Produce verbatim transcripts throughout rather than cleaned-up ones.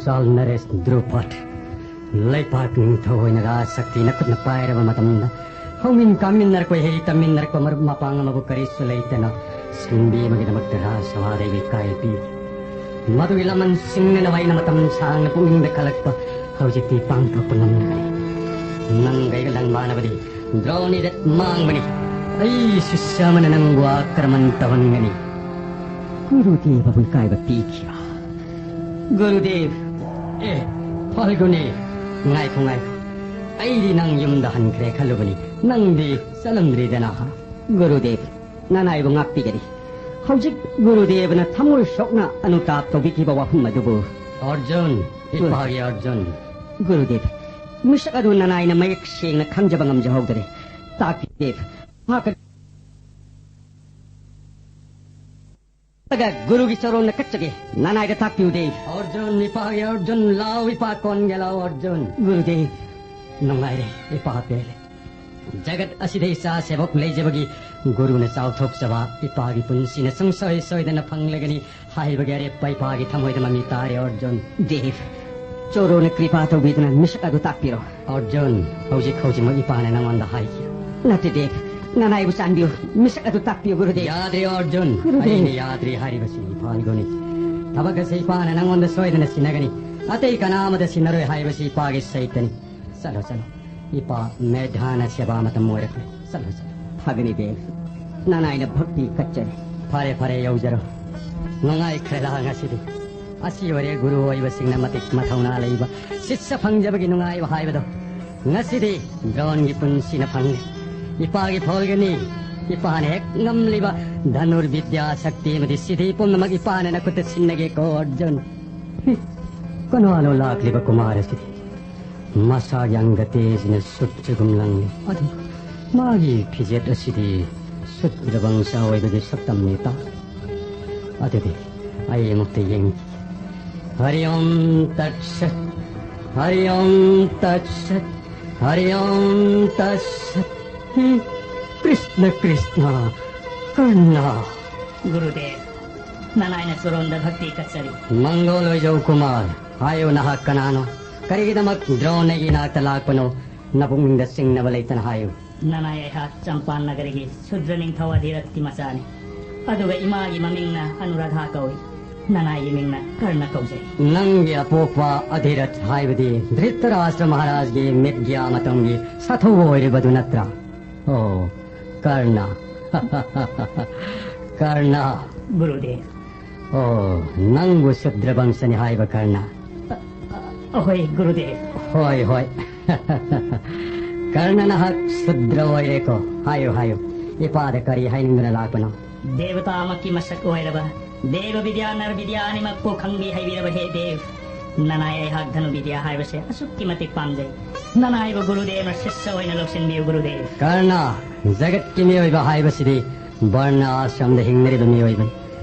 ꯆꯥꯔꯜ ꯅꯔꯦꯁ ꯗ꯭ꯔꯨꯄꯗ, ꯂꯩꯄꯥꯛ ꯅꯤꯡꯊꯧ ꯑꯣꯏꯅ ꯔꯥꯖ ꯁꯛꯇꯤ ꯅꯈꯨꯠꯅ ꯄꯥꯏꯔꯕ ꯃꯇꯝꯗ, ꯍꯧꯃꯤꯟ ꯀꯥꯃꯤꯟꯅꯔꯛꯄ, ꯏꯍꯩ ꯇꯝꯃꯤꯟꯅꯔꯛꯄ ꯃꯔꯨꯞ ꯃꯄꯥꯡ ꯑꯃꯕꯨ ꯀꯔꯤꯁꯨ ꯂꯩꯇꯅ ꯁꯤꯟꯕꯤ ꯑꯃꯒꯤꯗꯃꯛꯇ ꯔꯥꯖ ꯁꯚꯥꯗ ꯑꯩꯕꯨ ꯏꯀꯥꯏ ꯄꯤ꯫ ꯃꯗꯨꯒꯤ ꯂꯃꯟꯁꯤꯡꯅ ꯑꯩꯅ ꯃꯇꯝ ꯁꯥꯡꯅ ꯄꯨꯛꯅꯤꯡꯗ ꯈꯜꯂꯛꯄ ꯍꯧꯖꯤꯛꯇꯤ ꯄꯥꯡꯊꯣꯛꯄ ꯉꯝꯂꯔꯦ꯫ ꯅꯪꯒ ꯑꯩꯒ ꯂꯪ ꯃꯥꯟꯅꯕꯗꯤ ꯗ꯭ꯔꯣꯅꯤꯗ ꯃꯥꯡꯕꯅꯤ꯫ ꯑꯩ ꯁꯤꯁ꯭ꯌ ꯑꯃꯅ ꯅꯪꯕꯨ ꯑꯥꯀ꯭ꯔꯃꯟ ꯇꯧꯍꯟꯒꯅꯤ꯫ ꯒꯨꯔꯨꯗꯦꯕꯕꯨ ꯏꯀꯥꯏꯕ ꯄꯤꯈꯤꯕ꯫ ꯒꯨꯔꯨꯗꯦꯕ꯫ ꯑꯦ, ꯐꯥꯜꯒꯨꯅꯤ, ꯉꯥꯏꯈꯣ, ꯉꯥꯏꯈꯣ꯫ ꯑꯩꯗꯤ ꯅꯪ ꯌꯨꯝꯗ ꯍꯟꯈ꯭ꯔꯦ ꯈꯜꯂꯨꯕꯅꯤ꯫ ꯅꯪꯗꯤ ꯆꯠꯂꯝꯗ꯭ꯔꯤꯗꯅ꯫ ꯒꯨꯔꯨꯗꯦꯕ, ꯅꯅꯥꯏꯕꯨ ꯉꯥꯛꯄꯤꯒꯅꯤ꯫ ꯍꯧꯖꯤꯛ ꯒꯨꯔꯨꯗꯦꯕꯅ ꯊꯃꯣꯏ ꯁꯣꯛꯅ ꯑꯅꯨꯇꯥꯞ ꯇꯧꯕꯤꯈꯤꯕ ꯋꯥꯐꯝ ꯑꯗꯨꯕꯨ꯫ ꯑꯔꯖꯨꯟ, ꯏꯄꯥꯒꯤ ꯑꯔꯖꯨꯟ꯫ ꯒꯨꯔꯨꯗꯦꯕ, ꯃꯤꯁꯛ ꯑꯗꯨ ꯅꯅꯥꯏꯅ ꯃꯌꯦꯛ ꯁꯦꯡꯅ ꯈꯪꯖꯕ ꯉꯝꯖꯍꯧꯗꯔꯦ꯫ ꯇꯥꯛꯄꯤꯗꯦꯕ꯫ ꯃꯍꯥꯛ ꯒꯨꯔꯨꯒꯤ ꯆꯔꯣꯟꯗ ꯀꯠꯆꯒꯦ꯫ ꯅꯅꯥꯏꯗ ꯇꯥꯛꯄꯤꯌꯨ ꯗꯦꯕ꯫ ꯑꯔꯖꯨꯟ, ꯏꯄꯥꯒꯤ ꯑꯔꯖꯨꯟ, ꯂꯥꯎ, ꯏꯄꯥ ꯀꯣꯟꯒꯦ ꯂꯥꯎ, ꯑꯔꯖꯨꯟ꯫ ꯒꯨꯔꯨꯗꯦꯕ꯫ ꯅꯨꯡꯉꯥꯏꯔꯦ, ꯏꯄꯥ ꯄꯦꯜꯂꯦ꯫ ꯖꯒꯠ ꯑꯁꯤꯗ ꯏꯆꯥ ꯁꯦꯕꯣꯛ ꯂꯩꯖꯕꯒꯤ ꯒꯨꯔꯨꯅ ꯆꯥꯎꯊꯣꯛꯆꯕ ꯏꯄꯥꯒꯤ ꯄꯨꯟꯁꯤꯅ ꯁꯨꯡꯁꯣꯏ ꯁꯣꯏꯗꯅ ꯐꯪꯂꯒꯅꯤ ꯍꯥꯏꯕꯒꯤ ꯑꯔꯦꯞꯄ ꯏꯄꯥꯒꯤ ꯊꯃꯣꯏꯗ ꯃꯃꯤ ꯇꯥꯔꯦ, ꯑꯔꯖꯨꯟ꯫ ꯗꯦꯕ, ꯆꯣꯔꯣꯅ ꯀ꯭ꯔꯤꯄꯥ ꯇꯧꯕꯤꯗꯨꯅ ꯃꯤꯁꯛ ꯑꯗꯨ ꯇꯥꯛꯄꯤꯔꯣ꯫ ꯑꯔꯖꯨꯟ, ꯍꯧꯖꯤꯛ ꯍꯧꯖꯤꯛꯃꯛ ꯏꯄꯥꯅ ꯅꯉꯣꯟꯗ ꯍꯥꯏꯈꯤ꯫ ꯅꯠꯇꯦ ꯗꯦꯕ, ꯅꯅꯥꯏꯕꯨ ꯆꯥꯟꯕꯤꯌꯨ, ꯃꯤꯁꯛ ꯑꯗꯨ ꯇꯥꯛꯄꯤꯌꯨ, ꯒꯨꯔꯨꯗꯦꯕ꯫ ꯌꯥꯗ꯭ꯔꯦ ꯑꯔꯖꯨꯟ, ꯒꯨꯔꯨꯗꯦꯕ꯫ ꯑꯩꯅ ꯌꯥꯗ꯭ꯔꯦ ꯍꯥꯏꯔꯤꯕꯁꯤ ꯐꯥꯜꯒꯨꯅꯤ꯫ ꯊꯕꯛ ꯑꯁꯤ ꯏꯄꯥꯅ ꯅꯉꯣꯟꯗ ꯁꯣꯏꯗꯅ ꯁꯤꯟꯅꯒꯅꯤ꯫ ꯑꯇꯩ ꯀꯅꯥ ꯑꯃꯗ ꯁꯤꯟꯅꯔꯣꯏ ꯍꯥꯏꯕꯁꯤ ꯏꯄꯥꯒꯤ ꯁꯩꯇꯅꯤ꯫ ꯆꯠꯂꯣ, ꯆꯠꯂꯣ꯫ ꯏꯄꯥ ꯃꯦꯙꯥꯅ ꯁꯦꯕꯥ ꯃꯇꯝ ꯑꯣꯏꯔꯛꯂꯦ꯫ ꯆꯠꯂꯣ, ꯆꯠꯂꯣ꯫ ꯐꯒꯅꯤ ꯗꯦꯕ꯫ ꯅꯅꯥꯏꯅ ꯚꯛꯇꯤ ꯀꯠꯆꯔꯤ꯫ ꯐꯔꯦ, ꯐꯔꯦ, ꯌꯧꯖꯔꯣ꯫ ꯅꯨꯡꯉꯥꯏꯈ꯭ꯔꯦꯗ ꯉꯁꯤꯗꯤ꯫ ꯑꯁꯤ ꯑꯣꯏꯔꯦ ꯒꯨꯔꯨ ꯑꯣꯏꯕꯁꯤꯡꯅ ꯃꯇꯤꯛ ꯃꯊꯧꯅꯥ ꯂꯩꯕ ꯁꯤꯁ꯭ꯌ ꯐꯪꯖꯕꯒꯤ ꯅꯨꯡꯉꯥꯏꯕ ꯍꯥꯏꯕꯗꯣ꯫ ꯉꯁꯤꯗꯤ ꯗ꯭ꯔꯣꯟꯒꯤ ꯄꯨꯟꯁꯤꯅ ꯐꯪꯂꯦ꯫ ꯏꯄꯥꯒꯤ ꯐꯣꯜꯒꯅꯤ꯫ ꯏꯄꯥꯅ ꯍꯦꯛ ꯉꯝꯂꯤꯕ ꯙꯅꯨꯔꯕꯤꯗ꯭ꯌꯥ ꯁꯛꯇꯤ ꯑꯃꯗꯤ ꯁꯤꯗꯤ ꯄꯨꯝꯅꯃꯛ ꯏꯄꯥꯅ ꯅꯈꯨꯠꯇ ꯁꯤꯟꯅꯒꯦꯀꯣ, ꯑꯔꯖꯨꯟ꯫ ꯍꯤ, ꯀꯅꯥꯅꯣ ꯂꯥꯛꯂꯤꯕ ꯀꯨꯃꯥꯔ ꯑꯁꯤꯗꯤ? ꯃꯁꯥꯒꯤ ꯑꯪꯒ ꯇꯦꯖꯅ ꯁꯨꯠ ꯆꯨꯒꯨꯝ ꯂꯪꯂꯤ꯫ ꯑꯗꯨ ꯃꯥꯒꯤ ꯐꯤꯖꯦꯠ ꯑꯁꯤꯗꯤ ꯁꯨꯠ ꯔꯕꯪꯁꯥ ꯑꯣꯏꯕꯒꯤ ꯁꯛꯇꯝꯅꯤ ꯇꯥ꯫ ꯑꯗꯨꯗꯤ ꯑꯩ ꯑꯃꯨꯛꯇ ꯌꯦꯡꯈꯤ꯫ ꯍꯔꯤ ꯑꯣꯝ ꯇꯠ ꯁꯠ, ꯍꯔꯤ ꯑꯣꯝ ꯇꯠ ꯁꯠ, ꯍꯔꯤ ꯑꯣꯝ ꯇꯠ ꯁꯠ꯫ ꯍꯤ, ꯀ꯭ꯔꯤꯁꯅ, ꯀ꯭ꯔꯤꯁꯅ, ꯀꯔꯨꯅꯥ꯫ ꯒꯨꯔꯨꯗꯦꯕ, ꯅꯅꯥꯏꯅ ꯆꯣꯔꯣꯟꯗ ꯚꯛꯇꯤ ꯀꯠꯆꯔꯤ꯫ ꯃꯪꯒꯣꯜ ꯑꯣꯏꯖꯧ ꯀꯨꯃꯥꯔ꯫ ꯍꯥꯏꯌꯨ, ꯅꯍꯥꯛ ꯀꯅꯥꯅꯣ? ꯀꯔꯤꯒꯤꯗꯃꯛ ꯗ꯭ꯔꯣꯟ ꯑꯩꯒꯤ ꯏꯅꯥꯛꯇ ꯂꯥꯛꯄꯅꯣ? ꯅꯕꯨꯛꯅꯤꯡꯗ ꯆꯤꯡꯅꯕ ꯂꯩꯇꯅ ꯍꯥꯏꯌꯨ꯫ ꯅꯅꯥꯏ ꯑꯩꯍꯥꯛ ꯆꯝꯄꯥꯟ ꯅꯒꯔꯒꯤ ꯁꯨꯗ꯭ꯔ ꯅꯤꯡꯊꯧ ꯑꯙꯤꯔꯊꯀꯤ ꯃꯆꯥꯅꯤ꯫ ꯑꯗꯨꯒ ꯏꯃꯥꯒꯤ ꯃꯃꯤꯡꯅ ꯑꯅꯨꯔꯥꯙꯥ ꯀꯧꯏ꯫ ꯅꯅꯥꯏꯒꯤ ꯃꯤꯡꯅ ꯀꯔꯅ ꯀꯧꯖꯩ꯫ ꯅꯪꯒꯤ ꯑꯄꯣꯛꯄ ꯑꯙꯤꯔꯊ ꯍꯥꯏꯕꯗꯤ ꯙ꯭ꯔꯤꯇꯔꯥꯁ꯭ꯇ꯭ꯔ ꯃꯍꯥꯔꯥꯖꯒꯤ ꯃꯤꯗ꯭ꯌꯥ ꯃꯇꯝꯒꯤ ꯁꯥꯊꯧꯕ ꯑꯣꯏꯔꯤꯕꯗꯨ ꯅꯠꯇ꯭ꯔꯥ? ꯑꯣ, ꯀꯔꯅ꯫ ꯀꯔꯅ꯫ ꯒꯨꯔꯨꯗꯦꯕ꯫ ꯑꯣ, ꯅꯪꯕꯨ ꯁꯨꯗ꯭ꯔ ꯕꯪꯁꯅꯤ ꯍꯥꯏꯕ ꯀꯔꯅ? ꯑ, ꯑ, ꯍꯣꯏ, ꯒꯨꯔꯨꯗꯦꯕ꯫ ꯍꯣꯏ, ꯍꯣꯏ꯫ ꯀꯔꯅ, ꯅꯍꯥꯛ ꯁꯨꯗ꯭ꯔ ꯑꯣꯏꯔꯦꯀꯣ? ꯍꯥꯏꯌꯨ, ꯍꯥꯏꯌꯨ꯫ ꯏꯄꯥꯗ ꯀꯔꯤ ꯍꯥꯏꯅꯤꯡꯗꯨꯅ ꯂꯥꯛꯄꯅꯣ? ꯗꯦꯕꯇꯥꯃꯛꯀꯤ ꯃꯁꯛ ꯑꯣꯏꯔꯕ, ꯗꯦꯕ ꯕꯤꯗ꯭ꯌꯥ, ꯅꯔ ꯕꯤꯗ꯭ꯌꯥ ꯑꯅꯤꯃꯛꯄꯨ ꯈꯪꯕꯤ ꯍꯩꯕꯤꯔꯕ ꯍꯦ ꯗꯦꯕ, ꯅꯅꯥꯏ ꯑꯩꯍꯥꯛ ꯙꯅꯨ ꯕꯤꯗ꯭ꯌꯥ ꯍꯥꯏꯕꯁꯦ ꯑꯁꯨꯛꯀꯤ ꯃꯇꯤꯛ ꯄꯥꯝꯖꯩ꯫ ꯅꯅꯥꯏꯕꯨ ꯒꯨꯔꯨꯗꯦꯕꯅ ꯁꯤꯁ꯭ꯌ ꯑꯣꯏꯅ ꯂꯧꯁꯤꯟꯕꯤꯌꯨ, ꯒꯨꯔꯨꯗꯦꯕ꯫ ꯀꯔꯅ, ꯖꯒꯠꯀꯤ ꯃꯤꯑꯣꯏꯕ ꯍꯥꯏꯕꯁꯤꯗꯤ ꯕꯔꯅ ꯑꯥꯁ꯭ꯔꯝꯗ ꯍꯤꯡꯅꯔꯤꯕ ꯃꯤꯑꯣꯏꯕꯅꯤ꯫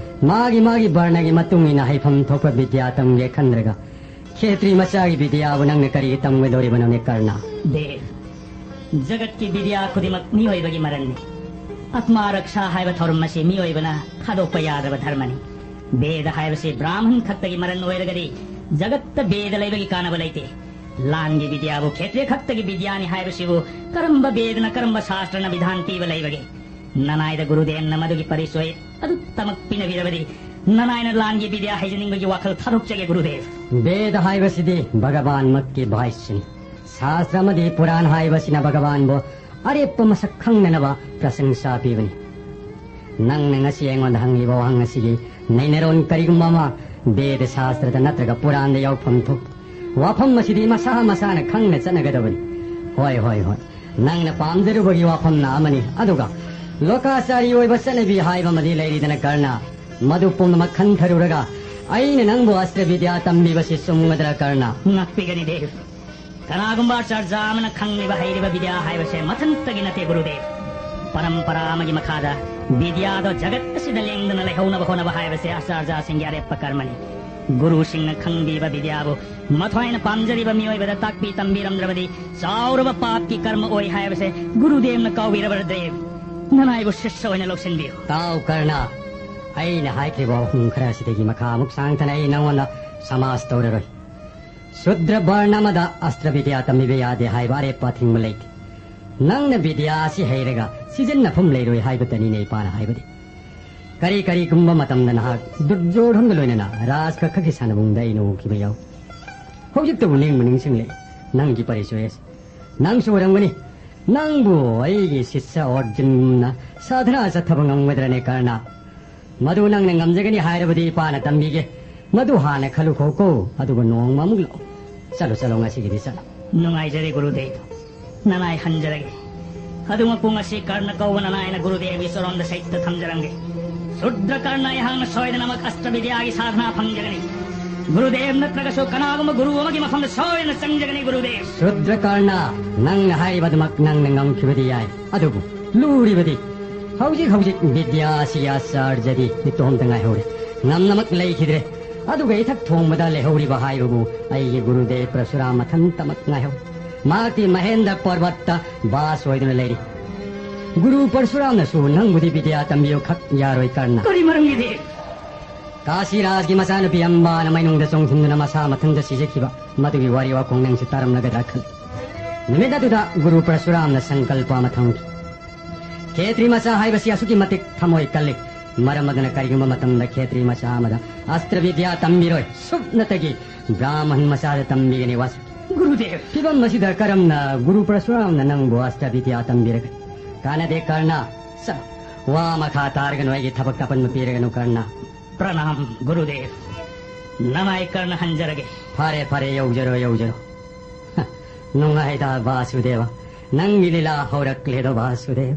ꯃꯥꯒꯤ ꯃꯥꯒꯤ ꯕꯔꯅꯒꯤ ꯃꯇꯨꯡ ꯏꯟꯅ ꯍꯩꯐꯝ ꯊꯣꯛꯄ ꯕꯤꯗ꯭ꯌꯥ ꯇꯝꯒꯦ ꯈꯟꯗ꯭ꯔꯒ, ꯈꯦꯇ꯭ꯔꯤ ꯃꯆꯥꯒꯤ ꯕꯤꯗ꯭ꯌꯥꯕꯨ ꯅꯪꯅ ꯀꯔꯤꯒꯤ ꯇꯝꯒꯗꯧꯔꯤꯕꯅꯣꯅꯦ, ꯀꯔꯅ? ꯗꯦꯕ, ꯖꯒꯠꯀꯤ ꯕꯤꯗ꯭ꯌꯥ ꯈꯨꯗꯤꯡꯃꯛ ꯃꯤꯑꯣꯏꯕꯒꯤ ꯃꯔꯟꯅꯤ꯫ ꯑꯥꯠꯃꯥ ꯔꯛꯁꯥ ꯍꯥꯏꯕ ꯊꯧꯔꯝ ꯑꯁꯤ ꯃꯤꯑꯣꯏꯕꯅ ꯊꯥꯗꯣꯛꯄ ꯌꯥꯗ꯭ꯔꯕ ꯙꯔꯃꯅꯤ꯫ ꯕꯦꯗ ꯍꯥꯏꯕꯁꯤ ꯕ꯭ꯔꯥꯍꯃꯟ ꯈꯛꯇꯒꯤ ꯃꯔꯟ ꯑꯣꯏꯔꯒꯗꯤ ꯖꯒꯠꯇ ꯕꯦꯗ ꯂꯩꯕꯒꯤ ꯀꯥꯟꯅꯕ ꯂꯩꯇꯦ꯫ ꯂꯥꯟꯒꯤ ꯕꯤꯗ꯭ꯌꯥꯕꯨ ꯈꯦꯇ꯭ꯔꯤꯌ ꯈꯛꯇꯒꯤ ꯕꯤꯗ꯭ꯌꯥꯅꯤ ꯍꯥꯏꯕꯁꯤꯕꯨ ꯀꯔꯝꯕ ꯕꯦꯗꯅ, ꯀꯔꯝꯕ ꯁꯥꯁ꯭ꯇ꯭ꯔꯅ ꯕꯤꯙꯥꯟ ꯄꯤꯕ ꯂꯩꯕꯒꯦ? ꯅꯅꯥꯏꯗ ꯒꯨꯔꯨꯗꯦꯕꯅ ꯃꯗꯨꯒꯤ ꯄꯔꯤꯆꯣꯏ ꯑꯗꯨꯇꯃꯛ ꯄꯤꯅꯕꯤꯔꯕꯗꯤ, ꯅꯅꯥꯏꯅ ꯂꯥꯟꯒꯤ ꯕꯤꯗ꯭ꯌꯥ ꯍꯩꯖꯅꯤꯡꯕꯒꯤ ꯋꯥꯈꯜ ꯊꯥꯗꯣꯛꯆꯒꯦ, ꯒꯨꯔꯨꯗꯦꯕ꯫ ꯕꯦꯗ ꯍꯥꯏꯕꯁꯤꯗꯤ ꯚꯒꯕꯥꯟꯃꯛꯀꯤ ꯚꯥꯏꯁꯅꯤ꯫ ꯁꯥꯁ꯭ꯇ꯭ꯔ ꯑꯃꯗꯤ ꯄꯨꯔꯥꯟ ꯍꯥꯏꯕꯁꯤꯅ ꯚꯒꯕꯥꯟꯕꯨ ꯑꯔꯦꯞꯄ ꯃꯁꯛ ꯈꯪꯅꯅꯕ ꯄ꯭ꯔꯁꯪꯁꯥ ꯄꯤꯕꯅꯤ꯫ ꯅꯪꯅ ꯉꯁꯤ ꯑꯩꯉꯣꯟꯗ ꯍꯪꯂꯤꯕ ꯋꯥꯍꯪ ꯑꯁꯤꯒꯤ ꯅꯩꯅꯔꯣꯟ ꯀꯔꯤꯒꯨꯝꯕ ꯑꯃ ꯕꯦꯗ ꯁꯥꯁ꯭ꯇ꯭ꯔꯗ ꯅꯠꯇ꯭ꯔꯒ ꯄꯨꯔꯥꯟꯗ ꯌꯥꯎꯐꯝ ꯊꯣꯛ꯫ ꯋꯥꯐꯝ ꯑꯁꯤꯗꯤ ꯃꯁꯥ ꯃꯁꯥꯅ ꯈꯪꯅ ꯆꯠꯅꯒꯗꯕꯅꯤ꯫ ꯍꯣꯏ, ꯍꯣꯏ, ꯍꯣꯏ꯫ ꯅꯪꯅ ꯄꯥꯝꯖꯔꯨꯕꯒꯤ ꯋꯥꯐꯝꯅ ꯑꯃꯅꯤ, ꯑꯗꯨꯒ ꯂꯣꯀꯥꯆꯥꯔꯤ ꯑꯣꯏꯕ ꯆꯠꯅꯕꯤ ꯍꯥꯏꯕ ꯑꯃꯗꯤ ꯂꯩꯔꯤꯗꯅ, ꯀꯔꯅ꯫ ꯃꯗꯨ ꯄꯨꯝꯅꯃꯛ ꯈꯟꯊꯔꯨꯔꯒ ꯑꯩꯅ ꯅꯪꯕꯨ ꯑꯁ꯭ꯇ꯭ꯔ ꯕꯤꯗ꯭ꯌꯥ ꯇꯝꯕꯤꯕꯁꯤ ꯆꯨꯝꯒꯗ꯭ꯔꯥ, ꯀꯔꯅ? ꯉꯥꯛꯄꯤꯒꯅꯤ, ꯗꯦꯕ꯫ ꯀꯅꯥꯒꯨꯝꯕ ꯑꯆꯥꯔꯖꯥ ꯑꯃꯅ ꯈꯪꯂꯤꯕ ꯍꯩꯔꯤꯕ ꯕꯤꯗ꯭ꯌꯥ ꯍꯥꯏꯕꯁꯦ ꯃꯊꯟꯇꯒꯤ ꯅꯠꯇꯦ, ꯒꯨꯔꯨꯗꯦꯕ꯫ ꯄꯔꯝꯄꯔꯥ ꯑꯃꯒꯤ ꯃꯈꯥꯗ ꯕꯤꯗ꯭ꯌꯥꯗꯣ ꯖꯒꯠ ꯑꯁꯤꯗ ꯂꯦꯡꯗꯅ ꯂꯩꯍꯧꯅꯕ ꯍꯣꯠꯅꯕ ꯍꯥꯏꯕꯁꯦ ꯑꯆꯥꯔꯖꯥꯁꯤꯡꯒꯤ ꯑꯔꯦꯞꯄ ꯀꯔꯃꯅꯤ꯫ ꯒꯨꯔꯨꯁꯤꯡꯅ ꯈꯪꯕꯤꯕ ꯕꯤꯗ꯭ꯌꯥꯕꯨ ꯃꯊ꯭ꯋꯥꯏꯅ ꯄꯥꯝꯖꯔꯤꯕ ꯃꯤꯑꯣꯏꯕꯗ ꯇꯥꯛꯄꯤ ꯇꯝꯕꯤꯔꯝꯗ꯭ꯔꯕꯗꯤ ꯆꯥꯎꯔꯕ ꯄꯥꯞꯀꯤ ꯀꯔꯃ ꯑꯣꯏ ꯍꯥꯏꯕꯁꯦ ꯒꯨꯔꯨꯗꯦꯕꯅ ꯀꯥꯎꯕꯤꯔꯕ꯭ꯔꯥ, ꯗꯦꯕ? ꯅꯅꯥꯏꯕꯨ ꯁꯤꯁ꯭ꯌ ꯑꯣꯏꯅ ꯂꯧꯁꯤꯟꯕꯤꯌꯨ꯫ ꯇꯥꯎ, ꯀꯔꯅ, ꯑꯩꯅ ꯍꯥꯏꯈ꯭ꯔꯤꯕ ꯋꯥꯍꯪ ꯈꯔ ꯑꯁꯤꯗꯒꯤ ꯃꯈꯥ ꯑꯃꯨꯛ ꯁꯥꯡꯊꯅ ꯑꯩ ꯅꯉꯣꯟꯗ ꯁꯃꯥꯖ ꯇꯧꯔꯔꯣꯏ꯫ ꯁꯨꯗ꯭ꯔ ꯕꯔꯅ ꯑꯃꯗ ꯑꯁꯇ꯭ꯔ ꯕꯤꯗ꯭ꯌꯥ ꯇꯝꯕꯤꯕ ꯌꯥꯗꯦ ꯍꯥꯏꯕ ꯑꯔꯦꯞꯄ ꯑꯊꯤꯡꯕ ꯂꯩꯇꯦ꯫ ꯅꯪꯅ ꯕꯤꯗ꯭ꯌꯥ ꯑꯁꯤ ꯍꯩꯔꯒ ꯁꯤꯖꯤꯟꯅꯐꯝ ꯂꯩꯔꯣꯏ ꯍꯥꯏꯕꯇꯅꯤꯅꯦ ꯏꯄꯥꯅ ꯍꯥꯏꯕꯗꯤ꯫ ꯀꯔꯤ ꯀꯔꯤꯒꯨꯝꯕ ꯃꯇꯝꯗ ꯅꯍꯥꯛ ꯗꯨꯔꯖꯣꯙꯟꯒ ꯂꯣꯏꯅꯅ ꯔꯥꯖ ꯀꯛꯈꯒꯤ ꯁꯥꯟꯅꯕꯨꯡꯗ ꯑꯩꯅ ꯎꯈꯤꯕ ꯌꯥꯎ꯫ ꯍꯧꯖꯤꯛꯇꯕꯨ ꯅꯤꯡꯕ ꯅꯤꯡꯁꯤꯡꯂꯦ ꯅꯪꯒꯤ ꯄꯔꯤꯆꯣꯏ ꯑꯁꯤ꯫ ꯅꯪꯁꯨ ꯑꯣꯏꯔꯝꯒꯅꯤ꯫ ꯅꯪꯕꯨ ꯑꯩꯒꯤ ꯁꯤꯁ꯭ꯌ ꯑꯔꯖꯨꯟꯅ ꯁꯥꯙꯅꯥ ꯆꯠꯊꯕ ꯉꯝꯒꯗ꯭ꯔꯅꯦ ꯀꯔꯅ? ꯃꯗꯨ ꯅꯪꯅ ꯉꯝꯖꯒꯅꯤ ꯍꯥꯏꯔꯕꯗꯤ ꯏꯄꯥꯅ ꯇꯝꯕꯤꯒꯦ꯫ ꯃꯗꯨ ꯍꯥꯟꯅ ꯈꯜꯂꯨꯈꯣꯀꯣ, ꯑꯗꯨꯒ ꯅꯣꯡꯃ ꯑꯃꯨꯛ ꯂꯥꯛꯑꯣ꯫ ꯆꯠꯂꯣ, ꯆꯠꯂꯣ, ꯉꯁꯤꯒꯤꯗꯤ ꯆꯠꯂꯣ꯫ ꯅꯨꯡꯉꯥꯏꯖꯔꯦ ꯒꯨꯔꯨꯗꯦꯕ꯫ ꯅꯅꯥꯏ ꯍꯟꯖꯔꯒꯦ꯫ ꯑꯗꯨꯃꯛꯄꯨ ꯉꯁꯤ ꯀꯔꯅ ꯀꯧꯕ ꯅꯅꯥꯏꯅ ꯒꯨꯔꯨꯗꯦꯕꯒꯤ ꯆꯔꯣꯟꯗ ꯁꯩꯇ ꯊꯝꯖꯔꯝꯒꯦ꯫ ꯁꯨꯗ꯭ꯔ ꯀꯔꯅ ꯑꯩꯍꯥꯛꯅ ꯁꯣꯏꯗꯅꯃꯛ ꯑꯁꯇ꯭ꯔ ꯕꯤꯗ꯭ꯌꯥꯒꯤ ꯁꯥꯙꯅꯥ ꯐꯪꯖꯒꯅꯤ꯫ ꯒꯨꯔꯨꯗꯦꯕ ꯅꯠꯇ꯭ꯔꯒꯁꯨ ꯀꯅꯥꯒꯨꯝꯕ ꯒꯨꯔꯨ ꯑꯃꯒꯤ ꯃꯐꯝꯗ ꯁꯣꯏꯗꯅ ꯆꯪꯖꯒꯅꯤ ꯒꯨꯔꯨꯗꯦꯕ꯫ ꯁꯨꯗ꯭ꯔ ꯀꯔꯅ, ꯅꯪꯅ ꯍꯥꯏꯔꯤꯕ ꯑꯗꯨꯃꯛ ꯅꯪꯅ ꯉꯝꯈꯤꯕꯗꯤ ꯌꯥꯏ, ꯑꯗꯨꯕꯨ ꯂꯨꯔꯤꯕꯗꯤ ꯍꯧꯖꯤꯛ ꯍꯧꯖꯤꯛ ꯕꯤꯗ꯭ꯌꯥ ꯑꯁꯤꯒꯤ ꯑꯥꯆꯥꯔꯌꯗꯤ ꯏꯇꯣꯝꯇ ꯉꯥꯏꯍꯧꯔꯦ꯫ ꯉꯝꯅꯃꯛ ꯂꯩꯈꯤꯗ꯭ꯔꯦ꯫ ꯑꯗꯨꯒ ꯏꯊꯛ ꯊꯣꯡꯕꯗ ꯂꯩꯍꯧꯔꯤꯕ ꯍꯥꯏꯕꯕꯨ ꯑꯩꯒꯤ ꯒꯨꯔꯨꯗꯦꯕ ꯄ꯭ꯔꯁꯨꯔꯥꯝ ꯃꯊꯟꯇꯃꯛ ꯉꯥꯏꯍꯧꯔꯦ꯫ ꯃꯍꯥꯛꯇꯤ ꯃꯍꯦꯟꯗ꯭ꯔ ꯄꯔꯕꯠꯇ ꯕꯥꯁ ꯑꯣꯏꯗꯨꯅ ꯂꯩꯔꯤ꯫ ꯒꯨꯔꯨ ꯄꯔꯁꯨꯔꯥꯝꯅꯁꯨ ꯅꯪꯕꯨꯗꯤ ꯕꯤꯗ꯭ꯌꯥ ꯇꯝꯕꯤꯌꯨ ꯈꯛ ꯌꯥꯔꯣꯏ ꯀꯔꯅ꯫ ꯀꯔꯤ ꯃꯔꯝꯒꯤꯗꯤ? ꯀꯥꯁꯤꯔꯥꯖꯒꯤ ꯃꯆꯥꯅꯨꯄꯤ ꯑꯝꯕꯥꯅ ꯃꯩꯅꯨꯡꯗ ꯆꯣꯡꯁꯤꯟꯗꯨꯅ ꯃꯁꯥ ꯃꯊꯟꯇ ꯁꯤꯖꯈꯤꯕ ꯃꯗꯨꯒꯤ ꯋꯥꯔꯤ ꯋꯥꯈꯣꯡ ꯅꯪꯁꯨ ꯇꯥꯔꯝꯂꯒꯗ꯭ꯔꯥ ꯈꯜꯂꯤ꯫ ꯅꯨꯃꯤꯠ ꯑꯗꯨꯗ ꯒꯨꯔꯨ ꯄꯔꯁꯨꯔꯥꯝꯅ ꯁꯪꯀꯜꯄ ꯑꯃ ꯊꯝꯈꯤ꯫ ꯈꯦꯇ꯭ꯔꯤ ꯃꯆꯥ ꯍꯥꯏꯕꯁꯤ ꯑꯁꯨꯛꯀꯤ ꯃꯇꯤꯛ ꯊꯃꯣꯏ ꯀꯜꯂꯤ꯫ ꯃꯔꯝ ꯑꯗꯨꯅ ꯀꯔꯤꯒꯨꯝꯕ ꯃꯇꯝꯗ ꯈꯦꯇ꯭ꯔꯤ ꯃꯆꯥ ꯑꯃꯗ ꯑꯁꯇ꯭ꯔ ꯕꯤꯗ꯭ꯌꯥ ꯇꯝꯕꯤꯔꯣꯏ꯫ ꯁꯨꯞꯅꯇꯒꯤ ꯕ꯭ꯔꯥꯍꯃꯟ ꯃꯆꯥꯗ ꯇꯝꯕꯤꯒꯅꯤ ꯋꯥꯁꯛ꯫ ꯒꯨꯔꯨꯗꯦꯕ꯫ ꯐꯤꯕꯝ ꯑꯁꯤꯗ ꯀꯔꯝꯅ ꯒꯨꯔꯨ ꯄꯔꯁꯨꯔꯥꯝꯅ ꯅꯪꯕꯨ ꯑꯁꯇ꯭ꯔ ꯕꯤꯗ꯭ꯌꯥ ꯇꯝꯕꯤꯔꯒꯅꯤ? ꯀꯥꯟꯅꯗꯦ ꯀꯔꯅ꯫ ꯆꯠꯂꯣ꯫ ꯋꯥ ꯃꯈꯥ ꯇꯥꯔꯒꯅꯨ, ꯑꯩꯒꯤ ꯊꯕꯛꯇ ꯑꯄꯟꯕ ꯄꯤꯔꯒꯅꯨ ꯀꯔꯅ꯫ ꯄ꯭ꯔꯅꯥꯝ ꯒꯨꯔꯨꯗꯦꯕ꯫ ꯅꯃꯥꯏ ꯀꯔꯅ ꯍꯟꯖꯔꯒꯦ꯫ ꯐꯔꯦ, ꯐꯔꯦ, ꯌꯧꯖꯔꯣ, ꯌꯧꯖꯔꯣ꯫ ꯍ, ꯅꯨꯡꯉꯥꯏꯗ ꯕꯥꯁꯨꯗꯦꯕ, ꯅꯪꯒꯤ ꯂꯤꯂꯥ ꯍꯧꯔꯛꯂꯦꯗꯣ ꯕꯥꯁꯨꯗꯦꯕ꯫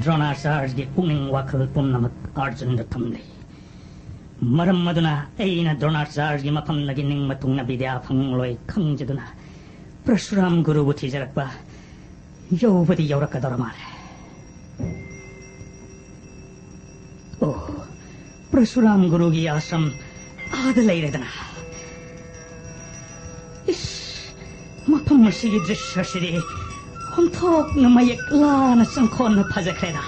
ꯗ꯭ꯔꯣꯅꯥꯆꯥꯔꯌꯒꯤ ꯄꯨꯛꯅꯤꯡ ꯋꯥꯈꯜ ꯄꯨꯝꯅꯃꯛ ꯑꯔꯖꯨꯟꯗ ꯊꯝꯂꯤ꯫ ꯃꯔꯝ ꯑꯗꯨꯅ ꯑꯩꯅ ꯗ꯭ꯔꯣꯅꯥꯆꯥꯔꯌꯒꯤ ꯃꯐꯝꯗꯒꯤ ꯅꯤꯡꯕ ꯊꯨꯡꯅ ꯕꯤꯗ꯭ꯌꯥ ꯐꯪꯂꯣꯏ ꯈꯪꯖꯗꯨꯅ ꯄ꯭ꯔꯁꯨꯔꯥꯝ ꯒꯨꯔꯨꯕꯨ ꯊꯤꯖꯔꯛꯄ ꯌꯧꯕꯗꯤ ꯌꯧꯔꯛꯀꯗꯧꯔ ꯃꯥꯜꯂꯦ꯫ ꯑꯣ, ꯄ꯭ꯔꯁꯨꯔꯥꯝ ꯒꯨꯔꯨꯒꯤ ꯑꯥꯁ꯭ꯔꯝ ꯑꯥꯗ ꯂꯩꯔꯦꯗꯅ꯫ ꯏꯁ, ꯃ-, ꯃꯐꯝ ꯑꯁꯤꯒꯤ ꯗ꯭ꯔꯤꯁ꯭ꯌ ꯑꯁꯤꯗꯤ ꯑꯣꯟꯊꯣꯛꯅ ꯃꯌꯦꯛ ꯂꯥꯅ ꯆꯪꯈꯣꯟꯅ ꯐꯖꯈ꯭ꯔꯦꯗ꯫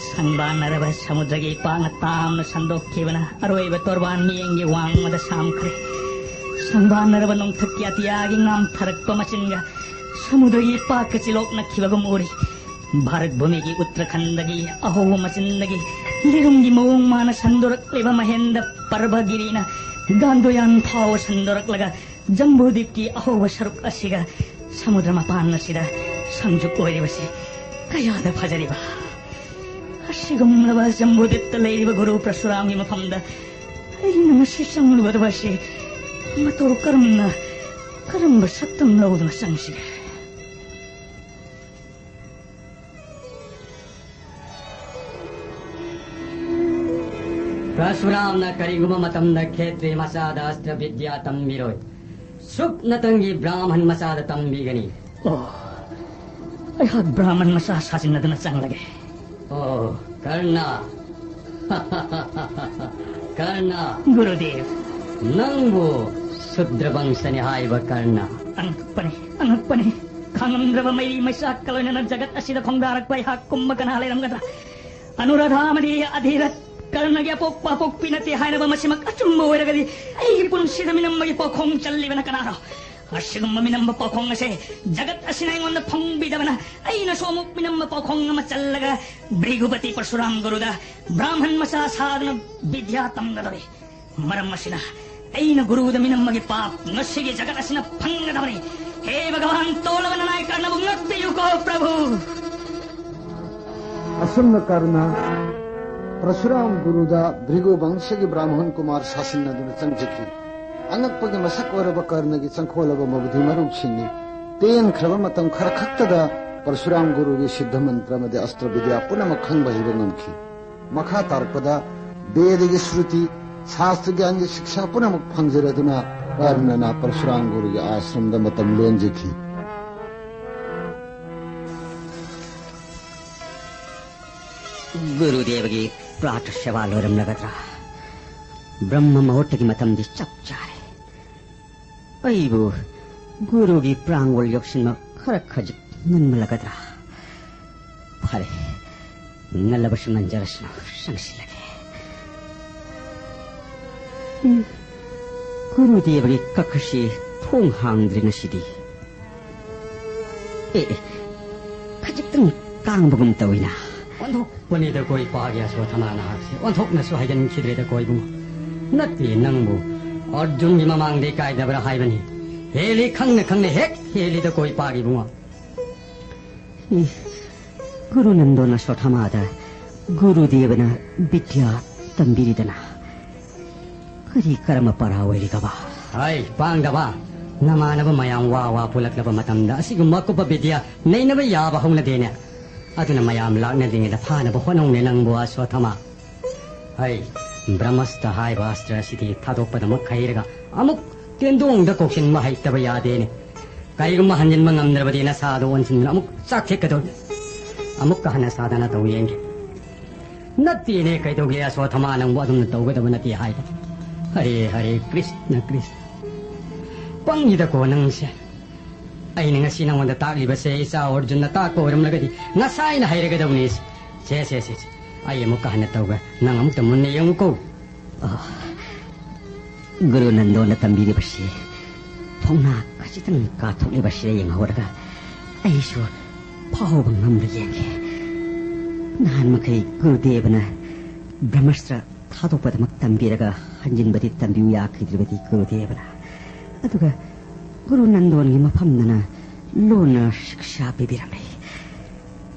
ꯁꯪꯕꯥꯟꯅꯔꯕ ꯁꯃꯨꯗ꯭ꯔꯒꯤ ꯏꯄꯥꯛꯅ ꯇꯥꯝꯅ ꯁꯟꯗꯣꯛꯈꯤꯕꯅ ꯑꯔꯣꯏꯕ ꯇꯣꯔꯕꯥꯟ ꯃꯤꯠꯌꯦꯡꯒꯤ ꯋꯥꯡꯃꯗ ꯁꯥꯝꯈ꯭ꯔꯦ꯫ ꯁꯪꯕꯥꯟꯅꯔꯕ ꯅꯣꯡꯊꯛꯀꯤ ꯑꯇꯤꯌꯥꯒꯤ ꯉꯥꯝꯊꯔꯛꯄ ꯃꯆꯤꯟꯒ ꯁꯃꯨꯗ꯭ꯔꯒꯤ ꯏꯄꯥꯛꯀ ꯆꯤꯂꯣꯛꯅꯈꯤꯕꯒꯨꯝ ꯎꯔꯤ꯫ ꯚꯥꯔꯠ ꯚꯨꯃꯤꯒꯤ ꯎꯠꯇ꯭ꯔꯈꯟꯗꯒꯤ ꯑꯍꯧꯕ ꯃꯆꯤꯟꯗꯒꯤ ꯂꯤꯔꯨꯝꯒꯤ ꯃꯑꯣꯡ ꯃꯥꯅ ꯁꯟꯗꯣꯔꯛꯂꯤꯕ ꯃꯍꯦꯟꯗ ꯄꯔꯕꯒꯤꯔꯤꯅ ꯒꯥꯟꯗꯣꯌꯥꯟ ꯐꯥꯎꯕ ꯁꯟꯗꯣꯔꯛꯂꯒ ꯖꯝꯕꯨꯗꯤꯞꯀꯤ ꯑꯍꯧꯕ ꯁꯔꯨꯛ ꯑꯁꯤꯒ ꯁꯃꯨꯗ꯭ꯔ ꯃꯄꯥꯟ ꯑꯁꯤꯗ ꯁꯪꯖꯨꯛ ꯑꯣꯏꯔꯤꯕꯁꯤ ꯀꯌꯥꯗ ꯐꯖꯔꯤꯕ! ꯑꯁꯤꯒꯨꯝꯂꯕ ꯖꯝꯕꯨꯗꯤꯞꯇ ꯂꯩꯔꯤꯕ ꯒꯨꯔꯨ ꯄ꯭ꯔꯁꯨꯔꯥꯝꯒꯤ ꯃꯐꯝꯗ ꯑꯩꯅ ꯉꯁꯤ ꯆꯪꯂꯨꯒꯗꯕ ꯑꯁꯤ ꯃꯇꯧ ꯀꯔꯝꯅ, ꯀꯔꯝꯕ ꯁꯛꯇꯝ ꯂꯧꯗꯨꯅ ꯆꯪꯁꯤꯒꯦ? ꯄ꯭ꯔꯁꯨꯔꯥꯝꯅ ꯀꯔꯤꯒꯨꯝꯕ ꯃꯇꯝꯗ ꯈꯦꯇ꯭ꯔꯤ ꯃꯆꯥꯗ ꯑꯁꯇ꯭ꯔ ꯕꯤꯗ꯭ꯌꯥ ꯇꯝꯕꯤꯔꯣꯏ꯫ ꯁꯨꯞꯅꯇꯪꯒꯤ ꯕ꯭ꯔꯥꯍꯃꯟ ꯃꯆꯥꯗ ꯇꯝꯕꯤꯒꯅꯤ꯫ ꯑꯣ, ꯑꯩꯍꯥꯛ ꯕ꯭ꯔꯥꯍꯃꯟ ꯃꯆꯥ ꯁꯥꯖꯤꯟꯅꯗꯨꯅ ꯆꯪꯂꯒꯦ꯫ ꯑꯣ, ꯀꯔꯅ꯫ ꯀꯔꯅ꯫ ꯒꯨꯔꯨꯗꯦꯕ꯫ ꯅꯪꯕꯨ ꯁꯨꯗ꯭ꯔ ꯋꯪꯁꯅꯤ ꯍꯥꯏꯕ ꯀꯔꯅ꯫ ꯑꯉꯛꯄꯅꯤ, ꯑꯉꯛꯄꯅꯤ꯫ ꯈꯥꯡꯉꯝꯗ꯭ꯔꯕ ꯃꯩꯔꯤ ꯃꯩꯆꯥꯛꯀ ꯂꯣꯏꯅꯅ ꯖꯒꯠ ꯑꯁꯤꯗ ꯈꯣꯡꯗꯥꯔꯛꯄ ꯑꯩꯍꯥꯛꯀꯨꯝꯕ ꯀꯅꯥ ꯂꯩꯔꯝꯒꯗ꯭ꯔꯥ? ꯑꯅꯨꯔꯥꯙꯥ ꯑꯃꯗꯤ ꯑꯙꯤꯔꯠ ꯀꯔꯅꯒꯤ ꯑꯄꯣꯛꯄ ꯑꯄꯣꯛꯄꯤ ꯅꯠꯇꯦ ꯍꯥꯏꯅꯕ ꯃꯁꯤꯃꯛ ꯑꯆꯨꯝꯕ ꯑꯣꯏꯔꯒꯗꯤ ꯑꯩꯒꯤ ꯄꯨꯟꯁꯤꯗ ꯃꯤꯅꯝꯕꯒꯤ ꯄꯥꯎꯈꯣꯡ ꯆꯜꯂꯤꯕꯅ ꯀꯅꯥꯅꯣ? ꯑꯁꯤꯒꯨꯝꯕ ꯃꯤꯅꯝꯕ ꯄꯥꯎꯈꯣꯡ ꯑꯁꯦ ꯖꯒꯠ ꯑꯁꯤꯅ ꯑꯩꯉꯣꯟꯗ ꯐꯪꯕꯤꯗꯕꯅ ꯑꯩꯅꯁꯨ ꯑꯃꯨꯛ ꯃꯤꯅꯝꯕ ꯄꯥꯎꯈꯣꯡ ꯑꯃ ꯆꯜꯂꯒ ꯚ꯭ꯔꯤꯒꯨꯄꯇꯤ ꯄꯔꯁꯨꯔꯥꯝ ꯒꯨꯔꯨꯗ ꯕ꯭ꯔꯥꯍꯃꯟ ꯃꯆꯥ ꯁꯥꯗꯨꯅ ꯕꯤꯗ꯭ꯌꯥ ꯇꯝꯒꯗꯧꯔꯤ꯫ ꯃꯔꯝ ꯑꯁꯤꯅ ꯑꯩꯅ ꯒꯨꯔꯨꯗ ꯃꯤꯅꯝꯕꯒꯤ ꯄꯥꯞ ꯉꯁꯤꯒꯤ ꯖꯒꯠ ꯑꯁꯤꯅ ꯐꯪꯒꯗꯕꯅꯤ꯫ ꯍꯦ ꯚꯒꯋꯥꯟ, ꯇꯣꯜꯂꯕ ꯅꯅꯥꯏ ꯀꯔꯅꯕꯨ ꯉꯥꯛꯄꯤꯌꯨꯀꯣ ꯄ꯭ꯔꯚꯨ꯫ ꯑꯁꯨꯝꯅ ꯀꯔꯅ ꯄ꯭ꯔꯁꯨꯔꯥꯝ ꯒꯨꯔꯨꯗ ꯚ꯭ꯔꯤꯒꯨ ꯋꯪꯁꯒꯤ ꯕ꯭ꯔꯥꯍꯃꯟ ꯀꯨꯃꯥꯔ ꯁꯥꯁꯤꯟꯅꯗꯨꯅ ꯆꯪꯖꯈꯤ꯫ ꯑꯉꯛꯄꯒꯤ ꯃꯁꯛ ꯑꯣꯏꯔꯕ ꯀꯔꯅꯒꯤ ꯆꯪꯈꯣꯜꯂꯕ ꯃꯕꯨꯙꯤ ꯃꯔꯨꯞꯁꯤꯡꯅꯤ꯫ ꯇꯦꯟꯈ꯭ꯔꯕ ꯃꯇꯝ ꯈꯔ ꯈꯛꯇꯗ ꯄ꯭ꯔꯁꯨꯔꯥꯝ ꯒꯨꯔꯨꯒꯤ ꯁꯤꯗꯙ ꯃꯟꯇ꯭ꯔ ꯑꯃꯗꯤ ꯑꯁꯇ꯭ꯔ ꯕꯤꯗ꯭ꯌꯥ ꯄꯨꯝꯅꯃꯛ ꯈꯪꯕ ꯍꯩꯕ ꯉꯝꯈꯤ꯫ ꯃꯈꯥ ꯇꯥꯔꯛꯄꯗ ꯕꯦꯗꯒꯤ ꯁ꯭ꯔꯨꯇꯤ, ꯁꯥꯁꯇ꯭ꯔ ꯒ꯭ꯌꯥꯟꯒꯤ ꯁꯤꯛꯁꯥ ꯄꯨꯝꯅꯃꯛ ꯐꯪꯖꯔꯗꯨꯅ ꯀꯔꯅꯅ ꯄꯔꯁꯨꯔꯥꯝ ꯒꯨꯔꯨꯒꯤ ꯑꯥꯁ꯭ꯔꯝꯗ ꯃꯇꯝ ꯂꯦꯟꯖꯈꯤ꯫ ꯒꯨꯔꯨꯗꯦꯕꯒꯤ ꯄ꯭ꯔꯥꯇ ꯁꯦꯕꯥ ꯂꯣꯏꯔꯝꯂꯒꯗ꯭ꯔꯥ? ꯕ꯭ꯔꯍ꯭ꯃ ꯃꯍꯨꯔꯇꯒꯤ ꯃꯇꯝꯗꯤ ꯆꯞ ꯆꯥꯔꯦ꯫ ꯑꯩꯕꯨ ꯒꯨꯔꯨꯒꯤ ꯄ꯭ꯔꯥꯡꯒꯣꯜ ꯌꯧꯁꯤꯟꯕ ꯈꯔ ꯈꯖꯤꯛ ꯉꯟꯃꯜꯂꯒꯗ꯭ꯔꯥ? ꯐꯔꯦ, ꯉꯜꯂꯕꯁꯨ ꯉꯟꯖꯔꯁꯅꯨ, ꯆꯪꯁꯤꯜꯂꯒꯦ꯫ ꯎꯝ, ꯒꯨꯔꯨꯗꯦꯕꯒꯤ ꯀꯛꯈꯁꯤ ꯊꯣꯡ ꯍꯥꯡꯗ꯭ꯔꯤ ꯉꯁꯤꯗꯤ꯫ ꯑꯦ, ꯑꯦ, ꯈꯖꯤꯛꯇꯪ ꯀꯥꯡꯕꯒꯨꯝ ꯇꯧꯏꯅ꯫ ꯑꯣꯟꯊꯣꯛꯄꯅꯤꯗꯀꯣ ꯏꯄꯥꯒꯤ ꯑꯁꯣꯊꯃꯥ ꯅꯍꯥꯛꯁꯦ, ꯑꯣꯟꯊꯣꯛꯅꯁꯨ ꯍꯥꯏꯒꯟꯈꯤꯗ꯭ꯔꯦꯗꯀꯣ ꯏꯕꯨꯡꯉꯣ꯫ ꯅꯠꯇꯦ, ꯅꯪꯕꯨ ꯑꯔꯖꯨꯟꯒꯤ ꯃꯃꯥꯡꯗ ꯏꯀꯥꯏꯗꯕ꯭ꯔꯥ ꯍꯥꯏꯕꯅꯤ꯫ ꯍꯦꯜꯂꯤ, ꯈꯪꯅ ꯈꯪꯅ ꯍꯦꯛ ꯍꯦꯜꯂꯤꯗꯀꯣ ꯏꯄꯥꯒꯤ ꯏꯕꯨꯡꯉꯣ꯫ ꯎꯝ, ꯒꯨꯔꯨ ꯅꯟꯗꯣꯟ ꯑꯁꯣꯊꯃꯥꯗ ꯒꯨꯔꯨꯗꯦꯕꯅ ꯕꯤꯗ꯭ꯌꯥ ꯇꯝꯕꯤꯔꯤꯗꯅ꯫ ꯀꯔꯤ ꯀꯔꯝꯕ ꯄꯔꯥ ꯑꯣꯏꯔꯤꯒꯕ? ꯍꯩ, ꯄꯥꯡꯗꯕ! ꯅꯃꯥꯟꯅꯕ ꯃꯌꯥꯝ ꯋꯥ ꯋꯥ ꯄꯨꯜꯂꯛꯂꯕ ꯃꯇꯝꯗ ꯑꯁꯤꯒꯨꯝꯕ ꯑꯀꯨꯞꯄ ꯕꯤꯗ꯭ꯌꯥ ꯅꯩꯅꯕ ꯌꯥꯕ ꯍꯧꯅꯗꯦꯅꯦ꯫ ꯑꯗꯨꯅ ꯃꯌꯥꯝ ꯂꯥꯛꯅꯗ꯭ꯔꯤꯉꯩꯗ ꯐꯥꯅꯕ ꯍꯣꯠꯅꯧꯅꯦ ꯅꯪꯕꯨ, ꯑꯁꯣꯊꯃꯥ꯫ ꯍꯩ, ꯕ꯭ꯔꯍꯃꯁꯇ ꯍꯥꯏꯕ ꯑꯁꯇ꯭ꯔ ꯑꯁꯤꯗꯤ ꯊꯥꯗꯣꯛꯄꯗꯃꯛ ꯍꯩꯔꯒ ꯑꯃꯨꯛ ꯇꯦꯟꯗꯣꯡꯗ ꯀꯣꯛꯁꯤꯟꯕ ꯍꯩꯇꯕ ꯌꯥꯗꯦꯅꯦ꯫ ꯀꯔꯤꯒꯨꯝꯕ ꯍꯟꯖꯤꯟꯕ ꯉꯝꯗ꯭ꯔꯕꯗꯤ ꯅꯁꯥꯗꯣ ꯑꯣꯟꯁꯤꯟꯗꯨꯅ ꯑꯃꯨꯛ ꯆꯥꯛꯊꯦꯛꯀꯗꯧꯔꯤ꯫ ꯑꯃꯨꯛꯀ ꯍꯟꯅ ꯁꯥꯗꯅ ꯇꯧ ꯌꯦꯡꯒꯦ꯫ ꯅꯠꯇꯦꯅꯦ, ꯀꯩꯗꯧꯒꯦ ꯑꯁꯣꯊꯃꯥ, ꯅꯪꯕꯨ ꯑꯗꯨꯝꯅ ꯇꯧꯒꯗꯕ ꯅꯠꯇꯦ ꯍꯥꯏꯕ꯫ ꯍꯔꯦ ꯍꯔꯦ, ꯀ꯭ꯔꯤꯁꯅ ꯀ꯭ꯔꯤꯁꯅ꯫ ꯄꯪꯉꯤꯗꯀꯣ ꯅꯪꯁꯦ꯫ ꯑꯩꯅ ꯉꯁꯤ ꯅꯉꯣꯟꯗ ꯇꯥꯛꯂꯤꯕꯁꯦ ꯏꯆꯥ ꯑꯔꯖꯨꯟꯅ ꯇꯥꯛꯄ ꯑꯣꯏꯔꯝꯂꯒꯗꯤ ꯉꯁꯥꯏꯅ ꯍꯩꯔꯒꯗꯕꯅꯤ꯫ ꯁꯦ, ꯁꯦ, ꯁꯦ, ꯁꯦ꯫ ꯑꯩ ꯑꯃꯨꯛꯀ ꯍꯟꯅ ꯇꯧꯒꯦ꯫ ꯅꯪ ꯑꯃꯨꯛꯇ ꯃꯨꯟꯅ ꯌꯦꯡꯉꯨꯀꯣ꯫ ꯑ, ꯒꯨꯔꯨ ꯅꯟꯗꯣꯟꯅ ꯇꯝꯕꯤꯔꯤꯕꯁꯤ ꯊꯧꯅꯥ ꯈꯖꯤꯛꯇꯪ ꯀꯥꯊꯣꯛꯂꯤꯕꯁꯤꯗ ꯌꯦꯡꯍꯧꯔꯒ ꯑꯩꯁꯨ ꯐꯥꯎꯕ ꯉꯝꯕ꯭ꯔꯥ ꯌꯦꯡꯒꯦ꯫ ꯅꯍꯥꯟ ꯃꯈꯩ ꯒꯨꯔꯨꯗꯦꯕꯅ ꯕ꯭ꯔꯍꯃꯁꯇ꯭ꯔ ꯊꯥꯗꯣꯛꯄꯗꯃꯛ ꯇꯝꯕꯤꯔꯒ ꯍꯟꯖꯤꯟꯕꯗꯤ ꯇꯝꯕꯤꯌꯨ ꯌꯥꯈꯤꯗ꯭ꯔꯤꯕꯗꯤ ꯒꯨꯔꯨꯗꯦꯕꯅ꯫ ꯑꯗꯨꯒ ꯒꯨꯔꯨ ꯅꯟꯗꯣꯟꯒꯤ ꯃꯐꯝꯗꯅ ꯂꯣꯟꯅ ꯁꯤꯛꯁꯥ ꯄꯤꯕꯤꯔꯝꯃꯤ꯫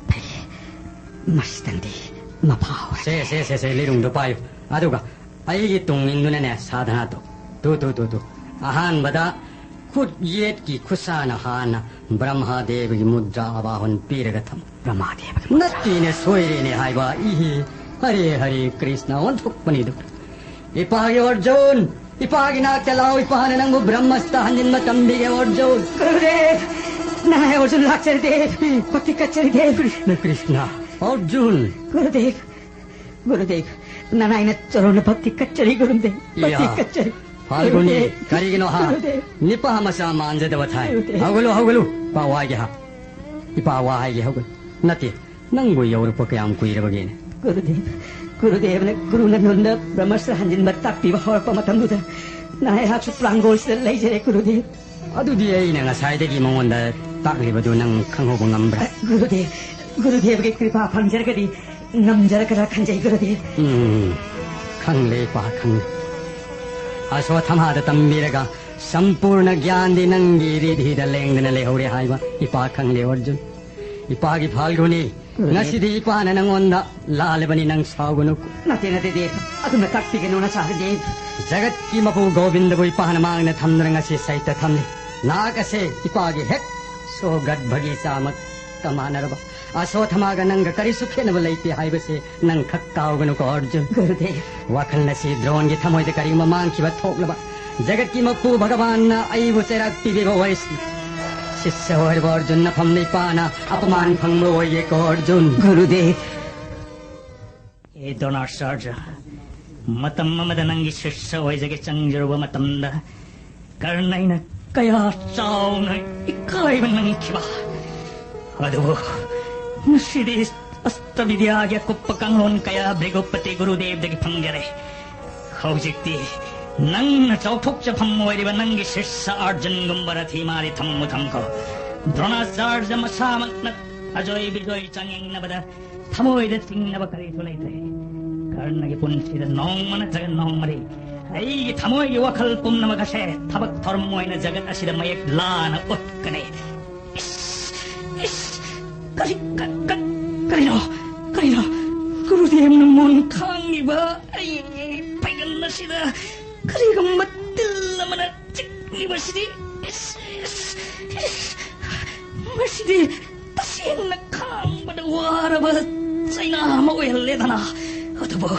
ꯐꯩ, ꯃꯁꯤꯗꯪꯗꯤ ꯃꯐꯥ ꯍꯧꯔꯦ꯫ ꯁꯦ, ꯁꯦ, ꯁꯦ, ꯁꯦ, ꯂꯤꯔꯨꯡꯗꯣ ꯄꯥꯏꯌꯨ꯫ ꯑꯗꯨꯒ ꯑꯩꯒꯤ ꯇꯨꯡ ꯏꯟꯗꯨꯅꯅꯦ ꯁꯥꯙꯅꯥ ꯇꯧ꯫ Two, two, two, two. ꯑꯍꯥꯟꯕꯗ ꯈꯨꯠ ꯌꯦꯠꯀꯤ ꯈꯨꯠꯁꯥꯅ ꯍꯥꯟꯅ ꯕ꯭ꯔꯍꯃꯗꯦꯕꯒꯤ ꯃꯨꯗ꯭ꯔꯥ ꯑꯕꯥꯍꯟ ꯄꯤꯔꯒ ꯊꯝꯃꯨ꯫ ꯕ꯭ꯔꯍꯃꯗꯦꯕꯒꯤ ꯃꯨꯗ꯭ꯔꯥ꯫ ꯅꯠꯇꯦꯅꯦ, ꯁꯣꯏꯔꯦꯅꯦ ꯍꯥꯏꯕ꯫ ꯏꯍꯦ, ꯍꯔꯦ ꯍꯔꯦ ꯀ꯭ꯔꯤꯁꯅ ꯑꯣꯟꯊꯣꯛꯄꯅꯤꯗꯨ꯫ ꯏꯄꯥꯒꯤ ꯑꯔꯖꯨꯟ, ꯏꯄꯥꯒꯤ ꯅꯥꯛꯇ ꯂꯥꯛꯑꯣ, ꯏꯄꯥꯅ ꯅꯪꯕꯨ ꯕ꯭ꯔꯍꯃꯁꯇ ꯍꯟꯖꯤꯟꯕ ꯇꯝꯕꯤꯒꯦ ꯑꯔꯖꯨꯟ꯫ ꯒꯨꯔꯨꯗꯦꯕ, ꯅꯥꯏ ꯑꯔꯖꯨꯟ ꯂꯥꯛꯆꯔꯤꯗꯦꯕ, ꯚꯛꯇꯤ ꯀꯠꯆꯔꯤꯗꯦꯕ꯫ ꯀ꯭ꯔꯤꯁꯅ, ꯀ꯭ꯔꯤꯁꯅ, ꯑꯔꯖꯨꯟ꯫ ꯒꯨꯔꯨꯗꯦꯕ, ꯒꯨꯔꯨꯗꯦꯕ, ꯅꯅꯥꯏꯅ ꯆꯔꯣꯟꯅ ꯚꯛꯇꯤ ꯀꯠꯆꯔꯤ ꯒꯨꯔꯨꯗꯦꯕ, ꯚꯛꯇꯤ ꯌꯥ꯫ ꯀꯠꯆꯔꯤ꯫ ꯐꯥꯜꯒꯨꯅꯤ, ꯀꯔꯤꯒꯤꯅꯣ ꯍꯥ? ꯅꯤꯄꯥ ꯃꯆꯥ ꯃꯥꯟꯖꯗꯕ ꯊꯥꯏ꯫ ꯍꯧꯒꯠꯂꯨ, ꯍꯧꯒꯠꯂꯨ꯫ ꯏꯄꯥ ꯋꯥ ꯍꯥꯏꯒꯦ ꯍꯥ? ꯏꯄꯥ ꯋꯥ ꯍꯥꯏꯒꯦ, ꯍꯧꯒꯠꯂꯨ꯫ ꯅꯠꯇꯦ, ꯅꯪꯕꯨ ꯌꯧꯔꯛꯄ ꯀꯌꯥꯝ ꯀꯨꯏꯔꯕꯒꯦꯅꯦ? ꯒꯨꯔꯨꯗꯦꯕ, ꯒꯨꯔꯨꯗꯦꯕꯅ ꯒꯨꯔꯨ ꯅꯟꯗꯣꯟꯗ ꯕ꯭ꯔꯍꯃꯁ꯭ꯔ ꯍꯟꯖꯤꯟꯕ ꯇꯥꯛꯄꯤꯕ ꯍꯧꯔꯛꯄ ꯃꯇꯝꯗꯨꯗ ꯅꯍꯥꯛ ꯑꯩꯍꯥꯛꯁꯨ ꯄ꯭ꯔꯥꯡꯒꯣꯜꯁꯤꯗ ꯂꯩꯖꯔꯦ, ꯒꯨꯔꯨꯗꯦꯕ꯫ ꯑꯗꯨꯗꯤ ꯑꯩꯅ ꯉꯁꯥꯏꯗꯒꯤ ꯃꯉꯣꯟꯗ ꯇꯥꯛꯂꯤꯕꯗꯨ ꯅꯪ ꯈꯪꯍꯧꯕ ꯉꯝꯕ꯭ꯔꯥ? ꯒꯨꯔꯨꯗꯦꯕ, ꯒꯨꯔꯨꯗꯦꯕꯒꯤ ꯀ꯭ꯔꯤꯄꯥ ꯐꯪꯖꯔꯒꯗꯤ ꯉꯝꯖꯔꯛꯀꯗ꯭ꯔꯥ ꯈꯟꯖꯩ, ꯒꯨꯔꯨꯗꯦꯕ꯫ ꯎꯝ, ꯈꯪꯂꯦ ꯏꯄꯥ, ꯈꯪꯂꯦ꯫ ꯑꯁ꯭ꯋꯠꯊꯥꯃꯥꯗ ꯇꯝꯕꯤꯔꯒ ꯁꯝꯄꯨꯔꯅ ꯒ꯭ꯌꯥꯟꯗꯤ ꯅꯪꯒꯤ ꯔꯤꯙꯤꯗ ꯂꯦꯡꯗꯅ ꯂꯩꯍꯧꯔꯦ ꯍꯥꯏꯕ ꯏꯄꯥ ꯈꯪꯂꯦ ꯑꯔꯖꯨꯟ꯫ ꯏꯄꯥꯒꯤ ꯐꯥꯜꯒꯨꯅꯤ, ꯒꯨꯔꯨꯗꯦꯕ꯫ ꯉꯁꯤꯗꯤ ꯏꯄꯥꯅ ꯅꯪꯉꯣꯟꯗ ꯂꯥꯜꯂꯕꯅꯤ, ꯅꯪ ꯁꯥꯎꯒꯅꯨ꯫ ꯅꯠꯇꯦ, ꯅꯠꯇꯦ, ꯗꯦꯕ꯫ ꯑꯗꯨꯝꯅ ꯇꯥꯛꯄꯤꯒꯅꯨ, ꯅꯆꯥ ꯗꯦꯕ꯫ ꯖꯒꯠꯀꯤ ꯃꯄꯨ ꯒꯣꯕꯤꯟꯗꯕꯨ ꯏꯄꯥꯅ ꯃꯥꯡꯗ ꯊꯝꯗꯨꯅ ꯉꯁꯤ ꯁꯩꯇ ꯊꯝꯂꯤ꯫ ꯅꯍꯥꯛ ꯑꯁꯦ ꯏꯄꯥꯒꯤ ꯍꯦꯛ ꯁꯣꯒꯠꯚꯒꯤ ꯆꯥꯃꯛꯀ ꯃꯥꯟꯅꯔꯕ ꯑꯁ꯭ꯋꯠꯊꯥꯃꯥꯒ ꯅꯪꯒ ꯀꯔꯤꯁꯨ ꯈꯦꯠꯅꯕ ꯂꯩꯇꯦ ꯍꯥꯏꯕꯁꯤ ꯅꯪ ꯈꯛ ꯀꯥꯎꯒꯅꯨꯀꯣ ꯑꯔꯖꯨꯟ꯫ ꯒꯨꯔꯨꯗꯦꯕ꯫ ꯋꯥꯈꯜ ꯑꯁꯤ ꯗ꯭ꯔꯣꯟꯒꯤ ꯊꯃꯣꯏꯗ ꯀꯔꯤꯒꯨꯝꯕ ꯃꯥꯡꯈꯤꯕ ꯊꯣꯛꯂꯕ, ꯖꯒꯠꯀꯤ ꯃꯄꯨ ꯚꯒꯕꯥꯟꯅ ꯑꯩꯕꯨ ꯆꯩꯔꯥꯛ ꯄꯤꯕꯤꯕ ꯑꯣꯏꯁꯅꯨ꯫ ꯁꯤꯁ꯭ꯌ ꯑꯣꯏꯔꯕ ꯑꯔꯖꯨꯟ, ꯅꯐꯝꯗ ꯏꯄꯥꯅ ꯑꯄꯃꯥꯟ ꯐꯪꯕ ꯑꯣꯏꯒꯦꯀꯣ ꯑꯔꯖꯨꯟ꯫ ꯒꯨꯔꯨꯗꯦꯕ꯫ ꯍꯦ ꯗ꯭ꯔꯣꯅꯥꯆꯥꯔꯖ, ꯃꯇꯝ ꯑꯃꯗ ꯅꯪꯒꯤ ꯁꯤꯁ꯭ꯌ ꯑꯣꯏꯖꯒꯦ ꯆꯪꯖꯔꯨꯕ ꯃꯇꯝꯗ ꯀꯔꯅꯩꯅ ꯀꯌꯥ ꯆꯥꯎꯅ ꯏꯀꯥꯏꯕ ꯅꯪꯈꯤꯕ꯫ ꯑꯗꯨꯕꯨ ꯉꯁꯤꯗꯤ ꯑꯁ꯭ꯇ꯭ꯔꯕꯤꯗ꯭ꯌꯥꯒꯤ ꯑꯀꯨꯞꯄ ꯀꯥꯡꯂꯣꯟ ꯀꯌꯥ ꯚ꯭ꯔꯤꯒꯨꯄꯇꯤ ꯒꯨꯔꯨꯗꯦꯕꯗꯒꯤ ꯐꯪꯖꯔꯦ꯫ ꯍꯧꯖꯤꯛꯇꯤ ꯅꯪꯅ ꯆꯥꯎꯊꯣꯛꯆꯐꯝ ꯑꯣꯏꯔꯤꯕ ꯅꯪꯒꯤ ꯁꯤꯁ꯭ꯌ ꯑꯔꯖꯨꯟꯒꯨꯝꯕ ꯔꯊꯤꯃꯥꯗꯤ ꯊꯝꯃꯨ ꯊꯝꯈꯣ꯫ ꯗ꯭ꯔꯣꯅꯥꯆꯥꯔꯖ ꯃꯁꯥꯃꯛꯅ ꯑꯖꯣꯏ ꯕꯤꯖꯣꯏ ꯆꯥꯡꯌꯦꯡꯅꯕꯗ ꯊꯃꯣꯏꯗ ꯆꯤꯡꯅꯕ ꯀꯔꯤꯁꯨ ꯂꯩꯇ꯭ꯔꯦ꯫ ꯀꯔꯅꯒꯤ ꯄꯨꯟꯁꯤꯗ ꯅꯣꯡꯃ ꯅꯠꯇ꯭ꯔꯒ ꯅꯣꯡꯃꯗꯤ ꯑꯩꯒꯤ ꯊꯃꯣꯏꯒꯤ ꯋꯥꯈꯜ ꯄꯨꯝꯅꯃꯛ ꯑꯁꯦ ꯊꯕꯛ ꯊꯧꯔꯝ ꯑꯣꯏꯅ ꯖꯒꯠ ꯑꯁꯤꯗ ꯃꯌꯦꯛ ꯂꯥꯅ ꯎꯠꯀꯅꯤ꯫ ꯏꯁ, ꯏꯁ, ꯀꯔꯤ, ꯀ-, ꯀ-, ꯀꯔꯤꯅꯣ? ꯀꯔꯤꯅꯣ? ꯒꯨꯔꯨꯗꯦꯕꯅ ꯃꯣꯟ ꯈꯥꯡꯉꯤꯕ ꯑꯩꯒꯤ ꯐꯩꯒꯟ ꯑꯁꯤꯗ ꯀꯔꯤꯒꯨꯝꯕ ꯇꯤꯜ ꯑꯃꯅ ꯆꯤꯛꯂꯤꯕꯁꯤꯗꯤ, ꯏꯁ, ꯏꯁ, ꯏꯁ, ꯃꯁꯤꯗꯤ ꯇꯁꯦꯡꯅ ꯈꯥꯡꯕꯗ ꯋꯥꯔꯕ ꯆꯩꯅꯥ ꯑꯃ ꯑꯣꯏꯍꯜꯂꯦꯗꯅ꯫ ꯑꯗꯨꯕꯨ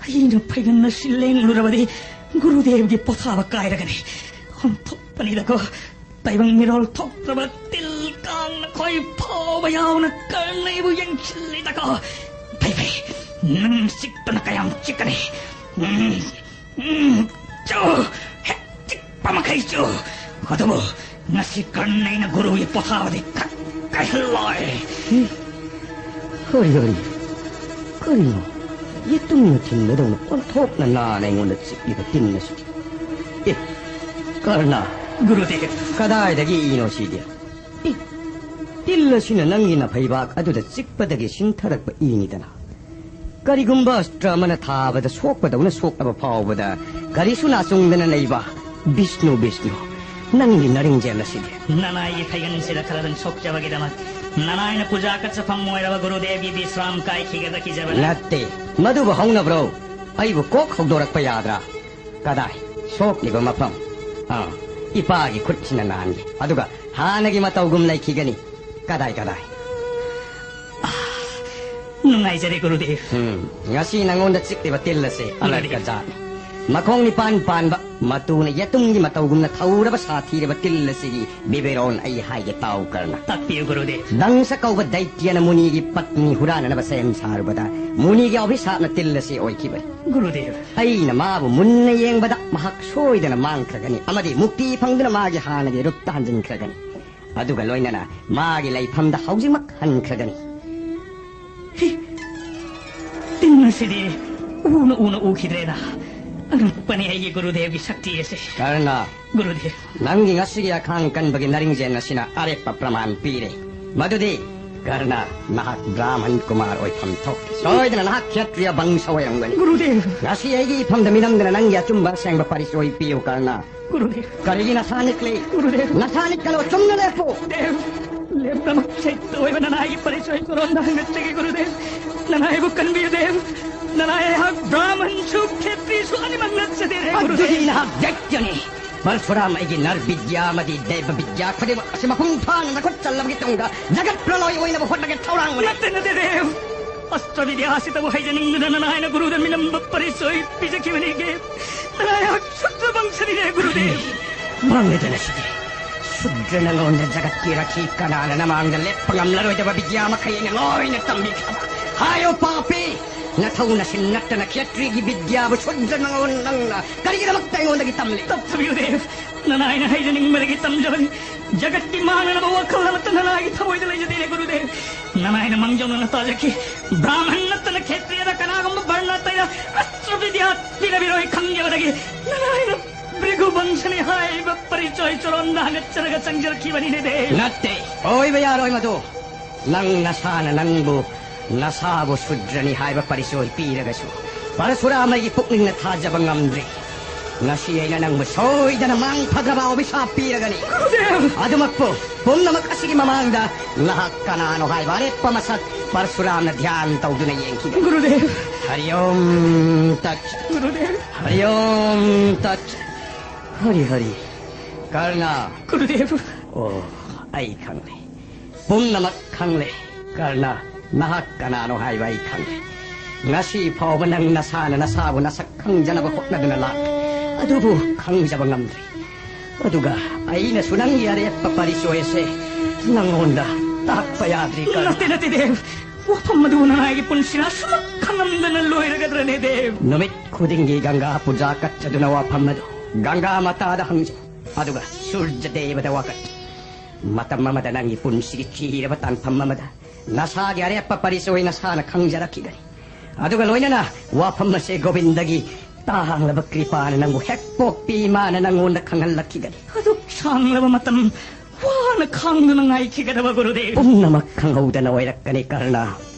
ꯑꯩꯅ ꯐꯩꯒꯟ ꯑꯁꯤ ꯂꯦꯡꯂꯨꯔꯕꯗꯤ ꯒꯨꯔꯨꯗꯦꯕꯒꯤ ꯄꯣꯊꯥꯕ ꯀꯥꯏꯔꯒꯅꯤ꯫ ꯑꯣꯟꯊꯣꯛꯄꯅꯤꯗꯀꯣ, ꯇꯥꯏꯕꯪ ꯃꯤꯔꯣꯜ ꯊꯣꯛꯇ꯭ꯔꯕ ꯇꯤꯜ ꯀꯥꯡ ꯅꯈꯣꯏ ꯐꯥꯎꯕ ꯌꯥꯎꯅ ꯀꯔꯅꯩꯕꯨ ꯌꯦꯡꯁꯤꯜꯂꯤꯗꯀꯣ꯫ ꯐꯩ, ꯐꯩ, ꯅꯪ ꯆꯤꯛꯄꯅ ꯀꯌꯥꯝ ꯆꯤꯛꯀꯅꯤ? ꯎꯝ, ꯎꯝ, ꯆꯨ! ꯍꯦꯛ ꯆꯤꯛꯄ ꯃꯈꯩ ꯆꯨ! ꯑꯗꯨꯕꯨ ꯉꯁꯤ ꯀꯔꯅꯩꯅ ꯒꯨꯔꯨꯒꯤ ꯄꯣꯊꯥꯕꯗꯤ ꯈꯛ ꯀꯥꯏꯍꯜꯂꯣꯏ꯫ ꯀꯔꯤ, ꯀꯔꯤ, ꯀꯔꯤꯅꯣ? ꯌꯦꯇꯨꯝꯅ ꯊꯤꯟꯕꯗꯧꯅ ꯑꯣꯟꯊꯣꯛꯅ ꯅꯥꯅ ꯑꯩꯉꯣꯟꯗ ꯆꯤꯛꯂꯤꯕ ꯇꯤꯟ ꯑꯁꯤꯗꯤ꯫ ꯑꯦ, ꯀꯔꯅ! ꯒꯨꯔꯨꯗꯦꯕ꯫ ꯀꯗꯥꯏꯗꯒꯤ ꯏꯅꯣ ꯁꯤꯗꯤ? ꯑꯦ, ꯇꯤꯜ ꯑꯁꯤꯅ ꯅꯪꯒꯤ ꯅꯐꯩꯕꯥꯛ ꯑꯗꯨꯗ ꯆꯤꯛꯄꯗꯒꯤ ꯁꯤꯟꯊꯔꯛꯄ ꯏꯅꯤꯗꯅ꯫ ꯀꯔꯤꯒꯨꯝꯕ ꯑꯁꯇ꯭ꯔ ꯑꯃꯅ ꯊꯥꯕꯗ ꯁꯣꯛꯄꯗꯧꯅ ꯁꯣꯛꯂꯕ ꯐꯥꯎꯕꯗ ꯀꯔꯤꯁꯨ ꯅꯥꯆꯨꯡꯗꯅ ꯂꯩꯕ ꯕꯤꯁꯅꯨ, ꯕꯤꯁꯅꯨ, ꯅꯪꯒꯤ ꯅꯔꯤꯡꯖꯦꯜ ꯑꯁꯤꯗꯤ꯫ ꯅꯅꯥꯏꯒꯤ ꯐꯩꯒꯟꯁꯤꯗ ꯈꯔꯗꯪ ꯁꯣꯛꯆꯕꯒꯤꯗꯃꯛ ꯅꯅꯥꯏꯅ ꯄꯨꯖꯥ ꯀꯠꯆꯐꯝ ꯑꯣꯏꯔꯕ ꯒꯨꯔꯨꯗꯦꯕꯒꯤ ꯕꯤꯁ꯭ꯔꯥꯝ ꯀꯥꯏꯈꯤꯒꯗ꯭ꯔꯥ ꯀꯤꯖꯕꯅ꯫ ꯅꯠꯇꯦ, ꯃꯗꯨꯕꯨ ꯍꯧꯅꯕ꯭ꯔꯣ? ꯑꯩꯕꯨ ꯀꯣꯛ ꯍꯧꯗꯣꯔꯛꯄ ꯌꯥꯗ꯭ꯔꯥ? ꯀꯗꯥꯏ? ꯁꯣꯛꯂꯤꯕ ꯃꯐꯝ? ꯑꯥ, ꯏꯄꯥꯒꯤ ꯈꯨꯠꯁꯤꯅ ꯅꯥꯟꯒꯦ꯫ ꯑꯗꯨꯒ ꯍꯥꯟꯅꯒꯤ ꯃꯇꯧꯒꯨꯝ ꯂꯩꯈꯤꯒꯅꯤ꯫ ꯀꯗꯥꯏ, ꯀꯗꯥꯏ? ꯑꯥ, ꯅꯨꯡꯉꯥꯏꯖꯔꯦ, ꯒꯨꯔꯨꯗꯦꯕ꯫ ꯎꯝ, ꯉꯁꯤ ꯅꯉꯣꯟꯗ ꯆꯤꯛꯂꯤꯕ ꯇꯤꯜ ꯑꯁꯤ ꯒꯨꯔꯨꯗꯦꯕ꯫ ꯑꯂꯛꯀ ꯖꯥꯠꯅꯤ꯫ ꯃꯈꯣꯡ ꯅꯤꯄꯥꯟ ꯄꯥꯟꯕ, ꯃꯇꯨꯅ ꯌꯦꯇꯨꯝꯒꯤ ꯃꯇꯧꯒꯨꯝꯅ ꯊꯧꯔꯕ ꯁꯥꯊꯤꯔꯕ ꯇꯤꯜ ꯑꯁꯤꯒꯤ ꯕꯤꯕꯦꯔꯣꯟ ꯑꯩ ꯍꯥꯏꯒꯦ ꯇꯥꯎ, ꯀꯔꯅ꯫ ꯇꯥꯛꯄꯤꯌꯨ, ꯒꯨꯔꯨꯗꯦꯕ꯫ ꯗꯪꯁ ꯀꯧꯕ ꯗꯩꯇ꯭ꯌꯅ ꯃꯨꯅꯤꯒꯤ ꯄꯠꯅꯤ ꯍꯨꯔꯥꯟꯅꯅꯕ ꯁꯦꯝ ꯁꯥꯔꯨꯕꯗ ꯃꯨꯅꯤꯒꯤ ꯑꯚꯤꯁꯥꯞꯅ ꯇꯤꯜ ꯑꯁꯤ ꯑꯣꯏꯈꯤꯕꯅꯤ꯫ ꯒꯨꯔꯨꯗꯦꯕ꯫ ꯑꯩꯅ ꯃꯥꯕꯨ ꯃꯨꯟꯅ ꯌꯦꯡꯕꯗ ꯃꯍꯥꯛ ꯁꯣꯏꯗꯅ ꯃꯥꯡꯈ꯭ꯔꯒꯅꯤ ꯑꯃꯗꯤ ꯃꯨꯛꯇꯤ ꯐꯪꯗꯨꯅ ꯃꯥꯒꯤ ꯍꯥꯟꯅꯒꯤ ꯔꯨꯞꯇ ꯍꯟꯖꯤꯟꯈ꯭ꯔꯒꯅꯤ꯫ ꯑꯗꯨꯒ ꯂꯣꯏꯅꯅ ꯃꯥꯒꯤ ꯂꯩꯐꯝꯗ ꯍꯧꯖꯤꯛꯃꯛ ꯍꯟꯈ꯭ꯔꯒꯅꯤ꯫ ꯍꯤ! ꯇꯤꯟ ꯑꯁꯤꯗꯤ ꯎꯅ ꯎꯅ ꯎꯈꯤꯗ꯭ꯔꯦꯗ꯫ ꯑꯉꯛꯄꯅꯤ ꯑꯩꯒꯤ ꯒꯨꯔꯨꯗꯦꯕꯒꯤ ꯁꯛꯇꯤ ꯑꯁꯤ꯫ ꯀꯔꯅ, ꯒꯨꯔꯨꯗꯦꯕ꯫ ꯅꯪꯒꯤ ꯉꯁꯤꯒꯤ ꯑꯈꯥꯡ ꯀꯟꯕꯒꯤ ꯅꯔꯤꯡꯖꯦꯜ ꯑꯁꯤꯅ ꯑꯔꯦꯞꯄ ꯄ꯭ꯔꯃꯥꯟ ꯄꯤꯔꯦ꯫ ꯃꯗꯨꯗꯤ ꯀꯔꯅ, ꯅꯍꯥꯛ ꯕ꯭ꯔꯥꯍꯃꯟ ꯀꯨꯃꯥꯔ ꯑꯣꯏꯐꯝ ꯊꯣꯛꯇꯦ꯫ ꯁꯣꯏꯗꯅ ꯅꯍꯥꯛ ꯈꯦꯇ꯭ꯔꯤꯌ ꯕꯪꯁ ꯑꯣꯏꯔꯝꯒꯅꯤ꯫ ꯒꯨꯔꯨꯗꯦꯕ꯫ ꯉꯁꯤ ꯑꯩꯒꯤ ꯏꯐꯝꯗ ꯃꯤꯅꯝꯗꯅ ꯅꯪꯒꯤ ꯑꯆꯨꯝꯕ ꯑꯁꯦꯡꯕ ꯄꯔꯤꯆꯣꯏ ꯄꯤꯌꯨ, ꯀꯔꯅ꯫ ꯒꯨꯔꯨꯗꯦꯕ꯫ ꯀꯔꯤꯒꯤ ꯅꯁꯥ ꯅꯤꯛꯂꯤ? ꯒꯨꯔꯨꯗꯦꯕ꯫ ꯅꯁꯥ ꯅꯤꯛꯀꯅꯨ, ꯆꯨꯝꯅ ꯂꯦꯞꯄꯨ꯫ ꯗꯦꯕ, ꯂꯦꯞꯅꯃꯛ ꯁꯩꯇ ꯑꯣꯏꯕ ꯅꯅꯥꯏꯒꯤ ꯄꯔꯤꯆꯣꯏ ꯀꯣꯔꯣꯟꯗ ꯍꯪꯒꯠꯆꯒꯦ, ꯒꯨꯔꯨꯗꯦꯕ꯫ ꯅꯅꯥꯏꯕꯨ ꯀꯟꯕꯤꯌꯨ, ꯗꯦꯕ꯫ ꯅꯅꯥꯏ ꯑꯩꯍꯥꯛ ꯕ꯭ꯔꯥꯍꯃꯟꯁꯨ ꯈꯦꯇ꯭ꯔꯤꯁꯨ ꯑꯅꯤꯃꯛ ꯅꯠꯆꯗꯦ, ꯒꯨꯔꯨꯗꯦꯕ꯫ ꯑꯗꯨꯗꯤ ꯅꯍꯥꯛ ꯗꯩꯇ꯭ꯌꯅꯤ꯫ ꯄꯔꯁꯨꯔꯥꯝ ꯑꯩꯒꯤ ꯅꯔ ꯕꯤꯗ꯭ꯌꯥ ꯑꯃꯗꯤ ꯗꯦꯕ ꯕꯤꯗ꯭ꯌꯥ ꯈꯨꯗꯤꯡꯃꯛ ꯑꯁꯤ ꯃꯄꯨꯡ ꯐꯥꯅ ꯅꯈꯨꯠ ꯆꯜꯂꯕꯒꯤ ꯇꯨꯡꯗ ꯖꯒꯠ ꯄ꯭ꯔꯂꯣꯏ ꯑꯣꯏꯅꯕ ꯍꯣꯠꯅꯒꯦ ꯊꯧꯔꯥꯡ ꯋꯥꯅꯤ꯫ ꯅꯠꯇꯦ, ꯅꯠꯇꯦ, ꯗꯦꯕ꯫ ꯑꯁꯇ꯭ꯔ ꯕꯤꯗ꯭ꯌꯥ ꯑꯁꯤꯇꯕꯨ ꯍꯩꯖꯅꯤꯡꯗꯨꯅ ꯅꯅꯥꯏꯅ ꯒꯨꯔꯨꯗ ꯃꯤꯅꯝꯕ ꯄꯔꯤꯆꯣꯏ ꯄꯤꯖꯈꯤꯕꯅꯤ, ꯗꯦꯕ꯫ ꯅꯅꯥꯏ ꯑꯩꯍꯥꯛ ꯁꯨꯗ꯭ꯔ ꯕꯪꯁꯅꯤꯅꯦ, ꯒꯨꯔꯨꯗꯦꯕ꯫ ꯃꯥꯡꯂꯦꯗꯅ ꯁꯤꯗꯤ꯫ ꯁꯨꯗ꯭ꯔ ꯅꯉꯣꯟꯗ ꯖꯒꯠꯀꯤ ꯔꯈꯤ ꯀꯅꯥꯅ ꯅꯃꯥꯡꯗ ꯂꯦꯞꯄ ꯉꯝꯂꯔꯣꯏꯗꯕ ꯕꯤꯗ꯭ꯌꯥ ꯃꯈꯩ ꯑꯩꯅ ꯂꯣꯏꯅ ꯇꯝꯕꯤꯈ꯭ꯔꯕ꯫ ꯍꯥꯏꯌꯣ ꯄꯥꯄꯤ! ꯅꯊꯧ ꯅꯁꯤꯟ ꯅꯠꯇꯅ ꯈꯦꯇ꯭ꯔꯤꯒꯤ ꯕꯤꯗ꯭ꯌꯥꯕꯨ ꯁꯨꯗ꯭ꯔ ꯅꯉꯣꯟ-, ꯅꯪꯅ ꯀꯔꯤꯒꯤꯗꯃꯛꯇ ꯑꯩꯉꯣꯟꯗꯒꯤ ꯇꯝꯂꯤ? ꯇꯞꯊꯕꯤꯌꯨ ꯗꯦꯕ, ꯅꯅꯥꯏꯅ ꯍꯩꯖꯅꯤꯡꯕꯗꯒꯤ ꯇꯝꯖꯕꯅꯤ꯫ ꯖꯒꯠꯀꯤ ꯃꯥꯡꯅꯅꯕ ꯋꯥꯈꯜ ꯑꯃꯠꯇ ꯅꯅꯥꯏꯒꯤ ꯊꯃꯣꯏꯗ ꯂꯩꯖꯗꯦꯅꯦ ꯒꯨꯔꯨꯗꯦꯕ꯫ ꯅꯅꯥꯏꯅ ꯃꯥꯡꯖꯧꯅꯅ ꯇꯥꯖꯈꯤ, ꯕ꯭ꯔꯥꯍꯃꯟ ꯅꯠꯇꯅ ꯈꯦꯇ꯭ꯔꯤꯌꯗ ꯀꯅꯥꯒꯨꯝꯕ ꯕꯔꯅ ꯑꯇꯩꯗ ꯑꯁꯇ꯭ꯔ ꯕꯤꯗ꯭ꯌꯥ ꯄꯤꯔꯕꯤꯔꯣꯏ ꯈꯪꯖꯕꯗꯒꯤ ꯅꯅꯥꯏꯅ ꯚ꯭ꯔꯤꯒꯨ ꯕꯪꯁꯅꯤ ꯍꯥꯏꯕ ꯄꯔꯤꯆꯣꯏ ꯆꯣꯔꯣꯟꯗ ꯍꯪꯒꯠꯆꯔꯒ ꯆꯪꯖꯔꯛꯈꯤꯕꯅꯤꯅꯦ ꯗꯦꯕ꯫ ꯅꯠꯇꯦ, ꯑꯣꯏꯕ ꯌꯥꯔꯣꯏ ꯃꯗꯨ꯫ ꯅꯪ ꯅꯁꯥꯅ ꯅꯪꯕꯨ, ꯅꯁꯥꯕꯨ ꯁꯨꯗ꯭ꯔꯅꯤ ꯍꯥꯏꯕ ꯄꯔꯤꯆꯣꯏ ꯄꯤꯔꯒꯁꯨ ꯄꯔꯁꯨꯔꯥꯃꯒꯤ ꯄꯨꯛꯅꯤꯡꯅ ꯊꯥꯖꯕ ꯉꯝꯗ꯭ꯔꯤ꯫ ꯉꯁꯤ ꯑꯩꯅ ꯅꯪꯕꯨ ꯁꯣꯏꯗꯅ ꯃꯥꯡ ꯐꯗ꯭ꯔꯕ ꯑꯣꯕꯤꯁꯥꯞ ꯄꯤꯔꯒꯅꯤ꯫ ꯒꯨꯔꯨꯗꯦꯕ! ꯑꯗꯨꯃꯛꯄꯨ ꯄꯨꯝꯅꯃꯛ ꯑꯁꯤꯒꯤ ꯃꯃꯥꯡꯗ ꯅꯍꯥꯛ ꯀꯅꯥꯅꯣ ꯍꯥꯏꯕ ꯑꯔꯦꯞꯄ ꯃꯁꯛ ꯄꯔꯁꯨꯔꯥꯝꯅ ꯙ꯭ꯌꯥꯟ ꯇꯧꯗꯨꯅ ꯌꯦꯡꯈꯤꯒꯅꯤ꯫ ꯒꯨꯔꯨꯗꯦꯕ! ꯍꯔꯤ ꯑꯣꯝ ꯇꯠ꯫ ꯒꯨꯔꯨꯗꯦꯕ! ꯍꯔꯤ ꯑꯣꯝ ꯇꯠ꯫ ꯍꯔꯤ ꯍꯔꯤ꯫ ꯀꯔꯅ꯫ ꯒꯨꯔꯨꯗꯦꯕ! ꯑꯣ, ꯑꯩ ꯈꯪꯂꯦ꯫ ꯄꯨꯝꯅꯃꯛ ꯈꯪꯂꯦ꯫ ꯀꯔꯅ, ꯅꯍꯥꯛ ꯀꯅꯥꯅꯣ ꯍꯥꯏꯕ ꯑꯩ ꯈꯪꯂꯦ꯫ ꯉꯁꯤ ꯐꯥꯎꯕ ꯅꯪ ꯅꯁꯥꯅ ꯅꯁꯥꯕꯨ ꯅꯁꯛ ꯈꯪꯖꯅꯕ ꯍꯣꯠꯅꯗꯨꯅ ꯂꯥꯛꯂꯦ꯫ ꯑꯗꯨꯕꯨ ꯈꯪꯖꯕ ꯉꯝꯗ꯭ꯔꯤ꯫ ꯑꯗꯨꯒ ꯑꯩꯅꯁꯨ ꯅꯪꯒꯤ ꯑꯔꯦꯞꯄ ꯄꯔꯤꯆꯣꯏ ꯑꯁꯦ ꯅꯪꯉꯣꯟꯗ ꯇꯥꯛꯄ ꯌꯥꯗ꯭ꯔꯤ, ꯀꯔꯅ꯫ ꯅꯠꯇꯦ, ꯅꯠꯇꯦ, ꯗꯦꯕ꯫ ꯋꯥꯐꯝ ꯑꯗꯨ ꯅꯅꯥꯏꯒꯤ ꯄꯨꯟꯁꯤꯅ ꯑꯁꯨꯃꯛ ꯈꯪꯂꯝꯗꯅ ꯂꯣꯏꯔꯒꯗ꯭ꯔꯅꯦ, ꯗꯦꯕ? ꯅꯨꯃꯤꯠ ꯈꯨꯗꯤꯡꯒꯤ ꯒꯪꯒꯥ ꯄꯨꯖꯥ ꯀꯠꯆꯗꯨꯅ ꯋꯥꯐꯝ ꯑꯗꯨ ꯒꯪꯒꯥ ꯃꯥꯇꯥꯗ ꯍꯪꯖꯧ꯫ ꯑꯗꯨꯒ ꯁꯨꯔꯖ ꯗꯦꯕꯗ ꯋꯥꯀꯠ꯫ ꯃꯇꯝ ꯑꯃꯗ ꯅꯪꯒꯤ ꯄꯨꯟꯁꯤꯒꯤ ꯊꯤꯔꯕ ꯇꯥꯟꯐꯝ ꯑꯃꯗ ꯅꯁꯥꯒꯤ ꯑꯔꯦꯞꯄ ꯄꯔꯤꯆꯣꯏ ꯅꯁꯥꯅ ꯈꯪꯖꯔꯛꯈꯤꯒꯅꯤ꯫ ꯑꯗꯨꯒ ꯂꯣꯏꯅꯅ ꯋꯥꯐꯝ ꯑꯁꯦ ꯒꯣꯕꯤꯟꯗꯒꯤ ꯇꯥꯡꯂꯕ ꯀ꯭ꯔꯤꯄꯥꯅ ꯅꯪꯕꯨ ꯍꯦꯛ ꯄꯣꯛꯄꯤ ꯏꯃꯥꯅ ꯅꯪꯉꯣꯟꯗ ꯈꯪꯍꯜꯂꯛꯈꯤꯒꯅꯤ꯫ ꯑꯗꯨꯛ ꯁꯥꯡꯂꯕ ꯃꯇꯝ ꯋꯥꯅ ꯈꯥꯡꯗꯨꯅ ꯉꯥꯏꯈꯤꯒꯗꯕ, ꯒꯨꯔꯨꯗꯦꯕ꯫ ꯄꯨꯝꯅꯃꯛ ꯈꯪꯍꯧꯗꯅ ꯑꯣꯏꯔꯛꯀꯅꯤ, ꯀꯔꯅ꯫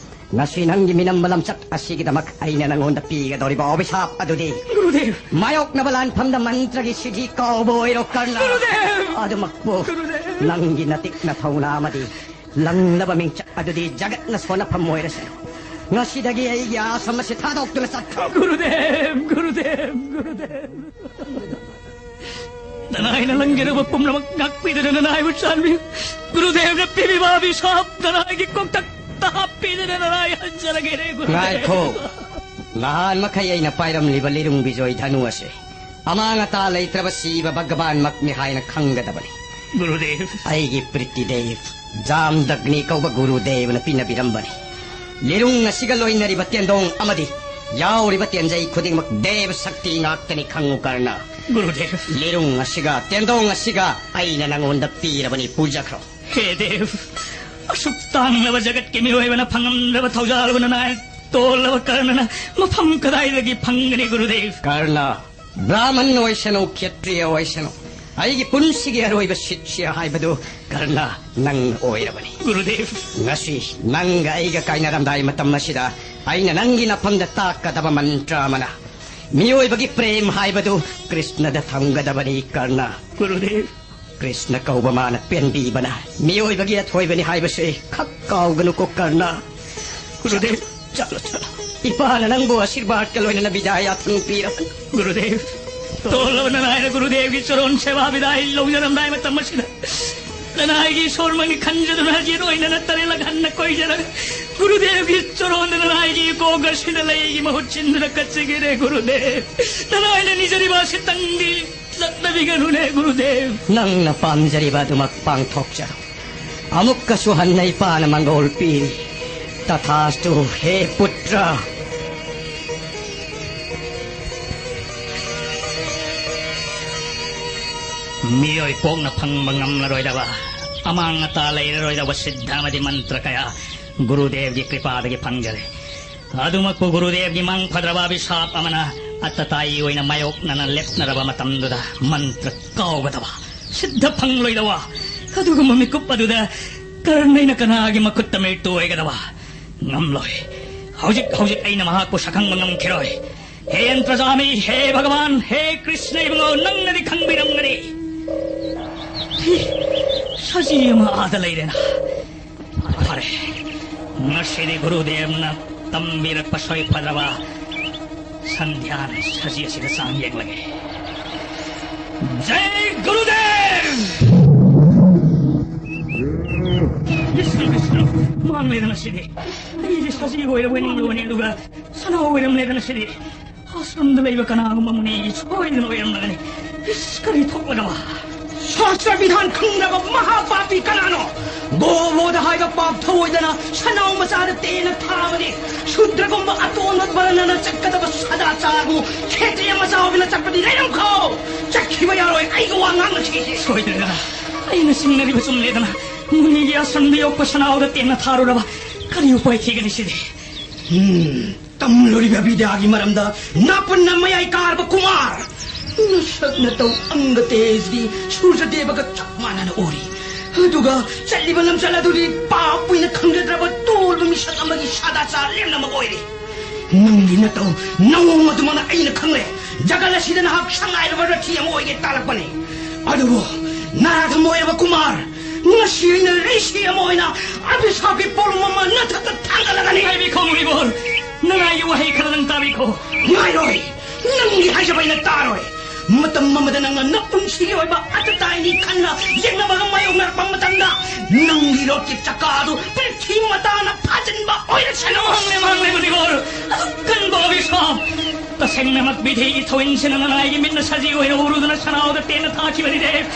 ꯉꯁꯤ ꯅꯪꯒꯤ ꯃꯤꯅꯝꯕ ꯂꯝꯆꯠ ꯑꯁꯤꯒꯤꯗꯃꯛ ꯑꯩꯅ ꯅꯪꯉꯣꯟꯗ ꯄꯤꯒꯗꯧꯔꯤꯕ ꯑꯕꯤꯁꯥꯞ ꯑꯗꯨꯗꯤ, ꯒꯨꯔꯨꯗꯦꯕ꯫ ꯃꯥꯌꯣꯛꯅꯕ ꯂꯥꯟꯐꯝꯗ ꯃꯟꯇ꯭ꯔꯒꯤ ꯁꯤꯗꯤ ꯀꯥꯎꯕ ꯑꯣꯏꯔꯣ, ꯀꯔꯅ꯫ ꯒꯨꯔꯨꯗꯦꯕ! ꯑꯗꯨꯃꯛꯄꯨ ꯒꯨꯔꯨꯗꯦꯕ! ꯅꯪꯒꯤ ꯅꯇꯤꯛ ꯅꯊꯧꯅꯥ ꯑꯃꯗꯤ ꯂꯪꯂꯕ ꯃꯤꯡꯆꯠ ꯑꯗꯨꯗꯤ ꯖꯒꯠꯅ ꯁꯣꯟꯅꯐꯝ ꯑꯣꯏꯔꯁꯅꯨ꯫ ꯉꯁꯤꯗꯒꯤ ꯑꯩꯒꯤ ꯑꯥꯁ꯭ꯔꯝ ꯑꯁꯤ ꯊꯥꯗꯣꯛꯇꯨꯅ ꯆꯠꯈ꯭ꯔꯣ꯫ ꯒꯨꯔꯨꯗꯦꯕ! ꯒꯨꯔꯨꯗꯦꯕ! ꯒꯨꯔꯨꯗꯦꯕ! ꯅꯅꯥꯏꯅ ꯂꯪꯖꯔꯨꯕ ꯄꯨꯝꯅꯃꯛ ꯉꯥꯛꯄꯤꯗꯨꯅ ꯅꯅꯥꯏꯕꯨ ꯆꯥꯟꯕꯤꯌꯨ꯫ ꯒꯨꯔꯨꯗꯦꯕꯅ ꯄꯤꯕꯤꯕ ꯑꯕꯤꯁꯥꯞ ꯅꯅꯥꯏꯒꯤ ꯀꯣꯛꯊꯛꯇ ꯍꯥꯞꯄꯤꯗꯨꯅ ꯅꯅꯥꯏ ꯍꯟꯖꯔꯒꯦꯅꯦ, ꯒꯨꯔꯨꯗꯦꯕ꯫ ꯉꯥꯏꯈꯣ꯫ ꯅꯍꯥꯟ ꯃꯈꯩ ꯑꯩꯅ ꯄꯥꯏꯔꯝꯂꯤꯕ ꯂꯤꯔꯨꯡ ꯕꯤꯖꯣꯏ ꯙꯅꯨ ꯑꯁꯤ ꯑꯃꯥꯡ ꯑꯇꯥ ꯂꯩꯇ꯭ꯔꯕ ꯁꯤꯕ ꯚꯒꯕꯥꯟꯃꯛꯅꯤ ꯍꯥꯏꯅ ꯈꯪꯒꯗꯕꯅꯤ꯫ ꯒꯨꯔꯨꯗꯦꯕ꯫ ꯑꯩꯒꯤ ꯄ꯭ꯔꯤꯇꯤꯗꯦꯕ, ꯖꯥꯝꯗꯒ꯭ꯅꯤ ꯀꯧꯕ ꯒꯨꯔꯨꯗꯦꯕꯅ ꯄꯤꯅꯕꯤꯔꯝꯕꯅꯤ꯫ ꯂꯤꯔꯨꯡ ꯑꯁꯤꯒ ꯂꯣꯏꯅꯔꯤꯕ ꯇꯦꯟꯗꯣꯡ ꯑꯃꯗꯤ ꯌꯥꯎꯔꯤꯕ ꯇꯦꯟꯖꯩ ꯈꯨꯗꯤꯡꯃꯛ ꯗꯦꯕ ꯁꯛꯇꯤ ꯉꯥꯛꯇꯅꯤ, ꯈꯪꯉꯨ ꯀꯔꯅ꯫ ꯒꯨꯔꯨꯗꯦꯕ꯫ ꯂꯤꯔꯨꯡ ꯑꯁꯤꯒ ꯇꯦꯟꯗꯣꯡ ꯑꯁꯤꯒ ꯑꯩꯅ ꯅꯪꯉꯣꯟꯗ ꯄꯤꯔꯕꯅꯤ, ꯄꯨꯖꯈ꯭ꯔꯣ꯫ ꯍꯦ ꯗꯦꯕ, ꯑꯁꯨꯛ ꯇꯥꯡꯂꯕ ꯖꯒꯠꯀꯤ ꯃꯤꯑꯣꯏꯕꯅ ꯐꯪꯉꯝꯗ꯭ꯔꯕ ꯊꯧꯖꯥꯜꯕꯨ ꯅꯅꯥꯏ ꯇꯣꯜꯂꯕ ꯀꯔꯅꯅ ꯃꯐꯝ ꯀꯗꯥꯏꯗꯒꯤ ꯐꯪꯒꯅꯤ, ꯒꯨꯔꯨꯗꯦꯕ? ꯀꯔꯅ, ꯕ꯭ꯔꯥꯍꯃꯟ ꯑꯣꯏꯁꯅꯨ, ꯈꯦꯇ꯭ꯔꯤꯌ ꯑꯣꯏꯁꯅꯨ, ꯑꯩꯒꯤ ꯄꯨꯟꯁꯤꯒꯤ ꯑꯔꯣꯏꯕ ꯁꯤꯠꯁ꯭ꯌ ꯍꯥꯏꯕꯗꯨ ꯀꯔꯅ ꯅꯪ ꯑꯣꯏꯔꯕꯅꯤ꯫ ꯒꯨꯔꯨꯗꯦꯕ꯫ ꯉꯁꯤ ꯅꯪꯒ ꯑꯩꯒ ꯀꯥꯏꯅꯔꯝꯗꯥꯏ ꯃꯇꯝ ꯑꯁꯤꯗ ꯑꯩꯅ ꯅꯪꯒꯤ ꯅꯐꯝꯗ ꯇꯥꯛꯀꯗꯕ ꯃꯟꯇ꯭ꯔ ꯑꯃꯅ ꯃꯤꯑꯣꯏꯕꯒꯤ ꯄ꯭ꯔꯦꯝ ꯍꯥꯏꯕꯗꯨ ꯀ꯭ꯔꯤꯁꯅꯗ ꯊꯝꯒꯗꯕꯅꯤ, ꯀꯔꯅ꯫ ꯒꯨꯔꯨꯗꯦꯕ꯫ ꯀ꯭ꯔꯤꯁꯅ ꯀꯧꯕ ꯃꯥꯅ ꯄꯦꯟꯕꯤꯕꯅ ꯃꯤꯑꯣꯏꯕꯒꯤ ꯑꯊꯣꯏꯕꯅꯤ ꯍꯥꯏꯕꯁꯦ ꯈꯛ ꯀꯥꯎꯒꯅꯨꯀꯣ, ꯀꯔꯅ꯫ ꯒꯨꯔꯨꯗꯦꯕ꯫ ꯆꯠꯂꯣ, ꯆꯠꯂꯣ꯫ ꯏꯄꯥꯅ ꯅꯪꯕꯨ ꯑꯥꯁꯤꯔꯕꯥꯗꯀ ꯂꯣꯏꯅꯅ ꯕꯤꯗꯥꯏ ꯌꯥꯊꯪ ꯄꯤꯔꯕꯅꯤ꯫ ꯒꯨꯔꯨꯗꯦꯕ, ꯇꯣꯜꯂꯕ ꯅꯅꯥꯏꯅ ꯒꯨꯔꯨꯗꯦꯕꯒꯤ ꯆꯔꯣꯟ ꯁꯦꯕꯥ ꯕꯤꯗꯥꯏ ꯂꯧꯖꯔꯝꯗꯥꯏ ꯃꯇꯝ ꯑꯁꯤꯗ, ꯅꯅꯥꯏꯒꯤ ꯏꯁꯣꯔꯃꯛꯅꯤ ꯈꯟꯖꯗꯨꯅ ꯍꯖꯤꯔ ꯑꯣꯏꯅꯅ ꯇꯔꯦꯠꯂꯛ ꯍꯟꯅ ꯀꯣꯏꯖꯔꯒ, ꯒꯨꯔꯨꯗꯦꯕꯒꯤ ꯆꯔꯣꯟꯗ ꯅꯅꯥꯏꯒꯤ ꯏꯀꯣꯛ ꯑꯁꯤꯗ ꯂꯩꯒꯤ ꯃꯍꯨꯠ ꯁꯤꯟꯗꯨꯅ ꯀꯠꯆꯒꯦꯔꯦ, ꯒꯨꯔꯨꯗꯦꯕ꯫ ꯅꯅꯥꯏꯅ ꯅꯤꯖꯔꯤꯕ ꯑꯁꯤꯇꯪꯗꯤ ꯆꯠꯅꯕꯤꯒꯅꯨꯅꯦ, ꯒꯨꯔꯨꯗꯦꯕ꯫ ꯅꯪꯅ ꯄꯥꯝꯖꯔꯤꯕ ꯑꯗꯨꯃꯛ ꯄꯥꯡꯊꯣꯛꯆꯔꯣ꯫ ꯑꯃꯨꯛꯀꯁꯨ ꯍꯟꯅ ꯏꯄꯥꯅ ꯃꯪꯒꯣꯜ ꯄꯤꯔꯤ꯫ ꯇꯊꯥꯁꯇꯨ, ꯍꯦ ꯄꯨꯇ꯭ꯔ꯫ ꯃꯤꯑꯣꯏ ꯄꯣꯛꯅ ꯐꯪꯕ ꯉꯝꯂꯔꯣꯏꯗꯕ, ꯑꯃꯥꯡ ꯑꯇꯥ ꯂꯩꯔꯔꯣꯏꯗꯕ ꯁꯤꯗ꯭ꯙ ꯑꯃꯗꯤ ꯃꯟꯇ꯭ꯔ ꯀꯌꯥ ꯒꯨꯔꯨꯗꯦꯕꯒꯤ ꯀ꯭ꯔꯤꯄꯥꯗꯒꯤ ꯐꯪꯖꯔꯦ꯫ ꯑꯗꯨꯃꯛꯄꯨ ꯒꯨꯔꯨꯗꯦꯕꯒꯤ ꯃꯪ ꯐꯗ꯭ꯔꯕ ꯑꯚꯤꯁꯥꯞ ꯑꯃꯅ ꯑꯇꯇꯥꯌꯤ ꯑꯣꯏꯅ ꯃꯥꯌꯣꯛꯅꯅ ꯂꯦꯞꯅꯔꯕ ꯃꯇꯝꯗꯨꯗ ꯃꯟꯇ꯭ꯔ ꯀꯥꯎꯒꯗꯕ, ꯁꯤꯗ꯭ꯙ ꯐꯪꯂꯣꯏꯗꯕ ꯑꯗꯨꯒꯨꯝꯕ ꯃꯤꯀꯨꯞ ꯑꯗꯨꯗ ꯀꯔꯅꯩꯅ ꯀꯅꯥꯒꯤ ꯃꯈꯨꯠꯇ ꯃꯤꯔꯇꯨ ꯑꯣꯏꯒꯗꯕ? ꯉꯝꯂꯣꯏ꯫ ꯍꯧꯖꯤꯛ ꯍꯧꯖꯤꯛ ꯑꯩꯅ ꯃꯍꯥꯛꯄꯨ ꯁꯛꯈꯪꯕ ꯉꯝꯈꯤꯔꯣꯏ꯫ ꯍꯦ ꯑꯟꯇ꯭ꯔꯖꯥꯃꯤ, ꯍꯦ ꯚꯒꯋꯥꯟ, ꯍꯦ ꯀ꯭ꯔꯤꯁꯅ ꯏꯕꯨꯡꯉꯣ, ꯅꯪꯅꯗꯤ ꯈꯪꯕꯤꯔꯝꯒꯅꯤ꯫ ꯁꯖꯤ ꯑꯃ ꯑꯥꯗ ꯂꯩꯔꯦꯅ꯫ ꯐꯔꯦ, ꯉꯁꯤꯗꯤ ꯒꯨꯔꯨꯗꯦꯕꯅ ꯇꯝꯕꯤꯔꯛꯄ ꯁꯣꯏ ꯐꯗ꯭ꯔꯕ ꯁꯟꯙ꯭ꯌꯥꯟ ꯁꯖꯤ ꯑꯁꯤꯗ ꯆꯥꯡ ꯌꯦꯡꯂꯒꯦ꯫ ꯖꯩ ꯒꯨꯔꯨꯗꯦꯕ! ꯕꯤꯁꯅꯨ, ꯕꯤꯁꯅꯨ, ꯃꯥꯡꯂꯦꯗꯅ ꯁꯤꯗꯤ꯫ ꯑꯩꯗꯤ ꯁꯖꯤ ꯑꯣꯏꯔꯕꯣꯏ ꯅꯤꯡꯂꯨꯕꯅꯤ, ꯑꯗꯨꯒ ꯁꯅꯥ ꯑꯣꯏꯔꯝꯂꯦꯗꯅ ꯁꯤꯗꯤ꯫ ꯑꯥꯁ꯭ꯔꯝꯗ ꯂꯩꯕ ꯀꯅꯥꯒꯨꯝꯕ ꯃꯨꯅꯤꯒꯤ ꯁꯣꯏꯗꯅ ꯑꯣꯏꯔꯝꯂꯒꯅꯤ꯫ ꯏꯁ, ꯀꯔꯤ ꯊꯣꯛꯂꯒꯕ? ꯁꯥꯁ꯭ꯇ꯭ꯔ ꯕꯤꯙꯥꯟ ꯈꯪꯗꯕ ꯃꯍꯥꯄꯥꯄꯤ ꯀꯅꯥꯅꯣ? ꯒꯣ ꯋꯣꯙ ꯍꯥꯏꯕ ꯄꯥꯞ ꯊꯧꯑꯣꯏꯗꯅ ꯁꯟꯅꯥꯎ ꯃꯆꯥꯗ ꯇꯦꯟꯅ ꯊꯥꯕꯅꯤ꯫ ꯁꯨꯗ꯭ꯔꯒꯨꯝꯕ ꯑꯇꯣꯟꯕ ꯕꯔꯅꯅ ꯆꯠꯀꯗꯕ ꯁꯗꯥꯆꯥꯔꯕꯨ ꯈꯦꯇ꯭ꯔꯤꯌ ꯃꯆꯥ ꯑꯣꯏꯕꯅ ꯆꯠꯄꯗꯤ ꯂꯩꯔꯝꯈꯣ꯫ ꯆꯠꯈꯤꯕ ꯌꯥꯔꯣꯏ꯫ ꯑꯩꯒ ꯋꯥ ꯉꯥꯡꯅꯁꯤ꯫ ꯁꯣꯏꯗ꯭ꯔꯦꯗꯅ꯫ ꯑꯩꯅ ꯆꯤꯡꯅꯔꯤꯕ ꯆꯨꯝꯂꯦꯗꯅ꯫ ꯃꯨꯅꯤꯒꯤ ꯑꯁꯟꯕ ꯌꯣꯛꯄ ꯁꯅꯥꯍꯣꯗ ꯇꯦꯟꯅ ꯊꯥꯔꯨꯔꯕ꯫ ꯀꯔꯤ ꯎꯄꯥꯏ ꯊꯤꯒꯅꯤ ꯁꯤꯗꯤ? ꯎꯝ, ꯇꯝꯂꯨꯔꯤꯕ ꯕꯤꯗ꯭ꯌꯥꯒꯤ ꯃꯔꯝꯗ ꯅꯥꯄꯨꯟꯅ ꯃꯌꯥꯏ ꯀꯥꯔꯕ ꯀꯨꯃꯥꯔ꯫ ꯅꯁꯛ ꯅꯇꯧ ꯑꯪꯒ ꯇꯦꯖꯗꯤ ꯁꯨꯔꯖꯗꯦꯕꯒ ꯆꯞ ꯃꯥꯟꯅꯅ ꯎꯔꯤ꯫ ꯑꯗꯨꯒ ꯆꯠꯂꯤꯕ ꯂꯝꯆꯠ ꯑꯗꯨꯗꯤ ꯄꯥꯞ ꯑꯣꯏꯅ ꯈꯪꯖꯗ꯭ꯔꯕ ꯇꯣꯜꯕ ꯃꯤꯁꯛ ꯑꯃꯒꯤ ꯁꯗꯥꯆꯥꯔ ꯂꯦꯝꯅꯃꯛ ꯑꯣꯏꯔꯤ꯫ ꯅꯪꯒꯤ ꯅꯇꯧ ꯅꯑꯣꯡ ꯑꯗꯨꯃꯛꯅ ꯑꯩꯅ ꯈꯪꯂꯦ꯫ ꯖꯒꯠ ꯑꯁꯤꯗ ꯅꯍꯥꯛ ꯁꯉꯥꯏꯔꯕ ꯔꯊꯤ ꯑꯃ ꯑꯣꯏꯒꯦ ꯇꯥꯜꯂꯛꯄꯅꯤ꯫ ꯑꯗꯨꯕꯨ ꯅꯔꯥ ꯊꯝꯃꯣꯏꯔꯕ ꯀꯨꯃꯥꯔ, ꯉꯁꯤ ꯑꯩꯅ ꯔꯤꯁꯤ ꯑꯃ ꯑꯣꯏꯅ ꯑꯚꯤꯁꯥꯞꯀꯤ ꯄꯣꯠꯂꯨꯝ ꯑꯃ ꯅꯊꯛꯇ ꯊꯥꯡꯒꯠꯂꯒꯅꯤ꯫ ꯉꯥꯏꯕꯤꯈꯣ ꯃꯨꯅꯤꯕꯣꯔ, ꯅꯅꯥꯏꯒꯤ ꯋꯥꯍꯩ ꯈꯔꯗꯪ ꯇꯥꯕꯤꯈꯣ꯫ ꯉꯥꯏꯔꯣꯏ, ꯅꯪꯒꯤ ꯍꯥꯏꯖꯕ ꯑꯩꯅ ꯇꯥꯔꯣꯏ꯫ ꯃꯇꯝ ꯑꯃꯗ ꯅꯪꯅ ꯅꯄꯨꯟꯁꯤꯒꯤ ꯑꯣꯏꯕ ꯑꯇꯇꯥꯏꯅꯤ ꯈꯟꯅ ꯌꯦꯛꯅꯕꯒ ꯃꯥꯌꯣꯛꯅꯔꯛꯄ ꯃꯇꯝꯗ ꯅꯪꯒꯤ ꯂꯣꯠꯀꯤ ꯆꯀꯥ ꯑꯗꯨ ꯄ꯭ꯔꯤꯊꯤ ꯃꯇꯥꯅ ꯐꯥꯖꯤꯟꯕ ꯑꯣꯏꯔꯁꯅꯨ꯫ ꯃꯥꯡꯂꯦ, ꯃꯥꯡꯂꯦ, ꯃꯨꯅꯤꯕꯣꯔ꯫ ꯑꯗꯨꯛ ꯀꯟꯕ ꯑꯚꯤꯁꯥꯞ! ꯇꯁꯦꯡꯅꯃꯛ ꯕꯤꯙꯤꯒꯤ ꯊꯧꯋꯤꯟꯁꯤꯅ ꯅꯅꯥꯏꯒꯤ ꯃꯤꯠꯅ ꯁꯖꯤ ꯑꯣꯏꯅ ꯎꯔꯨꯗꯨꯅ ꯁꯅꯥꯍꯣꯗ ꯇꯦꯟꯅ ꯊꯥꯈꯤꯕꯅꯤꯅꯦ꯫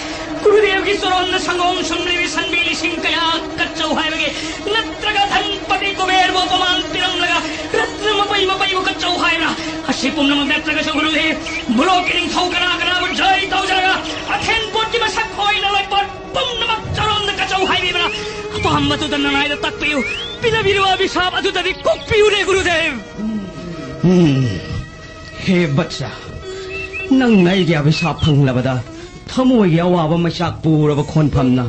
ꯒꯨꯔꯨꯗꯦꯕꯒꯤ ꯆꯣꯔꯣꯟꯗ ꯁꯪꯒꯣꯝ ꯁꯨꯝꯂꯤꯕꯤ ꯁꯟꯕꯤ ꯂꯤꯁꯤꯡ ꯀꯌꯥ ꯀꯠꯆꯧ ꯍꯥꯏꯕꯒꯦ? ꯅꯠꯇ꯭ꯔꯒ ꯙꯟꯄꯇꯤ ꯀꯨꯕꯦꯔꯕꯨ ꯑꯄꯃꯥꯟ ꯄꯤꯔꯝꯂꯒ ꯔꯠꯅ ꯃꯄꯩ ꯃꯄꯩꯕꯨ ꯀꯠꯆꯧ ꯍꯥꯏꯕ꯭ꯔꯥ? ꯑꯁꯤ ꯄꯨꯝꯅꯃꯛ ꯅꯠꯇ꯭ꯔꯒꯁꯨ ꯒꯨꯔꯨꯗꯦꯕ, ꯚꯨꯂꯣꯛꯀꯤ ꯅꯤꯡꯊꯧ ꯀꯅꯥ ꯀꯅꯥꯕꯨ ꯖꯩ ꯇꯧꯖꯔꯒ ꯑꯊꯦꯟ ꯄꯣꯠꯀꯤ ꯃꯁꯛ ꯑꯣꯏꯅ ꯂꯩꯄꯣꯠ ꯄꯨꯝꯅꯃꯛ ꯆꯣꯔꯣꯟꯗ ꯀꯠꯆꯧ ꯍꯥꯏꯕꯤꯕ꯭ꯔꯥ? ꯑꯄꯥꯝꯕꯗꯨꯗ ꯅꯅꯥꯏꯗ ꯇꯥꯛꯄꯤꯌꯨ꯫ ꯄꯤꯅꯕꯤꯔꯤꯕ ꯑꯚꯤꯁꯥꯞ ꯑꯗꯨꯗꯗꯤ ꯀꯣꯛꯄꯤꯌꯨꯅꯦ ꯒꯨꯔꯨꯗꯦꯕ꯫ ꯎꯝ꯫ ꯍꯦ ꯕꯠꯁ, ꯅꯪꯅ ꯑꯩꯒꯤ ꯑꯚꯤꯁꯥꯞ ꯐꯪꯂꯕꯗ ꯊꯃꯣꯏꯒꯤ ꯑꯋꯥꯕ ꯃꯩꯆꯥꯛ ꯄꯨꯔꯕ ꯈꯣꯟꯐꯝꯅ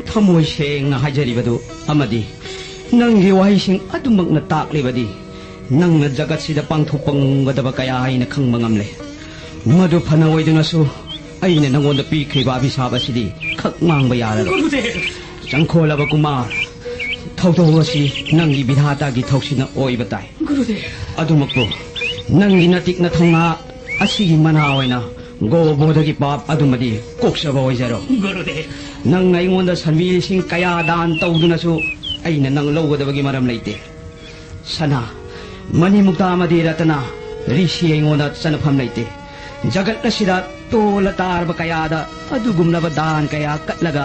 ꯊꯃꯣꯏ ꯁꯦꯡꯅ ꯍꯥꯏꯖꯔꯤꯕꯗꯨ ꯑꯃꯗꯤ ꯅꯪꯒꯤ ꯋꯥꯍꯩꯁꯤꯡ ꯑꯗꯨꯃꯛꯅ ꯇꯥꯛꯂꯤꯕꯗꯤ ꯅꯪꯅ ꯖꯒꯠꯁꯤꯗ ꯄꯥꯡꯊꯣꯛꯄ ꯉꯝꯒꯗꯕ ꯀꯌꯥ ꯑꯩꯅ ꯈꯪꯕ ꯉꯝꯂꯦ꯫ ꯃꯗꯨ ꯐꯅ ꯑꯣꯏꯗꯨꯅꯁꯨ ꯑꯩꯅ ꯅꯪꯉꯣꯟꯗ ꯄꯤꯈ꯭ꯔꯤꯕ ꯑꯚꯤꯁꯥꯞ ꯑꯁꯤꯗꯤ ꯈꯛ ꯃꯥꯡꯕ ꯌꯥꯔꯔꯣꯏ꯫ ꯒꯨꯔꯨꯗꯦꯕ! ꯆꯪꯈꯣꯜꯂꯕ ꯀꯨꯃꯥꯔ, ꯊꯧꯗꯣꯛ ꯑꯁꯤ ꯅꯪꯒꯤ ꯕꯤꯙꯥꯇꯥꯒꯤ ꯊꯧꯁꯤꯅ ꯑꯣꯏꯕ ꯇꯥꯏ꯫ ꯒꯨꯔꯨꯗꯦꯕ! ꯑꯗꯨꯃꯛꯄꯨ ꯅꯪꯒꯤ ꯅꯇꯤꯛ ꯅꯊꯧꯅꯥ ꯑꯁꯤꯒꯤ ꯃꯅꯥ ꯑꯣꯏꯅ ꯒꯣꯕꯣꯙꯒꯤ ꯄꯥꯞ ꯑꯗꯨꯃꯗꯤ ꯀꯣꯛꯆꯕ ꯑꯣꯏꯖꯔꯣ꯫ ꯒꯨꯔꯨꯗꯦꯕ! ꯅꯪꯅ ꯑꯩꯉꯣꯟꯗ ꯁꯟꯕꯤ ꯂꯤꯁꯤꯡ ꯀꯌꯥ ꯗꯥꯟ ꯇꯧꯗꯨꯅꯁꯨ ꯑꯩꯅ ꯅꯪ ꯂꯧꯒꯗꯕꯒꯤ ꯃꯔꯝ ꯂꯩꯇꯦ꯫ ꯁꯅꯥ, ꯃꯅꯤꯃꯨꯛꯇꯥ ꯑꯃꯗꯤ ꯔꯇꯅꯥ, ꯔꯤꯁꯤ ꯑꯩꯉꯣꯟꯗ ꯆꯠꯅꯐꯝ ꯂꯩꯇꯦ꯫ ꯖꯒꯠ ꯑꯁꯤꯗ ꯇꯣꯜꯂ ꯇꯥꯔꯕ ꯀꯌꯥꯗ ꯑꯗꯨꯒꯨꯝꯂꯕ ꯗꯥꯟ ꯀꯌꯥ ꯀꯠꯂꯒ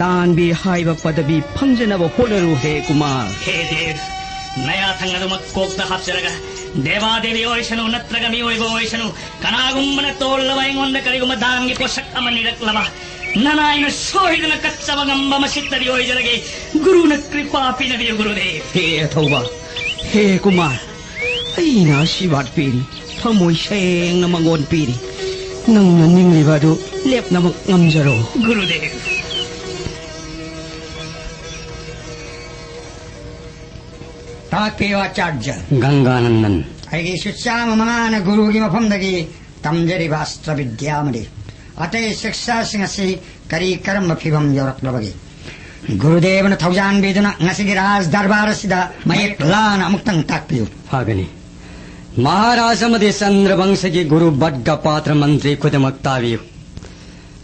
ꯗꯥꯟꯕꯤ ꯍꯥꯏꯕ ꯄꯗꯕꯤ ꯐꯪꯖꯅꯕ ꯍꯣꯠꯅꯔꯨ ꯍꯦ ꯀꯨꯃꯥꯔ꯫ ꯍꯦ ꯗꯦꯕ, ꯅꯌꯥ ꯊꯪꯅꯗꯨꯃꯛ ꯀꯣꯛꯇ ꯍꯥꯞꯆꯔꯒ, ꯗꯦꯕꯥ ꯗꯦꯕꯤ ꯑꯣꯏꯁꯅꯨ, ꯅꯠꯇ꯭ꯔꯒ ꯃꯤꯑꯣꯏꯕ ꯑꯣꯏꯁꯅꯨ, ꯀꯅꯥꯒꯨꯝꯕꯅ ꯇꯣꯜꯂꯕ ꯑꯩꯉꯣꯟꯗ ꯀꯔꯤꯒꯨꯝꯕ ꯗꯥꯟꯒꯤ ꯄꯣꯠꯁꯛ ꯑꯃ ꯅꯤꯔꯛꯂꯕ, ꯅꯅꯥꯏꯅ ꯁꯣꯏꯗꯅ ꯀꯠꯆꯕ ꯉꯝꯕ ꯃꯁꯤꯠꯇꯗꯤ ꯑꯣꯏꯖꯔꯒꯦ꯫ ꯒꯨꯔꯨꯅ ꯀ꯭ꯔꯤꯄꯥ ꯄꯤꯅꯕꯤꯌꯨ, ꯒꯨꯔꯨꯗꯦꯕ꯫ ꯍꯦ ꯑꯊꯧꯕ, ꯍꯦ ꯀꯨꯃꯥꯔ, ꯑꯩꯅ ꯑꯁꯤꯔꯕꯥꯗ ꯄꯤꯔꯤ, ꯊꯃꯣꯏ ꯁꯦꯡꯅ ꯃꯉꯣꯟ ꯄꯤꯔꯤ꯫ ꯅꯪꯅ ꯅꯤꯡꯂꯤꯕ ꯑꯗꯨ ꯂꯦꯞꯅꯃꯛ ꯉꯝꯖꯔꯣ꯫ ꯒꯨꯔꯨꯗꯦꯕ꯫ ꯇꯥꯛꯄꯤꯌꯨ, ꯑꯥꯆꯥꯔꯖ꯫ ꯒꯪꯒꯥꯅꯟꯗꯟ꯫ ꯑꯩꯒꯤ ꯏꯁꯨ ꯆꯥꯝꯃ ꯃꯉꯥꯅ ꯒꯨꯔꯨꯒꯤ ꯃꯐꯝꯗꯒꯤ ꯇꯝꯖꯔꯤꯕ ꯑꯁꯇ꯭ꯔ ꯕꯤꯗ꯭ꯌꯥ ꯑꯃꯗꯤ ꯑꯇꯩ ꯁꯤꯛꯁꯥꯁꯤꯡ ꯑꯁꯤ ꯀꯔꯤ ꯀꯔꯝꯕ ꯐꯤꯕꯝ ꯌꯧꯔꯛꯂꯕꯒꯦ? ꯒꯨꯔꯨꯗꯦꯕꯅ ꯊꯧꯖꯥꯟꯕꯤꯗꯨꯅ ꯉꯁꯤꯒꯤ ꯔꯥꯖ ꯗꯔꯕꯥꯔ ꯑꯁꯤꯗ ꯃꯌꯦꯛ ꯂꯥꯅ ꯑꯃꯨꯛꯇꯪ ꯇꯥꯛꯄꯤꯌꯨ꯫ ꯐꯒꯅꯤ꯫ ꯃꯍꯥꯔꯥꯖ ꯑꯃꯗꯤ ꯆꯟꯗ꯭ꯔꯕꯪꯁꯒꯤ ꯒꯨꯔꯨ ꯕꯠꯒ ꯄꯥꯇ꯭ꯔ ꯃꯟꯇ꯭ꯔꯤ ꯈꯨꯗꯤꯡꯃꯛ ꯇꯥꯕꯤꯌꯨ꯫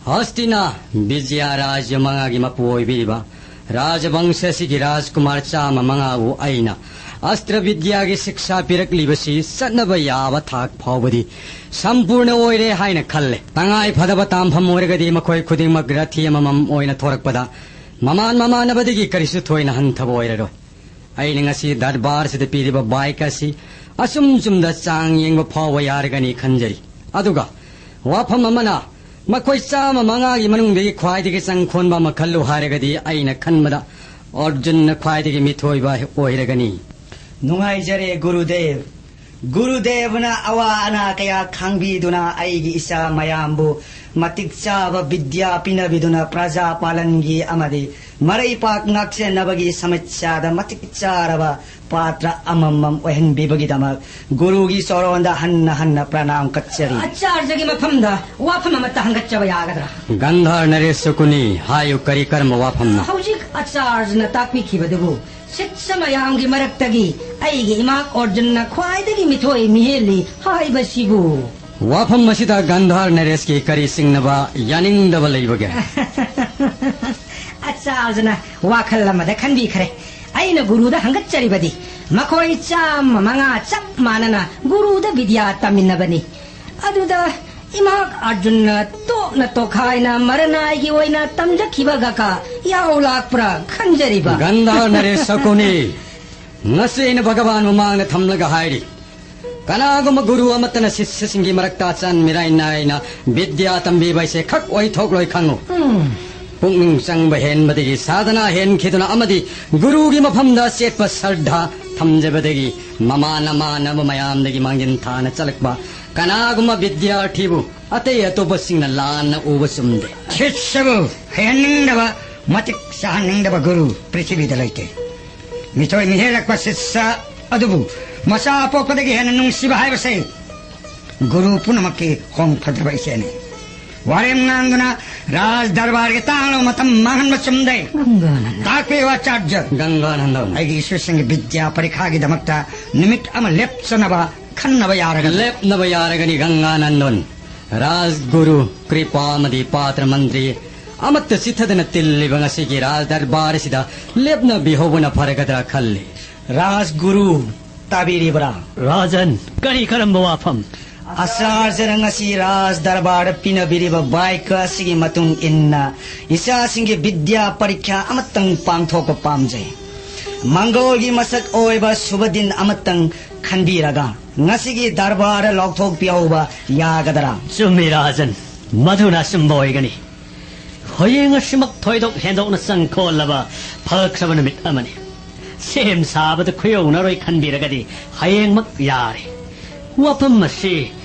ꯍꯁꯇꯤꯅꯥ ꯕꯤꯖꯌ ꯔꯥꯖ꯭ꯌ ꯃꯉꯥꯒꯤ ꯃꯄꯨ ꯑꯣꯏꯕꯤꯔꯤꯕ ꯔꯥꯖꯕꯪꯁ ꯑꯁꯤꯒꯤ ꯔꯥꯖꯀꯨꯃꯥꯔ ꯆꯥꯝꯃ ꯃꯉꯥꯕꯨ ꯑꯩꯅ ꯑꯁꯇ꯭ꯔ ꯕꯤꯗ꯭ꯌꯥꯒꯤ ꯁꯤꯛꯁꯥ ꯄꯤꯔꯛꯂꯤꯕꯁꯤ ꯆꯠꯅꯕ ꯌꯥꯕ ꯊꯥꯛ ꯐꯥꯎꯕꯗꯤ ꯁꯝꯄꯨꯔꯅ ꯑꯣꯏꯔꯦ ꯍꯥꯏꯅ ꯈꯜꯂꯦ꯫ ꯇꯉꯥꯏ ꯐꯗꯕ ꯇꯥꯝꯐꯝ ꯑꯣꯏꯔꯒꯗꯤ ꯃꯈꯣꯏ ꯈꯨꯗꯤꯡꯃꯛ ꯔꯊꯤ ꯑꯃꯃꯝ ꯑꯣꯏꯅ ꯊꯣꯔꯛꯄꯗ ꯃꯃꯥꯟ ꯃꯃꯥꯟꯅꯕꯗꯒꯤ ꯀꯔꯤꯁꯨ ꯊꯣꯏꯅ ꯍꯟꯊꯕ ꯑꯣꯏꯔꯔꯣꯏ꯫ ꯑꯩꯅ ꯉꯁꯤ ꯗꯔꯕꯥꯔꯁꯤꯗ ꯄꯤꯔꯤꯕ ꯕꯥꯏꯛ ꯑꯁꯤ ꯑꯁꯨꯝ ꯆꯨꯝꯗ ꯆꯥꯡ ꯌꯦꯡꯕ ꯐꯥꯎꯕ ꯌꯥꯔꯒꯅꯤ ꯈꯟꯖꯔꯤ꯫ ꯑꯗꯨꯒ ꯋꯥꯐꯝ ꯑꯃꯅ, ꯃꯈꯣꯏ ꯆꯥꯝꯃ ꯃꯉꯥꯒꯤ ꯃꯅꯨꯡꯗꯒꯤ ꯈ꯭ꯋꯥꯏꯗꯒꯤ ꯆꯪꯈꯣꯟꯕ ꯑꯃ ꯈꯜꯂꯨ ꯍꯥꯏꯔꯒꯗꯤ ꯑꯩꯅ ꯈꯟꯕꯗ ꯑꯔꯖꯨꯟꯅ ꯈ꯭ꯋꯥꯏꯗꯒꯤ ꯃꯤꯊꯣꯏꯕ ꯑꯣꯏꯔꯒꯅꯤ꯫ ꯅꯨꯡꯉꯥꯏꯖꯔꯦ ꯒꯨꯔꯨꯗꯦꯕ꯫ ꯒꯨꯔꯨꯗꯦꯕꯅ ꯑꯋꯥ ꯑꯅꯥ ꯀꯌꯥ ꯈꯥꯡꯕꯤꯗꯨꯅ ꯑꯩꯒꯤ ꯏꯆꯥ ꯃꯌꯥꯝꯕꯨ ꯃꯇꯤꯛ ꯆꯥꯕ ꯕꯤꯗ꯭ꯌꯥ ꯄꯤꯅꯕꯤꯗꯨꯅ ꯄ꯭ꯔꯖꯥ ꯄꯥꯂꯟꯒꯤ ꯑꯃꯗꯤ ꯃꯔꯩꯄꯥꯛ ꯉꯥꯛꯁꯦꯟꯅꯕꯒꯤ ꯁꯃꯁ꯭ꯌꯥꯗ ꯃꯇꯤꯛ ꯆꯥꯔꯕ ꯄꯥꯇ꯭ꯔ ꯑꯃꯃꯝ ꯑꯣꯏꯍꯟꯕꯤꯕꯒꯤꯗꯃꯛ ꯒꯨꯔꯨꯒꯤ ꯆꯣꯔꯣꯟꯗ ꯍꯟꯅ ꯍꯟꯅ ꯄ꯭ꯔꯅꯥꯝ ꯀꯠꯆꯔꯤ꯫ ꯑꯆꯥꯔꯖꯒꯤ ꯃꯐꯝꯗ ꯋꯥꯐꯝ ꯑꯃꯠꯇ ꯍꯪꯒꯠꯆꯕ ꯌꯥꯒꯗ꯭ꯔꯥ? ꯒꯟꯙꯥꯔ ꯅꯔꯦꯁ ꯁꯀꯨꯅꯤ, ꯍꯥꯏꯌꯨ, ꯀꯔꯤ ꯀꯔꯝꯕ ꯋꯥꯐꯝꯅꯣ? ꯍꯧꯖꯤꯛ ꯑꯆꯥꯔꯖꯅ ꯇꯥꯛꯄꯤꯈꯤꯕꯗꯨꯕꯨ ꯁꯤꯠꯁ ꯃꯌꯥꯝꯒꯤ ꯃꯔꯛꯇꯒꯤ ꯑꯩꯒꯤ ꯏꯃꯥ ꯑꯔꯖꯨꯟꯅ ꯈ꯭ꯋꯥꯏꯗꯒꯤ ꯃꯤꯊꯣꯏ ꯃꯤꯍꯦꯜꯂꯤ ꯍꯥꯏꯕꯁꯤꯕꯨ? ꯋꯥꯐꯝ ꯑꯁꯤꯗ ꯒꯟꯙꯥꯔ ꯅꯔꯦꯁꯀꯤ ꯀꯔꯤ ꯆꯤꯡꯅꯕ ꯌꯥꯅꯤꯡꯗꯕ ꯂꯩꯕꯒꯦ? ꯑꯆꯥꯔꯖꯅ ꯋꯥꯈꯜ ꯑꯃꯗ ꯈꯟꯕꯤꯈ꯭ꯔꯦ꯫ ꯑꯩꯅ ꯒꯨꯔꯨꯗ ꯍꯪꯒꯠꯆꯔꯤꯕꯗꯤ ꯃꯈꯣꯏ ꯆꯥꯝꯃ ꯃꯉꯥ ꯆꯞ ꯃꯥꯟꯅꯅ ꯒꯨꯔꯨꯗ ꯕꯤꯗ꯭ꯌꯥ ꯇꯝꯃꯤꯟꯅꯕꯅꯤ꯫ ꯑꯗꯨꯗ ꯏꯃꯥ ꯑꯔꯖꯨꯟꯅ ꯇꯣꯛꯅ ꯇꯣꯈꯥꯏꯅ ꯃꯔꯅꯥꯏꯒꯤ ꯑꯣꯏꯅ ꯇꯝꯖꯈꯤꯕꯒ ꯀ ꯌꯥꯎ ꯂꯥꯛꯄ꯭ꯔꯥ ꯈꯟꯖꯔꯤꯕ꯫ ꯒꯟꯙꯥꯔ ꯅꯔꯦꯁ ꯁꯀꯨꯅꯤ, ꯉꯁꯤ ꯑꯩꯅ ꯚꯒꯕꯥꯟ ꯃꯃꯥꯡꯗ ꯊꯝꯂꯒ ꯍꯥꯏꯔꯤ, ꯀꯅꯥꯒꯨꯝꯕ ꯒꯨꯔꯨ ꯑꯃꯠꯇꯅ ꯁꯤꯁ꯭ꯌꯁꯤꯡꯒꯤ ꯃꯔꯛꯇ ꯑꯆꯟ ꯃꯤꯔꯥꯏ ꯅꯥꯏꯅ ꯕꯤꯗ꯭ꯌꯥ ꯇꯝꯕꯤꯕ ꯍꯥꯏꯁꯦ ꯈꯛ ꯑꯣꯏꯊꯣꯛꯂꯣꯏ ꯈꯪꯉꯨ꯫ ꯄꯨꯛꯅꯤꯡ ꯆꯪꯕ ꯍꯦꯟꯕꯗꯒꯤ, ꯁꯥꯙꯅꯥ ꯍꯦꯟꯈꯤꯗꯨꯅ ꯑꯃꯗꯤ ꯒꯨꯔꯨꯒꯤ ꯃꯐꯝꯗ ꯑꯆꯦꯠꯄ ꯁ꯭ꯔꯗꯥ ꯊꯝꯖꯕꯗꯒꯤ ꯃꯃꯥꯟꯅ ꯃꯥꯟꯅꯕ ꯃꯌꯥꯝꯗꯒꯤ ꯃꯥꯡꯖꯤꯟ ꯊꯥꯅ ꯆꯠꯂꯛꯄ ꯀꯅꯥꯒꯨꯝꯕ ꯕꯤꯗ꯭ꯌꯥꯔꯊꯤꯕꯨ ꯑꯇꯩ ꯑꯇꯣꯞꯄꯁꯤꯡꯅ ꯂꯥꯟꯅ ꯎꯕ ꯆꯨꯝꯗꯦ꯫ ꯁꯤꯁ꯭ꯌꯕꯨ ꯍꯩꯍꯟꯅꯤꯡꯗꯕ, ꯃꯇꯤꯛ ꯆꯥꯍꯟꯅꯤꯡꯗꯕ ꯒꯨꯔꯨ ꯄ꯭ꯔꯤꯊꯤꯕꯤꯗ ꯂꯩꯇꯦ꯫ ꯃꯤꯊꯣꯏ ꯃꯤꯍꯦꯜꯂꯛꯄ ꯁꯤꯁ꯭ꯌ ꯑꯗꯨꯕꯨ ꯃꯆꯥ ꯄꯣꯛꯄꯗꯒꯤ ꯍꯦꯟꯅ ꯅꯨꯡꯁꯤꯕ ꯍꯥꯏꯕꯁꯦ ꯒꯨꯔꯨ ꯄꯨꯝꯅꯃꯛꯀꯤ ꯍꯣꯡ ꯐꯗ꯭ꯔꯕ ꯏꯆꯦꯅꯤ꯫ ꯋꯥꯔꯦꯝ ꯉꯥꯡꯗꯨꯅ ꯔꯥꯖ ꯗꯔꯕꯥꯔꯒꯤ ꯇꯥꯡꯂꯕ ꯃꯇꯝ ꯃꯥꯡꯍꯟꯕ ꯆꯨꯝꯗꯦ꯫ ꯒꯪꯒꯥꯅꯟꯗ꯫ ꯇꯥꯛꯄꯤꯌꯨ ꯑꯆꯥꯔꯖ꯫ ꯒꯪꯒꯥꯅꯟꯗ꯫ ꯑꯩꯒꯤ ꯏꯁꯨꯁꯤꯡꯒꯤ ꯕꯤꯗ꯭ꯌꯥ ꯄꯔꯤꯈꯥꯒꯤꯗꯃꯛꯇ ꯅꯨꯃꯤꯠ ꯑꯃ ꯂꯦꯞꯆꯅꯕ ꯈꯟꯅꯕ ꯌꯥꯔꯒꯅꯤ꯫ ꯂꯦꯞꯅꯕ ꯌꯥꯔꯒꯅꯤ ꯒꯪꯒꯥꯅꯟꯗꯣꯟ꯫ ꯔꯥꯖꯒꯨꯔꯨ, ꯀ꯭ꯔꯤꯄꯥ ꯑꯃꯗꯤ ꯄꯥꯇ꯭ꯔ ꯃꯟꯇ꯭ꯔꯤ ꯑꯃꯠꯇ ꯆꯤꯠꯊꯗꯅ ꯇꯤꯜꯂꯤꯕ ꯉꯁꯤꯒꯤ ꯔꯥꯖ ꯗꯔꯕꯥꯔ ꯑꯁꯤꯗ ꯂꯦꯞꯅꯕꯤꯍꯧꯕꯅ ꯐꯔꯒꯗ꯭ꯔꯥ ꯈꯜꯂꯤ꯫ ꯔꯥꯖꯒꯨꯔꯨ, ꯇꯥꯕꯤꯔꯤꯕ꯭ꯔꯥ? ꯔꯥꯖꯟ, ꯀꯔꯤ ꯀꯔꯝꯕ ꯋꯥꯐꯝ? ꯑꯆꯥꯔꯖꯅ ꯉꯁꯤ ꯔꯥꯖ ꯗꯔꯕꯥꯔꯗ ꯄꯤꯅꯕꯤꯔꯤꯕ ꯕꯥꯏꯀ ꯑꯁꯤꯒꯤ ꯃꯇꯨꯡ ꯏꯟꯅ ꯏꯆꯥꯁꯤꯡꯒꯤ ꯕꯤꯗ꯭ꯌꯥ ꯄꯔꯤꯈ꯭ꯌꯥ ꯑꯃꯇꯪ ꯄꯥꯡꯊꯣꯛꯄ ꯄꯥꯝꯖꯩ꯫ ꯃꯪꯒꯣꯜꯒꯤ ꯃꯁꯛ ꯑꯣꯏꯕ ꯁꯨꯕ ꯗꯤꯟ ꯑꯃꯇꯪ ꯈꯟꯕꯤꯔꯒ ꯉꯁꯤꯒꯤ ꯗꯔꯕꯥꯔꯗ ꯂꯥꯎꯊꯣꯛꯄꯤꯍꯧꯕ ꯌꯥꯒꯗ꯭ꯔꯥ? ꯆꯨꯝꯃꯤ ꯔꯥꯖꯟ, ꯃꯗꯨꯅ ꯑꯆꯨꯝꯕ ꯑꯣꯏꯒꯅꯤ꯫ ꯍꯌꯦꯡ ꯑꯁꯤꯃꯛ ꯊꯣꯏꯗꯣꯛ ꯍꯦꯟꯗꯣꯛꯅ ꯆꯪꯈꯣꯜꯂꯕ ꯐꯈ꯭ꯔꯕ ꯅꯨꯃꯤꯠ ꯑꯃꯅꯤ꯫ ꯁꯦꯝ ꯁꯥꯕꯗ ꯈꯨꯌꯧꯅꯔꯣꯏ ꯈꯟꯕꯤꯔꯒꯗꯤ ꯍꯌꯦꯡꯃꯛ ꯌꯥꯔꯦ꯫ ꯋꯥꯐꯝ ꯑꯁꯤ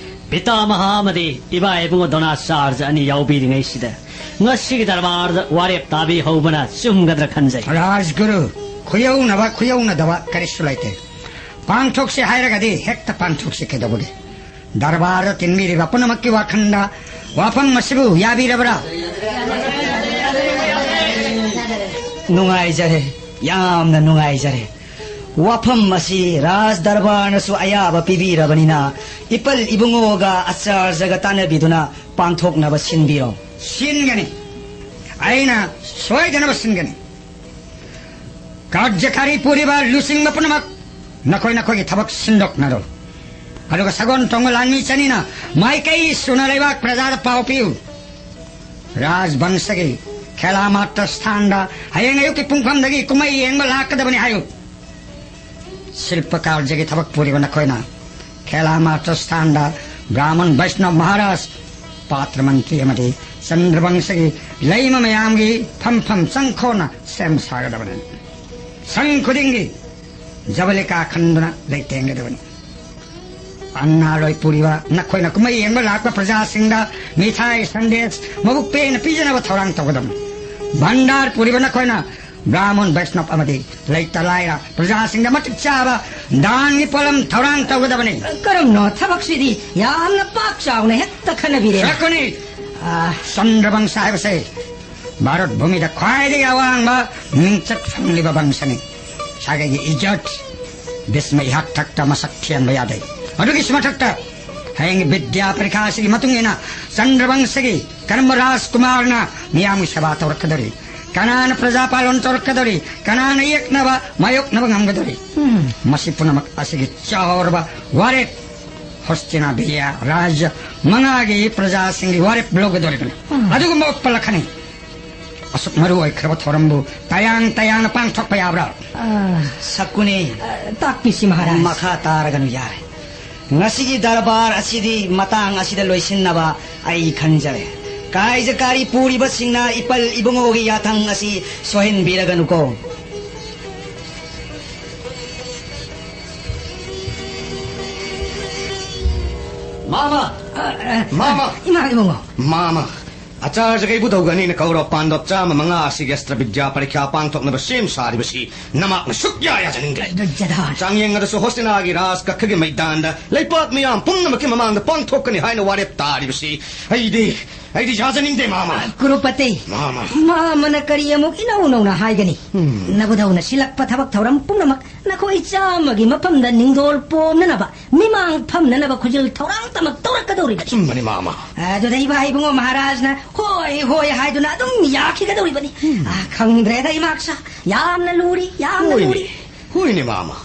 ꯄꯤꯇꯥꯃꯍꯥ ꯑꯃꯗꯤ ꯏꯕꯥ ꯏꯕꯨꯡꯉꯣ ꯗꯣꯅꯥꯆꯥꯔꯖ ꯑꯅꯤ ꯌꯥꯎꯕꯤꯔꯤꯉꯩꯁꯤꯗ ꯉꯁꯤꯒꯤ ꯗꯔꯕꯥꯔꯗ ꯋꯥꯔꯦꯞ ꯇꯥꯕꯤꯍꯧꯕꯅ ꯆꯨꯝꯒꯗ꯭ꯔꯥ ꯈꯟꯖꯩ꯫ ꯔꯥꯖꯒꯨꯔꯨ, ꯈꯨꯌꯧꯅꯕ ꯈꯨꯌꯧꯅꯗꯕ ꯀꯔꯤꯁꯨ ꯂꯩꯇꯦ꯫ ꯄꯥꯡꯊꯣꯛꯁꯤ ꯍꯥꯏꯔꯒꯗꯤ ꯍꯦꯛꯇ ꯄꯥꯡꯊꯣꯛꯁꯤ ꯀꯩꯗꯧꯕꯒꯦ? ꯗꯔꯕꯥꯔꯗ ꯇꯤꯟꯕꯤꯔꯤꯕ ꯄꯨꯝꯅꯃꯛꯀꯤ ꯋꯥꯈꯜꯗ ꯋꯥꯐꯝ ꯑꯁꯤꯕꯨ ꯌꯥꯕꯤꯔꯕ꯭ꯔꯥ? ꯅꯨꯡꯉꯥꯏꯖꯔꯦ, ꯌꯥꯝꯅ ꯅꯨꯡꯉꯥꯏꯖꯔꯦ꯫ ꯋꯥꯐꯝ ꯑꯁꯤ ꯔꯥꯖ ꯗꯔꯕꯥꯔꯅꯁꯨ ꯑꯌꯥꯕ ꯄꯤꯕꯤꯔꯕꯅꯤꯅ, ꯏꯄꯜ ꯏꯕꯨꯡꯉꯣꯒ ꯑꯆꯥꯔꯖꯒ ꯇꯥꯟꯅꯕꯤꯗꯨꯅ ꯄꯥꯡꯊꯣꯛꯅꯕ ꯁꯤꯟꯕꯤꯔꯣ꯫ ꯁꯤꯟꯒꯅꯤ꯫ ꯑꯩꯅ ꯁꯣꯏꯗꯅꯕ ꯁꯤꯟꯒꯅꯤ꯫ ꯀꯥꯔꯖꯀꯥꯔꯤ ꯄꯨꯔꯤꯕ ꯂꯨꯆꯤꯡꯕ ꯄꯨꯝꯅꯃꯛ ꯅꯈꯣꯏ ꯅꯈꯣꯏꯒꯤ ꯊꯕꯛ ꯁꯤꯟꯗꯣꯛꯅꯔꯣ꯫ ꯑꯗꯨꯒ ꯁꯒꯣꯜ ꯇꯣꯡꯕ ꯂꯥꯟꯃꯤ ꯆꯅꯤꯅ ꯃꯥꯏꯀꯩ ꯁꯨꯅ ꯂꯩꯕꯥꯛ ꯄ꯭ꯔꯖꯥꯗ ꯄꯥꯎ ꯄꯤꯌꯨ꯫ ꯔꯥꯖꯕꯪꯁꯒꯤ ꯈꯦꯂꯥꯃꯥꯇ꯭ꯔ ꯁ꯭ꯊꯥꯟꯗ ꯍꯌꯦꯡ ꯑꯌꯨꯛꯀꯤ ꯄꯨꯡ ꯐꯝꯗꯒꯤ ꯀꯨꯝꯍꯩ ꯌꯦꯡꯕ ꯂꯥꯛꯀꯗꯕꯅꯤ ꯍꯥꯏꯌꯨ꯫ ꯁꯤꯜꯄ ꯀꯥꯔꯖꯒꯤ ꯊꯕꯛ ꯄꯨꯔꯤꯕ ꯅꯈꯣꯏꯅ ꯈꯦꯂꯥ ꯃꯥꯇ꯭ꯔ ꯁ꯭ꯊꯥꯟꯗ ꯕ꯭ꯔꯥꯍꯃꯟ ꯕꯩꯁꯅꯕ ꯃꯍꯥꯔꯥꯖ, ꯄꯥꯇ꯭ꯔ ꯃꯟꯇ꯭ꯔꯤ ꯑꯃꯗꯤ ꯆꯟꯗ꯭ꯔꯕꯪꯁꯒꯤ ꯂꯩꯃ ꯃꯌꯥꯝꯒꯤ ꯐꯝꯐꯝ ꯆꯪꯈꯣꯟꯅ ꯁꯦꯝ ꯁꯥꯒꯗꯕꯅꯤ꯫ ꯁꯪ ꯈꯨꯗꯤꯡꯒꯤ ꯖꯕꯂꯤꯀꯥ ꯈꯟꯗꯨꯅ ꯂꯩꯇꯦꯡꯒꯗꯕꯅꯤ꯫ ꯑꯅꯥꯔꯣꯏ ꯄꯨꯔꯤꯕ ꯅꯈꯣꯏꯅ ꯀꯨꯝꯍꯩ ꯌꯦꯡꯕ ꯂꯥꯛꯄ ꯄ꯭ꯔꯖꯥꯁꯤꯡꯗ ꯃꯤꯊꯥꯏ ꯁꯟꯗꯦꯁ ꯃꯕꯨꯛ ꯄꯦꯟꯅ ꯄꯤꯖꯅꯕ ꯊꯧꯔꯥꯡ ꯇꯧꯒꯗꯕꯅꯤ꯫ ꯚꯟꯗꯥꯔ ꯄꯨꯔꯤꯕ ꯅꯈꯣꯏꯅ ꯕ꯭ꯔꯥꯍꯃꯟ ꯕꯩꯁꯅꯕ ꯑꯃꯗꯤ ꯂꯩꯇ ꯂꯥꯏꯔ ꯄ꯭ꯔꯖꯥꯁꯤꯡꯗ ꯃꯇꯤꯛ ꯆꯥꯕ ꯗꯥꯟꯒꯤ ꯄꯣꯠꯂꯝ ꯊꯧꯔꯥꯡ ꯇꯧꯒꯗꯕꯅꯤ꯫ ꯀꯔꯝꯅꯣ ꯊꯕꯛꯁꯤꯗꯤ ꯌꯥꯝꯅ ꯄꯥꯛ ꯆꯥꯎꯅ ꯍꯦꯛꯇ ꯈꯟꯅꯕꯤꯔꯦ꯫ ꯁꯀꯨꯅꯤ, ꯑꯥ, ꯆꯟꯗ꯭ꯔꯕꯪꯁ ꯍꯥꯏꯕꯁꯦ ꯚꯥꯔꯠ ꯚꯨꯃꯤꯗ ꯈ꯭ꯋꯥꯏꯗꯒꯤ ꯑꯋꯥꯡꯕ ꯃꯤꯡꯆꯠ ꯐꯪꯂꯤꯕ ꯕꯪꯁꯅꯤ꯫ ꯁꯥꯒꯩꯒꯤ ꯏꯖꯠ, ꯕꯤꯁꯃ ꯏꯍꯥꯛ ꯊꯛꯇ ꯃꯁꯛ ꯊꯤꯍꯟꯕ ꯌꯥꯗꯦ꯫ ꯑꯗꯨꯒꯤꯁꯨ ꯃꯊꯛꯇ ꯍꯌꯦꯡꯒꯤ ꯕꯤꯗ꯭ꯌꯥ ꯄꯔꯤꯈꯥ ꯑꯁꯤꯒꯤ ꯃꯇꯨꯡ ꯏꯟꯅ ꯆꯟꯗ꯭ꯔꯕꯪꯁꯒꯤ ꯀꯔꯝꯕ ꯔꯥꯖꯀꯨꯃꯥꯔꯅ ꯃꯤꯌꯥꯝꯒꯤ ꯁꯦꯕꯥ ꯇꯧꯔꯛꯀꯗꯧꯔꯤ, ꯀꯅꯥꯅ ꯄ꯭ꯔꯖꯥ ꯄꯥꯂꯟ ꯇꯧꯔꯛꯀꯗꯧꯔꯤ, ꯀꯅꯥꯅ ꯌꯦꯛꯅꯕ ꯃꯥꯌꯣꯛꯅꯕ ꯉꯝꯒꯗꯧꯔꯤ? ꯎꯝ꯫ ꯃꯁꯤ ꯄꯨꯝꯅꯃꯛ ꯑꯁꯤꯒꯤ ꯆꯥꯎꯔꯕ ꯋꯥꯔꯦꯞ ꯍꯣꯁꯇꯤꯅꯥ ꯕꯤꯌꯥ ꯔꯥꯖ꯭ꯌ ꯃꯉꯥꯒꯤ ꯄ꯭ꯔꯖꯥꯁꯤꯡꯒꯤ ꯋꯥꯔꯦꯞ ꯂꯧꯒꯗꯧꯔꯤꯕꯅꯤ꯫ ꯎꯝ꯫ ꯑꯗꯨꯒꯨꯝꯕ ꯄꯂꯛꯈꯅꯤ꯫ ꯑꯁꯨꯛ ꯃꯔꯨ ꯑꯣꯏꯈ꯭ꯔꯕ ꯊꯧꯔꯝꯕꯨ ꯇꯌꯥꯡ ꯇꯌꯥꯡꯅ ꯄꯥꯡꯊꯣꯛꯄ ꯌꯥꯕ꯭ꯔꯥ? ꯑꯥ, ꯁꯀꯨꯅꯤ꯫ ꯑꯥ, ꯇꯥꯛꯄꯤꯁꯤ ꯃꯍꯥꯔꯥꯖ꯫ ꯃꯈꯥ ꯇꯥꯔꯒꯅꯨ ꯌꯥꯔꯦ꯫ ꯉꯁꯤꯒꯤ ꯗꯔꯕꯥꯔ ꯑꯁꯤꯗꯤ ꯃꯇꯥꯡ ꯑꯁꯤꯗ ꯂꯣꯏꯁꯤꯟꯅꯕ ꯑꯩ ꯈꯟꯖꯔꯦ꯫ ꯀꯥꯏꯖꯀꯥꯔꯤ ꯄꯨꯔꯤꯕꯁꯤꯡꯅ ꯏꯄꯜ ꯏꯕꯨꯡꯉꯣꯒꯤ ꯌꯥꯊꯪ ꯑꯁꯤ ꯁꯣꯏꯍꯟꯕꯤꯔꯒꯅꯨꯀꯣ꯫ ꯃꯥꯃ! ꯑ, ꯑ, ꯃꯥꯃ! ꯏꯃꯥ ꯏꯕꯨꯡꯉꯣ꯫ ꯃꯥꯃ! ꯑꯆꯥꯔꯖꯒ ꯏꯕꯨꯙꯧꯒ ꯑꯅꯤꯅ ꯀꯧꯔꯕ ꯄꯥꯟꯗꯕ ꯆꯥꯝꯃ ꯃꯉꯥ ꯑꯁꯤꯒꯤ ꯑꯁꯇ꯭ꯔ ꯕꯤꯗ꯭ꯌꯥ ꯄꯔꯤꯈ꯭ꯌꯥ ꯄꯥꯡꯊꯣꯛꯅꯕ ꯁꯦꯝ ꯁꯥꯔꯤꯕꯁꯤ ꯅꯃꯥꯛꯅ ꯁꯨꯛꯌꯥ ꯌꯥꯖꯅꯤꯡꯗ꯭ꯔꯦ꯫ ꯗꯨꯔꯖꯣꯙꯟ! ꯆꯥꯡꯌꯦꯡ ꯑꯗꯨꯁꯨ ꯍꯣꯁꯇꯤꯅꯥꯒꯤ ꯔꯥꯖ ꯀꯛꯈꯒꯤ ꯃꯩꯗꯥꯟꯗ ꯂꯩꯄꯥꯛ ꯃꯤꯌꯥꯝ ꯄꯨꯝꯅꯃꯛꯀꯤ ꯃꯃꯥꯡꯗ ꯄꯥꯡꯊꯣꯛꯀꯅꯤ ꯍꯥꯏꯅ ꯋꯥꯔꯦꯞ ꯇꯥꯔꯤꯕꯁꯤ ꯑꯩꯗꯤ, ꯑꯩꯗꯤ ꯌꯥꯖꯅꯤꯡꯗꯦ, ꯃꯥꯃ꯫ ꯀꯨꯔꯨꯄꯇꯤ! ꯃꯥꯃ! ꯃꯥꯃꯅ ꯀꯔꯤ ꯑꯃꯨꯛ ꯏꯅꯧ ꯅꯧꯅ ꯍꯥꯏꯒꯅꯤ? ꯎꯝ꯫ ꯅꯕꯨꯙꯧꯅ ꯁꯤꯜꯂꯛꯄ ꯊꯕꯛ ꯊꯧꯔꯝ ꯄꯨꯝꯅꯃꯛ ꯅꯈꯣꯏ ꯆꯥꯝꯃꯒꯤ ꯃꯐꯝꯗ ꯅꯤꯡꯗꯣꯜ ꯄꯣꯝꯅꯅꯕ, ꯃꯤꯃꯥꯡ ꯐꯝꯅꯅꯕ ꯈꯨꯖꯤꯜ ꯊꯧꯔꯥꯡꯇꯃꯛ ꯇꯧꯔꯛꯀꯗꯧꯔꯤꯕꯅꯤ꯫ ꯑꯆꯨꯝꯕꯅꯤ, ꯃꯥꯃ꯫ ꯑꯗꯨꯗ ꯏꯕꯥ ꯏꯕꯨꯡꯉꯣ ꯃꯍꯥꯔꯥꯖꯅ ꯍꯣꯏ, ꯍꯣꯏ ꯍꯥꯏꯗꯨꯅ ꯑꯗꯨꯝ ꯌꯥꯈꯤꯒꯗꯧꯔꯤꯕꯅꯤ꯫ ꯎꯝ꯫ ꯑ, ꯈꯪꯗ꯭ꯔꯦꯗ, ꯏꯃꯥꯛꯁ꯫ ꯌꯥꯝꯅ ꯂꯨꯔꯤ, ꯌꯥꯝꯅ ꯍꯣꯏꯅꯦ, ꯂꯨꯔꯤ꯫ ꯍꯣꯏꯅꯦ, ꯃꯥꯃ꯫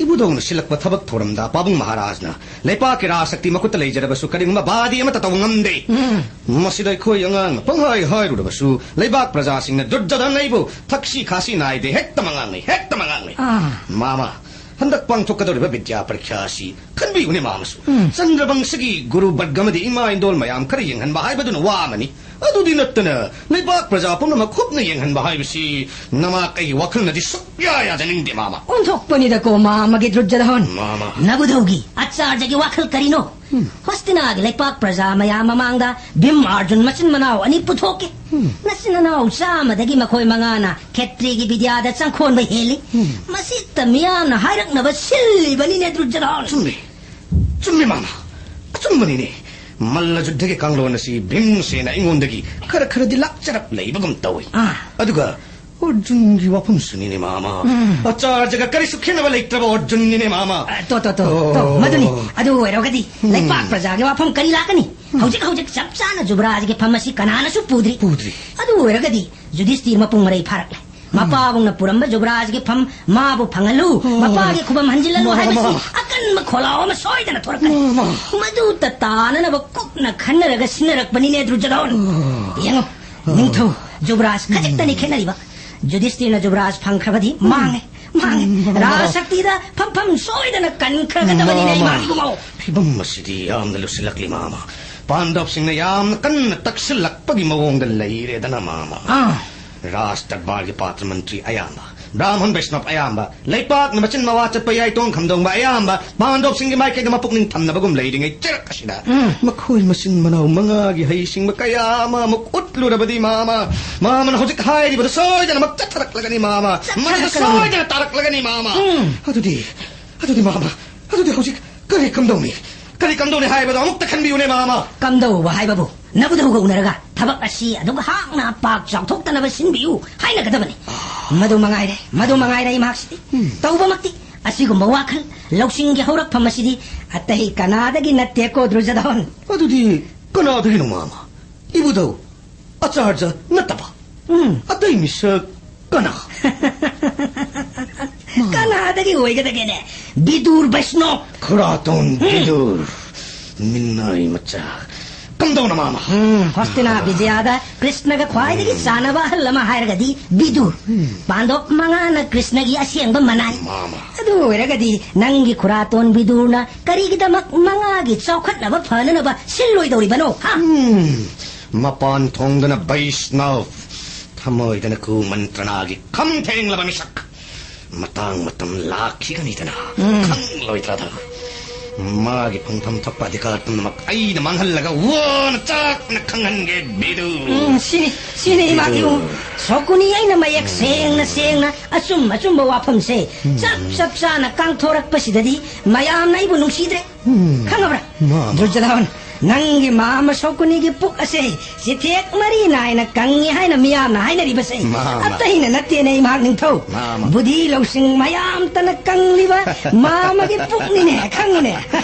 ꯏꯕꯨꯙꯧꯅ ꯁꯤꯜꯂꯛꯄ ꯊꯕꯛ ꯊꯧꯔꯝꯗ ꯄꯥꯕꯨꯡ ꯃꯍꯥꯔꯥꯖꯅ ꯂꯩꯄꯥꯛꯀꯤ ꯔꯥꯖ ꯁꯛꯇꯤ ꯃꯈꯨꯠꯇ ꯂꯩꯖꯔꯕꯁꯨ ꯀꯔꯤꯒꯨꯝꯕ ꯕꯥꯗꯤ ꯑꯃꯠꯇ ꯇꯧꯕ ꯉꯝꯗꯦ꯫ ꯎꯝ꯫ ꯃꯁꯤꯗ ꯑꯩꯈꯣꯏ ꯑꯉꯥꯡꯅ ꯄꯪꯍꯥꯏ ꯍꯥꯏꯔꯨꯔꯕꯁꯨ ꯂꯩꯕꯥꯛ ꯄ꯭ꯔꯖꯥꯁꯤꯡꯅ ꯗꯨꯔꯖꯣꯙꯟ ꯑꯩꯕꯨ ꯊꯛꯁꯤ ꯈꯥꯁꯤ ꯅꯥꯏꯗꯦ, ꯍꯦꯛꯇ ꯃꯉꯥꯡꯅꯩ, ꯍꯦꯛꯇ ꯃꯉꯥꯡꯅꯩ꯫ ꯑꯥ꯫ ꯃꯥꯃ, ꯍꯟꯗꯛ ꯄꯥꯡꯊꯣꯛꯀꯗꯧꯔꯤꯕ ꯕꯤꯗ꯭ꯌꯥ ꯄꯔꯤꯈ꯭ꯌꯥ ꯑꯁꯤ ꯈꯟꯕꯤꯌꯨꯅꯦ, ꯃꯥꯃꯁꯨ꯫ ꯎꯝ꯫ ꯆꯟꯗ꯭ꯔꯕꯪꯁꯒꯤ ꯒꯨꯔꯨ ꯕꯔꯒ ꯑꯃꯗꯤ ꯏꯃꯥ ꯏꯟꯗꯣꯜ ꯃꯌꯥꯝ ꯈꯔ ꯌꯦꯡꯍꯟꯕ ꯍꯥꯏꯕꯗꯨꯅ ꯋꯥ ꯑꯃꯅꯤ꯫ ꯑꯗꯨꯗꯤ ꯅꯠꯇꯅ ꯂꯩꯕꯥꯛ ꯄ꯭ꯔꯖꯥ ꯄꯨꯝꯅꯃꯛ ꯈꯨꯞꯅ ꯌꯦꯡꯍꯟꯕ ꯍꯥꯏꯕꯁꯤ ꯅꯃꯥ ꯀꯩꯒꯤ ꯋꯥꯈꯜꯅꯗꯤ ꯁꯨꯛꯌꯥ ꯌꯥꯖꯅꯤꯡꯗꯦ, ꯃꯥꯃ꯫ ꯑꯣꯟꯊꯣꯛꯄꯅꯤꯗꯀꯣ, ꯃꯥꯃꯒꯤ ꯗꯨꯔꯖꯣꯙꯣꯟ꯫ ꯃꯥꯃ꯫ ꯅꯕꯨꯙꯧꯒꯤ, ꯑꯆꯥꯔꯖꯒꯤ ꯋꯥꯈꯜ ꯀꯔꯤꯅꯣ? ꯎꯝ꯫ ꯍꯣꯁꯇꯤꯅꯥꯒꯤ ꯂꯩꯄꯥꯛ ꯄ꯭ꯔꯖꯥ ꯃꯌꯥꯝ ꯃꯃꯥꯡꯗ ꯚꯤꯝ ꯑꯥꯔꯖꯨꯟ ꯃꯆꯤꯟ ꯃꯅꯥꯎ ꯑꯅꯤ ꯄꯨꯊꯣꯛꯀꯦ꯫ ꯎꯝ꯫ ꯅꯆꯤꯟ ꯅꯅꯥꯎ ꯆꯥꯝꯃꯗꯒꯤ ꯃꯈꯣꯏ ꯃꯉꯥꯅ ꯈꯦꯇ꯭ꯔꯤꯒꯤ ꯕꯤꯗ꯭ꯌꯥꯗ ꯆꯪꯈꯣꯟꯕ ꯍꯦꯜꯂꯤ꯫ ꯎꯝ꯫ ꯃꯁꯤꯇ ꯃꯤꯌꯥꯝꯅ ꯍꯥꯏꯔꯛꯅꯕ ꯁꯤꯜꯂꯤꯕꯅꯤꯅꯦ, ꯗꯨꯔꯖꯣꯙꯣꯟ꯫ ꯆꯨꯝꯃꯤ꯫ ꯆꯨꯝꯃꯤ, ꯃꯥꯃ꯫ ꯑꯆꯨꯝꯕꯅꯤꯅꯦ꯫ ꯃꯜꯂ ꯖꯨꯗ꯭ꯙꯒꯤ ꯀꯥꯡꯂꯣꯟ ꯑꯁꯤ ꯚꯤꯝꯁꯦꯅ ꯑꯩꯉꯣꯟꯗꯒꯤ ꯈꯔ ꯈꯔꯗꯤ ꯂꯥꯛꯆꯔꯛ ꯂꯩꯕꯒꯨꯝ ꯇꯧꯏ꯫ ꯑꯥ꯫ ꯑꯗꯨꯒ ꯑꯔꯖꯨꯟꯒꯤ ꯋꯥꯐꯝꯁꯨꯅꯤꯅꯦ, ꯃꯥꯃ꯫ ꯎꯝ꯫ ꯑꯆꯥꯔꯖꯒ ꯀꯔꯤꯁꯨ ꯈꯦꯠꯅꯕ ꯂꯩꯇ꯭ꯔꯕ ꯑꯔꯖꯨꯟꯅꯤꯅꯦ, ꯃꯥꯃ꯫ ꯑ, ꯇꯣ, ꯇꯣ, ꯇꯣ, ꯇꯣ, ꯑꯣ꯫ ꯃꯗꯨꯅꯤ꯫ ꯑꯗꯨ ꯑꯣꯏꯔꯒꯗꯤ ꯎꯝ꯫ ꯂꯩꯄꯥꯛ ꯄ꯭ꯔꯖꯥꯒꯤ ꯋꯥꯐꯝ ꯀꯔꯤ ꯂꯥꯛꯀꯅꯤ? ꯎꯝ꯫ ꯍꯧꯖꯤꯛ, ꯍꯧꯖꯤꯛ ꯆꯞ ꯆꯥꯅ ꯖꯨꯕꯔꯥꯖꯒꯤ ꯐꯝ ꯑꯁꯤ ꯀꯅꯥꯅꯁꯨ ꯄꯨꯗ꯭ꯔꯤ꯫ ꯄꯨꯗ꯭ꯔꯤ꯫ ꯑꯗꯨ ꯑꯣꯏꯔꯒꯗꯤ ꯖꯨꯗꯤꯁꯇꯤꯔ ꯃꯄꯨꯡ ꯃꯔꯩ ꯐꯥꯔꯛꯂꯦ꯫ ꯎꯝ꯫ ꯃꯄꯥꯕꯨꯡꯅ ꯄꯨꯔꯝꯕ ꯖꯨꯕꯔꯥꯖꯒꯤ ꯐꯝ ꯃꯥꯕꯨ ꯐꯪꯍꯜꯂꯨ꯫ ꯑꯣ꯫ ꯃꯄꯥꯒꯤ ꯈꯨꯕꯝ ꯍꯟꯖꯤꯜꯍꯜꯂꯨ ꯃꯥ, ꯍꯥꯏꯕꯁꯤ ꯃꯥ꯫ ꯑꯀꯟꯕ ꯈꯣꯜꯂꯥꯎ ꯑꯃ ꯁꯣꯏꯗꯅ ꯊꯣꯔꯛꯀꯅꯤ꯫ ꯃꯥ, ꯃꯥ꯫ ꯃꯗꯨꯇ ꯇꯥꯅꯅꯕ ꯀꯨꯞꯅ ꯈꯟꯅꯔꯒ ꯁꯤꯟꯅꯔꯛꯄꯅꯤꯅꯦ, ꯗꯨꯔꯖꯣꯙꯣꯟ꯫ ꯑꯣ꯫ ꯌꯦꯡꯉꯨ, ꯑꯣ꯫ ꯅꯤꯡꯊꯧ ꯖꯨꯕꯔꯥꯖ ꯎꯝ꯫ ꯈꯖꯤꯛꯇꯅꯤ ꯈꯦꯠꯅꯔꯤꯕ꯫ ꯖꯨꯗꯤꯁꯇꯤꯔꯅ ꯖꯨꯕꯔꯥꯖ ꯐꯪꯈ꯭ꯔꯕꯗꯤ ꯎꯝ꯫ ꯃꯥꯡꯉꯦ, ꯃꯥꯡꯉꯦ꯫ ꯎꯝ, ꯃꯥ, ꯃꯥ꯫ ꯔꯥꯖ ꯁꯛꯇꯤꯗ ꯐꯝꯐꯝ ꯁꯣꯏꯗꯅ ꯀꯟꯈ꯭ꯔꯒꯗꯕꯅꯤꯅꯦ, ꯃꯥ, ꯃꯥ꯫ ꯏꯃꯥꯒꯤ ꯃꯧ꯫ ꯐꯤꯕꯝ ꯑꯁꯤꯗꯤ ꯌꯥꯝꯅ ꯂꯨꯁꯤꯜꯂꯛꯂꯤ, ꯃꯥꯃ꯫ ꯄꯥꯟꯗꯕꯁꯤꯡꯅ ꯌꯥꯝꯅ ꯀꯟꯅ ꯇꯛꯁꯤꯜꯂꯛꯄꯒꯤ ꯃꯑꯣꯡꯗ ꯂꯩꯔꯦꯗꯅ, ꯃꯥꯃ꯫ ꯑꯥ꯫ ꯔꯥꯖ ꯗꯔꯕꯥꯔꯒꯤ ꯄꯥꯇ꯭ꯔ ꯃꯟꯇ꯭ꯔꯤ ꯑꯌꯥꯝꯕ, ꯕ꯭ꯔꯥꯍꯃꯟ ꯕꯩꯁꯅꯕ ꯑꯌꯥꯝꯕ, ꯂꯩꯄꯥꯛꯅ ꯃꯆꯤꯟ ꯃꯋꯥ ꯆꯠꯄ ꯌꯥꯏꯇꯣꯡ ꯈꯝꯗꯣꯡꯕ ꯑꯌꯥꯝꯕ ꯄꯥꯟꯗꯕꯁꯤꯡꯒꯤ ꯃꯥꯏꯀꯩꯗ ꯃꯄꯨꯛꯅꯤꯡ ꯊꯝꯅꯕꯒꯨꯝ ꯂꯩꯔꯤꯉꯩ ꯆꯔꯛ ꯑꯁꯤꯗ, ꯎꯝ꯫ ꯃꯈꯣꯏ ꯃꯆꯤꯟ ꯃꯅꯥꯎ ꯃꯉꯥꯒꯤ ꯍꯩꯁꯤꯡꯕ ꯀꯌꯥ ꯑꯃ ꯑꯃꯨꯛ ꯎꯠꯂꯨꯔꯕꯗꯤ, ꯃꯥꯃ, ꯃꯥꯃꯅ ꯍꯧꯖꯤꯛ ꯍꯥꯏꯔꯤꯕꯗꯨ ꯁꯣꯏꯗꯅꯃꯛ ꯆꯠꯊꯔꯛꯂꯒꯅꯤ, ꯃꯥꯃ꯫ ꯃꯗꯨ ꯆꯠꯊꯔꯛꯀꯅꯤ꯫ ꯁꯣꯏꯗꯅ ꯇꯥꯔꯛꯂꯒꯅꯤ, ꯃꯥꯃ꯫ ꯎꯝ꯫ ꯑꯗꯨꯗꯤ, ꯑꯗꯨꯗꯤ, ꯃꯥꯃ, ꯑꯗꯨꯗꯤ ꯍꯧꯖꯤꯛ ꯀꯔꯤ ꯀꯝꯗꯧꯅꯤ? ꯀꯔꯤ ꯀꯝꯗꯧꯅꯤ ꯍꯥꯏꯕꯗꯣ ꯑꯃꯨꯛꯇ ꯈꯟꯕꯤꯌꯨꯅꯦ, ꯃꯥꯃ꯫ ꯀꯝꯗꯧꯕ ꯍꯥꯏꯕꯕꯨ, ꯅꯕꯨꯙꯧꯒ ꯎꯅꯔꯒ ꯊꯕꯛ ꯑꯁꯤ ꯑꯗꯨꯛ ꯍꯥꯛꯅ ꯄꯥꯛ ꯆꯥꯎꯊꯣꯛꯇꯅꯕ ꯁꯤꯟꯕꯤꯌꯨ ꯍꯥꯏꯅꯒꯗꯕꯅꯤ꯫ ꯑꯥ꯫ ꯃꯗꯨ ꯃꯉꯥꯏꯔꯦ, ꯃꯗꯨ ꯃꯉꯥꯏꯔꯦ ꯑꯩ ꯃꯍꯥꯛꯁꯤꯗꯤ꯫ ꯎꯝ꯫ ꯇꯧꯕꯃꯛꯇꯤ ꯑꯁꯤꯒꯨꯝꯕ ꯋꯥꯈꯜ ꯂꯧꯁꯤꯡꯒꯤ ꯍꯧꯔꯛꯐꯝ ꯑꯁꯤꯗꯤ ꯑꯇꯩ ꯀꯅꯥꯗꯒꯤ ꯅꯠꯇꯦꯀꯣ, ꯗꯨꯔꯖꯣꯙꯣꯟ꯫ ꯑꯗꯨꯗꯤ ꯀꯅꯥꯗꯒꯤꯅꯣ, ꯃꯥꯃ? ꯏꯕꯨꯙꯧ ꯑꯆꯥꯔꯖ ꯅꯠꯇꯕ꯫ ꯎꯝ꯫ ꯑꯇꯩ ꯃꯤꯁꯛ ꯀꯅꯥ? ꯀꯅꯥꯗꯒꯤ ꯑꯣꯏꯒꯗꯒꯦꯅꯦ? ꯕꯤꯗꯨꯔ ꯕꯩꯁꯅꯣꯞ꯫ ꯈꯨꯔꯥꯇꯣꯟ ꯎꯝ꯫ ꯕꯤꯗꯨꯔ꯫ ꯃꯤꯅꯥꯏ ꯃꯆꯥ꯫ ꯀꯝꯗꯧꯅ, ꯃꯥꯃ? ꯎꯝ, ꯍꯣꯁꯇꯤꯅꯥ ꯕꯤꯖꯌꯥꯗ ꯀ꯭ꯔꯤꯁꯅꯒ ꯈ꯭ꯋꯥꯏꯗꯒꯤ ꯆꯥꯟꯅꯕ ꯑꯍꯜ ꯑꯃ ꯍꯥꯏꯔꯒꯗꯤ ꯕꯤꯗꯨ꯫ ꯄꯥꯟꯗꯣꯞ ꯃꯉꯥꯅ ꯀ꯭ꯔꯤꯁꯅꯒꯤ ꯑꯁꯦꯡꯕ ꯃꯅꯥꯏ꯫ ꯃꯥꯃ꯫ ꯑꯗꯨ ꯑꯣꯏꯔꯒꯗꯤ ꯅꯪꯒꯤ ꯈꯨꯔꯥꯇꯣꯟ ꯕꯤꯗꯨꯅ ꯀꯔꯤꯒꯤꯗꯃꯛ ꯃꯉꯥꯒꯤ ꯆꯥꯎꯈꯠꯅꯕ ꯐꯅꯅꯕ ꯁꯤꯜꯂꯣꯏꯗꯧꯔꯤꯕꯅꯣ, ꯍꯥ? ꯎꯝ, ꯃꯄꯥꯟ ꯊꯣꯡꯗꯅ ꯕꯩꯁꯅꯕ, ꯊꯃꯣꯏꯗꯅ ꯀꯨ ꯃꯟꯇ꯭ꯔꯅꯥꯒꯤ ꯈꯝ ꯊꯦꯡꯂꯕ ꯃꯤꯁꯛ꯫ ꯃꯇꯥꯡ ꯃꯇꯝ ꯂꯥꯛꯈꯤꯒꯅꯤꯗꯅ꯫ ꯎꯝ꯫ ꯈꯪꯂꯣꯏꯗ꯭ꯔꯥꯗ? ꯃꯥꯒꯤ ꯐꯪꯐꯝ ꯊꯣꯛꯄ ꯑꯙꯤꯀꯥꯔ ꯄꯨꯝꯅꯃꯛ ꯑꯩꯅ ꯃꯥꯡꯍꯜꯂꯒ ꯋꯥꯅ ꯆꯥꯛꯅ ꯈꯪꯍꯟꯒꯦ, ꯕꯤꯗꯨ꯫ ꯎꯝ, ꯁꯤꯅꯤ, ꯁꯤꯅꯤ ꯏꯃꯥ ꯕꯤꯗꯨ꯫ ꯏꯍꯨꯝ꯫ ꯁꯣꯀꯨꯅꯤ ꯑꯩꯅ ꯃꯌꯦꯛ ꯁꯦꯡꯅ ꯁꯦꯡꯅ ꯑꯆꯨꯝ ꯑꯆꯨꯝꯕ ꯋꯥꯐꯝꯁꯦ ꯆꯞ ꯆꯞ ꯆꯥꯅ ꯀꯥꯡꯊꯣꯔꯛꯄꯁꯤꯗꯗꯤ ꯃꯌꯥꯝꯅ ꯑꯩꯕꯨ ꯅꯨꯡꯁꯤꯗ꯭ꯔꯦ꯫ ꯎꯝ꯫ ꯈꯪꯉꯕ꯭ꯔꯥ? ꯃꯥꯃ꯫ ꯗꯨꯔꯖꯣꯙꯟ, ꯅꯪꯒꯤ ꯃꯥꯃ ꯁꯣꯀꯨꯅꯤꯒꯤ ꯄꯨꯛ ꯑꯁꯦ ꯆꯤꯊꯦꯛ ꯃꯔꯤ ꯅꯥꯏꯅ ꯀꯪꯉꯤ ꯍꯥꯏꯅ ꯃꯤꯌꯥꯝꯅ ꯍꯥꯏꯅꯔꯤꯕꯁꯦ ꯃꯥꯃ꯫ ꯑꯇꯩꯅ ꯅꯠꯇꯦꯅꯦ, ꯏꯃꯥ ꯅꯤꯡꯊꯧ꯫ ꯃꯥꯃ꯫ ꯕꯨꯙꯤ ꯂꯧꯁꯤꯡ ꯃꯌꯥꯝꯇꯅ ꯀꯪꯂꯤꯕ ꯃꯥꯃꯒꯤ ꯄꯨꯛꯅꯤꯅꯦ, ꯈꯪꯉꯨꯅꯦ꯫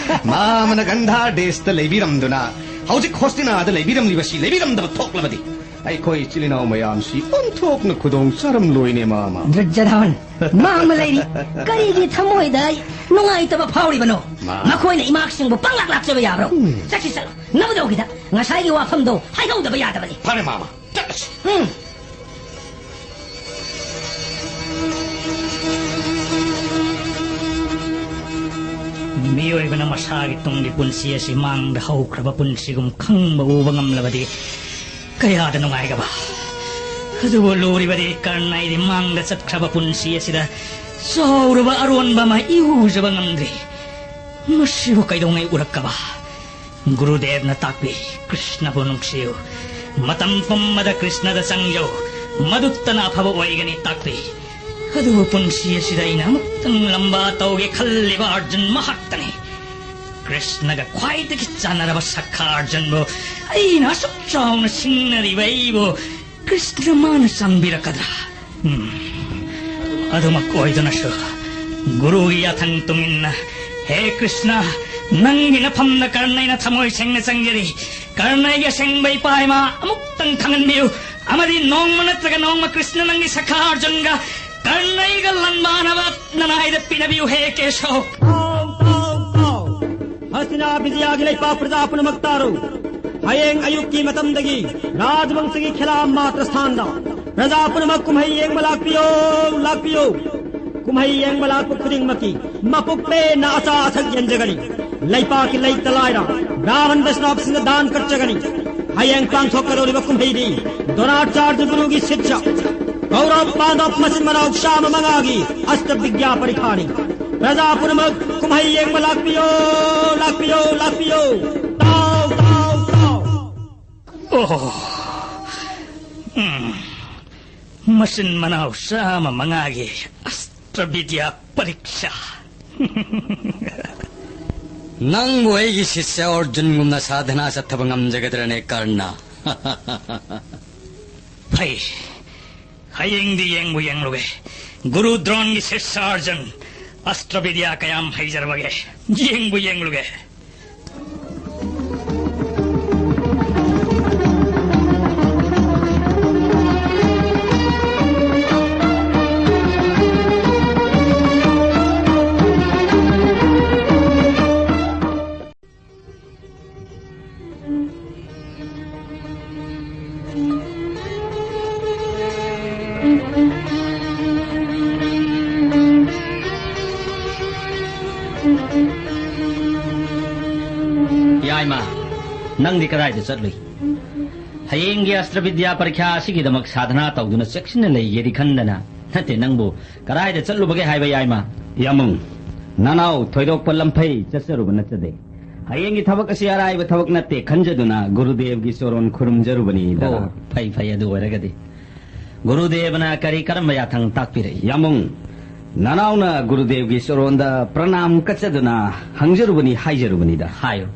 ꯃꯥꯃꯅ ꯒꯟꯙꯥꯔ ꯗꯦꯁꯇ ꯂꯩꯕꯤꯔꯝꯗꯨꯅ ꯍꯧꯖꯤꯛ ꯍꯣꯁꯇꯤꯅꯥꯗ ꯂꯩꯕꯤꯔꯝꯂꯤꯕꯁꯤ ꯂꯩꯕꯤꯔꯝꯗꯕ ꯊꯣꯛꯂꯕꯗꯤ ꯑꯩꯈꯣꯏ ꯏꯆꯤꯜ ꯏꯅꯥꯎ ꯃꯌꯥꯝꯁꯤ ꯑꯣꯟꯊꯣꯛꯅ ꯈꯨꯗꯣꯡ ꯆꯥꯔꯝꯂꯣꯏꯅꯦ, ꯃꯥꯃ꯫ ꯗꯨꯔꯖꯣꯙꯟ, ꯃꯥꯃ ꯂꯩꯔꯤ꯫ ꯀꯔꯤꯒꯤ ꯊꯃꯣꯏꯗ ꯑꯩ ꯅꯨꯡꯉꯥꯏꯇꯕ ꯐꯥꯎꯔꯤꯕꯅꯣ? ꯃꯥ꯫ ꯃꯈꯣꯏꯅ ꯏꯃꯥꯁꯤꯡꯕꯨ ꯄꯪꯂꯥꯛ ꯂꯥꯛꯆꯕ ꯌꯥꯕ꯭ꯔꯣ? ꯎꯝ꯫ ꯆꯠꯁꯤ ꯆꯠꯂꯣ꯫ ꯅꯕꯨꯙꯧꯒꯤꯗ ꯉꯁꯥꯏꯒꯤ ꯋꯥꯐꯝꯗꯣ ꯍꯥꯏꯍꯧꯗꯕ ꯌꯥꯗꯕꯅꯤ꯫ ꯐꯔꯦ, ꯃꯥꯃ, ꯆꯠꯂꯁꯤ꯫ ꯎꯝ꯫ ꯃꯤꯑꯣꯏꯕꯅ ꯃꯁꯥꯒꯤ ꯇꯨꯡꯒꯤ ꯄꯨꯟꯁꯤ ꯑꯁꯤ ꯃꯥꯡꯗ ꯍꯧꯈ꯭ꯔꯕ ꯄꯨꯟꯁꯤꯒꯨꯝ ꯈꯪꯕ ꯎꯕ ꯉꯝꯂꯕꯗꯤ ꯀꯌꯥꯗ ꯅꯨꯡꯉꯥꯏꯒꯕ! ꯑꯗꯨꯕꯨ ꯂꯨꯔꯤꯕꯗꯤ ꯀꯔꯅꯩꯗꯤ ꯃꯥꯡꯗ ꯆꯠꯈ꯭ꯔꯕ ꯄꯨꯟꯁꯤ ꯑꯁꯤꯗ ꯆꯥꯎꯔꯕ ꯑꯔꯣꯟꯕ ꯑꯃ ꯏꯎꯖꯕ ꯉꯝꯗ꯭ꯔꯤ꯫ ꯃꯁꯤꯕꯨ ꯀꯩꯗꯧꯉꯩ ꯎꯔꯛꯀꯕ? ꯒꯨꯔꯨꯗꯦꯕꯅ ꯇꯥꯛꯄꯤ, ꯀ꯭ꯔꯤꯁꯅꯕꯨ ꯅꯨꯡꯁꯤꯌꯨ, ꯃꯇꯝ ꯄꯨꯝꯕꯗ ꯀ꯭ꯔꯤꯁꯅꯗ ꯆꯪꯖꯧ, ꯃꯗꯨꯇꯅ ꯑꯐꯕ ꯑꯣꯏꯒꯅꯤ ꯇꯥꯛꯄꯤ꯫ ꯑꯗꯨꯕꯨ ꯄꯨꯟꯁꯤ ꯑꯁꯤꯗ ꯑꯩꯅ ꯑꯃꯨꯛꯇꯪ ꯂꯝꯕꯥ ꯇꯧꯒꯦ ꯈꯜꯂꯤꯕ ꯑꯔꯖꯨꯟ ꯃꯍꯥꯛꯇꯅꯤ꯫ ꯀ꯭ꯔꯤꯁꯅꯒ ꯈ꯭ꯋꯥꯏꯗꯒꯤ ꯆꯥꯟꯅꯔꯕ ꯁꯈꯥ ꯑꯔꯖꯨꯟꯕꯨ ꯑꯩꯅ ꯑꯁꯨꯛ ꯆꯥꯎꯅ ꯁꯤꯡꯅꯔꯤꯕ ꯑꯩꯕꯨ ꯀ꯭ꯔꯤꯁꯅ ꯃꯥꯅ ꯆꯪꯕꯤꯔꯛꯀꯗ꯭ꯔꯥ? ꯎꯝ꯫ ꯑꯗꯨꯃꯛ ꯑꯣꯏꯗꯨꯅꯁꯨ ꯒꯨꯔꯨꯒꯤ ꯌꯥꯊꯪ ꯇꯨꯡꯏꯟꯅ, ꯍꯦ ꯀ꯭ꯔꯤꯁꯅ, ꯅꯪꯒꯤ ꯅꯐꯝꯗ ꯀꯔꯅꯩꯅ ꯊꯃꯣꯏ ꯁꯦꯡꯅ ꯆꯪꯖꯔꯤ꯫ ꯀꯔꯅꯩꯒꯤ ꯑꯁꯦꯡꯕ ꯏꯄꯥ ꯏꯃꯥ ꯑꯃꯨꯛꯇꯪ ꯈꯪꯍꯟꯕꯤꯌꯨ, ꯑꯃꯗꯤ ꯅꯣꯡꯃ ꯅꯠꯇ꯭ꯔꯒ ꯅꯣꯡꯃ ꯀ꯭ꯔꯤꯁꯅ ꯅꯪꯒꯤ ꯁꯈꯥ ꯑꯔꯖꯨꯟꯒ ꯀꯔꯅꯩꯒ ꯂꯥꯟꯕꯥꯅꯕ ꯅꯅꯥꯏꯗ ꯄꯤꯅꯕꯤꯌꯨ, ꯍꯦ ꯀꯦꯁꯣ꯫ ꯇꯥꯎ, ꯇꯥꯎ, ꯇꯥꯎ꯫ ꯍꯁꯤꯅꯥ ꯕꯤꯖꯌꯥꯒꯤ ꯂꯩꯄꯥꯛ ꯄ꯭ꯔꯖꯥ ꯄꯨꯝꯅꯃꯛ ꯇꯥꯔꯨ꯫ ꯍꯌꯦꯡ ꯑꯌꯨꯛꯀꯤ ꯃꯇꯝꯗꯒꯤ ꯔꯥꯖꯕꯪꯁꯒꯤ ꯈꯦꯂꯥ ꯃꯥꯇ꯭ꯔ ꯁ꯭ꯊꯥꯟꯗ ꯄ꯭ꯔꯖꯥ ꯄꯨꯝꯅꯃꯛ ꯀꯨꯝꯍꯩ ꯌꯦꯡꯕ ꯂꯥꯛꯄꯤꯌꯣ, ꯂꯥꯛꯄꯤꯌꯣ꯫ ꯀꯨꯝꯍꯩ ꯌꯦꯡꯕ ꯂꯥꯛꯄ ꯈꯨꯗꯤꯡꯃꯛꯀꯤ ꯃꯄꯨꯛ ꯄꯦꯟꯅ ꯑꯆꯥ ꯑꯊꯛ ꯌꯦꯟꯖꯒꯅꯤ꯫ ꯂꯩꯄꯥꯛꯀꯤ ꯂꯩꯇ ꯂꯥꯏꯔ, ꯕ꯭ꯔꯥꯍꯃꯟ ꯕꯩꯁꯅꯕꯁꯤꯡꯗ ꯗꯥꯟ ꯀꯠꯆꯒꯅꯤ꯫ ꯍꯌꯦꯡ ꯄꯥꯡꯊꯣꯛꯀꯗꯧꯔꯤꯕ ꯀꯨꯝꯍꯩꯗꯤ ꯗ꯭ꯔꯣꯅꯥꯆꯥꯔꯖ ꯒꯨꯔꯨꯒꯤ ꯁꯤꯠꯁ ꯀꯧꯔꯕ ꯄꯥꯟꯗꯕ ꯃꯆꯤꯟ ꯃꯅꯥꯎ ꯆꯥꯝꯃ ꯃꯉꯥꯒꯤ ꯑꯁꯇ ꯕꯤꯗ꯭ꯌꯥ ꯄꯔꯤꯈꯥꯅꯤ꯫ ꯄ꯭ꯔꯖꯥ ꯄꯨꯝꯅꯃꯛ ꯀꯨꯝꯍꯩ ꯌꯦꯡꯕ ꯂꯥꯛꯄꯤꯌꯣ, ꯂꯥꯛꯄꯤꯌꯣ, ꯂꯥꯛꯄꯤꯌꯣ꯫ ꯇꯥꯎ, ꯇꯥꯎ, ꯇꯥꯎ꯫ ꯑꯣ, ꯎꯝ꯫ ꯃꯆꯤꯟ ꯃꯅꯥꯎ ꯆꯥꯝꯃ ꯃꯉꯥꯒꯤ ꯑꯁꯇ꯭ꯔ ꯕꯤꯗ꯭ꯌꯥ ꯄꯔꯤꯈꯥ꯫ ꯅꯪꯕꯨ ꯑꯩꯒꯤ ꯁꯤꯁ꯭ꯌ ꯑꯔꯖꯨꯟꯒꯨꯝꯅ ꯁꯥꯙꯅꯥ ꯆꯠꯊꯕ ꯉꯝꯖꯒꯗ꯭ꯔꯅꯦ, ꯀꯔꯅ? ꯐꯩ, ꯍꯌꯦꯡꯗꯤ ꯌꯦꯡꯕꯨ ꯌꯦꯡꯂꯨꯒꯦ꯫ ꯒꯨꯔꯨ ꯗ꯭ꯔꯣꯟꯒꯤ ꯁꯤꯁ꯭ꯌ ꯑꯔꯖꯨꯟ ꯑꯁꯇ꯭ꯔ ꯕꯤꯗ꯭ꯌꯥ ꯀꯌꯥꯝ ꯍꯩꯖꯔꯕꯒꯦ, ꯌꯦꯡꯕꯨ ꯌꯦꯡꯂꯨꯒꯦ꯫ ꯌꯥꯏꯃ, ꯅꯪꯗꯤ ꯀꯗꯥꯏꯗ ꯆꯠꯂꯨꯏ? ꯍꯌꯦꯡꯒꯤ ꯑꯁꯇ꯭ꯔ ꯕꯤꯗ꯭ꯌꯥ ꯄꯔꯤꯈ꯭ꯌꯥ ꯑꯁꯤꯒꯤꯗꯃꯛ ꯁꯥꯙꯅꯥ ꯇꯧꯗꯨꯅ ꯆꯦꯛꯁꯤꯟꯅ ꯂꯩꯒꯦꯗꯤ ꯈꯟꯗꯅ꯫ ꯅꯠꯇꯦ, ꯅꯪꯕꯨ ꯀꯗꯥꯏꯗ ꯆꯠꯂꯨꯕꯒꯦ ꯍꯥꯏꯕ, ꯌꯥꯏꯃ? ꯌꯥꯃꯨꯡ, ꯅꯅꯥꯎ ꯊꯣꯏꯗꯣꯛꯄ ꯂꯝꯐꯩ ꯆꯠꯆꯔꯨꯕ ꯅꯠꯆꯗꯦ꯫ ꯍꯌꯦꯡꯒꯤ ꯊꯕꯛ ꯑꯁꯤ ꯑꯔꯥꯏꯕ ꯊꯕꯛ ꯅꯠꯇꯦ ꯈꯟꯖꯗꯨꯅ ꯒꯨꯔꯨꯗꯦꯕꯒꯤ ꯆꯣꯔꯣꯟ ꯈꯨꯔꯨꯝꯖꯔꯨꯕꯅꯤ, ꯗꯗꯥ꯫ ꯑꯣ, ꯐꯩ, ꯐꯩ, ꯑꯗꯨ ꯑꯣꯏꯔꯒꯗꯤ꯫ ꯒꯨꯔꯨꯗꯦꯕꯅ ꯀꯔꯤ ꯀꯔꯝꯕ ꯌꯥꯊꯪ ꯇꯥꯛꯄꯤꯔꯛꯏ? ꯌꯥꯃꯨꯡ, ꯅꯅꯥꯎꯅ ꯒꯨꯔꯨꯗꯦꯕꯒꯤ ꯆꯣꯔꯣꯟꯗ ꯄ꯭ꯔꯅꯥꯝ ꯀꯠꯆꯗꯨꯅ ꯍꯪꯖꯔꯨꯕꯅꯤ, ꯍꯥꯏꯖꯔꯨꯕꯅꯤꯗ꯫ ꯍꯥꯏꯌꯨ꯫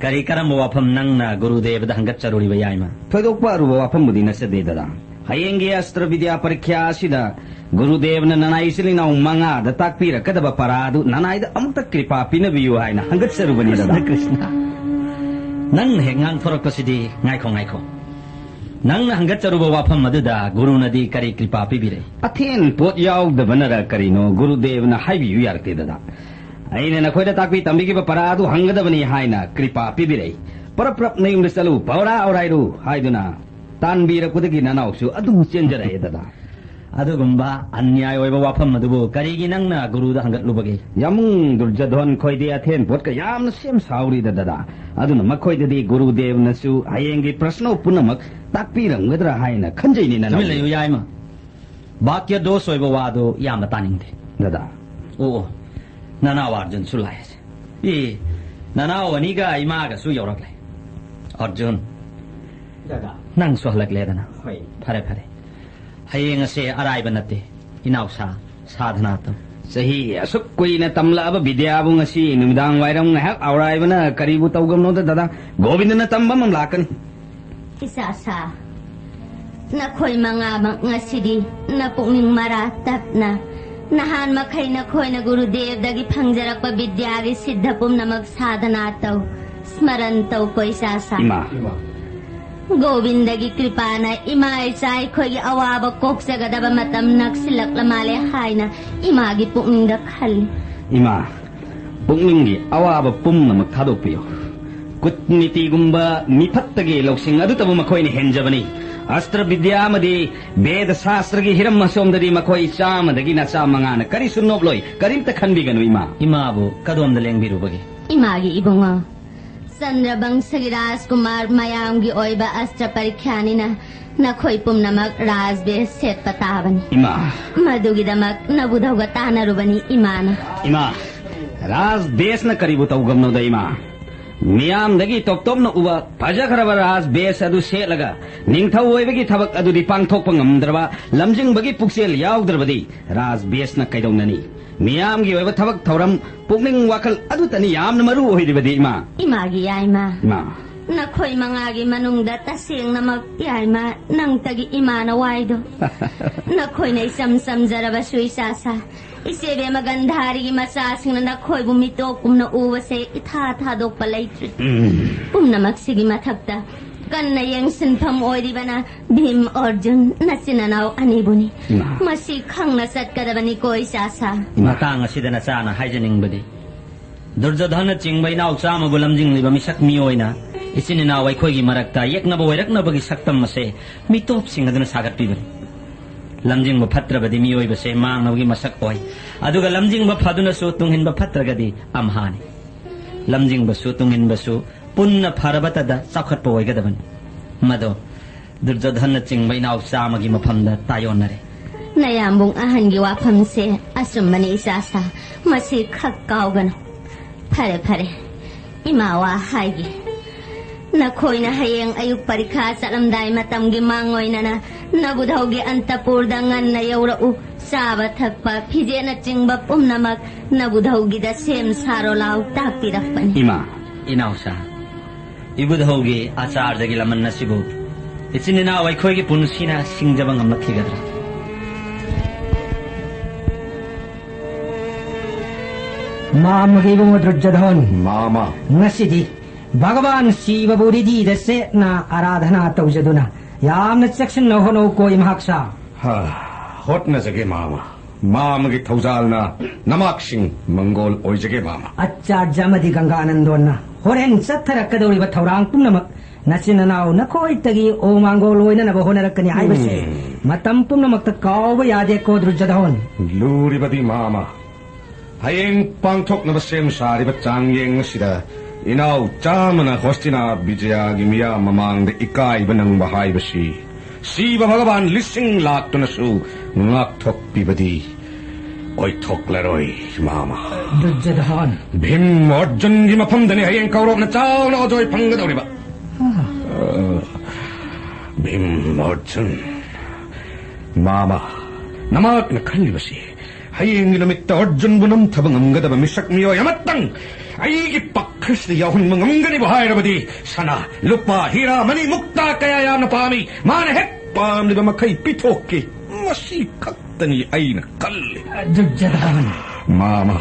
ꯀꯔꯤ ꯀꯔꯝꯕ ꯋꯥꯐꯝ ꯅꯪꯅ ꯒꯨꯔꯨꯗꯦꯕꯗ ꯍꯪꯒꯠꯆꯔꯨꯔꯤꯕ, ꯌꯥꯏꯃ? ꯊꯣꯏꯗꯣꯛꯄ ꯑꯔꯨꯕ ꯋꯥꯐꯝꯕꯨꯗꯤ ꯅꯠꯆꯗꯦ, ꯗꯗꯥ꯫ ꯍꯌꯦꯡꯒꯤ ꯑꯁꯇ꯭ꯔ ꯕꯤꯗ꯭ꯌꯥ ꯄꯔꯤꯈ꯭ꯌꯥ ꯑꯁꯤꯗ ꯒꯨꯔꯨꯗꯦꯕꯅ ꯅꯅꯥꯏ ꯏꯆꯤꯜ ꯏꯅꯥꯎ ꯃꯉꯥꯗ ꯇꯥꯛꯄꯤꯔꯛꯀꯗꯕ ꯄꯔꯥ ꯑꯗꯨ ꯅꯅꯥꯏꯗ ꯑꯃꯨꯛꯇ ꯀ꯭ꯔꯤꯄꯥ ꯄꯤꯅꯕꯤꯌꯨ ꯍꯥꯏꯅ ꯍꯪꯒꯠꯆꯔꯨꯕꯅꯤ, ꯗꯗꯥ꯫ ꯀ꯭ꯔꯤꯁꯅ, ꯀ꯭ꯔꯤꯁꯅ꯫ ꯅꯪꯅ ꯍꯦꯛ ꯉꯥꯡꯊꯣꯔꯛꯄꯁꯤꯗꯤ, ꯉꯥꯏꯈꯣ, ꯉꯥꯏꯈꯣ꯫ ꯅꯪꯅ ꯍꯪꯒꯠꯆꯔꯨꯕ ꯋꯥꯐꯝ ꯑꯗꯨꯗ ꯒꯨꯔꯨꯅꯗꯤ ꯀꯔꯤ ꯀ꯭ꯔꯤꯄꯥ ꯄꯤꯕꯤꯔꯛꯏ? ꯑꯊꯦꯟ ꯄꯣꯠ ꯌꯥꯎꯗꯕꯅꯔ ꯀꯔꯤꯅꯣ, ꯒꯨꯔꯨꯗꯦꯕꯅ ꯍꯥꯏꯕꯤꯌꯨ ꯌꯥꯔꯛꯇꯦ, ꯗꯗꯥ꯫ ꯑꯩꯅ ꯅꯈꯣꯏꯗ ꯇꯥꯛꯄꯤ ꯇꯝꯕꯤꯈꯤꯕ ꯄꯔꯥ ꯑꯗꯨ ꯍꯪꯒꯗꯕꯅꯤ ꯍꯥꯏꯅ ꯀ꯭ꯔꯤꯄꯥ ꯄꯤꯕꯤꯔꯛꯏ꯫ ꯄ꯭ꯔꯞ ꯄ꯭ꯔꯞ ꯅꯌꯨꯝꯗ ꯆꯠꯂꯨ, ꯄꯥꯎꯔꯥ ꯑꯧꯔꯥꯏꯔꯨ ꯍꯥꯏꯗꯨꯅ ꯇꯥꯟꯕꯤꯔꯛꯄꯗꯒꯤ ꯅꯅꯥꯎꯁꯨ ꯑꯗꯨꯝ ꯆꯦꯟꯖꯔꯛꯑꯦ ꯗꯗꯥ꯫ ꯑꯗꯨꯒꯨꯝꯕ ꯑꯟꯌꯥꯏ ꯑꯣꯏꯕ ꯋꯥꯐꯝ ꯑꯗꯨꯕꯨ ꯀꯔꯤꯒꯤ ꯅꯪꯅ ꯒꯨꯔꯨꯗ ꯍꯪꯒꯠꯂꯨꯕꯒꯦ? ꯌꯥꯝꯕꯨꯡ ꯗꯨꯔꯖꯣꯙꯣꯟ ꯈꯣꯏꯗꯤ ꯑꯊꯦꯟ ꯄꯣꯠꯀ ꯌꯥꯝꯅ ꯁꯦꯝ ꯁꯥꯍꯧꯔꯤꯗ ꯗꯗꯥ꯫ ꯑꯗꯨꯅ ꯃꯈꯣꯏꯗꯗꯤ ꯒꯨꯔꯨꯗꯦꯕꯅꯁꯨ ꯍꯌꯦꯡꯒꯤ ꯄ꯭ꯔꯁꯅ ꯄꯨꯝꯅꯃꯛ ꯇꯥꯛꯄꯤꯔꯝꯒꯗ꯭ꯔꯥ ꯍꯥꯏꯅ ꯈꯟꯖꯩꯅꯦ ꯅꯅꯥꯎ꯫ ꯇꯨꯃꯤꯟ ꯂꯩꯌꯨ ꯌꯥꯏꯃ꯫ ꯚꯥꯀ꯭ꯌ ꯗꯣꯁ ꯑꯣꯏꯕ ꯋꯥꯗꯨ ꯌꯥꯝꯅ ꯇꯥꯅꯤꯡꯗꯦ꯫ ꯗꯗꯥ꯫ ꯑꯣ, ꯑꯣ, ꯅꯅꯥꯎ ꯑꯔꯖꯨꯟꯁꯨ ꯂꯥꯛꯑꯦꯁꯦ꯫ ꯑꯦ, ꯅꯅꯥꯎ ꯑꯅꯤꯒ ꯏꯃꯥꯒꯁꯨ ꯌꯧꯔꯛꯂꯦ꯫ ꯑꯔꯖꯨꯟ, ꯗꯗꯥ꯫ ꯅꯪꯁꯨ ꯍꯜꯂꯛꯂꯦꯗꯅ꯫ ꯍꯣꯏ꯫ ꯐꯔꯦ, ꯐꯔꯦ꯫ ꯍꯌꯦꯡ ꯑꯁꯦ ꯑꯔꯥꯏꯕ ꯅꯠꯇꯦ, ꯏꯅꯥꯎꯁꯥ, ꯁꯥꯙꯅꯥ ꯇꯧ꯫ ꯆꯍꯤ ꯑꯁꯨꯛ ꯀꯨꯏꯅ ꯇꯝꯂꯛꯑꯕ ꯕꯤꯗ꯭ꯌꯥꯕꯨ ꯉꯁꯤ ꯅꯨꯃꯤꯗꯥꯡ ꯋꯥꯏꯔꯝ ꯉꯥꯏꯍꯥꯛ ꯑꯧꯔꯥꯏꯕꯅ ꯀꯔꯤꯕꯨ ꯇꯧꯒꯝꯅꯣꯗ ꯗꯗꯥ? ꯒꯣꯕꯤꯟꯗꯅ ꯇꯝꯕ ꯑꯃ ꯂꯥꯛꯀꯅꯤ꯫ ꯏꯆꯥꯁꯥ, ꯅꯈꯣꯏ ꯃꯉꯥꯃꯛ ꯉꯁꯤꯗꯤ ꯅꯄꯨꯛꯅꯤꯡ ꯃꯔꯥ ꯇꯞꯅ, ꯅꯍꯥꯟ ꯃꯈꯩ ꯅꯈꯣꯏꯅ ꯒꯨꯔꯨꯗꯦꯕꯗꯒꯤ ꯐꯪꯖꯔꯛꯄ ꯕꯤꯗ꯭ꯌꯥꯒꯤ ꯁꯤꯗ꯭ꯙ ꯄꯨꯝꯅꯃꯛ ꯁꯥꯙꯅꯥ ꯇꯧ, ꯁ꯭ꯃꯔꯟ ꯇꯧ ꯀꯣ ꯏꯆꯥꯁꯥ꯫ ꯏꯃꯥ꯫ ꯒꯣꯕꯤꯟꯗꯒꯤ ꯀ꯭ꯔꯤꯄꯥꯅ ꯏꯃꯥ ꯏꯆꯥ ꯑꯩꯈꯣꯏꯒꯤ ꯑꯋꯥꯕ ꯀꯣꯛꯆꯒꯗꯕ ꯃꯇꯝ ꯅꯛꯁꯤꯜꯂꯛꯂ ꯃꯥꯜꯂꯦ ꯍꯥꯏꯅ ꯏꯃꯥꯒꯤ ꯄꯨꯛꯅꯤꯡꯗ ꯈꯜꯂꯤ꯫ ꯏꯃꯥ, ꯄꯨꯛꯅꯤꯡꯒꯤ ꯑꯋꯥꯕ ꯄꯨꯝꯅꯃꯛ ꯊꯥꯗꯣꯛꯄꯤꯌꯨ꯫ ꯀꯨꯠꯅꯤꯇꯤꯒꯨꯝꯕ ꯃꯤꯐꯠꯇꯒꯤ ꯂꯧꯁꯤꯡ ꯑꯗꯨꯇꯕꯨ ꯃꯈꯣꯏꯅ ꯍꯦꯟꯖꯕꯅꯤ꯫ ꯑꯁꯇ꯭ꯔ ꯕꯤꯗ꯭ꯌꯥ ꯑꯃꯗꯤ ꯕꯦꯗ ꯁꯥꯁꯇ꯭ꯔꯒꯤ ꯍꯤꯔꯝ ꯑꯁꯣꯝꯗꯗꯤ ꯃꯈꯣꯏ ꯆꯥꯝꯃꯗꯒꯤ ꯅꯆꯥ ꯃꯉꯥꯅ ꯀꯔꯤꯁꯨ ꯅꯣꯞꯂꯣꯏ꯫ ꯀꯔꯤꯝꯇ ꯈꯟꯕꯤꯒꯅꯨ, ꯏꯃꯥ꯫ ꯏꯃꯥꯕꯨ ꯀꯗꯣꯝꯗ ꯂꯦꯡꯕꯤꯔꯨꯕꯒꯦ? ꯏꯃꯥꯒꯤ ꯏꯕꯨꯡꯉꯣ, ꯆꯟꯗ꯭ꯔꯕꯪꯁꯒꯤ ꯔꯥꯖꯀꯨꯃꯥꯔ ꯃꯌꯥꯝꯒꯤ ꯑꯣꯏꯕ ꯑꯁꯇ꯭ꯔ ꯄꯔꯤꯈ꯭ꯌꯥꯅꯤꯅ ꯅꯈꯣꯏ ꯄꯨꯝꯅꯃꯛ ꯔꯥꯖꯕꯦꯁ ꯁꯦꯠꯄ ꯇꯥꯕꯅꯤ꯫ ꯏꯃꯥ꯫ ꯃꯗꯨꯒꯤꯗꯃꯛ ꯅꯕꯨꯙꯧꯒ ꯇꯥꯟꯅꯔꯨꯕꯅꯤ ꯏꯃꯥꯅ꯫ ꯏꯃꯥ, ꯔꯥꯖꯕꯦꯁꯅ ꯀꯔꯤꯕꯨ ꯇꯧꯒꯝꯅꯣꯗ ꯏꯃꯥ? ꯃꯤꯌꯥꯝꯗꯒꯤ ꯇꯣꯞ ꯇꯣꯞꯅ ꯎꯕ ꯐꯖꯈ꯭ꯔꯕ ꯔꯥꯖꯕꯦꯁ ꯑꯗꯨ ꯁꯦꯠꯂꯒ ꯅꯤꯡꯊꯧ ꯑꯣꯏꯕꯒꯤ ꯊꯕꯛ ꯑꯗꯨꯗꯤ ꯄꯥꯡꯊꯣꯛꯄ ꯉꯝꯗ꯭ꯔꯕ, ꯂꯝꯖꯤꯡꯕꯒꯤ ꯄꯨꯛꯆꯦꯜ ꯌꯥꯎꯗ꯭ꯔꯕꯗꯤ ꯔꯥꯖꯕꯦꯁꯅ ꯀꯩꯗꯧꯅꯅꯤ? ꯃꯤꯌꯥꯝꯒꯤ ꯑꯣꯏꯕ ꯊꯕꯛ ꯊꯧꯔꯝ, ꯄꯨꯛꯅꯤꯡ ꯋꯥꯈꯜ ꯑꯗꯨꯇꯅꯤ ꯌꯥꯝꯅ ꯃꯔꯨ ꯑꯣꯏꯔꯤꯕꯗꯤ, ꯏꯃꯥ꯫ ꯏꯃꯥꯒꯤ ꯌꯥꯏꯃ꯫ ꯏꯃꯥ꯫ ꯅꯈꯣꯏ ꯃꯉꯥꯒꯤ ꯃꯅꯨꯡꯗ ꯇꯁꯦꯡꯅꯃꯛ ꯌꯥꯏꯃ ꯅꯪꯇꯒꯤ ꯏꯃꯥꯅ ꯋꯥꯏꯗꯣ꯫ ꯅꯈꯣꯏꯅ ꯏꯆꯝ ꯆꯝꯖꯔꯕꯁꯨ ꯏꯆꯥꯁꯥ, ꯏꯆꯦꯕꯦꯝꯃ ꯒꯟꯙꯥꯔꯤꯒꯤ ꯃꯆꯥꯁꯤꯡꯅ ꯅꯈꯣꯏꯕꯨ ꯃꯤꯇꯣꯞꯀꯨꯝꯅ ꯎꯕꯁꯦ ꯏꯊꯥ ꯊꯥꯗꯣꯛꯄ ꯂꯩꯇ꯭ꯔꯦ꯫ ꯎꯝ꯫ ꯄꯨꯝꯅꯃꯛꯁꯤꯒꯤ ꯃꯊꯛꯇ ꯀꯟꯅ ꯌꯦꯡꯁꯤꯟꯐꯝ ꯑꯣꯏꯔꯤꯕꯅ ꯚꯤꯝ ꯑꯔꯖꯨꯟ ꯅꯆꯤꯟ ꯅꯅꯥꯎ ꯑꯅꯤꯕꯨꯅꯤ꯫ ꯏꯃꯥ꯫ ꯃꯁꯤ ꯈꯪꯅ ꯆꯠꯀꯗꯕꯅꯤꯀꯣ ꯏꯆꯥꯁꯥ꯫ ꯃꯇꯥꯡ ꯑꯁꯤꯗ ꯅꯆꯥꯅ ꯍꯥꯏꯖꯅꯤꯡꯕꯗꯤ, ꯗꯨꯔꯖꯣꯙꯟꯅ ꯆꯤꯡꯕ ꯏꯅꯥꯎ ꯆꯥꯝꯃꯕꯨ ꯂꯝꯖꯤꯡꯂꯤꯕ ꯃꯤꯁꯛ ꯃꯤ ꯑꯣꯏꯅ ꯏꯆꯤꯟ ꯏꯅꯥꯎ ꯑꯩꯈꯣꯏꯒꯤ ꯃꯔꯛꯇ ꯌꯦꯛꯅꯕ ꯑꯣꯏꯔꯛꯅꯕꯒꯤ ꯁꯛꯇꯝ ꯑꯁꯦ ꯃꯤꯇꯣꯞꯁꯤꯡ ꯑꯗꯨꯅ ꯁꯥꯒꯠꯄꯤꯕꯅꯤ꯫ ꯂꯝꯖꯤꯡꯕ ꯐꯠꯇ꯭ꯔꯕꯗꯤ ꯃꯤꯑꯣꯏꯕꯁꯦ ꯃꯥꯡꯅꯕꯒꯤ ꯃꯁꯛ ꯑꯣꯏ꯫ ꯑꯗꯨꯒ ꯂꯝꯖꯤꯡꯕ ꯐꯗꯨꯅꯁꯨ ꯇꯨꯡꯏꯟꯕ ꯐꯠꯇ꯭ꯔꯒꯗꯤ ꯑꯝꯍꯥꯅꯤ꯫ ꯂꯝꯖꯤꯡꯕꯁꯨ ꯇꯨꯡꯏꯟꯕꯁꯨ ꯄꯨꯟꯅ ꯐꯔꯕꯇꯗ ꯆꯥꯎꯈꯠꯄ ꯑꯣꯏꯒꯗꯕꯅꯤ꯫ ꯃꯗꯣ ꯗꯨꯔꯖꯣꯙꯟꯅ ꯆꯤꯡꯕ ꯏꯅꯥꯎ ꯆꯥꯝꯃꯒꯤ ꯃꯐꯝꯗ ꯇꯥꯏꯌꯣꯟꯅꯔꯦ꯫ ꯅꯌꯥꯝꯕꯨꯡ ꯑꯍꯟꯒꯤ ꯋꯥꯐꯝꯁꯦ ꯑꯆꯨꯝꯕꯅꯤ ꯏꯆꯥꯁꯥ꯫ ꯃꯁꯤ ꯈꯛ ꯀꯥꯎꯒꯅꯨ꯫ ꯐꯔꯦ ꯐꯔꯦ, ꯏꯃꯥ ꯋꯥ ꯍꯥꯏꯒꯦ꯫ ꯅꯈꯣꯏꯅ ꯍꯌꯦꯡ ꯑꯌꯨꯛ ꯄꯔꯤꯈꯥ ꯆꯠꯂꯝꯗꯥꯏ ꯃꯇꯝꯒꯤ ꯃꯥꯡꯑꯣꯏꯅꯅ ꯅꯕꯨꯙꯧꯒꯤ ꯑꯟꯇꯄꯨꯔꯗ ꯉꯟꯅ ꯌꯧꯔꯛꯎ꯫ ꯆꯥꯕ ꯊꯛꯄ, ꯐꯤꯖꯦꯠꯅꯆꯤꯡꯕ ꯄꯨꯝꯅꯃꯛ ꯅꯕꯨꯙꯧꯒꯤꯗ ꯁꯦꯝ ꯁꯥꯔꯣ ꯂꯥꯎ ꯇꯥꯛꯄꯤꯔꯛꯄꯅꯤ꯫ ꯏꯃꯥ, ꯏꯅꯥꯎꯆꯥ, ꯏꯕꯨꯙꯧꯒꯤ ꯑꯆꯥꯔꯗꯒꯤ ꯂꯃꯟ ꯑꯁꯤꯕꯨ ꯏꯆꯤꯟ ꯏꯅꯥꯎ ꯑꯩꯈꯣꯏꯒꯤ ꯄꯨꯟꯁꯤꯅ ꯁꯤꯡꯖꯕ ꯉꯝꯂꯛꯈꯤꯒꯗ꯭ꯔꯥ? ꯃꯥꯝꯃꯒꯤ ꯏꯕꯨꯡꯉꯣ ꯗꯨꯔꯖꯣꯙꯟ, ꯃꯥꯃ꯫ ꯉꯁꯤꯗꯤ ꯚꯒꯕꯥꯟ ꯁꯤꯕꯕꯨ ꯔꯤꯗꯤꯗ ꯆꯦꯠꯅ ꯑꯔꯥꯙꯅꯥ ꯇꯧꯖꯗꯨꯅ ꯌꯥꯝꯅ ꯆꯦꯛꯁꯤꯟꯅ ꯍꯣꯠꯅꯧꯀꯣ ꯏꯃꯥꯛꯁꯥ꯫ ꯍꯥ, ꯍꯣꯠꯅꯖꯒꯦ ꯃꯥꯃ꯫ ꯃꯥꯃꯒꯤ ꯊꯧꯖꯥꯜꯅ ꯅꯃꯥꯛꯁꯤꯡ ꯃꯪꯒꯣꯜ ꯑꯣꯏꯖꯒꯦ ꯃꯥꯃ꯫ ꯑꯆꯥꯔꯖ ꯑꯃꯗꯤ ꯒꯪꯒꯥꯅꯟꯗꯣꯟꯅ ꯍꯣꯔꯦꯟ ꯆꯠꯊꯔꯛꯀꯗꯧꯔꯤꯕ ꯊꯧꯔꯥꯡ ꯄꯨꯝꯅꯃꯛ ꯅꯆꯤꯟ ꯅꯅꯥꯎ ꯅꯈꯣꯏꯇꯒꯤ ꯑꯣ ꯃꯥꯡꯒꯣꯜ ꯑꯣꯏꯅꯅꯕ ꯍꯣꯠꯅꯔꯛꯀꯅꯤ ꯍꯥꯏꯕꯁꯦ ꯎꯝ꯫ ꯃꯇꯝ ꯄꯨꯝꯅꯃꯛꯇ ꯀꯥꯎꯕ ꯌꯥꯗꯦꯀꯣ ꯗꯨꯔꯖꯣꯙꯟ꯫ ꯂꯨꯔꯤꯕꯗꯤ ꯃꯥꯃ, ꯍꯌꯦꯡ ꯄꯥꯡꯊꯣꯛꯅꯕ ꯁꯦꯝ ꯁꯥꯔꯤꯕ ꯆꯥꯡꯌꯦꯡ ꯑꯁꯤꯗ ꯏꯅꯥꯎ ꯆꯥꯝꯃꯅ ꯍꯣꯁꯇꯤꯅꯥ ꯕꯤꯖꯌꯥꯒꯤ ꯃꯤꯌꯥꯝ ꯃꯃꯥꯡꯗ ꯏꯀꯥꯏꯕ ꯅꯪꯕ ꯍꯥꯏꯕꯁꯤ ꯁꯤꯕ ꯚꯒꯕꯥꯟ ꯂꯤꯁꯤꯡ ꯂꯥꯛꯇꯨꯅꯁꯨ ꯉꯥꯛꯊꯣꯛꯄꯤꯕꯗꯤ ꯑꯣꯏꯊꯣꯛꯂꯔꯣꯏ, ꯃꯥꯃ꯫ ꯗꯨꯔꯖꯣꯙꯟ꯫ ꯚꯤꯝ ꯑꯔꯖꯨꯟꯒꯤ ꯃꯐꯝꯗꯅꯤ ꯍꯌꯦꯡ ꯀꯧꯔꯣꯛꯅ ꯆꯥꯎꯅ ꯑꯖꯣꯏ ꯐꯪꯒꯗꯧꯔꯤꯕ꯫ ꯑ, ꯚꯤꯝ ꯑꯔꯖꯨꯟ꯫ ꯃꯥꯃ, ꯅꯃꯥꯛꯅ ꯈꯜꯂꯤꯕꯁꯤ ꯍꯌꯦꯡꯒꯤ ꯅꯨꯃꯤꯠꯇ ꯑꯔꯖꯨꯟꯕꯨ ꯅꯝꯊꯕ ꯉꯝꯒꯗꯕ ꯃꯤꯁꯛ ꯃꯤꯑꯣꯏ ꯑꯃꯠꯇꯪ ꯑꯩꯒꯤ ꯄꯛꯈꯁꯤꯗ ꯌꯥꯎꯍꯟꯕ ꯉꯝꯒꯅꯤꯕ ꯍꯥꯏꯔꯕꯗꯤ ꯁꯅꯥ, ꯂꯨꯄꯥ, ꯍꯤꯔꯥ, ꯃꯅꯤ, ꯃꯨꯛꯇꯥ ꯀꯌꯥ ꯌꯥꯝꯅ ꯄꯥꯝꯃꯤ꯫ ꯃꯥꯅ ꯍꯦꯛ ꯄꯥꯝꯂꯤꯕ ꯃꯈꯩ ꯄꯤꯊꯣꯛꯀꯦ꯫ ꯃꯁꯤ ꯈꯛꯇꯅꯤ ꯑꯩꯅ ꯈꯜꯂꯤ꯫ ꯗꯨꯔꯖꯣꯙꯟ꯫ ꯃꯥꯃ,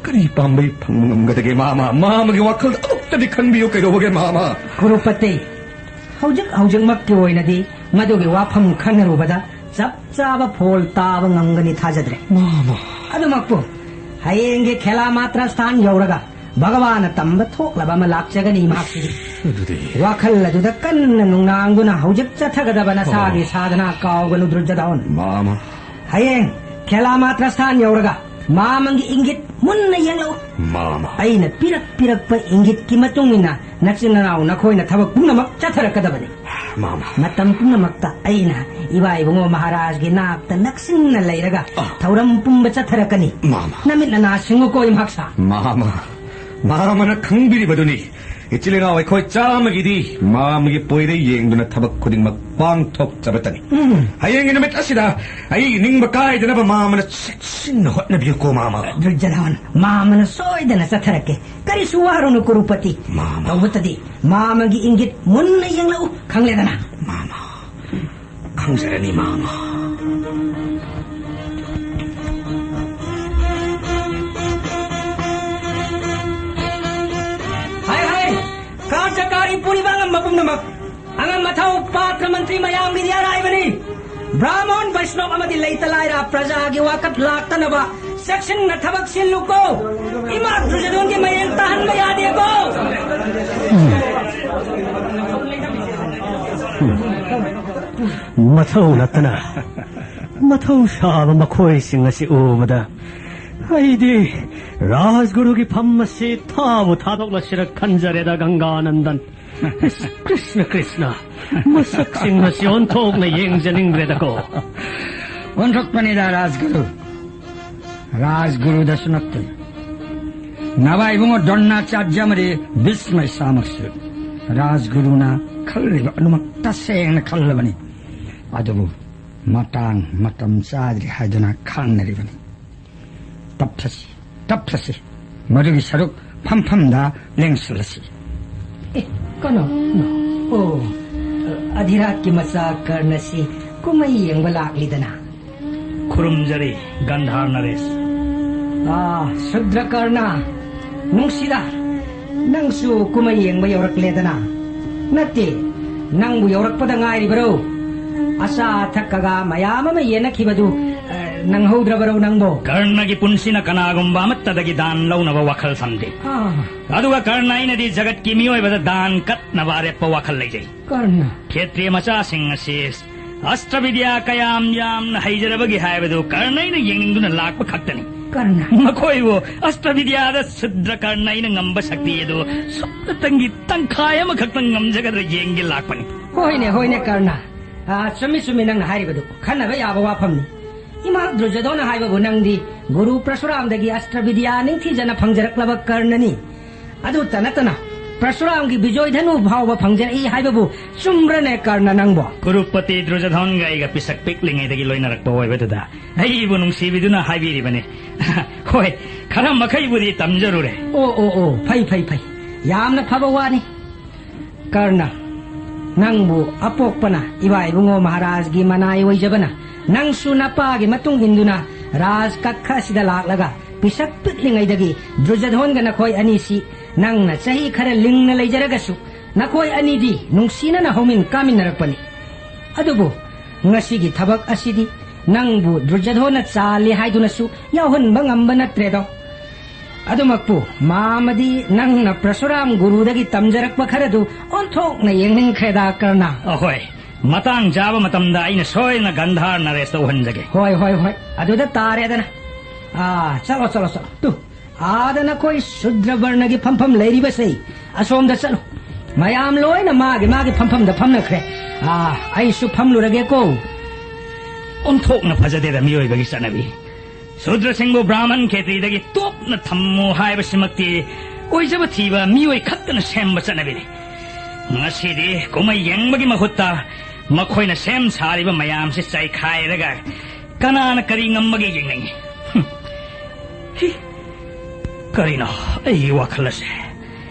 ꯀꯔꯤ ꯄꯥꯝꯕꯩ ꯐꯪꯕ ꯉꯝꯒꯗꯒꯦ ꯃꯥꯃ? ꯃꯥꯃꯒꯤ ꯋꯥꯈꯜꯗ ꯑꯃꯨꯛꯇꯗꯤ ꯈꯟꯕꯤꯌꯨ ꯀꯩꯗꯧꯕꯒꯦ ꯃꯥꯃ? ꯀꯨꯔꯨꯄꯇꯤ, ꯍꯧꯖꯤꯛ ꯍꯧꯖꯤꯛꯃꯛꯀꯤ ꯑꯣꯏꯅꯗꯤ ꯃꯗꯨꯒꯤ ꯋꯥꯐꯝ ꯈꯟꯅꯔꯨꯕꯗ ꯆꯞ ꯆꯥꯕ ꯐꯣꯜ ꯇꯥꯕ ꯉꯝꯒꯅꯤ ꯊꯥꯖꯗ꯭ꯔꯦ꯫ ꯃꯥꯃ꯫ ꯑꯗꯨꯃꯛꯄꯨ ꯍꯌꯦꯡꯒꯤ ꯈꯦꯂꯥ ꯃꯥꯇ꯭ꯔ ꯁ꯭ꯊꯥꯟ ꯌꯧꯔꯒ ꯚꯒꯋꯥꯅ ꯇꯝꯕ ꯊꯣꯛꯂꯕ ꯑꯃ ꯂꯥꯛꯆꯒꯅꯤ ꯃꯍꯥꯛꯁꯤꯗꯤ꯫ ꯑꯗꯨꯗꯤ ꯋꯥꯈꯜ ꯑꯗꯨꯗ ꯀꯟꯅ ꯅꯨꯡꯅꯥꯡꯗꯨꯅ ꯍꯧꯖꯤꯛ ꯆꯠꯊꯒꯗꯕ ꯅꯁꯥꯒꯤ ꯑꯣ꯫ ꯁꯥꯙꯅꯥ ꯀꯥꯎꯒꯅꯨ, ꯗꯨꯔꯖꯣꯙꯟ꯫ ꯃꯥꯃ꯫ ꯍꯌꯦꯡ ꯈꯦꯂꯥꯃꯥꯇ꯭ꯔ ꯁ꯭ꯊꯥꯟ ꯌꯧꯔꯒ ꯃꯥꯃꯒꯤ ꯏꯪꯒꯤꯠ ꯃꯨꯟꯅ ꯌꯦꯡꯂꯛꯎ꯫ ꯃꯥꯃ꯫ ꯑꯩꯅ ꯄꯤꯔꯛ ꯄꯤꯔꯛꯄ ꯏꯪꯒꯤꯠꯀꯤ ꯃꯇꯨꯡ ꯏꯟꯅ ꯅꯆꯤꯟ ꯅꯅꯥꯎ ꯅꯈꯣꯏꯅ ꯊꯕꯛ ꯄꯨꯝꯅꯃꯛ ꯆꯠꯊꯔꯛꯀꯗꯕꯅꯤ꯫ ꯃꯥꯃ꯫ ꯃꯇꯝ ꯄꯨꯝꯅꯃꯛꯇ ꯑꯩꯅ ꯏꯕꯥ ꯏꯕꯨꯡꯉꯣ ꯃꯍꯥꯔꯥꯖꯒꯤ ꯅꯥꯛꯇ ꯅꯛꯁꯤꯟꯅ ꯂꯩꯔꯒ ꯑ꯫ ꯊꯧꯔꯝ ꯄꯨꯝꯕ ꯆꯠꯊꯔꯛꯀꯅꯤ꯫ ꯃꯥꯃ꯫ ꯅꯃꯤꯠ ꯅꯅꯥ ꯁꯤꯡꯉꯨꯀꯣ ꯏꯝꯍꯥꯛꯁꯥ꯫ ꯃꯥꯃ꯫ ꯃꯥꯃꯅ ꯈꯪꯕꯤꯔꯤꯕꯗꯨꯅꯤ꯫ ꯏꯆꯤꯜ ꯏꯅꯥꯎ ꯑꯩꯈꯣꯏ ꯆꯥꯝꯃꯒꯤꯗꯤ ꯃꯥꯃꯒꯤ ꯄꯣꯏꯔꯩ ꯌꯦꯡꯗꯨꯅ ꯊꯕꯛ ꯈꯨꯗꯤꯡꯃꯛ ꯄꯥꯡꯊꯣꯛꯆꯕꯇꯅꯤ꯫ ꯎꯝ꯫ ꯍꯌꯦꯡꯒꯤ ꯅꯨꯃꯤꯠ ꯑꯁꯤꯗ ꯑꯩ ꯅꯤꯡꯕ ꯀꯥꯏꯗꯅꯕ ꯃꯥꯃꯅ ꯆꯦꯛꯁꯤꯟꯅ ꯍꯣꯠꯅꯕꯤꯌꯨꯀꯣ, ꯃꯥꯃ꯫ ꯗꯨꯔꯖꯣꯙꯟ, ꯃꯥꯃꯅ ꯁꯣꯏꯗꯅ ꯆꯠꯊꯔꯛꯀꯦ꯫ ꯀꯔꯤꯁꯨ ꯋꯥꯔꯨꯅꯨ, ꯀꯨꯔꯨꯄꯇꯤ꯫ ꯃꯥꯃ꯫ ꯇꯧꯕꯇꯗꯤ ꯃꯥꯃꯒꯤ ꯏꯪꯒꯤꯠ ꯃꯨꯟꯅ ꯌꯦꯡꯂꯛꯎ, ꯈꯪꯂꯦꯗꯅ? ꯃꯥꯃ꯫ ꯈꯪꯖꯔꯅꯤ, ꯃꯥꯃ꯫ ꯍꯥꯏ, ꯍꯥꯏ! ꯀꯥꯔꯖꯀꯥꯔꯤ ꯄꯨꯔꯤꯕ ꯑꯉꯝꯕ ꯄꯨꯝꯅꯃꯛ, ꯑꯉꯝ ꯑꯊꯧ ꯄꯥꯇ꯭ꯔ ꯃꯟꯇ꯭ꯔꯤ ꯃꯌꯥꯝꯒꯤꯗꯤ ꯑꯔꯥꯏꯕꯅꯤ꯫ ꯕ꯭ꯔꯥꯍꯃꯣꯟ, ꯕꯩꯁꯅꯣꯞ ꯑꯃꯗꯤ ꯂꯩꯇ ꯂꯥꯏꯔ ꯄ꯭ꯔꯖꯥꯒꯤ ꯋꯥꯀꯠ ꯂꯥꯛꯇꯅꯕ ꯆꯦꯛꯁꯤꯟꯅ ꯊꯕꯛ ꯁꯤꯜꯂꯨꯀꯣ꯫ ꯏꯃꯥ ꯗꯨꯔꯖꯣꯙꯟꯒꯤ ꯃꯌꯦꯡ ꯇꯥꯍꯟꯕ ꯌꯥꯗꯦꯀꯣ꯫ ꯃꯊꯧ ꯅꯠꯇꯅ ꯃꯊꯧ ꯁꯥꯕ ꯃꯈꯣꯏꯁꯤꯡ ꯑꯁꯤ ꯎꯕꯗ ꯑꯩꯗꯤ ꯔꯥꯖꯒꯨꯔꯨꯒꯤ ꯐꯝ ꯑꯁꯤ ꯊꯥꯕꯨ ꯊꯥꯗꯣꯛꯂꯁꯤꯔ ꯈꯟꯖꯔꯦꯗ, ꯒꯪꯒꯥꯅꯟꯗꯟ꯫ ꯀ꯭ꯔꯤꯁꯅ, ꯀ꯭ꯔꯤꯁꯅ, ꯃꯁꯛꯁꯤꯡ ꯑꯁꯤ ꯑꯣꯟꯊꯣꯛꯅ ꯌꯦꯡꯖꯅꯤꯡꯗ꯭ꯔꯦꯗꯀꯣ꯫ ꯑꯣꯟꯊꯣꯛꯄꯅꯤꯗ ꯔꯥꯖꯒꯨꯔꯨ꯫ ꯔꯥꯖꯒꯨꯔꯨꯗꯁꯨ ꯅꯠꯇꯦ, ꯅꯕꯥꯏ ꯏꯕꯨꯡꯉꯣ ꯗ꯭ꯔꯣꯅꯥꯆꯥꯔꯌ ꯑꯃꯗꯤ ꯚꯤꯁꯃ ꯏꯁꯥꯃꯛꯁꯨ ꯔꯥꯖꯒꯨꯔꯨꯅ ꯈꯜꯂꯤꯕ ꯑꯗꯨꯃꯛ ꯇꯁꯦꯡꯅ ꯈꯜꯂꯕꯅꯤ꯫ ꯑꯗꯨꯕꯨ ꯃꯇꯥꯡ ꯃꯇꯝ ꯆꯥꯗ꯭ꯔꯤ ꯍꯥꯏꯗꯨꯅ ꯈꯪꯅꯔꯤꯕꯅꯤ꯫ ꯇꯞꯊꯁꯤ, ꯇꯞꯊꯁꯤ꯫ ꯃꯗꯨꯒꯤ ꯁꯔꯨꯛ ꯐꯝꯐꯝꯗ ꯂꯦꯡꯁꯤꯜꯂꯁꯤ꯫ ꯑꯦ, ꯀꯅꯥ? ꯑꯣ, ꯑꯙꯤꯔꯥꯖꯀꯤ ꯃꯆꯥ ꯀꯔꯅꯁꯤ ꯀꯨꯝꯍꯩ ꯌꯦꯡꯕ ꯂꯥꯛꯂꯤꯗꯅ꯫ ꯈꯨꯔꯨꯝꯖꯔꯤ, ꯒꯟꯙꯥꯔ ꯅꯔꯦꯁ꯫ ꯑꯥ, ꯁꯨꯗ꯭ꯔ ꯀꯔꯅ, ꯅꯨꯡꯁꯤꯗ, ꯅꯪꯁꯨ ꯀꯨꯝꯍꯩ ꯌꯦꯡꯕ ꯌꯧꯔꯛꯂꯦꯗꯅ꯫ ꯅꯠꯇꯦ, ꯅꯪꯕꯨ ꯌꯧꯔꯛꯄꯗ ꯉꯥꯏꯔꯤꯕꯔꯣ? ꯑꯆꯥ ꯑꯊꯛꯀꯒ ꯃꯌꯥꯝ ꯑꯃ ꯌꯦꯟꯅꯈꯤꯕꯗꯨ, ꯑ, ꯅꯪꯍꯧꯗ꯭ꯔꯕꯔꯣ ꯅꯪꯕꯣ? ꯀꯔꯅꯒꯤ ꯄꯨꯟꯁꯤꯅ ꯀꯅꯥꯒꯨꯝꯕ ꯑꯃꯠꯇꯗꯒꯤ ꯗꯥꯟ ꯂꯧꯅꯕ ꯋꯥꯈꯜ ꯊꯝꯗꯦ꯫ ꯑꯥ꯫ ꯑꯗꯨꯒ ꯀꯔꯅ ꯑꯩꯅꯗꯤ ꯖꯒꯠꯀꯤ ꯃꯤꯑꯣꯏꯕꯗ ꯗꯥꯟ ꯀꯠꯅꯕ ꯑꯔꯦꯞꯄ ꯋꯥꯈꯜ ꯂꯩꯖꯩ꯫ ꯀꯔꯅ꯫ ꯈꯦꯇ꯭ꯔꯤꯌ ꯃꯆꯥꯁꯤꯡ ꯑꯁꯤ ꯑꯁꯇ꯭ꯔꯕꯤꯗ꯭ꯌꯥ ꯀꯌꯥꯝ ꯌꯥꯝꯅ ꯍꯩꯖꯔꯕꯒꯦ ꯍꯥꯏꯕꯗꯨ ꯀꯔꯅ ꯑꯩꯅ ꯌꯦꯡꯅꯤꯡꯗꯨꯅ ꯂꯥꯛꯄ ꯈꯛꯇꯅꯤ꯫ ꯀꯔꯅ꯫ ꯃꯈꯣꯏꯕꯨ ꯑꯁꯇ꯭ꯔꯕꯤꯗ꯭ꯌꯥꯗ ꯁꯨꯗ꯭ꯔ ꯀꯔꯅ ꯑꯩꯅ ꯉꯝꯕ ꯁꯛꯇꯤ ꯑꯗꯨ ꯁꯨꯞꯅꯇꯪꯒꯤ ꯇꯪꯈꯥꯏ ꯑꯃꯈꯛꯇꯪ ꯉꯝꯖꯒꯗ꯭ꯔꯥ ꯌꯦꯡꯒꯦ ꯂꯥꯛꯄꯅꯤ꯫ ꯍꯣꯏꯅꯦ, ꯍꯣꯏꯅꯦ, ꯀꯔꯅ꯫ ꯑꯥ, ꯆꯨꯝꯃꯤ, ꯆꯨꯝꯃꯤ ꯅꯪꯅ ꯍꯥꯏꯔꯤꯕꯗꯨ꯫ ꯈꯟꯅꯕ ꯌꯥꯕ ꯋꯥꯐꯝꯅꯤ꯫ ꯏꯃꯥ ꯗꯨꯔꯖꯣꯙꯣꯅ ꯍꯥꯏꯕꯕꯨ ꯅꯪꯗꯤ ꯒꯨꯔꯨ ꯄ꯭ꯔꯁꯨꯔꯥꯝꯗꯒꯤ ꯑꯁꯇ꯭ꯔꯕꯤꯗ꯭ꯌꯥ ꯅꯤꯡꯊꯤꯖꯅ ꯐꯪꯖꯔꯛꯂꯕ ꯀꯔꯅꯅꯤ꯫ ꯑꯗꯨꯇ ꯅꯠꯇꯅ ꯄ꯭ꯔꯁꯨꯔꯥꯝꯒꯤ ꯕꯤꯖꯣꯏ ꯙꯅꯨ ꯐꯥꯎꯕ ꯐꯪꯖꯔꯛꯏ ꯍꯥꯏꯕꯕꯨ ꯆꯨꯝꯕ꯭ꯔꯅꯦ ꯀꯔꯅ ꯅꯪꯕꯣ? ꯀꯨꯔꯨꯄꯇꯤ ꯗꯨꯔꯖꯣꯙꯣꯟꯒ ꯑꯩꯒ ꯄꯤꯁꯛ ꯄꯤꯛꯂꯤꯉꯩꯗꯒꯤ ꯂꯣꯏꯅꯔꯛꯄ ꯑꯣꯏꯕꯗꯨꯗ ꯑꯩꯕꯨ ꯅꯨꯡꯁꯤꯕꯤꯗꯨꯅ ꯍꯥꯏꯕꯤꯔꯤꯕꯅꯤ꯫ ꯍꯣꯏ, ꯈꯔ ꯃꯈꯩꯕꯨꯗꯤ ꯇꯝꯖꯔꯨꯔꯦ꯫ ꯑꯣ, ꯑꯣ, ꯑꯣ, ꯐꯩ, ꯐꯩ, ꯐꯩ꯫ ꯌꯥꯝꯅ ꯐꯕ ꯋꯥꯅꯤ꯫ ꯀꯔꯅ, ꯅꯪꯕꯨ ꯑꯄꯣꯛꯄꯅ ꯏꯕꯥ ꯏꯕꯨꯡꯉꯣ ꯃꯍꯥꯔꯥꯖꯒꯤ ꯃꯅꯥꯏ ꯑꯣꯏꯖꯕꯅ, ꯅꯪꯁꯨ ꯅꯄꯥꯒꯤ ꯃꯇꯨꯡ ꯏꯟꯗꯨꯅ ꯔꯥꯖ ꯀꯛꯈ ꯑꯁꯤꯗ ꯂꯥꯛꯂꯒ ꯄꯤꯁꯛ ꯄꯤꯛꯂꯤꯉꯩꯗꯒꯤ ꯗ꯭ꯔꯨꯖꯙꯣꯟꯒ ꯅꯈꯣꯏ ꯑꯅꯤꯁꯤ ꯅꯪꯅ ꯆꯍꯤ ꯈꯔ ꯂꯤꯡꯅ ꯂꯩꯖꯔꯒꯁꯨ ꯅꯈꯣꯏ ꯑꯅꯤꯗꯤ ꯅꯨꯡꯁꯤꯅꯅ ꯍꯧꯃꯤꯟ ꯀꯥꯃꯤꯟꯅꯔꯛꯄꯅꯤ꯫ ꯑꯗꯨꯕꯨ ꯉꯁꯤꯒꯤ ꯊꯕꯛ ꯑꯁꯤꯗꯤ ꯅꯪꯕꯨ ꯗ꯭ꯔꯨꯖꯙꯣꯟꯅ ꯆꯥꯜꯂꯤ ꯍꯥꯏꯗꯨꯅꯁꯨ ꯌꯥꯎꯍꯟꯕ ꯉꯝꯕ ꯅꯠꯇ꯭ꯔꯦꯗꯣ꯫ ꯑꯗꯨꯃꯛꯄꯨ ꯃꯥꯃꯗꯤ ꯅꯪꯅ ꯄ꯭ꯔꯁꯨꯔꯥꯝ ꯒꯨꯔꯨꯗꯒꯤ ꯇꯝꯖꯔꯛꯄ ꯈꯔꯗꯨ ꯑꯣꯟꯊꯣꯛꯅ ꯌꯦꯡꯅꯤꯡꯈ꯭ꯔꯦꯗ ꯀꯔꯅ꯫ ꯑꯍꯣꯏ, ꯃꯇꯥꯡ ꯆꯥꯕ ꯃꯇꯝꯗ ꯑꯩꯅ ꯁꯣꯏꯗꯅ ꯒꯟꯙꯥꯔ ꯅꯔꯦꯁꯇ ꯎꯍꯟꯖꯒꯦ꯫ ꯍꯣꯏ, ꯍꯣꯏ, ꯍꯣꯏ, ꯑꯗꯨꯗ ꯇꯥꯔꯦꯗꯅ꯫ ꯑꯥ, ꯆꯠꯂꯣ, ꯆꯠꯂꯣ, ꯆꯠꯂꯣ꯫ ꯇꯨ, ꯑꯥꯗ ꯅꯈꯣꯏ ꯁꯨꯗ꯭ꯔ ꯕꯔꯅꯒꯤ ꯐꯝꯐꯝ ꯂꯩꯔꯤꯕꯁꯦ, ꯑꯁꯣꯝꯗ ꯆꯠꯂꯨ꯫ ꯃꯌꯥꯝ ꯂꯣꯏꯅ ꯃꯥꯒꯤ ꯃꯥꯒꯤ ꯐꯝꯐꯝꯗ ꯐꯝꯅꯈ꯭ꯔꯦ꯫ ꯑꯥ, ꯑꯩꯁꯨ ꯐꯝꯂꯨꯔꯒꯦꯀꯣ꯫ ꯑꯣꯟꯊꯣꯛꯅ ꯐꯖꯗꯦꯗ ꯃꯤꯑꯣꯏꯕꯒꯤ ꯆꯠꯅꯕꯤ꯫ ꯁꯨꯗ꯭ꯔꯁꯤꯡꯕꯨ ꯕ꯭ꯔꯥꯍꯃꯟ ꯈꯦꯇ꯭ꯔꯤꯗꯒꯤ ꯇꯣꯞꯅ ꯊꯝꯃꯨ ꯍꯥꯏꯕꯁꯤꯃꯛꯇꯤ ꯑꯣꯏꯖꯕ ꯊꯤꯕ ꯃꯤꯑꯣꯏ ꯈꯛꯇꯅ ꯁꯦꯝꯕ ꯆꯠꯅꯕꯤꯅꯤ꯫ ꯉꯁꯤꯗꯤ ꯀꯨꯝꯍꯩ ꯌꯦꯡꯕꯒꯤ ꯃꯍꯨꯠꯇ ꯃꯈꯣꯏꯅ ꯁꯦꯝ ꯁꯥꯔꯤꯕ ꯃꯌꯥꯝꯁꯤ ꯆꯥꯏꯈꯥꯏꯔꯒ ꯀꯅꯥꯅ ꯀꯔꯤ ꯉꯝꯕꯒꯦ ꯌꯦꯡꯅꯤꯡꯏ꯫ ꯍꯨꯝ꯫ ꯍꯤ꯫ ꯀꯔꯤꯅꯣ ꯑꯩꯒꯤ ꯋꯥꯈꯜ ꯑꯁꯦ?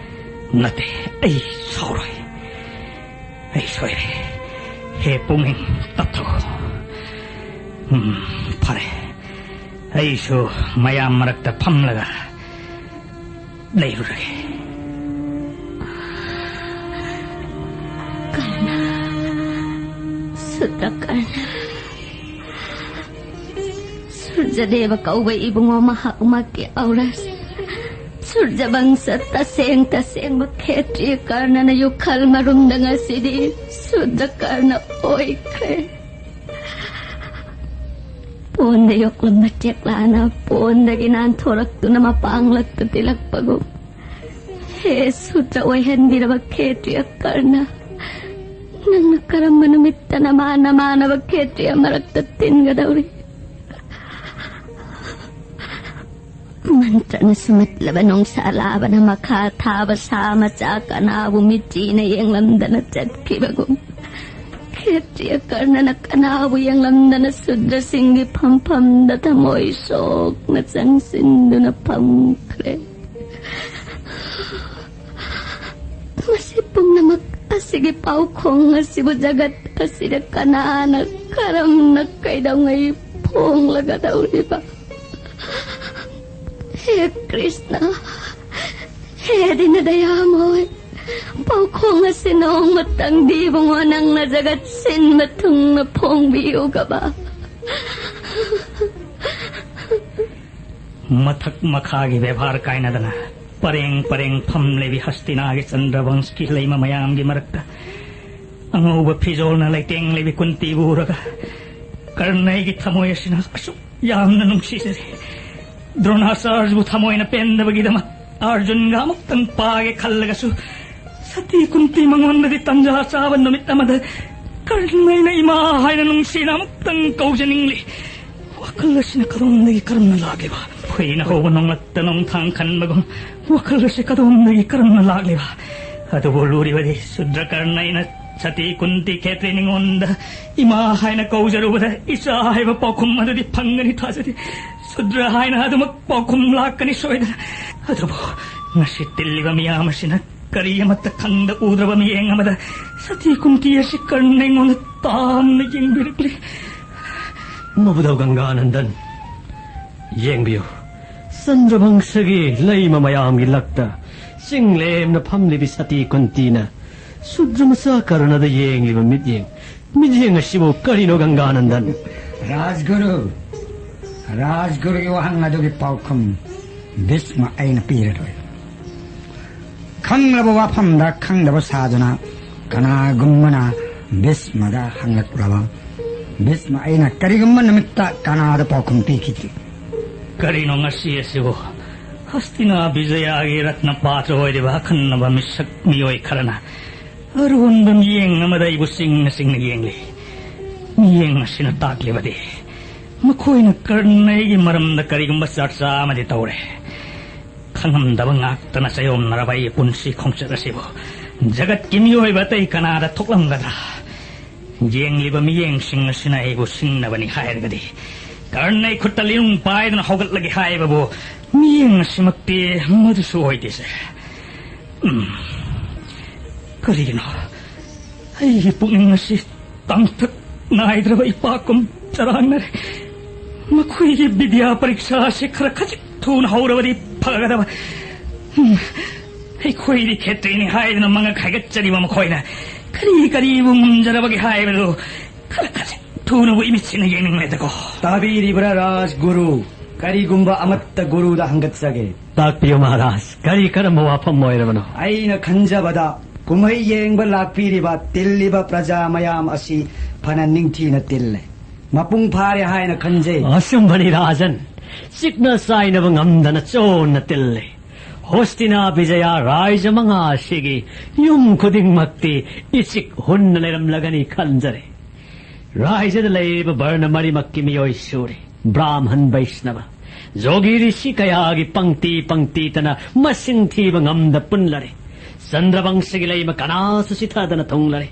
ꯅꯠꯇꯦ, ꯑꯩ ꯁꯥꯎꯔꯣꯏ꯫ ꯑꯩ ꯁꯣꯏꯔꯦ꯫ ꯍꯦ ꯄꯨꯛꯅꯤꯡ, ꯇꯞꯊꯧ꯫ ꯎꯝ, ꯐꯔꯦ꯫ ꯑꯩꯁꯨ ꯃꯌꯥꯝ ꯃꯔꯛꯇ ꯐꯝꯂꯒ ꯂꯩꯔꯨꯔꯒꯦ꯫ ꯀꯔꯅ, ꯁꯨꯗ꯭ꯔ ꯀꯔꯅ꯫ ꯁꯨꯔꯖꯗꯦꯕ ꯀꯧꯕ ꯏꯕꯨꯡꯉꯣ ꯃꯍꯥꯛꯃꯛꯀꯤ ꯑꯧꯔꯁ ꯁꯨꯔꯖꯕꯪꯁ ꯇꯁꯦꯡ ꯇꯁꯦꯡꯕ ꯈꯦꯇ꯭ꯔꯤꯌ ꯀꯔꯅꯅ ꯌꯨꯈꯜ ꯃꯔꯨꯝꯗ ꯉꯁꯤꯗꯤ ꯁꯨꯗ꯭ꯔ ꯀꯔꯅ ꯑꯣꯏꯈ꯭ꯔꯦ꯫ ꯄꯣꯟꯗ ꯌꯣꯛꯂꯝꯕ ꯆꯦꯛꯂꯥꯅ ꯄꯣꯟꯗꯒꯤ ꯅꯥꯟꯊꯣꯔꯛꯇꯨꯅ ꯃꯄꯥꯡꯂꯛꯇ ꯇꯤꯜꯂꯛꯄꯒꯨꯝ, ꯍꯦ ꯁꯨꯗ꯭ꯔ ꯑꯣꯏꯍꯟꯕꯤꯔꯕ ꯈꯦꯇ꯭ꯔꯤꯌ ꯀꯔꯅ, ꯅꯪꯅ ꯀꯔꯝꯕ ꯅꯨꯃꯤꯠꯇ ꯅꯃꯥꯟ ꯅꯃꯥꯟꯅꯕ ꯈꯦꯇ꯭ꯔꯤꯌ ꯃꯔꯛꯇ ꯇꯤꯟꯒꯗꯧꯔꯤ? ꯃꯟꯇ꯭ꯔꯅ ꯁꯨꯝꯍꯠꯂꯕ ꯅꯨꯡꯁꯥ ꯂꯥꯕꯅ ꯃꯈꯥ ꯊꯥꯕ ꯁꯥ ꯃꯆꯥ ꯀꯅꯥꯕꯨ ꯃꯤꯠꯆꯤꯅ ꯌꯦꯡꯂꯝꯗꯅ ꯆꯠꯈꯤꯕꯒꯨꯝ, ꯈꯦꯇ꯭ꯔꯤꯌ ꯀꯔꯅꯅ ꯀꯅꯥꯕꯨ ꯌꯦꯡꯂꯝꯗꯅ ꯁꯨꯗ꯭ꯔꯁꯤꯡꯒꯤ ꯐꯝꯐꯝꯗ ꯊꯃꯣꯏ ꯁꯣꯛꯅ ꯆꯪꯁꯤꯟꯗꯨꯅ ꯐꯝꯈ꯭ꯔꯦ꯫ ꯃꯁꯤ ꯄꯨꯝꯅꯃꯛ ꯑꯁꯤꯒꯤ ꯄꯥꯎꯈꯣꯡ ꯑꯁꯤꯕꯨ ꯖꯒꯠ ꯑꯁꯤꯗ ꯀꯅꯥꯅ, ꯀꯔꯝꯅ, ꯀꯩꯗꯧꯉꯩ ꯐꯣꯡꯂꯒꯗꯧꯔꯤꯕ? ꯍꯦ ꯀ꯭ꯔꯤꯁꯅ, ꯍꯦ ꯗꯤꯅ ꯗꯌꯥꯃꯣꯏ, ꯄꯥꯎꯈꯣꯡ ꯑꯁꯤ ꯅꯣꯡꯃꯇꯪꯗꯤ ꯏꯕꯨꯡꯉꯣ ꯅꯪꯅ ꯖꯒꯠ ꯁꯤꯟꯕ ꯊꯨꯡꯅ ꯐꯣꯡꯕꯤꯌꯨꯒꯕ꯫ ꯃꯊꯛ ꯃꯈꯥꯒꯤ ꯕꯦꯕꯥꯔ ꯀꯥꯏꯅꯗꯅ ꯄꯔꯦꯡ ꯄꯔꯦꯡ ꯐꯝꯂꯤꯕꯤ ꯍꯁꯇꯤꯅꯥꯒꯤ ꯆꯟꯗ꯭ꯔꯕꯪꯁꯀꯤ ꯂꯩꯃ ꯃꯌꯥꯝꯒꯤ ꯃꯔꯛꯇ ꯑꯉꯧꯕ ꯐꯤꯖꯣꯜꯅ ꯂꯩꯇꯦꯡꯂꯤꯕꯤ ꯀꯨꯟꯇꯤꯕꯨ ꯎꯔꯒ ꯀꯔꯅꯩꯒꯤ ꯊꯃꯣꯏ ꯑꯁꯤꯅ ꯑꯁꯨꯛ ꯌꯥꯝꯅ ꯅꯨꯡꯁꯤꯖꯔꯤ꯫ ꯗ꯭ꯔꯣꯅꯥꯆꯥꯔꯌꯕꯨ ꯊꯃꯣꯏꯅ ꯄꯦꯟꯗꯕꯒꯤꯗꯃꯛ ꯑꯥꯔꯖꯨꯟꯒ ꯑꯃꯨꯛꯇꯪ ꯄꯥꯒꯦ ꯈꯜꯂꯒꯁꯨ, ꯁꯇꯤ ꯀꯨꯟꯇꯤ ꯃꯉꯣꯟꯗꯗꯤ ꯇꯟꯖꯥ ꯆꯥꯕ ꯅꯨꯃꯤꯠ ꯑꯃꯗ ꯀꯔꯅꯩꯅ ꯏꯃꯥ ꯍꯥꯏꯅ ꯅꯨꯡꯁꯤꯅ ꯑꯃꯨꯛꯇꯪ ꯀꯧꯖꯅꯤꯡꯂꯤ꯫ ꯋꯥꯈꯜ ꯑꯁꯤꯅ ꯀꯗꯣꯝꯗꯒꯤ ꯀꯔꯝꯅ ꯂꯥꯛꯂꯤꯕ? ꯍꯨꯏꯅ ꯍꯧꯕ ꯅꯣꯡꯂꯛꯇ ꯅꯣꯡꯊꯥꯡ ꯈꯟꯕꯒꯨꯝ ꯋꯥꯈꯜ ꯑꯁꯤ ꯀꯗꯣꯝꯗꯒꯤ ꯀꯔꯝꯅ ꯂꯥꯛꯂꯤꯕ? ꯑꯗꯨꯕꯨ ꯂꯨꯔꯤꯕꯗꯤ ꯁꯨꯗ꯭ꯔ ꯀꯔꯅꯩꯅ ꯁꯇꯤ ꯀꯨꯟꯇꯤ ꯈꯦꯇ꯭ꯔꯤ ꯅꯤꯉꯣꯟꯗ ꯏꯃꯥ ꯍꯥꯏꯅ ꯀꯧꯖꯔꯨꯕꯗ ꯏꯆꯥ ꯍꯥꯏꯕ ꯄꯥꯎꯈꯨꯝ ꯑꯗꯨꯗꯤ ꯐꯪꯒꯅꯤ ꯊꯥꯖꯗꯦ꯫ ꯁꯨꯗ꯭ꯔ ꯍꯥꯏꯅ ꯑꯗꯨꯃꯛ ꯄꯥꯎꯈꯨꯝ ꯂꯥꯛꯀꯅꯤ ꯁꯣꯏꯗꯅ꯫ ꯑꯗꯨꯕꯨ ꯉꯁꯤ ꯇꯤꯜꯂꯤꯕ ꯃꯤꯌꯥꯝ ꯑꯁꯤꯅ ꯀꯔꯤ ꯑꯃꯠꯇ ꯈꯪꯗ ꯎꯗ꯭ꯔꯕ ꯃꯤꯠꯌꯦꯡ ꯑꯃꯗ ꯁꯇꯤ ꯀꯨꯟꯇꯤ ꯑꯁꯤ ꯀꯔꯅꯩꯉꯣꯟꯗ ꯇꯥꯝꯅ ꯌꯦꯡꯕꯤꯔꯛꯂꯤ꯫ ꯃꯕꯨꯙꯧ ꯒꯪꯒꯥꯅꯟꯗꯟ, ꯌꯦꯡꯕꯤꯌꯨ, ꯆꯟꯗ꯭ꯔꯚꯪꯁꯒꯤ ꯂꯩꯃ ꯃꯌꯥꯝꯒꯤ ꯂꯛꯇ ꯆꯤꯡ ꯂꯦꯝꯅ ꯐꯝꯂꯤꯕꯤ ꯁꯇꯤ ꯀꯨꯟꯇꯤꯅ ꯁꯨꯗ꯭ꯔ ꯃꯆꯥ ꯀꯔꯅꯗ ꯌꯦꯡꯂꯤꯕ ꯃꯤꯠꯌꯦꯡ, ꯃꯤꯠꯌꯦꯡ ꯑꯁꯤꯕꯨ ꯀꯔꯤꯅꯣ ꯒꯪꯒꯥꯅꯟꯗꯟ? ꯔꯥꯖꯒꯨꯔꯨ, ꯔꯥꯖꯒꯨꯔꯨꯒꯤ ꯋꯥꯍꯪ ꯑꯗꯨꯒꯤ ꯄꯥꯎꯈꯨꯝ ꯚꯤꯁꯃ ꯑꯩꯅ ꯄꯤꯔꯔꯣꯏ꯫ ꯈꯪꯂꯕ ꯋꯥꯐꯝꯗ ꯈꯪꯗꯕ ꯁꯥꯗꯨꯅ ꯀꯅꯥꯒꯨꯝꯕꯅ ꯚꯤꯁꯃꯗ ꯍꯪꯂꯛꯂꯕ, ꯚꯤꯁꯃ ꯑꯩꯅ ꯀꯔꯤꯒꯨꯝꯕ ꯅꯨꯃꯤꯠꯇ ꯀꯅꯥꯗ ꯄꯥꯎꯈꯨꯝ ꯄꯤꯈꯤꯗ꯭ꯔꯤ꯫ ꯀꯔꯤꯅꯣ ꯉꯁꯤ ꯑꯁꯤꯕꯨ? ꯍꯁꯇꯤꯅꯥ ꯕꯤꯖꯌꯥꯒꯤ ꯔꯠꯅ ꯄꯥꯇ꯭ꯔ ꯑꯣꯏꯔꯤꯕ ꯑꯈꯟꯅꯕ ꯃꯤꯁꯛ ꯃꯤꯑꯣꯏ ꯈꯔꯅ ꯑꯔꯣꯟꯕ ꯃꯤꯠꯌꯦꯡ ꯑꯃꯗ ꯑꯩꯕꯨ ꯆꯤꯡꯅ ꯆꯤꯡꯅ ꯌꯦꯡꯂꯤ꯫ ꯃꯤꯠꯌꯦꯡ ꯑꯁꯤꯅ ꯇꯥꯛꯂꯤꯕꯗꯤ ꯃꯈꯣꯏꯅ ꯀꯔꯟ ꯑꯩꯒꯤ ꯃꯔꯝꯗ ꯀꯔꯤꯒꯨꯝꯕ ꯆꯔꯆꯥ ꯑꯃꯗꯤ ꯇꯧꯔꯦ꯫ ꯈꯪꯉꯝꯗꯕ ꯉꯥꯛꯇꯅ ꯆꯌꯣꯝꯅꯔꯕ ꯑꯩꯒꯤ ꯄꯨꯟꯁꯤ ꯈꯣꯡꯆꯠ ꯑꯁꯤꯕꯨ ꯖꯒꯠꯀꯤ ꯃꯤꯑꯣꯏꯕ ꯑꯇꯩ ꯀꯅꯥꯗ ꯊꯣꯛꯂꯝꯒꯗ꯭ꯔꯥ? ꯌꯦꯡꯂꯤꯕ ꯃꯤꯠꯌꯦꯡꯁꯤꯡ ꯑꯁꯤꯅ ꯑꯩꯕꯨ ꯁꯤꯡꯅꯕꯅꯤ ꯍꯥꯏꯔꯒꯗꯤ, ꯀꯔꯟ ꯑꯩ ꯈꯨꯠꯇ ꯂꯤꯔꯨꯡ ꯄꯥꯏꯗꯨꯅ ꯍꯧꯒꯠꯂꯒꯦ ꯍꯥꯏꯕꯕꯨ ꯃꯤꯠꯌꯦꯡ ꯑꯁꯤꯃꯛꯇꯤ ꯃꯗꯨꯁꯨ ꯑꯣꯏꯗꯦꯁꯦ꯫ ꯎꯝ꯫ ꯀꯔꯤꯒꯤꯅꯣ ꯑꯩꯒꯤ ꯄꯨꯛꯅꯤꯡ ꯑꯁꯤ ꯇꯥꯡꯊꯛ ꯅꯥꯏꯗ꯭ꯔꯕ ꯏꯄꯥꯛꯀꯨꯝ ꯆꯔꯥꯡꯅꯔꯦ? ꯃꯈꯣꯏꯒꯤ ꯕꯤꯗ꯭ꯌꯥ ꯄꯔꯤꯛꯁꯥ ꯑꯁꯤ ꯈꯔ ꯈꯖꯤꯛ ꯊꯨꯅ ꯍꯧꯔꯕꯗꯤ ꯐꯒꯗꯕ꯫ ꯎꯝ, ꯑꯩꯈꯣꯏꯗꯤ ꯈꯦꯇ꯭ꯔꯤꯅꯤ ꯍꯥꯏꯗꯨꯅ ꯃꯉꯛ ꯍꯥꯏꯒꯠꯆꯔꯤꯕ ꯃꯈꯣꯏꯅ ꯀꯔꯤ ꯀꯔꯤꯕꯨ ꯉꯝꯖꯔꯕꯒꯦ ꯍꯥꯏꯕꯗꯨ ꯈꯔ ꯈꯖꯤꯛ ꯊꯨꯅꯕꯨ ꯏꯃꯤꯠꯁꯤꯅ ꯌꯦꯡꯅꯤꯡꯂꯦꯗꯀꯣ꯫ ꯇꯥꯕꯤꯔꯤꯕ꯭ꯔꯥ ꯔꯥꯖꯒꯨꯔꯨ? ꯀꯔꯤꯒꯨꯝꯕ ꯑꯃꯠꯇ ꯒꯨꯔꯨꯗ ꯍꯪꯒꯠꯆꯒꯦ꯫ ꯇꯥꯛꯄꯤꯌꯨ ꯃꯍꯥꯔꯥꯖ, ꯀꯔꯤ ꯀꯔꯝꯕ ꯋꯥꯐꯝ ꯑꯣꯏꯔꯕꯅꯣ? ꯑꯩꯅ ꯈꯟꯖꯕꯗ ꯀꯨꯝꯍꯩ ꯌꯦꯡꯕ ꯂꯥꯛꯄꯤꯔꯤꯕ ꯇꯤꯜꯂꯤꯕ ꯄ꯭ꯔꯖꯥ ꯃꯌꯥꯝ ꯑꯁꯤ ꯐꯅ ꯅꯤꯡꯊꯤꯅ ꯇꯤꯜꯂꯦ꯫ ꯃꯄꯨꯡ ꯐꯥꯔꯦ ꯍꯥꯏꯅ ꯈꯟꯖꯩ꯫ ꯑꯆꯨꯝꯕꯅꯤ ꯔꯥꯖꯟ, ꯆꯤꯛꯅ ꯆꯥꯏꯅꯕ ꯉꯝꯗꯅ ꯆꯣꯟꯅ ꯇꯤꯜꯂꯦ꯫ ꯍꯣꯁꯇꯤꯅꯥ ꯕꯤꯖꯌꯥ ꯔꯥꯏꯖ ꯃꯉꯥ ꯑꯁꯤꯒꯤ ꯌꯨꯝ ꯈꯨꯗꯤꯡꯃꯛꯇꯤ ꯏꯆꯤꯛ ꯍꯨꯟꯅ ꯂꯩꯔꯝꯂꯒꯅꯤ ꯈꯟꯖꯔꯦ꯫ ꯔꯥꯏꯖꯗ ꯂꯩꯔꯤꯕ ꯕꯔꯅ ꯃꯔꯤꯃꯛꯀꯤ ꯃꯤꯑꯣꯏ ꯁꯨꯔꯦ꯫ ꯕ꯭ꯔꯥꯍꯃꯟ, ꯕꯩꯁꯅꯕ, ꯖꯣꯒꯤ ꯔꯤꯁꯤ ꯀꯌꯥꯒꯤ ꯄꯪꯇꯤ ꯄꯪꯇꯤꯇꯅ ꯃꯁꯤꯡ ꯊꯤꯕ ꯉꯝꯗ ꯄꯨꯟꯂꯔꯦ꯫ ꯆꯟꯗ꯭ꯔꯕꯪꯁꯒꯤ ꯂꯩꯃ ꯀꯅꯥꯁꯨ ꯆꯤꯊꯗꯅ ꯊꯨꯡꯂꯔꯦ꯫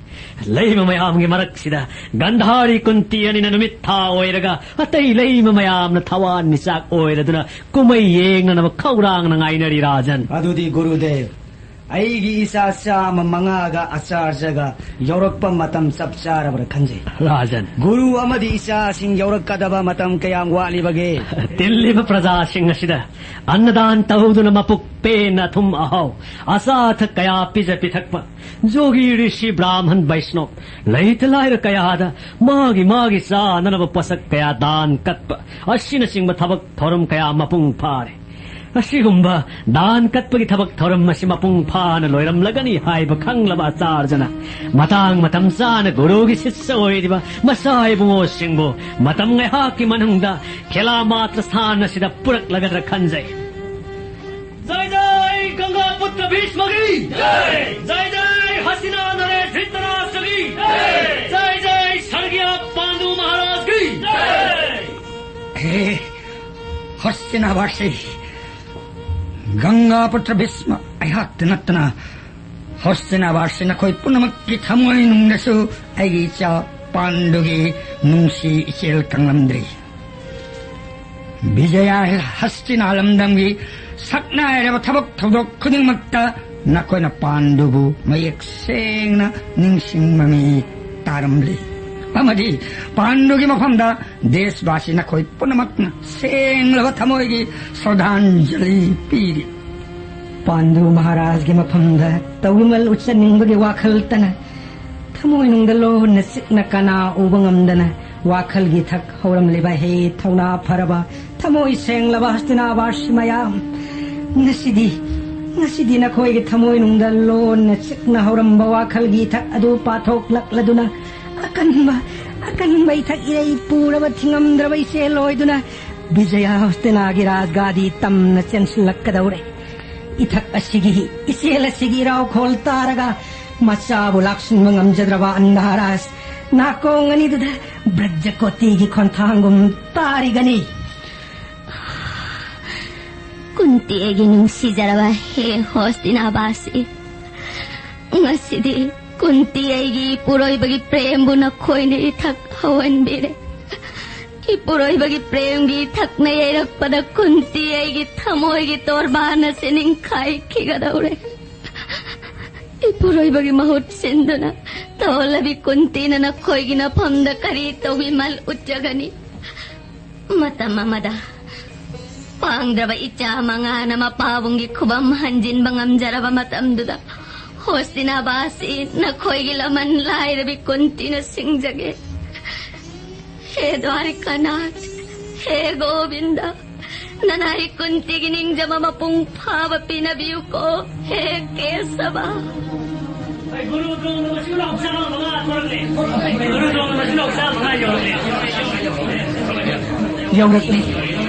ꯂꯩꯃ ꯃꯌꯥꯝꯒꯤ ꯃꯔꯛꯁꯤꯗ ꯒꯟꯙꯥꯔꯤ ꯀꯨꯟꯇꯤ ꯑꯅꯤꯅ ꯅꯨꯃꯤꯠ ꯊꯥ ꯑꯣꯏꯔꯒ ꯑꯇꯩ ꯂꯩꯃ ꯃꯌꯥꯝꯅ ꯊꯋꯥꯟꯃꯤꯆꯥꯛ ꯑꯣꯏꯔꯗꯨꯅ ꯀꯨꯝꯍꯩ ꯌꯦꯡꯅꯅꯕ ꯈꯧꯔꯥꯡꯅ ꯉꯥꯏꯅꯔꯤ ꯔꯥꯖꯟ꯫ ꯑꯗꯨꯗꯤ ꯒꯨꯔꯨꯗꯦꯕ, ꯑꯩꯒꯤ ꯏꯆꯥ ꯆꯥꯝꯃ ꯃꯉꯥꯒ ꯑꯆꯥꯔꯖꯒ ꯌꯧꯔꯛꯄ ꯃꯇꯝ ꯆꯞ ꯆꯥꯔꯕ꯭ꯔꯥ ꯈꯟꯖꯩ꯫ ꯔꯥꯖꯟ꯫ ꯒꯨꯔꯨ ꯑꯃꯗꯤ ꯏꯆꯥꯁꯤꯡ ꯌꯧꯔꯛꯀꯗꯕ ꯃꯇꯝ ꯀꯌꯥꯝ ꯋꯥꯠꯂꯤꯕꯒꯦ? ꯇꯤꯜꯂꯤꯕ ꯄ꯭ꯔꯖꯥꯁꯤꯡ ꯑꯁꯤꯗ ꯑꯟꯅꯗꯥꯟ ꯇꯧꯗꯨꯅ ꯃꯄꯨꯛ ꯄꯦꯟꯅ ꯑꯊꯨꯝ ꯑꯍꯥꯎ ꯑꯆꯥ ꯑꯊꯛ ꯀꯌꯥ ꯄꯤꯖ ꯄꯤꯊꯛꯄ, ꯖꯣꯒꯤ ꯔꯤꯁꯤ ꯕ꯭ꯔꯥꯍꯃꯟ ꯕꯩꯁꯅꯣꯞ ꯂꯩꯇ ꯂꯥꯏꯔ ꯀꯌꯥꯗ ꯃꯥꯒꯤ ꯃꯥꯒꯤ ꯆꯥꯅꯅꯕ ꯄꯣꯠꯁꯛ ꯀꯌꯥ ꯗꯥꯟ ꯀꯠꯄ ꯑꯁꯤꯅꯆꯤꯡꯕ ꯊꯕꯛ ꯊꯧꯔꯝ ꯀꯌꯥ ꯃꯄꯨꯡ ꯐꯥꯔꯦ꯫ ꯑꯁꯤꯒꯨꯝꯕ ꯗꯥꯟ ꯀꯠꯄꯒꯤ ꯊꯕꯛ ꯊꯧꯔꯝ ꯑꯁꯤ ꯃꯄꯨꯡ ꯐꯥꯅ ꯂꯣꯏꯔꯝꯂꯒꯅꯤ ꯍꯥꯏꯕ ꯈꯪꯂꯕ ꯑꯆꯥꯔꯖꯅ ꯃꯇꯥꯡ ꯃꯇꯝ ꯆꯥꯅ ꯒꯨꯔꯨꯒꯤ ꯁꯤꯁ꯭ꯌ ꯑꯣꯏꯔꯤꯕ ꯃꯆꯥ ꯏꯕꯨꯡꯉꯣꯁꯤꯡꯕꯨ ꯃꯇꯝ ꯉꯥꯏꯍꯥꯛꯀꯤ ꯃꯅꯨꯡꯗ ꯈꯦꯂꯥ ꯃꯥꯇ꯭ꯔ ꯁꯥꯟ ꯑꯁꯤꯗ ꯄꯨꯔꯛꯂꯒꯗ꯭ꯔꯥ ꯈꯟꯖꯩ꯫ ꯖꯥꯏ ꯖꯥꯏ ꯒꯪꯒꯥ ꯄꯨꯇ꯭ꯔ ꯚꯤꯁꯃꯒꯤ ꯖꯥꯏ! ꯖꯥꯏ ꯖꯥꯏ ꯍꯁꯤꯅꯥ ꯅꯔꯦꯁ ꯙ꯭ꯔꯤꯇꯔꯥꯁ꯭ꯇ꯭ꯔꯒꯤ ꯖꯥꯏ! ꯖꯥꯏ ꯖꯥꯏ ꯁꯔꯒꯤꯌꯥ ꯄꯥꯟꯗꯨ ꯃꯍꯥꯔꯥꯖꯀꯤ ꯖꯥꯏ! ꯍꯦ ꯍꯁꯇꯤꯅꯥꯕꯥꯁꯤ, ꯒꯪꯒꯥ ꯄꯨꯇ꯭ꯔ ꯚꯤꯁꯃ, ꯑꯩꯍꯥꯛꯇ ꯅꯠꯇꯅ ꯍꯁꯇꯤꯅꯥꯕꯥꯁꯤ ꯅꯈꯣꯏ ꯄꯨꯝꯅꯃꯛꯀꯤ ꯊꯃꯣꯏꯅꯨꯡꯗꯁꯨ ꯑꯩꯒꯤ ꯏꯆꯥ ꯄꯥꯟꯗꯨꯒꯤ ꯅꯨꯡꯁꯤ ꯏꯆꯦꯜ ꯀꯪꯂꯝꯗ꯭ꯔꯤ꯫ ꯕꯤꯖꯌꯥ ꯍꯁꯇꯤꯅꯥ ꯂꯝꯗꯝꯒꯤ ꯁꯛꯅꯥꯏꯔꯕ ꯊꯕꯛ ꯊꯧꯗꯣꯛ ꯈꯨꯗꯤꯡꯃꯛꯇ ꯅꯈꯣꯏꯅ ꯄꯥꯟꯗꯨꯕꯨ ꯃꯌꯦꯛ ꯁꯦꯡꯅ ꯅꯤꯡꯁꯤꯡꯕ ꯃꯤ ꯇꯥꯔꯝꯂꯤ꯫ ꯑꯃꯗꯤ ꯄꯥꯟꯗꯨꯒꯤ ꯃꯐꯝꯗ ꯗꯦꯁꯕꯥꯁꯤ ꯅꯈꯣꯏ ꯄꯨꯝꯅꯃꯛꯅ ꯁꯦꯡꯂꯕ ꯊꯃꯣꯏꯒꯤ ꯁ꯭ꯔꯗꯥꯟꯖꯂꯤ ꯄꯤꯔꯤ꯫ ꯄꯥꯟꯗꯨ ꯃꯍꯥꯔꯥꯖꯒꯤ ꯃꯐꯝꯗ ꯇꯧꯏꯃꯜ ꯎꯠꯆꯅꯤꯡꯕꯒꯤ ꯋꯥꯈꯜꯇꯅ ꯊꯃꯣꯏꯅꯨꯡꯗ ꯂꯣꯟꯅ ꯆꯤꯛꯅ ꯀꯅꯥ ꯎꯕ ꯉꯝꯗꯅ ꯋꯥꯈꯜꯒꯤ ꯏꯊꯛ ꯍꯧꯔꯝꯂꯤꯕ ꯍꯦ ꯊꯧꯅꯥ ꯐꯔꯕ ꯊꯃꯣꯏ ꯁꯦꯡꯂꯕ ꯍꯁꯇꯤꯅꯥꯕꯥꯁꯤ ꯃꯌꯥꯝ, ꯉꯁꯤꯗꯤ, ꯉꯁꯤꯗꯤ ꯅꯈꯣꯏꯒꯤ ꯊꯃꯣꯏꯅꯨꯡꯗ ꯂꯣꯟꯅ ꯆꯤꯛꯅ ꯍꯧꯔꯝꯕ ꯋꯥꯈꯜꯒꯤ ꯏꯊꯛ ꯑꯗꯨ ꯄꯥꯊꯣꯛꯂꯛꯂꯗꯨꯅ ꯑꯀꯟꯕ, ꯑꯀꯟꯕ ꯏꯊꯛ ꯏꯔꯩ ꯄꯨꯔꯕ ꯊꯤꯉꯝꯗ꯭ꯔꯕ ꯏꯆꯦꯜ ꯑꯣꯏꯗꯨꯅ ꯕꯤꯖꯌ ꯍꯁꯇꯤꯅꯥꯒꯤ ꯔꯥꯖꯒꯥꯗꯤ ꯇꯝꯅ ꯆꯦꯟꯁꯤꯜꯂꯛꯀꯗꯧꯔꯦ꯫ ꯏꯊꯛ ꯑꯁꯤꯒꯤ, ꯏꯆꯦꯜ ꯑꯁꯤꯒꯤ ꯏꯔꯥꯎꯈꯣꯜ ꯇꯥꯔꯒ ꯃꯆꯥꯕꯨ ꯂꯥꯛꯁꯤꯟꯕ ꯉꯝꯖꯗ꯭ꯔꯕ ꯑꯟꯙꯥꯔꯥꯖ ꯅꯥꯀꯣꯡ ꯑꯅꯤꯗꯨꯗ ꯕ꯭ꯔꯖꯀꯣꯇꯤꯒꯤ ꯈꯣꯟꯊꯥꯡꯒꯨꯝ ꯇꯥꯔꯤꯒꯅꯤ꯫ ꯀꯨꯟꯇꯤ ꯑꯩꯒꯤ ꯅꯨꯡꯁꯤꯖꯔꯕ ꯍꯦ ꯍꯣꯁꯇꯤꯅꯥꯕꯥꯁꯤ, ꯉꯁꯤꯗꯤ ꯀꯨꯟꯇꯤ ꯑꯩꯒꯤ ꯏꯄꯨꯔꯣꯏꯕꯒꯤ ꯄ꯭ꯔꯦꯝꯕꯨ ꯅꯈꯣꯏꯅ ꯏꯊꯛ ꯍꯧꯍꯟꯕꯤꯔꯦ꯫ ꯏꯄꯨꯔꯣꯏꯕꯒꯤ ꯄ꯭ꯔꯦꯝꯒꯤ ꯏꯊꯛꯅ ꯌꯩꯔꯛꯄꯗ ꯀꯨꯟꯇꯤ ꯑꯩꯒꯤ ꯊꯃꯣꯏꯒꯤ ꯇꯣꯔꯕꯥꯟ ꯑꯁꯤ ꯅꯤꯡꯈꯥꯏꯈꯤꯒꯗꯧꯔꯦ꯫ ꯏꯄꯨꯔꯣꯏꯕꯒꯤ ꯃꯍꯨꯠ ꯁꯤꯟꯗꯨꯅ ꯇꯧꯍꯜꯂꯕꯤ ꯀꯨꯟꯇꯤꯅ ꯅꯈꯣꯏꯒꯤ ꯅꯐꯝꯗ ꯀꯔꯤ ꯇꯧꯕꯤ ꯃꯜ ꯎꯠꯆꯒꯅꯤ? ꯃꯇꯝ ꯑꯃꯗ ꯄꯥꯡꯗ꯭ꯔꯕ ꯏꯆꯥ ꯃꯉꯥꯅ ꯃꯄꯥꯕꯨꯡꯒꯤ ꯈꯨꯕꯝ ꯍꯟꯖꯤꯟꯕ ꯉꯝꯖꯔꯕ ꯃꯇꯝꯗꯨꯗ, ꯍꯣꯁꯇꯤꯅꯥꯕꯥꯁꯤ ꯅꯈꯣꯏꯒꯤ ꯂꯃꯟ ꯂꯥꯏꯔꯕꯤ ꯀꯨꯟꯇꯤꯅ ꯁꯤꯡꯖꯒꯦ꯫ ꯍꯦ ꯗ꯭ꯋꯥꯔꯤꯀꯥꯅꯥꯊ, ꯍꯦ ꯒꯣꯕꯤꯟꯗ, ꯅꯅꯥꯏ ꯀꯨꯟꯇꯤꯒꯤ ꯅꯤꯡꯖꯃ ꯃꯄꯨꯡ ꯐꯥꯕ ꯄꯤꯅꯕꯤꯌꯨꯀꯣ, ꯍꯦ ꯀꯦꯁꯕ꯫ ꯒꯨꯔꯨ ꯗꯣꯡꯗ ꯃꯁꯤꯡ ꯂꯥꯎ ꯆꯥꯝꯃ ꯃꯉꯥ ꯊꯣꯔꯛꯂꯦ꯫ ꯒꯨꯔꯨ ꯗꯣꯡꯗ ꯃꯁꯤꯡ ꯂꯥꯎ ꯆꯥꯝꯃ ꯃꯉꯥ ꯌꯧꯔꯛꯂꯦ꯫ ꯌꯧꯔꯛꯂꯦ,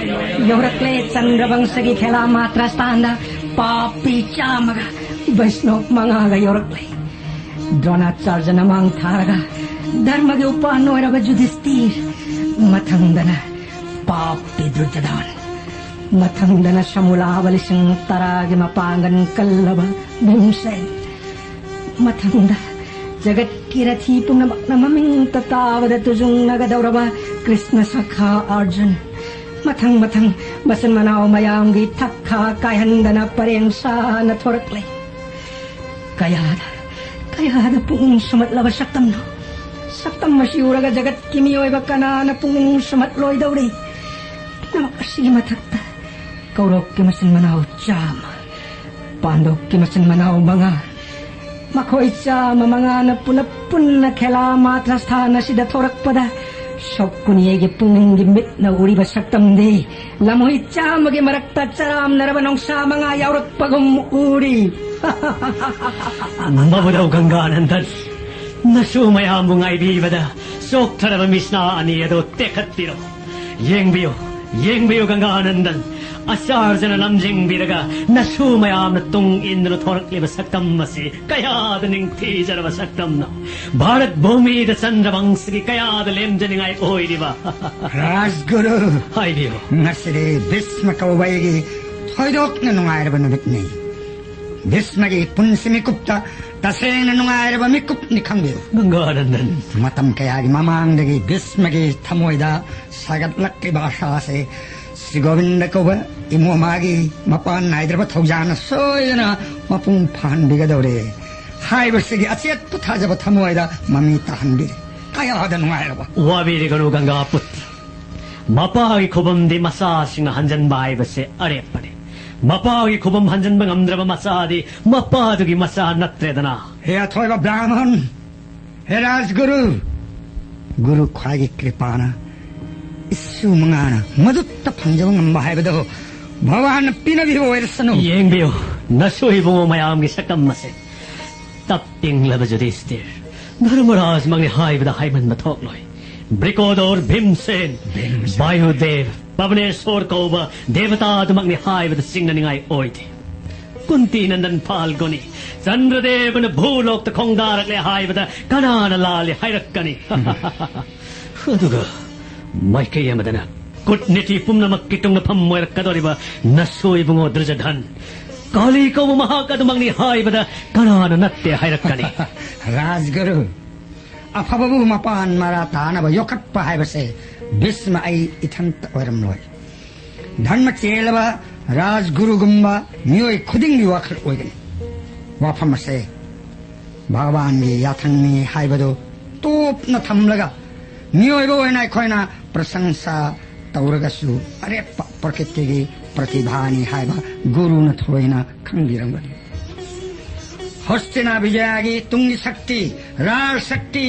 ꯌꯧꯔꯛꯂꯦ꯫ ꯆꯟꯗ꯭ꯔꯕꯪꯁꯒꯤ ꯈꯦꯂꯥ ꯃꯥꯇ꯭ꯔ ꯁ꯭ꯊꯥꯟꯗ ꯄꯥꯄꯤ ꯆꯥꯝꯃꯒ ꯕꯩꯁꯅꯣꯞ ꯃꯉꯥꯒ ꯌꯧꯔꯛꯂꯦ꯫ ꯗ꯭ꯔꯣꯅꯥꯆꯥꯔꯖꯅ ꯃꯥꯡ ꯊꯥꯔꯒ ꯙꯔꯃꯒꯤ ꯎꯄꯥꯟ ꯑꯣꯏꯔꯕ ꯖꯨꯗꯤꯁꯇꯤꯔ, ꯃꯊꯪꯗꯅ ꯄꯥꯄꯤ ꯗꯨꯔꯖꯗꯥꯟ, ꯃꯊꯪꯗꯅ ꯁꯃꯨꯂꯥꯕ ꯂꯤꯁꯤꯡ ꯇꯔꯥꯒꯤ ꯃꯄꯥꯡꯒꯜ ꯀꯜꯂꯕ ꯚꯤꯝꯁꯦꯟ, ꯃꯊꯪꯗ ꯖꯒꯠꯀꯤ ꯔꯊꯤ ꯄꯨꯝꯅꯃꯛꯅ ꯃꯃꯤꯡꯇ ꯇꯥꯕꯗ ꯇꯨꯖꯨꯡꯅꯒꯗꯧꯔꯕ ꯀ꯭ꯔꯤꯁꯅ ꯁꯈꯥ ꯑꯔꯖꯨꯟ, ꯃꯊꯪ ꯃꯊꯪ ꯃꯆꯤꯟ ꯃꯅꯥꯎ ꯃꯌꯥꯝꯒꯤ ꯊꯛꯈꯥ ꯀꯥꯏꯍꯟꯗꯅ ꯄꯔꯦꯡ ꯁꯥꯅ ꯊꯣꯔꯛꯂꯦ꯫ ꯀꯌꯥꯗ, ꯀꯌꯥꯗ ꯄꯨꯛꯅꯤꯡ ꯁꯨꯝꯍꯠꯂꯕ ꯁꯛꯇꯝꯅꯣ! ꯁꯛꯇꯝ ꯑꯁꯤ ꯎꯔꯒ ꯖꯒꯠꯀꯤ ꯃꯤꯑꯣꯏꯕ ꯀꯅꯥꯅ ꯄꯨꯛꯅꯤꯡ ꯁꯨꯝꯍꯠꯂꯣꯏꯗꯧꯔꯤ? ꯄꯨꯝꯅꯃꯛ ꯑꯁꯤꯒꯤ ꯃꯊꯛꯇ ꯀꯧꯔꯣꯛꯀꯤ ꯃꯆꯤꯟ ꯃꯅꯥꯎ ꯆꯥꯝꯃ, ꯄꯥꯟꯗꯣꯞꯀꯤ ꯃꯆꯤꯟ ꯃꯅꯥꯎ ꯃꯉꯥ, ꯃꯈꯣꯏ ꯆꯥꯝꯃ ꯃꯉꯥꯅ ꯄꯨꯂꯞ ꯄꯨꯟꯅ ꯈꯦꯂꯥ ꯃꯥꯇ꯭ꯔ ꯁ꯭ꯊꯥꯟ ꯑꯁꯤꯗ ꯊꯣꯔꯛꯄꯗ, ꯁꯣꯛꯀꯨꯅꯤ ꯑꯩꯒꯤ ꯄꯨꯛꯅꯤꯡꯒꯤ ꯃꯤꯠꯅ ꯎꯔꯤꯕ ꯁꯛꯇꯝꯗꯤ ꯂꯝꯍꯨꯏ ꯆꯥꯝꯃꯒꯤ ꯃꯔꯛꯇ ꯆꯔꯥꯝꯅꯔꯕ ꯅꯣꯡꯁꯥ ꯃꯉꯥ ꯌꯥꯎꯔꯛꯄꯒꯨꯝ ꯎꯔꯤ꯫ ꯃꯕꯨꯗꯧ ꯒꯪꯒꯥꯅꯟꯗꯟ, ꯅꯁꯨ ꯃꯌꯥꯝꯕꯨ ꯉꯥꯏꯕꯤꯕꯗ ꯆꯣꯛꯊꯔꯕ ꯃꯤꯠꯁꯅꯥ ꯑꯅꯤ ꯑꯗꯨ ꯇꯦꯛꯈꯠꯄꯤꯔꯣ꯫ ꯌꯦꯡꯕꯤꯌꯨ, ꯌꯦꯡꯕꯤꯌꯨ ꯒꯪꯒꯥꯅꯟꯗꯟ, ꯑꯆꯥꯔꯖꯅ ꯂꯝꯖꯤꯡꯕꯤꯔꯒ ꯅꯁꯨ ꯃꯌꯥꯝꯅ ꯇꯨꯡ ꯏꯟꯗꯨꯅ ꯊꯣꯔꯛꯂꯤꯕ ꯁꯛꯇꯝ ꯑꯁꯤ ꯀꯌꯥꯗ ꯅꯤꯡꯊꯤꯖꯔꯕ ꯁꯛꯇꯝꯅꯣ! ꯚꯥꯔꯠ ꯚꯨꯃꯤꯗ ꯆꯟꯗ꯭ꯔꯕꯪꯁꯒꯤ ꯀꯌꯥꯗ ꯂꯦꯝꯖꯅꯤꯡꯉꯥꯏ ꯑꯣꯏꯔꯤꯕ! ꯔꯥꯖꯒꯨꯔꯨ, ꯍꯥꯏꯕꯤꯌꯨ꯫ ꯉꯁꯤꯗꯤ ꯚꯤꯁꯃ ꯀꯧꯕ ꯑꯩꯒꯤ ꯊꯣꯏꯗꯣꯛꯅ ꯅꯨꯡꯉꯥꯏꯔꯕ ꯅꯨꯃꯤꯠꯅꯤ꯫ ꯚꯤꯁꯃꯒꯤ ꯄꯨꯟꯁꯤ ꯃꯤꯀꯨꯞꯇ ꯇꯁꯦꯡꯅ ꯅꯨꯡꯉꯥꯏꯔꯕ ꯃꯤꯀꯨꯞꯅꯤ ꯈꯪꯕꯤꯌꯨ꯫ ꯒꯪꯒꯥꯅꯟꯗꯟ꯫ ꯃꯇꯝ ꯀꯌꯥꯒꯤ ꯃꯃꯥꯡꯗꯒꯤ ꯚꯤꯁꯃꯒꯤ ꯊꯃꯣꯏꯗ ꯁꯥꯒꯠꯂꯛꯂꯤꯕ ꯑꯁꯥ ꯑꯁꯤ ꯁ꯭ꯔꯤ ꯒꯣꯕꯤꯟꯗ ꯀꯧꯕ ꯏꯃꯣ ꯃꯥꯒꯤ ꯃꯄꯥꯟ ꯅꯥꯏꯗ꯭ꯔꯕ ꯊꯧꯖꯥꯜꯅ ꯁꯣꯏꯗꯅ ꯃꯄꯨꯡ ꯐꯥꯍꯟꯕꯤꯒꯗꯧꯔꯦ꯫ ꯍꯥꯏꯕꯁꯤꯒꯤ ꯑꯆꯦꯠꯄ ꯊꯥꯖꯕ ꯊꯃꯣꯏꯗ ꯃꯃꯤ ꯇꯥꯍꯟꯕꯤꯔꯤ꯫ ꯀꯌꯥꯗ ꯅꯨꯡꯉꯥꯏꯔꯕ! ꯋꯥꯕꯤꯔꯤꯒꯅꯨ ꯒꯪꯒꯥꯄꯨꯠ꯫ ꯃꯄꯥꯒꯤ ꯈꯨꯕꯝꯗꯤ ꯃꯆꯥꯁꯤꯡꯅ ꯍꯟꯖꯟꯕ ꯍꯥꯏꯕꯁꯦ ꯑꯔꯦꯞꯄꯅꯤ꯫ ꯃꯄꯥꯒꯤ ꯈꯨꯕꯝ ꯍꯟꯖꯟꯕ ꯉꯝꯗ꯭ꯔꯕ ꯃꯆꯥꯗꯤ ꯃꯄꯥꯗꯨꯒꯤ ꯃꯆꯥ ꯅꯠꯇ꯭ꯔꯦꯗꯅ꯫ ꯍꯦ ꯑꯊꯣꯏꯕ ꯕ꯭ꯔꯥꯍꯃꯟ, ꯍꯦ ꯔꯥꯖꯒꯨꯔꯨ, ꯒꯨꯔꯨ ꯈ꯭ꯋꯥꯏꯒꯤ ꯀ꯭ꯔꯤꯄꯥꯅ ꯏꯁꯨ ꯃꯉꯥꯅ ꯃꯗꯨꯇ ꯐꯪꯖꯕ ꯉꯝꯕ ꯍꯥꯏꯕꯗꯨ ꯚꯒꯋꯥꯟꯅ ꯄꯤꯅꯕꯤꯕ ꯑꯣꯏꯔꯁꯅꯨ꯫ ꯌꯦꯡꯕꯤꯌꯨ, ꯅꯁꯨ ꯏꯕꯨꯡꯉꯣ ꯃꯌꯥꯝꯒꯤ ꯁꯛꯇꯝ ꯑꯁꯦ꯫ ꯇꯞ ꯇꯤꯡꯂꯕ ꯖꯨꯗꯤꯁꯇꯤꯔ, ꯙꯔꯃꯔꯥꯖꯃꯛꯅꯤ ꯍꯥꯏꯕꯗ ꯍꯥꯏꯃꯟꯕ ꯊꯣꯛꯂꯣꯏ꯫ ꯕ꯭ꯔꯤꯀꯣꯗꯣꯔ ꯚꯤꯝꯁꯦꯟ, ꯚꯤꯝꯁꯦꯟ꯫ ꯕꯥꯌꯨꯗꯦꯕ, ꯄꯕꯅꯦꯁꯣꯔ ꯀꯧꯕ ꯗꯦꯕꯇꯥ ꯑꯗꯨꯃꯛꯅꯤ ꯍꯥꯏꯕꯗ ꯆꯤꯡꯅꯅꯤꯡꯉꯥꯏ ꯑꯣꯏꯗꯦ꯫ ꯀꯨꯟꯇꯤ ꯅꯟꯗꯟ ꯐꯥꯜꯒꯨꯅꯤ, ꯆꯟꯗ꯭ꯔꯗꯦꯕꯅ ꯚꯨꯂꯣꯛꯇ ꯈꯣꯡꯗꯥꯔꯛꯂꯦ ꯍꯥꯏꯕꯗ ꯀꯅꯥꯅ ꯂꯥꯜꯂꯤ ꯍꯥꯏꯔꯛꯀꯅꯤ? ꯑꯗꯨꯒ ꯃꯥꯏꯀꯩ ꯑꯃꯗꯅ ꯀꯨꯠꯅꯤꯇꯤ ꯄꯨꯝꯅꯃꯛꯀꯤ ꯇꯨꯡꯅꯐꯝ ꯑꯣꯏꯔꯛꯀꯗꯧꯔꯤꯕ ꯅꯁꯨ ꯏꯕꯨꯡꯉꯣ ꯗꯨꯔꯖꯙꯟ, ꯀꯥꯂꯤ ꯀꯧꯕ ꯃꯍꯥꯛ ꯑꯗꯨꯃꯛꯅꯤ ꯍꯥꯏꯕꯗ ꯀꯅꯥꯅ ꯅꯠꯇꯦ ꯍꯥꯏꯔꯛꯀꯅꯤ? ꯔꯥꯖꯒꯨꯔꯨ, ꯑꯐꯕꯕꯨ ꯃꯄꯥꯟ ꯃꯔꯥ ꯇꯥꯅꯕ ꯌꯣꯛꯈꯠꯄ ꯍꯥꯏꯕꯁꯦ ꯚꯤꯁꯃ ꯑꯩ ꯏꯊꯟꯇ ꯑꯣꯏꯔꯝꯂꯣꯏ꯫ ꯙꯔꯃ ꯆꯦꯜꯂꯕ ꯔꯥꯖꯒꯨꯔꯨꯒꯨꯝꯕ ꯃꯤꯑꯣꯏ ꯈꯨꯗꯤꯡꯒꯤ ꯋꯥꯈꯜ ꯑꯣꯏꯒꯅꯤ꯫ ꯋꯥꯐꯝ ꯑꯁꯦ ꯚꯒꯋꯥꯟꯒꯤ ꯌꯥꯊꯪꯅꯤ ꯍꯥꯏꯕꯗꯨ ꯇꯣꯞꯅ ꯊꯝꯂꯒ, ꯃꯤꯑꯣꯏꯕ ꯑꯣꯏꯅ ꯑꯩꯈꯣꯏꯅ ꯄ꯭ꯔꯁꯪꯁꯥ ꯇꯧꯔꯒꯁꯨ, ꯑꯔꯦꯞꯄ ꯄ꯭ꯔꯀꯤꯇꯤꯒꯤ ꯄ꯭ꯔꯇꯤꯚꯥꯅꯤ ꯍꯥꯏꯕ ꯒꯨꯔꯨꯅ ꯊꯣꯏꯅ ꯈꯪꯕꯤꯔꯝꯒꯅꯤ꯫ ꯍꯣꯁꯇꯤꯅꯥ ꯕꯤꯖꯌꯒꯤ ꯇꯨꯡꯒꯤ ꯁꯛꯇꯤ, ꯔꯥꯖ ꯁꯛꯇꯤ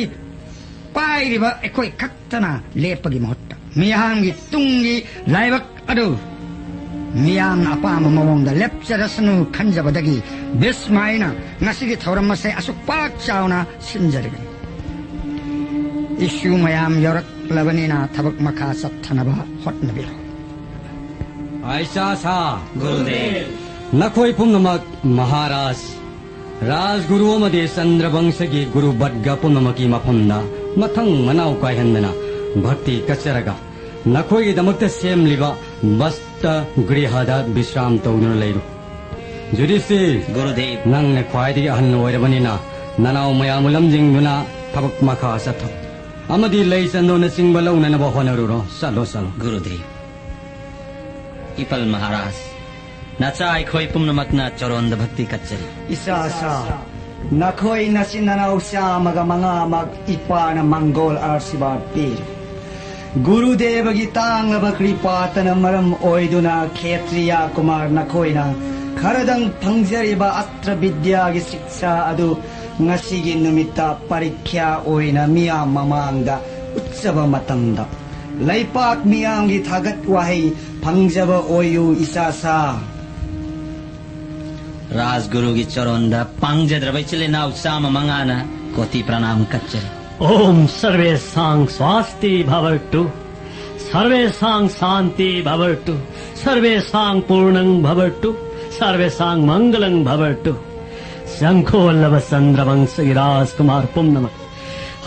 ꯄꯥꯏꯔꯤꯕ ꯑꯩꯈꯣꯏ ꯈꯛꯇꯅ ꯂꯦꯞꯄꯒꯤ ꯃꯍꯨꯠꯇ, ꯃꯤꯌꯥꯝꯒꯤ ꯇꯨꯡꯒꯤ ꯂꯥꯏꯕꯛ ꯑꯗꯨ ꯃꯤꯌꯥꯝꯅ ꯑꯄꯥꯝꯕ ꯃꯑꯣꯡꯗ ꯂꯦꯞꯆꯔꯁꯅꯨ ꯈꯟꯖꯕꯗꯒꯤ ꯚꯤꯁꯃ ꯑꯩꯅ ꯉꯁꯤꯒꯤ ꯊꯧꯔꯝ ꯑꯁꯦ ꯑꯁꯨꯛ ꯄꯥꯛ ꯆꯥꯎꯅ ꯁꯤꯟꯖꯔꯤꯕꯅꯤ꯫ ꯏꯁꯨ ꯃꯌꯥꯝ ꯌꯧꯔꯛꯂꯕꯅꯤꯅ ꯊꯕꯛ ꯃꯈꯥ ꯆꯠꯊꯅꯕ ꯍꯣꯠꯅꯕꯤꯔꯣ꯫ ꯑꯩꯁꯥ ꯁꯥ ꯒꯨꯔꯨꯗꯦꯕ꯫ ꯅꯈꯣꯏ ꯄꯨꯝꯅꯃꯛ ꯃꯍꯥꯔꯥꯖ, ꯔꯥꯖꯒꯨꯔꯨ ꯑꯃꯗꯤ ꯆꯟꯗ꯭ꯔꯕꯪꯁꯒꯤ ꯒꯨꯔꯨ ꯕꯠꯒ ꯄꯨꯝꯅꯃꯛꯀꯤ ꯃꯐꯝꯗ ꯃꯊꯪ ꯃꯅꯥꯎ ꯀꯥꯏꯍꯟꯗꯅ ꯚꯛꯇꯤ ꯀꯠꯆꯔꯒ, ꯅꯈꯣꯏꯒꯤꯗꯃꯛꯇ ꯁꯦꯝꯂꯤꯕ ꯕꯁꯇ ꯒ꯭ꯔꯤꯍꯗ ꯕꯤꯁ꯭ꯔꯥꯝ ꯇꯧꯗꯨꯅ ꯂꯩꯔꯨ꯫ ꯖꯨꯗꯤꯁꯇꯤꯔ, ꯒꯨꯔꯨꯗꯦꯕ꯫ ꯅꯪꯅ ꯈ꯭ꯋꯥꯏꯗꯒꯤ ꯑꯍꯜ ꯑꯣꯏꯔꯕꯅꯤꯅ, ꯅꯅꯥꯎ ꯃꯌꯥꯝꯕꯨ ꯂꯝꯖꯤꯡꯗꯨꯅ ꯊꯕꯛ ꯃꯈꯥ ꯆꯠꯊꯧ꯫ ꯑꯃꯗꯤ ꯂꯩ ꯆꯟꯗꯣꯟꯅꯆꯤꯡꯕ ꯂꯧꯅꯅꯕ ꯍꯣꯠꯅꯔꯨꯔꯣ꯫ ꯆꯠꯂꯣ, ꯆꯠꯂꯣ꯫ ꯒꯨꯔꯨꯗꯦꯕ꯫ ꯏꯄꯜ ꯃꯍꯥꯔꯥꯖ, ꯅꯆꯥ ꯑꯩꯈꯣꯏ ꯄꯨꯝꯅꯃꯛꯅ ꯆꯔꯣꯟꯗ ꯚꯛꯇꯤ ꯀꯠꯆꯔꯤ꯫ ꯏꯆꯥ ꯁꯥ ꯅꯈꯣꯏ ꯅꯆꯤꯟ ꯅꯅꯥꯎ ꯆꯥꯝꯃꯒ ꯃꯉꯥꯃꯛ ꯏꯄꯥꯅ ꯃꯪꯒꯣꯜ ꯑꯥꯁꯤꯔꯕꯥꯗ ꯄꯤꯔꯤ꯫ ꯒꯨꯔꯨꯗꯦꯕꯒꯤ ꯇꯥꯡꯂꯕ ꯀ꯭ꯔꯤꯄꯥꯇꯅ ꯃꯔꯝ ꯑꯣꯏꯗꯨꯅ ꯈꯦꯇ꯭ꯔꯤꯌꯥ ꯀꯨꯃꯥꯔ ꯅꯈꯣꯏꯅ ꯈꯔꯗꯪ ꯐꯪꯖꯔꯤꯕ ꯑꯁꯇ꯭ꯔ ꯕꯤꯗ꯭ꯌꯥꯒꯤ ꯁꯤꯛꯁꯥ ꯑꯗꯨ ꯉꯁꯤꯒꯤ ꯅꯨꯃꯤꯠꯇ ꯄꯔꯤꯈ꯭ꯌꯥ ꯑꯣꯏꯅ ꯃꯤꯌꯥꯝ ꯃꯃꯥꯡꯗ ꯎꯠꯆꯕ ꯃꯇꯝꯗ ꯂꯩꯄꯥꯛ ꯃꯤꯌꯥꯝꯒꯤ ꯊꯥꯒꯠ ꯋꯥꯍꯩ ꯐꯪꯖꯕ ꯑꯣꯏꯌꯨ ꯏꯆꯥꯁꯥ꯫ ꯔꯥꯖꯒꯨꯔꯨꯒꯤ ꯆꯣꯔꯣꯟꯗ ꯄꯥꯡꯖꯗ꯭ꯔꯕ ꯏꯆꯤꯜ ꯏꯅꯥꯎ ꯆꯥꯝꯃ ꯃꯉꯥꯅ ꯀꯣꯇꯤ ꯄ꯭ꯔꯅꯥꯝ ꯀꯠꯆꯔꯤ꯫ ॐ सर्वेषां स्वास्ति भवतु, सर्वेषां शांति भवतु, सर्वेषां पूर्णं भवतु, सर्वेषां मंगलं भवतु꯫ ꯆꯪꯈꯣꯜꯂꯕ ꯆꯟꯗ꯭ꯔꯕꯪꯁꯒꯤ ꯔꯥꯖꯀꯨꯃꯥꯔ ꯄꯨꯝꯅꯃꯛ,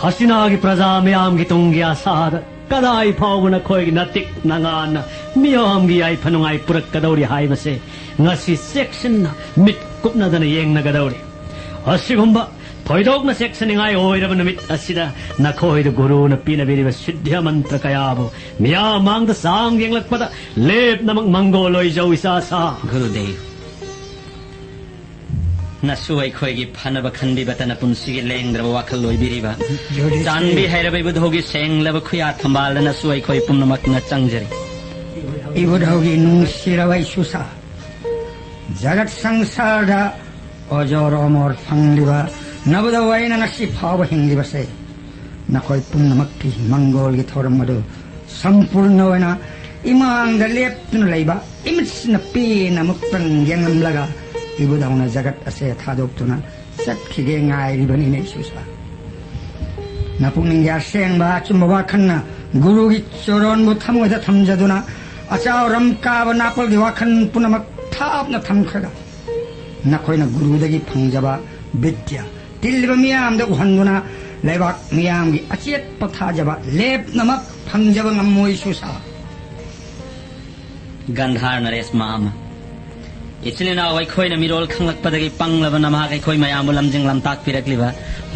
ꯍꯁꯤꯅꯥꯒꯤ ꯄ꯭ꯔꯖꯥ ꯃꯌꯥꯝꯒꯤ ꯇꯨꯡꯒꯤ ꯑꯁꯥꯗ ꯀꯗꯥꯏ ꯐꯥꯎꯕ ꯅꯈꯣꯏꯒꯤ ꯅꯇꯤꯛ ꯅꯉꯥꯟꯅ ꯃꯤꯌꯥꯝꯒꯤ ꯌꯥꯏꯐ ꯅꯨꯡꯉꯥꯏ ꯄꯨꯔꯛꯀꯗꯧꯔꯤ ꯍꯥꯏꯕꯁꯦ ꯉꯁꯤ ꯆꯦꯛꯁꯤꯟꯅ ꯃꯤꯠ ꯀꯨꯞꯅꯗꯅ ꯌꯦꯡꯅꯒꯗꯧꯔꯤ꯫ ꯑꯁꯤꯒꯨꯝꯕ ꯊꯣꯏꯗꯣꯛꯅ ꯆꯦꯛꯁꯤꯟꯅꯤꯡꯉꯥꯏ ꯑꯣꯏꯔꯕ ꯅꯨꯃꯤꯠ ꯑꯁꯤꯗ ꯅꯈꯣꯏꯗ ꯒꯨꯔꯨꯅ ꯄꯤꯅꯕꯤꯔꯤꯕ ꯁꯤꯗ꯭ꯙ ꯃꯟꯇ꯭ꯔ ꯀꯌꯥꯕꯨ ꯃꯤꯌꯥꯝ ꯃꯥꯡꯗ ꯆꯥꯡ ꯌꯦꯡꯂꯛꯄꯗ ꯂꯦꯞꯅꯃꯛ ꯃꯪꯒꯣꯜ ꯑꯣꯏꯖꯧ ꯏꯆꯥꯁꯥ꯫ ꯒꯨꯔꯨꯗꯦꯕ, ꯅꯁꯨ ꯑꯩꯈꯣꯏꯒꯤ ꯐꯅꯕ ꯈꯟꯕꯤꯕꯇꯅ ꯄꯨꯟꯁꯤꯒꯤ ꯂꯦꯡꯗ꯭ꯔꯕ ꯋꯥꯈꯜ ꯑꯣꯏꯕꯤꯔꯤꯕ ꯌꯨꯙꯤꯁꯊꯤꯔ꯫ ꯆꯥꯟꯕꯤ ꯍꯩꯔꯕ ꯏꯕꯨꯙꯧꯒꯤ ꯁꯦꯡꯂꯕ ꯈꯨꯌꯥ ꯊꯝꯕꯥꯜꯗ ꯅꯁꯨ ꯑꯩꯈꯣꯏ ꯄꯨꯝꯅꯃꯛꯅ ꯆꯪꯖꯔꯤ꯫ ꯏꯕꯨꯙꯧꯒꯤ ꯅꯨꯡꯁꯤꯔꯕ ꯏꯁꯨꯁꯥ, ꯖꯒꯠ ꯁꯪꯁꯥꯔꯗ ꯑꯣꯖꯣꯔ ꯑꯣꯃꯣꯔ ꯐꯪꯂꯤꯕ ꯅꯕꯨꯙꯧ ꯑꯩꯅ ꯉꯁꯤ ꯐꯥꯎꯕ ꯍꯤꯡꯂꯤꯕꯁꯦ ꯅꯈꯣꯏ ꯄꯨꯝꯅꯃꯛꯀꯤ ꯃꯪꯒꯣꯜꯒꯤ ꯊꯧꯔꯝ ꯑꯗꯨ ꯁꯝꯄꯨꯔꯅ ꯑꯣꯏꯅ ꯏꯃꯥꯡꯗ ꯂꯦꯞꯇꯨꯅ ꯂꯩꯕ ꯏꯃꯤꯠꯁꯤꯅ ꯄꯦꯟꯅ ꯑꯃꯨꯛꯇꯪ ꯌꯦꯡꯂꯝꯂꯒ ꯏꯕꯨꯙꯧꯅ ꯖꯒꯠ ꯑꯁꯦ ꯊꯥꯗꯣꯛꯇꯨꯅ ꯆꯠꯈꯤꯒꯦ ꯉꯥꯏꯔꯤꯕꯅꯤꯅꯦ ꯏꯁꯨꯁꯥ꯫ ꯅꯄꯨꯛꯅꯤꯡꯒꯤ ꯑꯁꯦꯡꯕ ꯑꯆꯨꯝꯕ ꯋꯥꯈꯜꯅ ꯒꯨꯔꯨꯒꯤ ꯆꯣꯔꯣꯟꯕꯨ ꯊꯃꯣꯏꯗ ꯊꯝꯖꯗꯨꯅ ꯑꯆꯥꯎꯔꯝ ꯀꯥꯕ ꯅꯥꯄꯜꯒꯤ ꯋꯥꯈꯜ ꯄꯨꯝꯅꯃꯛ ꯊꯥꯞꯅ ꯊꯝꯈ꯭ꯔꯒ ꯅꯈꯣꯏꯅ ꯒꯨꯔꯨꯗꯒꯤ ꯐꯪꯖꯕ ꯕꯤꯗ꯭ꯌꯥ ꯇꯤꯜꯂꯤꯕ ꯃꯤꯌꯥꯝꯗ ꯎꯍꯟꯗꯨꯅ ꯂꯩꯕꯥꯛ ꯃꯤꯌꯥꯝꯒꯤ ꯑꯆꯦꯠꯄ ꯊꯥꯖꯕ ꯂꯦꯞꯅꯃꯛ ꯐꯪꯖꯕ ꯉꯝꯃꯣꯏ ꯏꯁꯨꯁꯥ꯫ ꯒꯟꯙꯥꯔ ꯅꯔꯦꯁ ꯃꯥꯃ, ꯏꯆꯤꯜ ꯏꯅꯥꯎ ꯑꯩꯈꯣꯏꯅ ꯃꯤꯔꯣꯜ ꯈꯪꯂꯛꯄꯗꯒꯤ ꯄꯪꯂꯕ ꯅꯃꯥꯛ ꯑꯩꯈꯣꯏ ꯃꯌꯥꯝꯕꯨ ꯂꯝꯖꯤꯡ ꯂꯝꯇꯥꯛꯄꯤꯔꯛꯂꯤꯕ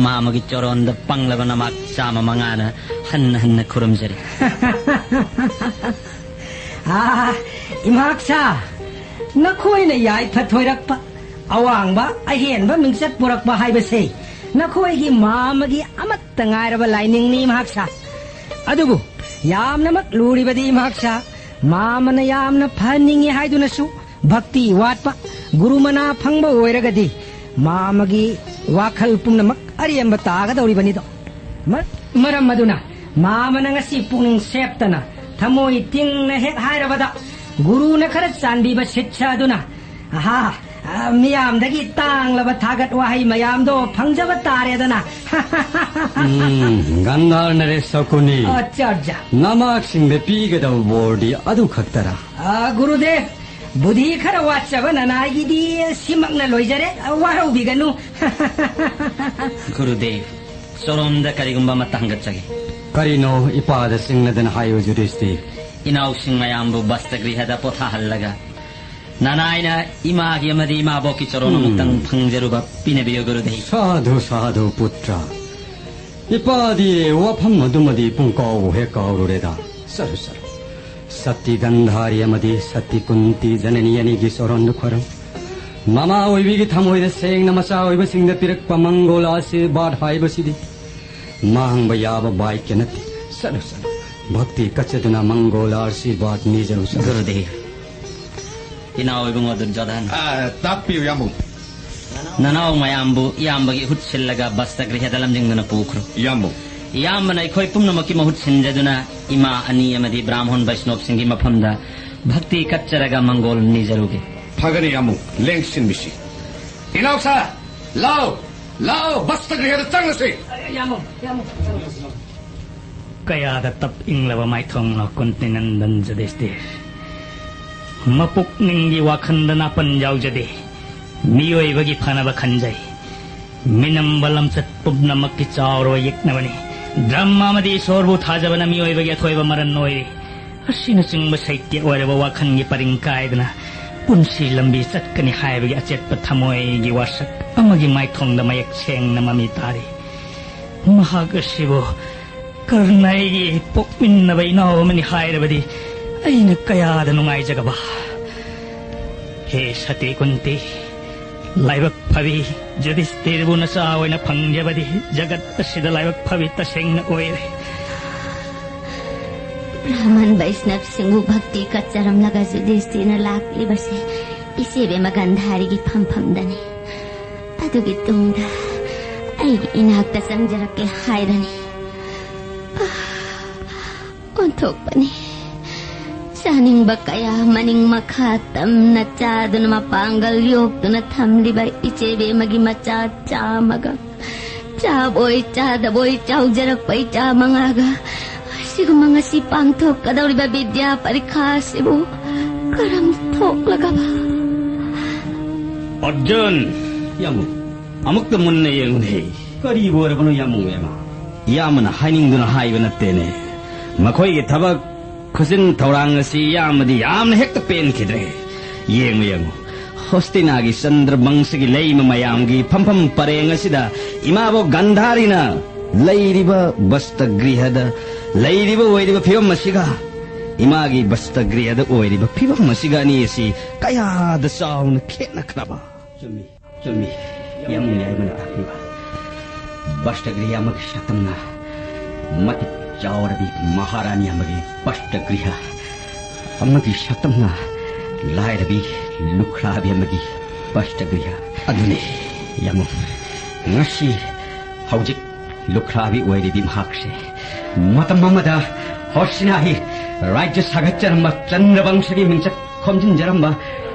ꯃꯥꯃꯒꯤ ꯆꯣꯔꯣꯟꯗ ꯄꯪꯂꯕ ꯅꯃꯥꯛ ꯆꯥꯝꯃ ꯃꯉꯥꯅ ꯍꯟꯅ ꯍꯟꯅ ꯈꯨꯔꯨꯝꯖꯔꯤ꯫ ꯑꯥ, ꯏꯃꯥꯛꯁꯥ, ꯅꯈꯣꯏꯅ ꯌꯥꯏꯐ ꯊꯣꯏꯔꯛꯄ ꯑꯋꯥꯡꯕ ꯑꯍꯦꯟꯕ ꯃꯤꯡꯆꯠ ꯄꯨꯔꯛꯄ ꯍꯥꯏꯕꯁꯦ ꯅꯈꯣꯏꯒꯤ ꯃꯥꯃꯒꯤ ꯑꯃꯠꯇ ꯉꯥꯏꯔꯕ ꯂꯥꯏꯅꯤꯡꯅꯤ ꯃꯍꯥꯛꯁꯥ꯫ ꯑꯗꯨꯕꯨ ꯌꯥꯝꯅꯃꯛ ꯂꯨꯔꯤꯕꯗꯤ ꯃꯍꯥꯛꯁꯥ ꯃꯥꯃꯅ ꯌꯥꯝꯅ ꯐꯍꯟꯅꯤꯡꯉꯤ ꯍꯥꯏꯗꯨꯅꯁꯨ ꯚꯛꯇꯤ ꯋꯥꯠꯄ ꯒꯨꯔꯨ ꯃꯅꯥ ꯐꯪꯕ ꯑꯣꯏꯔꯒꯗꯤ ꯃꯥꯃꯒꯤ ꯋꯥꯈꯜ ꯄꯨꯝꯅꯃꯛ ꯑꯔꯦꯝꯕ ꯇꯥꯒꯗꯧꯔꯤꯕꯅꯤꯗꯣ꯫ ꯃ-, ꯃꯔꯝ ꯑꯗꯨꯅ ꯃꯥꯃꯅ ꯉꯁꯤ ꯄꯨꯛꯅꯤꯡ ꯁꯦꯞꯇꯅ ꯊꯃꯣꯏ ꯇꯤꯡꯅ ꯍꯦꯛ ꯍꯥꯏꯔꯕꯗ ꯒꯨꯔꯨꯅ ꯈꯔ ꯆꯥꯟꯕꯤꯕ ꯁꯤꯠꯁ ꯑꯗꯨꯅ, ꯑꯍꯥ, ꯑ, ꯃꯤꯌꯥꯝꯗꯒꯤ ꯇꯥꯡꯂꯕ ꯊꯥꯒꯠ ꯋꯥꯍꯩ ꯃꯌꯥꯝꯗꯣ ꯐꯪꯖꯕ ꯇꯥꯔꯦꯗꯅ꯫ ꯎꯝ, ꯒꯟꯙꯥꯔ ꯅꯔꯦꯁ ꯁꯀꯨꯅꯤ꯫ ꯑꯠꯆꯥ, ꯑꯠꯆꯥ꯫ ꯅꯃꯥꯛꯁꯤꯡꯗ ꯄꯤꯒꯗꯕ ꯕꯣꯔꯗꯤ ꯑꯗꯨ ꯈꯛꯇꯔꯥ? ꯑ, ꯒꯨꯔꯨꯗꯦꯕ, ꯕꯨꯙꯤ ꯈꯔ ꯋꯥꯠꯆꯕ ꯅꯅꯥꯏꯒꯤꯗꯤ ꯁꯤꯃꯛꯅ ꯂꯣꯏꯖꯔꯦ꯫ ꯑ, ꯋꯥꯔꯧꯕꯤꯒꯅꯨ꯫ ꯒꯨꯔꯨꯗꯦꯕ, ꯆꯣꯔꯣꯝꯗ ꯀꯔꯤꯒꯨꯝꯕ ꯑꯃꯠꯇ ꯍꯪꯒꯠꯆꯒꯦ꯫ ꯀꯔꯤꯅꯣ ꯏꯄꯥꯗ ꯆꯤꯡꯅꯗꯅ ꯍꯥꯏꯌꯨ, ꯌꯨꯙꯤꯁꯇꯤꯔ꯫ ꯏꯅꯥꯎꯁꯤꯡ ꯃꯌꯥꯝꯕꯨ ꯕꯁꯇꯒ꯭ꯔꯤꯍꯗ ꯄꯣꯊꯥꯍꯜꯂꯒ ꯅꯅꯥꯏꯅ ꯏꯃꯥꯒꯤ ꯑꯃꯗꯤ ꯏꯃꯥꯕꯣꯛꯀꯤ ꯆꯣꯔꯣꯟ ꯎꯝ꯫ ꯑꯃꯨꯛꯇꯪ ꯐꯪꯖꯔꯨꯕ ꯄꯤꯅꯕꯤꯌꯨ, ꯒꯨꯔꯨꯗꯦꯕ꯫ ꯁꯥꯙꯨ, ꯁꯥꯙꯨ, ꯄꯨꯇ꯭ꯔ꯫ ꯏꯄꯥꯗꯤ ꯋꯥꯐꯝ ꯑꯗꯨꯃꯗꯤ ꯄꯨꯡꯀꯥꯎꯕꯨ ꯍꯦꯛ ꯀꯥꯎꯔꯨꯔꯦꯗ꯫ ꯆꯠꯂꯨ, ꯆꯠꯂꯨ꯫ ꯁꯇꯤ ꯒꯟꯙꯥꯔꯤ ꯑꯃꯗꯤ ꯁꯇꯤ ꯀꯨꯟꯇꯤ ꯖꯅꯅꯤ ꯑꯅꯤꯒꯤ ꯆꯣꯔꯣꯟꯗꯨ ꯈꯣꯏꯔꯝ꯫ ꯃꯃꯥ ꯑꯣꯏꯕꯤꯒꯤ ꯊꯃꯣꯏꯗ ꯁꯦꯡꯅ ꯃꯆꯥ ꯑꯣꯏꯕꯁꯤꯡꯗ ꯄꯤꯔꯛꯄ ꯃꯪꯒꯣꯜ ꯑꯥꯁꯤꯔꯕꯥꯗ ꯍꯥꯏꯕꯁꯤꯗꯤ ꯃꯥꯡꯕ ꯌꯥꯕ ꯕꯥꯏꯀ꯭ꯌ ꯅꯠꯇꯦ꯫ ꯆꯠꯂꯨ, ꯆꯠꯂꯨ꯫ ꯚꯛꯇꯤ ꯀꯠꯆꯗꯨꯅ ꯃꯪꯒꯣꯜ ꯑꯥꯁꯤꯔꯕꯥꯗ ꯅꯤꯖꯔꯨ, ꯆꯠꯂꯨ꯫ ꯒꯨꯔꯨꯗꯦꯕ, ꯏꯅꯥꯎ ꯏꯕꯨꯡꯉꯣ ꯗꯨꯔꯖꯣꯙꯟ꯫ ꯑ, ꯇꯥꯛꯄꯤꯌꯨ, ꯏꯌꯥꯝꯕ꯫ ꯅꯅꯥꯎ ꯃꯌꯥꯝꯕꯨ ꯏꯌꯥꯝꯕꯒꯤ ꯏꯍꯨꯠ ꯁꯤꯜꯂꯒ ꯕꯁꯇꯒ꯭ꯔꯤꯍꯗ ꯂꯝꯖꯤꯡꯗꯨꯅ ꯄꯨꯈ꯭ꯔꯣ꯫ ꯏꯌꯥꯝꯕ꯫ ꯏꯌꯥꯝꯕꯅ ꯑꯩꯈꯣꯏ ꯄꯨꯝꯅꯃꯛꯀꯤ ꯃꯍꯨꯠ ꯁꯤꯟꯖꯗꯨꯅ ꯏꯃꯥ ꯑꯅꯤ ꯑꯃꯗꯤ ꯕ꯭ꯔꯥꯍꯃꯣꯟ ꯕꯩꯁꯅꯣꯞꯁꯤꯡꯒꯤ ꯃꯐꯝꯗ ꯚꯛꯇꯤ ꯀꯠꯆꯔꯒ ꯃꯪꯒꯣꯜ ꯅꯤꯖꯔꯨꯒꯦ꯫ ꯐꯒꯅꯤ, ꯏꯌꯥꯝꯕ꯫ ꯂꯦꯡꯁꯤꯟꯕꯤꯁꯤ꯫ ꯏꯅꯥꯎꯁꯥ, ꯂꯥꯎ, ꯂꯥꯎ, ꯕꯁꯇꯒ꯭ꯔꯤꯍꯗ ꯆꯪꯂꯁꯤ꯫ ꯏꯌꯥꯝꯕ, ꯏꯌꯥꯝꯕ, ꯆꯪꯂꯁꯤ꯫ ꯀꯌꯥꯗ ꯇꯞ ꯏꯪꯂꯕ ꯃꯥꯏꯊꯣꯡꯅꯣ ꯀꯨꯟꯇꯤꯅꯟꯗꯟ ꯖꯨꯗꯤꯁꯇꯤꯔ꯫ ꯃꯄꯨꯛꯅꯤꯡꯒꯤ ꯋꯥꯈꯜꯗ ꯅꯥꯄꯟ ꯌꯥꯎꯖꯗꯦ꯫ ꯃꯤꯑꯣꯏꯕꯒꯤ ꯐꯅꯕ ꯈꯟꯖꯩ꯫ ꯃꯤꯅꯝꯕ ꯂꯝꯆꯠ ꯄꯨꯝꯅꯃꯛꯀꯤ ꯆꯥꯎꯔꯕ ꯌꯦꯛꯅꯕꯅꯤ꯫ ꯙꯔꯃ ꯑꯃꯗꯤ ꯏꯁꯣꯔꯕꯨ ꯊꯥꯖꯕꯅ ꯃꯤꯑꯣꯏꯕꯒꯤ ꯑꯊꯣꯏꯕ ꯃꯔꯟ ꯑꯣꯏꯔꯤ꯫ ꯑꯁꯤꯅꯆꯤꯡꯕ ꯁꯩꯇꯦꯛ ꯑꯣꯏꯔꯕ ꯋꯥꯈꯜꯒꯤ ꯄꯔꯤꯡ ꯀꯥꯏꯗꯅ ꯄꯨꯟꯁꯤ ꯂꯝꯕꯤ ꯆꯠꯀꯅꯤ ꯍꯥꯏꯕꯒꯤ ꯑꯆꯦꯠꯄ ꯊꯃꯣꯏꯒꯤ ꯋꯥꯁꯛ ꯑꯃꯒꯤ ꯃꯥꯏꯊꯣꯡꯗ ꯃꯌꯦꯛ ꯁꯦꯡꯅ ꯃꯃꯤ ꯇꯥꯔꯤ꯫ ꯃꯍꯥꯛ ꯑꯁꯤꯕꯨ ꯀꯔꯅꯩꯒꯤ ꯄꯣꯛꯃꯤꯟꯅꯕ ꯏꯅꯥꯎ ꯑꯃꯅꯤ ꯍꯥꯏꯔꯕꯗꯤ ꯑꯩꯅ ꯀꯌꯥꯗ ꯅꯨꯡꯉꯥꯏꯖꯒꯕ꯫ ꯍꯦ ꯁꯇꯤ ꯀꯨꯟꯇꯤ, ꯂꯥꯏꯕꯛ ꯐꯕꯤ ꯌꯨꯙꯤꯁꯇꯤꯔꯕꯨ ꯅꯆꯥ ꯑꯣꯏꯅ ꯐꯪꯖꯕꯗꯤ ꯖꯒꯠ ꯑꯁꯤꯗ ꯂꯥꯏꯕꯛ ꯐꯕꯤ ꯇꯁꯦꯡꯅ ꯑꯣꯏꯔꯦ꯫ ꯕ꯭ꯔꯥꯍꯃꯟ ꯕꯩꯁꯅꯕꯁꯤꯡꯕꯨ ꯚꯛꯇꯤ ꯀꯠꯆꯔꯝꯂꯒ ꯌꯨꯙꯤꯁꯇꯤꯔꯅ ꯂꯥꯛꯂꯤꯕꯁꯦ ꯏꯆꯦꯕꯦꯝꯃ ꯒꯟꯙꯥꯔꯤꯒꯤ ꯐꯝꯐꯝꯗꯅꯤ꯫ ꯑꯗꯨꯒꯤ ꯇꯨꯡꯗ ꯑꯩꯒꯤ ꯏꯅꯥꯛꯇ ꯆꯪꯖꯔꯛꯀꯦ ꯍꯥꯏꯔꯅꯤ꯫ ꯑꯣꯟꯊꯣꯛꯄꯅꯤ꯫ ꯆꯥꯅꯤꯡꯕ ꯀꯌꯥ ꯃꯅꯤꯡ ꯃꯈꯥ ꯇꯝꯅ ꯆꯥꯗꯨꯅ ꯃꯄꯥꯡꯒꯜ ꯌꯣꯛꯇꯨꯅ ꯊꯝꯂꯤꯕ ꯏꯆꯦꯕꯦꯝꯃꯒꯤ ꯃꯆꯥ ꯆꯥꯝꯃꯒ ꯆꯥꯕꯣꯏ ꯆꯥꯗꯕꯣꯏ ꯆꯥꯎꯖꯔꯛꯄ ꯏꯆꯥ ꯃꯉꯥꯒ ꯑꯁꯤꯒꯨꯝꯕ ꯉꯁꯤ ꯄꯥꯡꯊꯣꯛꯀꯗꯧꯔꯤꯕ ꯕꯤꯗ꯭ꯌꯥ ꯄꯔꯤꯈꯥ ꯑꯁꯤꯕꯨ ꯀꯔꯝ ꯊꯣꯛꯂꯒꯕ? ꯑꯔꯖꯨꯟ! ꯌꯥꯝꯕꯨꯡ, ꯑꯃꯨꯛꯇ ꯃꯨꯟꯅ ꯌꯦꯡꯉꯨꯅꯦ꯫ ꯀꯔꯤꯕꯨ ꯑꯣꯏꯔꯕꯅꯣ ꯌꯥꯝꯕꯨꯡ ꯏꯃꯥ? ꯏꯌꯥꯝꯕꯅ ꯍꯥꯏꯅꯤꯡꯗꯨꯅ ꯍꯥꯏꯕ ꯅꯠꯇꯦꯅꯦ꯫ ꯃꯈꯣꯏꯒꯤ ꯊꯕꯛ ꯈꯨꯖꯤꯟ ꯊꯧꯔꯥꯡ ꯑꯁꯤ ꯏꯌꯥꯝꯕꯗꯤ ꯌꯥꯝꯅ ꯍꯦꯛꯇ ꯄꯦꯟꯈꯤꯗ꯭ꯔꯦ꯫ ꯌꯦꯡꯉꯨ, ꯌꯦꯡꯉꯨ, ꯍꯣꯁꯇꯤꯅꯥꯒꯤ ꯆꯟꯗ꯭ꯔ ꯕꯪꯁꯒꯤ ꯂꯩꯃ ꯃꯌꯥꯝꯒꯤ ꯐꯝꯐꯝ ꯄꯔꯦꯡ ꯑꯁꯤꯗ ꯏꯃꯥꯕꯣꯛ ꯒꯟꯙꯥꯔꯤꯅ ꯂꯩꯔꯤꯕ ꯕꯁꯇꯒ꯭ꯔꯤꯍꯗ ꯂꯩꯔꯤꯕ ꯑꯣꯏꯔꯤꯕ ꯐꯤꯕꯝ ꯑꯁꯤꯒ ꯏꯃꯥꯒꯤ ꯕꯁꯇꯒ꯭ꯔꯤꯍꯗ ꯑꯣꯏꯔꯤꯕ ꯐꯤꯕꯝ ꯑꯁꯤꯒ ꯑꯅꯤ ꯑꯁꯤ ꯀꯌꯥꯗ ꯆꯥꯎꯅ ꯈꯦꯠꯅꯈ꯭ꯔꯕ! ꯆꯨꯝꯃꯤ, ꯆꯨꯝꯃꯤ꯫ ꯌꯥꯝ ꯌꯥꯏꯃꯅ ꯇꯥꯛꯄꯤꯕ꯫ ꯕꯁꯇꯒ꯭ꯔꯤꯍ ꯑꯃꯒꯤ ꯁꯛꯇꯝꯅ ꯃꯇꯤꯛ ꯆꯥꯎꯔꯕꯤ ꯃꯍꯥꯔꯥꯅꯤ ꯑꯃꯒꯤ ꯕꯁꯇꯒ꯭ꯔꯤꯍ ꯑꯃꯒꯤ ꯁꯛꯇꯝꯅ ꯂꯥꯏꯔꯕꯤ ꯂꯨꯈ꯭ꯔꯥꯕꯤ ꯑꯃꯒꯤ ꯕꯁꯇꯒ꯭ꯔꯤꯍ꯫ ꯑꯗꯨꯅꯤ꯫ ꯌꯥꯝꯕꯨꯡ, ꯉꯁꯤ ꯍꯧꯖꯤꯛ ꯂꯨꯈ꯭ꯔꯥꯕꯤ ꯑꯣꯏꯔꯤꯕꯤ ꯃꯍꯥꯛꯁꯦ ꯃꯇꯝ ꯑꯃꯗ ꯍꯣꯁꯤꯅꯥꯍꯤ ꯔꯥꯖ꯭ꯌ ꯁꯥꯒꯠꯆꯔꯝꯕ ꯆꯟꯗ꯭ꯔꯕꯪꯁꯒꯤ ꯃꯤꯡꯆꯠ ꯈꯣꯝꯖꯤꯟꯖꯔꯝꯕ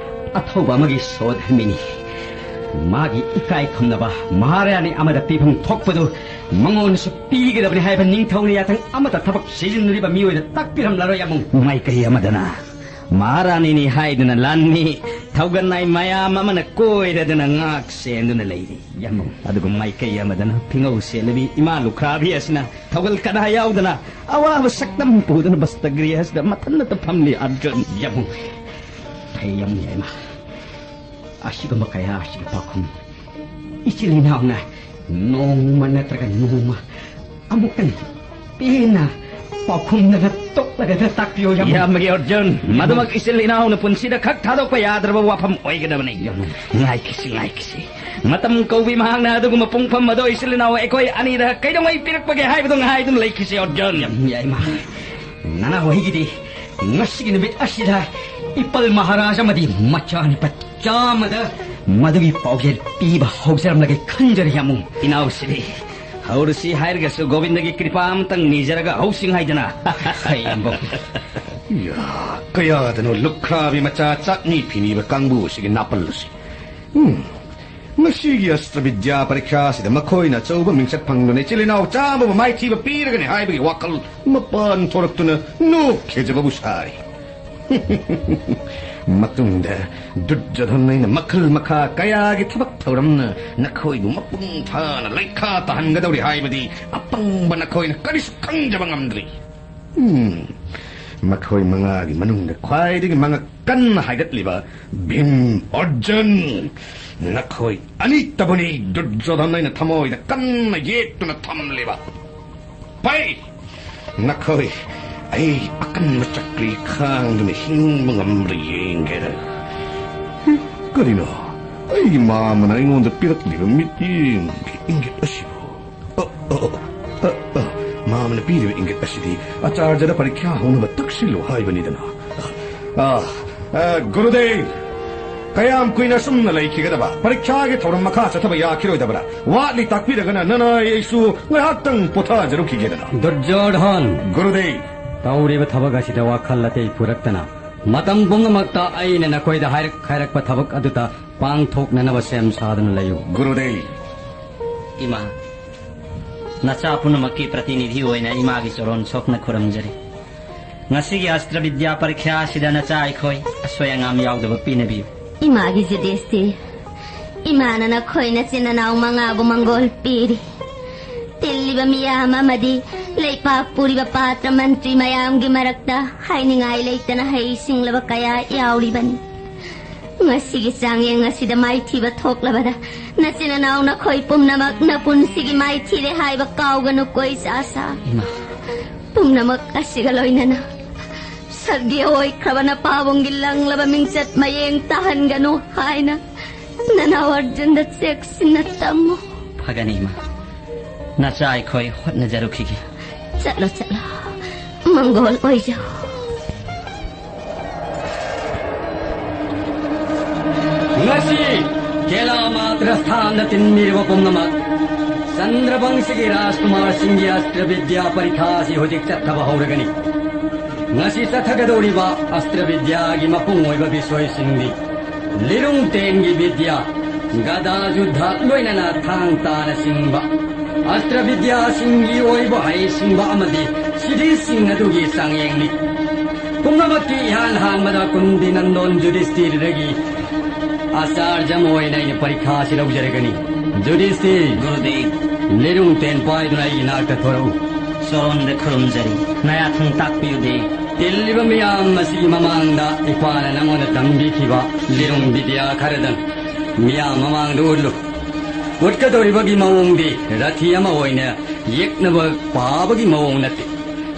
ꯑꯊꯧꯕ ꯑꯃꯒꯤ ꯁꯣꯗꯔꯃꯤꯅꯤ꯫ ꯃꯥꯒꯤ ꯏꯀꯥꯏ ꯈꯨꯝꯅꯕ ꯃꯍꯥꯔꯥꯅꯤ ꯑꯃꯗ ꯄꯤꯐꯝ ꯊꯣꯛꯄꯗꯨ ꯃꯉꯣꯟꯗꯁꯨ ꯄꯤꯒꯗꯕꯅꯤ ꯍꯥꯏꯕ ꯅꯤꯡꯊꯧꯅ ꯌꯥꯊꯪ ꯑꯃꯠꯇ ꯊꯕꯛ ꯁꯤꯖꯤꯟꯅꯔꯤꯕ ꯃꯤꯑꯣꯏꯗ ꯇꯥꯛꯄꯤꯔꯝꯂꯔꯣꯏ, ꯌꯥꯝꯕꯨꯡ꯫ ꯃꯥꯏꯀꯩ ꯑꯃꯗꯅ ꯃꯍꯥꯔꯥꯅꯤꯅꯤ ꯍꯥꯏꯗꯨꯅ ꯂꯥꯟꯃꯤ ꯊꯧꯒꯟꯅꯥꯏ ꯃꯌꯥꯝ ꯑꯃꯅ ꯀꯣꯏꯔꯗꯨꯅ ꯉꯥꯛ ꯁꯦꯟꯗꯨꯅ ꯂꯩꯔꯤ꯫ ꯌꯥꯝꯕꯨꯡ꯫ ꯑꯗꯨꯒ ꯃꯥꯏꯀꯩ ꯑꯃꯗꯅ ꯐꯤꯉꯧ ꯁꯦꯠꯂꯕꯤ ꯏꯃꯥ ꯂꯨꯈ꯭ꯔꯥꯕꯤ ꯑꯁꯤꯅ ꯊꯧꯒꯜ ꯀꯅꯥ ꯌꯥꯎꯗꯅ ꯑꯋꯥꯕ ꯁꯛꯇꯝ ꯄꯨꯗꯨꯅ ꯕꯁꯇꯒ꯭ꯔꯤꯍ ꯑꯁꯤꯗ ꯃꯊꯟꯅꯇ ꯐꯝꯂꯤ, ꯑꯔꯖꯨꯟ꯫ ꯌꯥꯝꯕꯨꯡ꯫ ꯑꯩ ꯌꯥꯝ ꯌꯥꯏꯃ꯫ ꯑꯁꯤꯒꯨꯝꯕ ꯀꯌꯥ ꯑꯁꯤꯒꯤ ꯄꯥꯎꯈꯨꯝ ꯏꯆꯤꯜ ꯏꯅꯥꯎꯅ ꯅꯣꯡꯃ ꯅꯠꯇ꯭ꯔꯒ ꯅꯣꯡꯃ ꯑꯃꯨꯛꯇꯪ ꯄꯦꯟꯅ ꯄꯥꯎꯈꯨꯝꯗꯅ ꯇꯣꯛꯂꯒꯗ ꯇꯥꯛꯄꯤꯌꯨ, ꯌꯥꯝ ꯌꯥꯝꯕꯒꯤ ꯑꯔꯖꯨꯟ, ꯃꯗꯨꯃꯛ ꯏꯆꯤꯜ ꯏꯅꯥꯎꯅ ꯄꯨꯟꯁꯤꯗ ꯈꯛ ꯊꯥꯗꯣꯛꯄ ꯌꯥꯗ꯭ꯔꯕ ꯋꯥꯐꯝ ꯑꯣꯏꯒꯗꯕꯅꯤ꯫ ꯌꯥꯝ ꯉꯥꯏꯈꯤꯁꯤ, ꯉꯥꯏꯈꯤꯁꯤ꯫ ꯃꯇꯝ ꯀꯧꯕꯤ ꯃꯍꯥꯛꯅ ꯑꯗꯨꯒꯨꯝꯕ ꯄꯨꯡꯐꯝ ꯑꯗꯣ ꯏꯆꯤꯜ ꯏꯅꯥꯎ ꯑꯩꯈꯣꯏ ꯑꯅꯤꯗ ꯀꯩꯗꯧꯉꯩ ꯄꯤꯔꯛꯄꯒꯦ ꯍꯥꯏꯕꯗꯣ ꯉꯥꯏꯗꯨꯅ ꯂꯩꯈꯤꯁꯤ, ꯑꯔꯖꯨꯟ꯫ ꯌꯥꯝ ꯌꯥꯏ, ꯃꯥ꯫ ꯅꯅꯥꯎ ꯑꯩꯒꯤꯗꯤ ꯉꯁꯤꯒꯤ ꯅꯨꯃꯤꯠ ꯑꯁꯤꯗ ꯏꯄꯜ ꯃꯍꯥꯔꯥꯖ ꯑꯃꯗꯤ ꯃꯆꯥꯅꯤꯄꯥ ꯆꯥꯝꯃꯗ ꯃꯗꯨꯒꯤ ꯄꯥꯎꯖꯦꯜ ꯄꯤꯕ ꯍꯧꯖꯔꯝꯂꯒꯦ ꯈꯟꯖꯔꯤ, ꯌꯥꯝꯕꯨꯡ꯫ ꯏꯅꯥꯎꯁꯤꯗꯤ ꯍꯧꯔꯁꯤ ꯍꯥꯏꯔꯒꯁꯨ ꯒꯣꯕꯤꯟꯗꯒꯤ ꯀ꯭ꯔꯤꯄꯥ ꯑꯃꯇꯪ ꯅꯤꯖꯔꯒ ꯍꯧꯁꯤꯡ ꯍꯥꯏꯗꯅ꯫ ꯍꯩ, ꯌꯥꯝꯕꯨꯡ꯫ ꯌꯥ, ꯀꯌꯥꯗꯅꯣ ꯂꯨꯈ꯭ꯔꯥꯕꯤ ꯃꯆꯥ ꯆꯥꯛꯅꯤ ꯐꯤꯅꯤꯕ ꯀꯥꯡꯕꯨ ꯑꯁꯤꯒꯤ ꯅꯥꯄꯜ ꯑꯁꯤ꯫ ꯎꯝ, ꯉꯁꯤꯒꯤ ꯑꯁꯇ꯭ꯔ ꯕꯤꯗ꯭ꯌꯥ ꯄꯔꯤꯈ꯭ꯌꯥꯁꯤꯗ ꯃꯈꯣꯏꯅ ꯑꯆꯧꯕ ꯃꯤꯡꯆꯠ ꯐꯪꯗꯨꯅ ꯏꯆꯤꯜ ꯏꯅꯥꯎ ꯆꯥꯝꯃꯕꯨ ꯃꯥꯏꯊꯤꯕ ꯄꯤꯔꯒꯅꯤ ꯍꯥꯏꯕꯒꯤ ꯋꯥꯈꯜ ꯃꯄꯥꯟ ꯊꯣꯔꯛꯇꯨꯅ ꯅꯣꯛꯈꯤꯖꯕꯕꯨ ꯁꯥꯔꯤ꯫ ꯃꯇꯨꯡꯗ ꯗꯨꯔꯖꯣꯙꯟ ꯑꯩꯅ ꯃꯈꯜ ꯃꯈꯥ ꯀꯌꯥꯒꯤ ꯊꯕꯛ ꯊꯧꯔꯝꯅ ꯅꯈꯣꯏꯕꯨ ꯃꯄꯨꯡ ꯐꯥꯅ ꯂꯩꯈꯥ ꯇꯥꯍꯟꯒꯗꯧꯔꯤ ꯍꯥꯏꯕꯗꯤ ꯑꯄꯪꯕ ꯅꯈꯣꯏꯅ ꯀꯔꯤꯁꯨ ꯈꯪꯖꯕ ꯉꯝꯗ꯭ꯔꯤ꯫ ꯎꯝ, ꯃꯈꯣꯏ ꯃꯉꯥꯒꯤ ꯃꯅꯨꯡꯗ ꯈ꯭ꯋꯥꯏꯗꯒꯤ ꯃꯉꯛ ꯀꯟꯅ ꯍꯥꯏꯒꯠꯂꯤꯕ ꯚꯤꯝ, ꯑꯔꯖꯨꯟ, ꯅꯈꯣꯏ ꯑꯅꯤꯇꯕꯨꯅꯤ ꯗꯨꯔꯖꯣꯙꯟ ꯑꯩꯅ ꯊꯃꯣꯏꯗ ꯀꯟꯅ ꯌꯦꯛꯇꯨꯅ ꯊꯝꯂꯤꯕ꯫ ꯐꯩ, ꯅꯈꯣꯏ ꯑꯩ ꯑꯀꯟꯕ ꯆꯀ꯭ꯔꯤ ꯈꯥꯡꯗꯨꯅ ꯍꯤꯡꯕ ꯉꯝꯕ꯭ꯔꯥ ꯌꯦꯡꯒꯦꯗ꯫ ꯀꯔꯤꯅꯣ? ꯑꯩꯒꯤ ꯃꯥꯃꯅ ꯑꯩꯉꯣꯟꯗ ꯄꯤꯔꯛꯂꯤꯕ ꯃꯤꯠꯌꯦꯡꯒꯤ ꯏꯪꯒꯤꯠ ꯑꯁꯤꯕꯨ? ꯑ, ꯑ, ꯑ, ꯑ, ꯃꯥꯃꯅ ꯄꯤꯔꯤꯕ ꯏꯪꯒꯤꯠ ꯑꯁꯤꯗꯤ ꯑꯆꯥꯔꯖꯗ ꯄꯔꯤꯈ꯭ꯌꯥ ꯍꯧꯅꯕ ꯇꯛꯁꯤꯜꯂꯨ ꯍꯥꯏꯕꯅꯤꯗꯅ꯫ ꯑ, ꯑ, ꯒꯨꯔꯨꯗꯦꯕ, ꯀꯌꯥꯝ ꯀꯨꯏꯅ ꯑꯁꯨꯝꯅ ꯂꯩꯈꯤꯒꯗꯕ? ꯄꯔꯤꯈ꯭ꯌꯥꯒꯤ ꯊꯧꯔꯝ ꯃꯈꯥ ꯆꯠꯊꯕ ꯌꯥꯈꯤꯔꯣꯏꯗꯕ꯭ꯔꯥ? ꯋꯥꯠꯂꯤ ꯇꯥꯛꯄꯤꯔꯒꯅ ꯅꯅꯥꯏ ꯑꯩꯁꯨ ꯉꯥꯏꯍꯥꯛꯇꯪ ꯄꯣꯊꯥꯖꯔꯨꯈꯤꯒꯦꯗꯅ꯫ ꯗꯨꯔꯖꯣꯙꯟ! ꯒꯨꯔꯨꯗꯦꯕ! ꯇꯧꯔꯤꯕ ꯊꯕꯛ ꯑꯁꯤꯗ ꯋꯥꯈꯜ ꯑꯇꯩ ꯄꯨꯔꯛꯇꯅ ꯃꯇꯝ ꯄꯨꯝꯅꯃꯛꯇ ꯑꯩꯅ ꯅꯈꯣꯏꯗ ꯍꯥꯏꯔꯛ ꯍꯥꯏꯔꯛꯄ ꯊꯕꯛ ꯑꯗꯨꯗ ꯄꯥꯡꯊꯣꯛꯅꯅꯕ ꯁꯦꯝ ꯁꯥꯗꯨꯅ ꯂꯩꯌꯨ꯫ ꯒꯨꯔꯨꯗꯦꯕ! ꯏꯃꯥ, ꯅꯆꯥ ꯄꯨꯝꯅꯃꯛꯀꯤ ꯄ꯭ꯔꯇꯤꯅꯤꯙꯤ ꯑꯣꯏꯅ ꯏꯃꯥꯒꯤ ꯆꯔꯣꯟ ꯁꯣꯛꯅ ꯈꯨꯔꯨꯝꯖꯔꯤ꯫ ꯉꯁꯤꯒꯤ ꯑꯁꯇ꯭ꯔ ꯕꯤꯗ꯭ꯌꯥ ꯄꯔꯤꯈ꯭ꯌꯥ ꯑꯁꯤꯗ ꯅꯆꯥ ꯑꯩꯈꯣꯏ ꯑꯁꯣꯏ ꯑꯉꯥꯝ ꯌꯥꯎꯗꯕ ꯄꯤꯅꯕꯤꯌꯨ꯫ ꯏꯃꯥꯒꯤ ꯖꯨꯗꯦꯁꯇꯤ, ꯏꯃꯥꯅ ꯅꯈꯣꯏ ꯅꯆꯤꯟ ꯅꯅꯥꯎ ꯃꯉꯥꯕꯨ ꯃꯪꯒꯣꯜ ꯄꯤꯔꯤ꯫ ꯇꯤꯜꯂꯤꯕ ꯃꯤꯌꯥꯝ ꯑꯃꯗꯤ ꯂꯩꯄꯥꯛ ꯄꯨꯔꯤꯕ ꯄꯥꯇ꯭ꯔ ꯃꯟꯇ꯭ꯔꯤ ꯃꯌꯥꯝꯒꯤ ꯃꯔꯛꯇ ꯍꯥꯏꯅꯤꯡꯉꯥꯏ ꯂꯩꯇꯅ ꯍꯩ ꯁꯤꯡꯂꯕ ꯀꯌꯥ ꯌꯥꯎꯔꯤꯕꯅꯤ꯫ ꯉꯁꯤꯒꯤ ꯆꯥꯡꯌꯦꯡ ꯑꯁꯤꯗ ꯃꯥꯏꯊꯤꯕ ꯊꯣꯛꯂꯕꯗ ꯅꯆꯤꯟ ꯅꯅꯥꯎ ꯅꯈꯣꯏ ꯄꯨꯝꯅꯃꯛ ꯅꯄꯨꯟꯁꯤꯒꯤ ꯃꯥꯏꯊꯤꯔꯦ ꯍꯥꯏꯕ ꯀꯥꯎꯒꯅꯨꯀꯣ, ꯏꯆꯥꯁꯥ꯫ ꯏꯃꯥ, ꯄꯨꯝꯅꯃꯛ ꯑꯁꯤꯒ ꯂꯣꯏꯅꯅ ꯁꯔꯒꯤ ꯑꯣꯏꯈ꯭ꯔꯕ ꯅꯄꯥꯕꯨꯡꯒꯤ ꯂꯪꯂꯕ ꯃꯤꯡꯆꯠ ꯃꯌꯦꯡ ꯇꯥꯍꯟꯒꯅꯨ ꯍꯥꯏꯅ ꯅꯅꯥꯎ ꯑꯔꯖꯨꯟꯗ ꯆꯦꯛꯁꯤꯟꯅ ꯇꯝꯃꯨ꯫ ꯐꯒꯅꯤ, ꯏꯃꯥ꯫ ꯅꯆꯥ ꯑꯩꯈꯣꯏ ꯍꯣꯠꯅꯖꯔꯨꯈꯤꯒꯦ꯫ ꯆꯠꯂꯣ, ꯆꯠꯂꯣ꯫ ꯃꯪꯒꯣꯜ ꯑꯣꯏꯖꯧ꯫ ꯉꯁꯤ ꯀꯦꯂꯥ ꯃꯥꯇ꯭ꯔ ꯁ꯭ꯊꯥꯟꯗ ꯇꯤꯟꯕꯤꯔꯤꯕ ꯄꯨꯝꯅꯃꯛ, ꯆꯟꯗ꯭ꯔꯕꯪꯁꯤꯒꯤ ꯔꯥꯖꯀꯨꯃꯥꯔꯁꯤꯡꯒꯤ ꯑꯁꯇ꯭ꯔ ꯕꯤꯗ꯭ꯌꯥ ꯄꯔꯤꯈꯥ ꯑꯁꯤ ꯍꯧꯖꯤꯛ ꯆꯠꯊꯕ ꯍꯧꯔꯒꯅꯤ꯫ ꯉꯁꯤ ꯆꯠꯊꯒꯗꯧꯔꯤꯕ ꯑꯁꯇ꯭ꯔ ꯕꯤꯗ꯭ꯌꯥꯒꯤ ꯃꯄꯨꯡ ꯑꯣꯏꯕ ꯕꯤꯁꯣꯏꯁꯤꯡꯗꯤ ꯂꯤꯔꯨꯡ ꯇꯦꯟꯒꯤ ꯕꯤꯗ꯭ꯌꯥ, ꯒꯗꯥ ꯖꯨꯗ꯭ꯙ, ꯂꯣꯏꯅꯅ ꯊꯥꯡ ꯇꯥꯅ ꯆꯤꯡꯕ ꯑꯁꯇ꯭ꯔ ꯕꯤꯗ꯭ꯌꯥꯁꯤꯡꯒꯤ ꯑꯣꯏꯕ ꯍꯩꯁꯤꯡꯕ ꯑꯃꯗꯤ ꯁꯤꯙꯤꯁꯤꯡ ꯑꯗꯨꯒꯤ ꯆꯥꯡꯌꯦꯡꯅꯤ꯫ ꯄꯨꯝꯅꯃꯛꯀꯤ ꯏꯍꯥꯟ ꯍꯥꯟꯕꯗ ꯀꯨꯟꯗꯤ ꯅꯟꯗꯣꯟ ꯖꯨꯗꯤꯁꯇꯤꯔꯗꯒꯤ ꯑꯆꯥꯔꯖ ꯑꯃ ꯑꯣꯏꯅ ꯑꯩꯅ ꯄꯔꯤꯈꯥ ꯑꯁꯤ ꯂꯧꯖꯔꯒꯅꯤ꯫ ꯖꯨꯗꯤꯁꯇꯤꯔ, ꯒꯨꯔꯨꯗꯦꯕ꯫ ꯂꯤꯔꯨꯡ ꯇꯦꯟ ꯄꯥꯏꯗꯨꯅ ꯑꯩꯒꯤ ꯅꯥꯛꯇ ꯊꯣꯔꯛꯎ꯫ ꯆꯔꯣꯟꯗ ꯈꯨꯔꯨꯝꯖꯔꯤ꯫ ꯅꯌꯥꯊꯪ ꯇꯥꯛꯄꯤꯌꯨꯗꯦ꯫ ꯇꯤꯜꯂꯤꯕ ꯃꯤꯌꯥꯝ ꯑꯁꯤꯒꯤ ꯃꯃꯥꯡꯗ ꯏꯄꯥꯅ ꯅꯉꯣꯟꯗ ꯇꯝꯕꯤꯈꯤꯕ ꯂꯤꯔꯨꯡ ꯕꯤꯗ꯭ꯌꯥ ꯈꯔꯗꯪ ꯃꯤꯌꯥꯝ ꯃꯃꯥꯡꯗ ꯎꯠꯂꯨ꯫ ꯎꯠꯀꯗꯧꯔꯤꯕꯒꯤ ꯃꯑꯣꯡꯗꯤ ꯔꯊꯤ ꯑꯃ ꯑꯣꯏꯅ ꯌꯦꯛꯅꯕ ꯄꯥꯕꯒꯤ ꯃꯑꯣꯡ ꯅꯠꯇꯦ꯫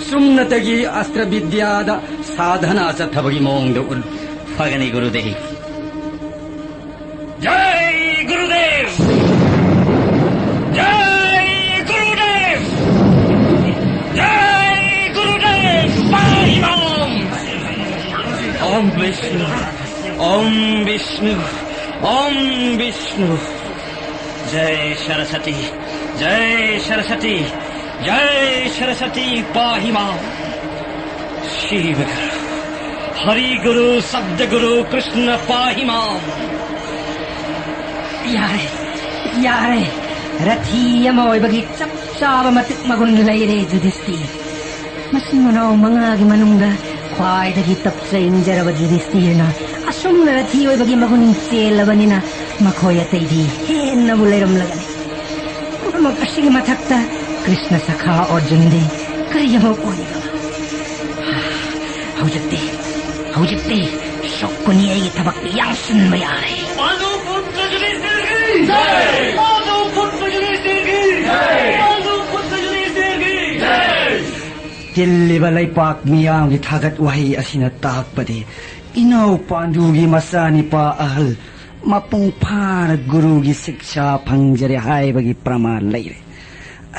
ꯆꯨꯝꯅꯇꯒꯤ ꯑꯁꯇ꯭ꯔ ꯕꯤꯗ꯭ꯌꯥꯗ ꯁꯥꯙꯅꯥ ꯆꯠꯊꯕꯒꯤ ꯃꯑꯣꯡꯗ ꯎꯠꯂꯨ꯫ ꯐꯒꯅꯤ, ꯒꯨꯔꯨꯗꯦꯕ꯫ ꯖꯥꯏ ꯒꯨꯔꯨꯗꯦꯕ! ꯖꯥꯏ ꯒꯨꯔꯨꯗꯦꯕ! ꯖꯥꯏ ꯒꯨꯔꯨꯗꯦꯕ! ꯄꯥꯍꯤ ꯃꯥꯝ! ॐ विष्णु, ॐ विष्णु, ॐ विष्णु। जय सरस्वती, जय सरस्वती, जय सरस्वती, पाहि मां। शिव गुरु, हरि गुरु, शब्द गुरु, कृष्ण पाहि मां। ꯌꯥꯔꯦ, ꯌꯥꯔꯦ꯫ ꯔꯊꯤ ꯑꯃ ꯑꯣꯏꯕꯒꯤ ꯆꯞ ꯆꯥꯕ ꯃꯇꯤꯛ ꯃꯒꯨꯟ ꯂꯩꯔꯦ, ꯖꯨꯗꯤꯁꯇꯤꯔ꯫ ꯃꯆꯤꯟ ꯃꯅꯥꯎ ꯃꯉꯥꯒꯤ ꯃꯅꯨꯡꯗ ꯈ꯭ꯋꯥꯏꯗꯒꯤ ꯇꯞꯆ ꯏꯟꯖꯔꯕ ꯖꯨꯗꯤꯁꯇꯤꯔꯅ ꯑꯁꯨꯝꯅ ꯔꯊꯤ ꯑꯣꯏꯕꯒꯤ ꯃꯒꯨꯟ ꯆꯦꯜꯂꯕꯅꯤꯅ ꯃꯈꯣꯏ ꯑꯇꯩꯗꯤ ꯍꯦꯟꯅꯕꯨ ꯂꯩꯔꯝꯂꯒꯅꯤ꯫ ꯄꯨꯝꯅꯃꯛ ꯑꯁꯤꯒꯤ ꯃꯊꯛꯇ ꯀ꯭ꯔꯤꯁꯅ ꯁꯈꯥ ꯑꯔꯖꯨꯟꯗꯤ ꯀꯔꯤ ꯑꯃ ꯑꯣꯏꯔꯤꯕ? ꯍꯧꯖꯤꯛꯇꯤ, ꯍꯧꯖꯤꯛꯇꯤ ꯁꯣꯛꯀꯅꯤ ꯑꯩꯒꯤ ꯊꯕꯛꯇꯤ ꯌꯥꯡꯁꯤꯟꯕ ꯌꯥꯔꯦ꯫ ꯄꯥꯟꯗꯨ ꯄꯨꯠꯇ ꯖꯨꯗꯤꯁꯇꯤꯔꯒꯤ ꯖꯩ! ꯄꯥꯟꯗꯨ ꯄꯨꯠꯇ ꯖꯨꯗꯤꯁꯇꯤꯔꯒꯤ ꯖꯩ! ꯄꯥꯟꯗꯨ ꯄꯨꯠꯇ ꯖꯨꯗꯤꯁꯇꯤꯔꯒꯤ ꯖꯩ! ꯇꯤꯜꯂꯤꯕ ꯂꯩꯄꯥꯛ ꯃꯤꯌꯥꯝꯒꯤ ꯊꯥꯒꯠ ꯋꯥꯍꯩ ꯑꯁꯤꯅ ꯇꯥꯛꯄꯗꯤ ꯏꯅꯥꯎ ꯄꯥꯟꯗꯨꯒꯤ ꯃꯆꯥꯅꯤꯄꯥ ꯑꯍꯜ ꯃꯄꯨꯡ ꯐꯥꯅ ꯒꯨꯔꯨꯒꯤ ꯁꯤꯛꯁꯥ ꯐꯪꯖꯔꯦ ꯍꯥꯏꯕꯒꯤ ꯄ꯭ꯔꯃꯥꯟ ꯂꯩꯔꯦ꯫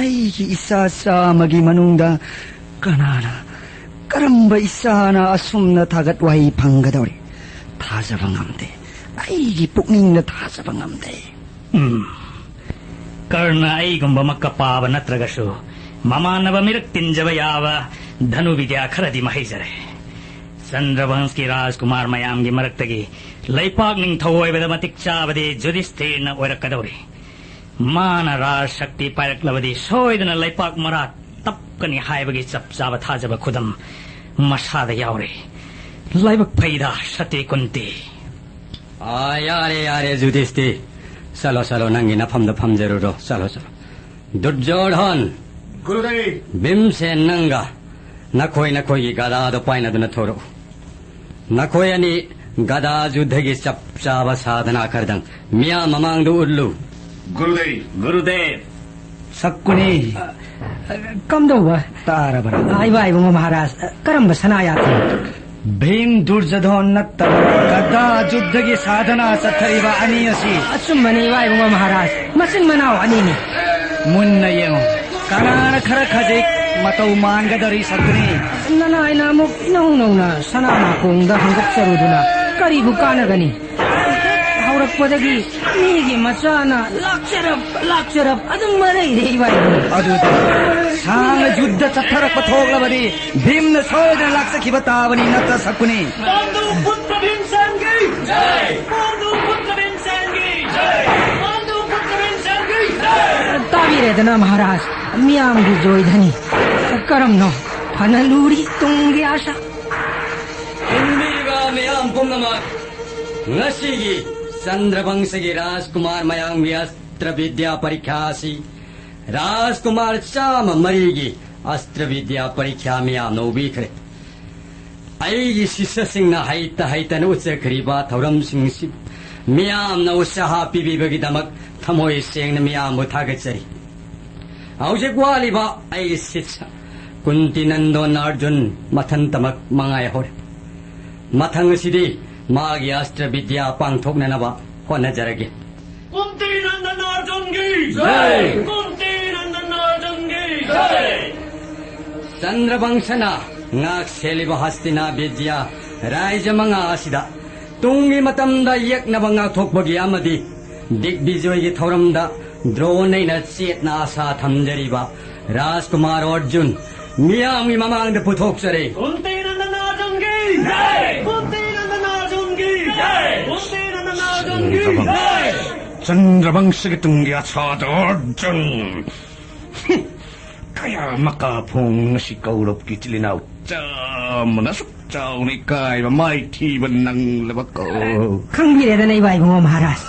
ꯑꯩꯒꯤ ꯏꯆꯥ ꯆꯥꯝꯃꯒꯤ ꯃꯅꯨꯡꯗ ꯀꯅꯥꯅ, ꯀꯔꯝꯕ ꯏꯆꯥꯅ ꯑꯁꯨꯝꯅ ꯊꯥꯒꯠ ꯋꯥꯍꯩ ꯐꯪꯒꯗꯧꯔꯤ? ꯊꯥꯖꯕ ꯉꯝꯗꯦ꯫ ꯑꯩꯒꯤ ꯄꯨꯛꯅꯤꯡꯅ ꯊꯥꯖꯕ ꯉꯝꯗꯦ꯫ ꯎꯝ꯫ ꯀꯔꯅ ꯑꯩꯒꯨꯝꯕꯃꯛꯀ ꯄꯥꯕ ꯅꯠꯇ꯭ꯔꯒꯁꯨ, ꯃꯃꯥꯟꯅꯕ ꯃꯤꯔꯛ ꯇꯤꯟꯖꯕ ꯌꯥꯕ ꯙꯅꯨ ꯕꯤꯗ꯭ꯌꯥ ꯈꯔꯗꯤ ꯃꯍꯩꯖꯔꯦ꯫ ꯆꯟꯗ꯭ꯔꯚꯪꯁꯀꯤ ꯔꯥꯖꯀꯨꯃꯥꯔ ꯃꯌꯥꯝꯒꯤ ꯃꯔꯛꯇꯒꯤ ꯂꯩꯄꯥꯛ ꯅꯤꯡꯊꯧ ꯑꯣꯏꯕꯗ ꯃꯇꯤꯛ ꯆꯥꯕꯗꯤ ꯖꯨꯙꯤꯁꯊꯤꯔꯅ ꯑꯣꯏꯔꯛꯀꯗꯧꯔꯤ꯫ ꯃꯥꯅ ꯔꯥꯖ ꯁꯛꯇꯤ ꯄꯥꯏꯔꯛꯂꯕꯗꯤ ꯁꯣꯏꯗꯅ ꯂꯩꯄꯥꯛ ꯃꯔꯥ ꯇꯞꯀꯅꯤ ꯍꯥꯏꯕꯒꯤ ꯆꯞ ꯆꯥꯕ ꯊꯥꯖꯕ ꯈꯨꯗꯝ ꯃꯁꯥꯗ ꯌꯥꯎꯔꯦ꯫ ꯂꯥꯏꯕꯛ ꯐꯩꯗ, ꯁꯇꯤ ꯀꯨꯟꯇꯤ꯫ ꯑꯥ, ꯌꯥꯔꯦ, ꯌꯥꯔꯦ, ꯖꯨꯙꯤꯁꯇꯤ꯫ ꯆꯠꯂꯣ, ꯆꯠꯂꯣ, ꯅꯪꯒꯤ ꯅꯐꯝꯗ ꯐꯝꯖꯔꯨꯔꯣ꯫ ꯆꯠꯂꯣ, ꯆꯠꯂꯣ꯫ ꯗꯨꯔꯖꯣꯙꯟ, ꯒꯨꯔꯨꯗꯦꯕ꯫ ꯚꯤꯝꯁꯦꯟ, ꯅꯪꯒ ꯅꯈꯣꯏ ꯅꯈꯣꯏꯒꯤ ꯒꯗꯥꯗꯣ ꯄꯥꯏꯅꯗꯨꯅ ꯊꯣꯔꯛꯎ꯫ ꯅꯈꯣꯏ ꯑꯅꯤ ꯒꯗꯥ ꯖꯨꯗ꯭ꯙꯒꯤ ꯆꯞ ꯆꯥꯕ ꯁꯥꯙꯅꯥ ꯈꯔꯗꯪ ꯃꯤꯌꯥꯝ ꯃꯃꯥꯡꯗ ꯎꯠꯂꯨ꯫ ꯒꯨꯔꯨꯗꯦꯕ꯫ ꯒꯨꯔꯨꯗꯦꯕ꯫ ꯁꯛꯀꯨꯅꯤ꯫ ꯀꯝꯗꯧꯕ? ꯇꯥꯔꯕ꯭ꯔꯥ? ꯏꯕꯥ ꯏꯕꯨꯡꯉꯣ ꯃꯍꯥꯔꯥꯖ, ꯀꯔꯝꯕ ꯁꯅꯥ ꯌꯥꯊꯪ? ꯚꯤꯝ ꯗꯨꯔꯖꯣꯙꯟ ꯅꯠꯇꯕ ꯒꯗꯥ ꯖꯨꯗ꯭ꯙꯒꯤ ꯁꯥꯙꯅꯥ ꯆꯠꯊꯔꯤꯕ ꯑꯅꯤ ꯑꯁꯤ꯫ ꯑꯆꯨꯝꯕꯅꯤ ꯏꯕꯥ ꯏꯕꯨꯡꯉꯣ ꯃꯍꯥꯔꯥꯖ, ꯃꯆꯤꯟ ꯃꯅꯥꯎ ꯑꯅꯤꯅꯤ꯫ ꯃꯨꯟꯅ ꯌꯦꯡꯉꯨ, ꯀꯅꯥꯅ ꯈꯔ ꯈꯖꯤꯛ ꯃꯇꯧ ꯃꯥꯟꯒꯗꯧꯔꯤ ꯁꯛꯀꯨꯅꯤ? ꯅꯅꯥꯏꯅ ꯑꯃꯨꯛ ꯏꯅꯧ ꯅꯧꯅ ꯁꯅꯥ ꯅꯥꯀꯣꯡꯗ ꯍꯪꯒꯠꯆꯔꯨꯗꯨꯅ ꯀꯔꯤꯕꯨ ꯀꯥꯟꯅꯒꯅꯤ? ꯍꯦꯛ ꯍꯧꯔꯛꯄꯗꯒꯤ ꯃꯤꯒꯤ ꯃꯆꯥꯅ ꯂꯥꯛꯆꯔꯞ, ꯂꯥꯛꯆꯔꯞ ꯑꯗꯨꯝ ꯃꯔꯩꯗ ꯏꯕꯥꯏ꯫ ꯑꯗꯨꯗꯤ ꯁꯥꯡꯅ ꯌꯨꯗ꯭ꯙ ꯆꯠꯊꯔꯛꯄ ꯊꯣꯛꯂꯕꯗꯤ ꯚꯤꯝꯅ ꯁꯣꯏꯗꯅ ꯂꯥꯛꯆꯈꯤꯕ ꯇꯥꯕꯅꯤ, ꯅꯠꯇ꯭ꯔ ꯁꯛꯀꯨꯅꯤ? ꯄꯥꯟꯗꯨ ꯄꯨꯠꯇ꯭ꯔ ꯚꯤꯝꯁꯦꯟꯒꯤ ꯖꯩ! ꯄꯥꯟꯗꯨ ꯄꯨꯠꯇ꯭ꯔ ꯚꯤꯝꯁꯦꯟꯒꯤ ꯖꯩ! ꯄꯥꯟꯗꯨ ꯄꯨꯠꯇ꯭ꯔ ꯚꯤꯝꯁꯦꯟꯒꯤ ꯖꯩ! ꯇꯥꯕꯤꯔꯦꯗꯅ ꯃꯍꯥꯔꯥꯖ, ꯃꯤꯌꯥꯝꯒꯤ ꯖꯣꯏꯙꯅꯤ꯫ ꯀꯔꯝꯅꯣ ꯐꯅ ꯂꯨꯔꯤ ꯇꯨꯡꯒꯤ ꯑꯥꯁꯥ? ꯍꯤꯡꯕꯤꯔꯤꯕ ꯃꯤꯌꯥꯝ ꯄꯨꯝꯅꯃꯛ, ꯉꯁꯤꯒꯤ ꯆꯟꯗ꯭ꯔꯚꯪꯁꯒꯤ ꯔꯥꯖꯀꯨꯃꯥꯔ ꯃꯌꯥꯝꯒꯤ ꯑꯁꯇ꯭ꯔ ꯕꯤꯗ꯭ꯌꯥ ꯄꯔꯤꯈ꯭ꯌꯥ ꯑꯁꯤ ꯔꯥꯖꯀꯨꯃꯥꯔ ꯆꯥꯝꯃ ꯃꯔꯤꯒꯤ ꯑꯁꯇ꯭ꯔ ꯕꯤꯗ꯭ꯌꯥ ꯄꯔꯤꯈ꯭ꯌꯥ ꯃꯤꯌꯥꯝꯅ ꯎꯕꯤꯈ꯭ꯔꯦ꯫ ꯑꯩꯒꯤ ꯁꯤꯁ꯭ꯌꯁꯤꯡꯅ ꯍꯩꯇ ꯍꯩꯇꯅ ꯎꯠꯆꯈ꯭ꯔꯤꯕ ꯊꯧꯔꯝꯁꯤꯡꯁꯤ ꯃꯤꯌꯥꯝꯅ ꯎꯠꯁꯥꯍ ꯄꯤꯕꯤꯕꯒꯤꯗꯃꯛ ꯊꯃꯣꯏ ꯁꯦꯡꯅ ꯃꯤꯌꯥꯝꯕꯨ ꯊꯥꯒꯠꯆꯔꯤ꯫ ꯍꯧꯖꯤꯛ ꯋꯥꯠꯂꯤꯕ ꯑꯩꯒꯤ ꯁꯤꯁ꯭ꯌ ꯀꯨꯟꯇꯤ ꯅꯟꯗꯣꯟ ꯑꯔꯖꯨꯟ ꯃꯊꯟꯇꯃꯛ ꯃꯉꯥꯏꯍꯧꯔꯦ꯫ ꯃꯊꯪ ꯑꯁꯤꯗꯤ ꯃꯥꯒꯤ ꯑꯁꯇ꯭ꯔ ꯕꯤꯗ꯭ꯌꯥ ꯄꯥꯡꯊꯣꯛꯅꯅꯕ ꯍꯣꯠꯅꯖꯔꯒꯦ꯫ ꯀꯨꯟꯇꯤ ꯅꯟꯗꯟ ꯑꯔꯖꯨꯟꯒꯤ ꯖꯥꯏ! ꯀꯨꯟꯇꯤ ꯅꯟꯗꯟ ꯑꯔꯖꯨꯟꯒꯤ ꯖꯥꯏ! ꯆꯟꯗ꯭ꯔꯕꯪꯁꯅ ꯉꯥꯛ ꯁꯦꯜꯂꯤꯕ ꯍꯁꯇꯤꯅꯥ ꯕꯤꯖꯌ ꯔꯥꯏꯖ ꯃꯉꯥ ꯑꯁꯤꯗ ꯇꯨꯡꯒꯤ ꯃꯇꯝꯗ ꯌꯦꯛꯅꯕ ꯉꯥꯛꯊꯣꯛꯄꯒꯤ ꯑꯃꯗꯤ ꯗꯤꯒꯕꯤꯖꯣꯏꯒꯤ ꯊꯧꯔꯝꯗ ꯗ꯭ꯔꯣꯟ ꯑꯩꯅ ꯆꯦꯠꯅ ꯑꯁꯥ ꯊꯝꯖꯔꯤꯕ ꯔꯥꯖꯀꯨꯃꯥꯔ ꯑꯔꯖꯨꯟ ꯃꯤꯌꯥꯝꯒꯤ ꯃꯃꯥꯡꯗ ꯄꯨꯊꯣꯛꯆꯔꯦ꯫ ꯀꯨꯟꯇꯤ ꯅꯟꯗꯟ ꯑꯔꯖꯨꯟꯒꯤ ꯖꯥꯏ! ꯀꯨꯟꯇꯤ ꯅꯟꯗꯟ ꯑꯔꯖꯨꯟꯒꯤ ꯖꯥꯏ! ꯀꯨꯟꯇꯤ ꯅꯟꯗꯟ ꯑꯔꯖꯨꯟꯒꯤ ꯖꯥꯏ! ꯆꯟꯗ꯭ꯔꯕꯪꯁꯒꯤ ꯇꯨꯡꯒꯤ ꯑꯁꯥꯗ ꯑꯔꯖꯨꯟ꯫ ꯀꯌꯥ ꯃꯀꯥ ꯐꯣꯡ ꯉꯁꯤ ꯀꯧꯔꯕꯒꯤ ꯏꯆꯤꯜ ꯏꯅꯥꯎ ꯆꯥꯝꯃꯅ ꯑꯁꯨꯛ ꯆꯥꯎꯅ ꯏꯀꯥꯏꯕ ꯃꯥꯏꯊꯤꯕ ꯅꯪꯂꯕ ꯀꯧ꯫ ꯈꯪꯕꯤꯔꯦꯗꯅ ꯏꯕꯥ ꯏꯕꯨꯡꯉꯣ ꯃꯍꯥꯔꯥꯖ,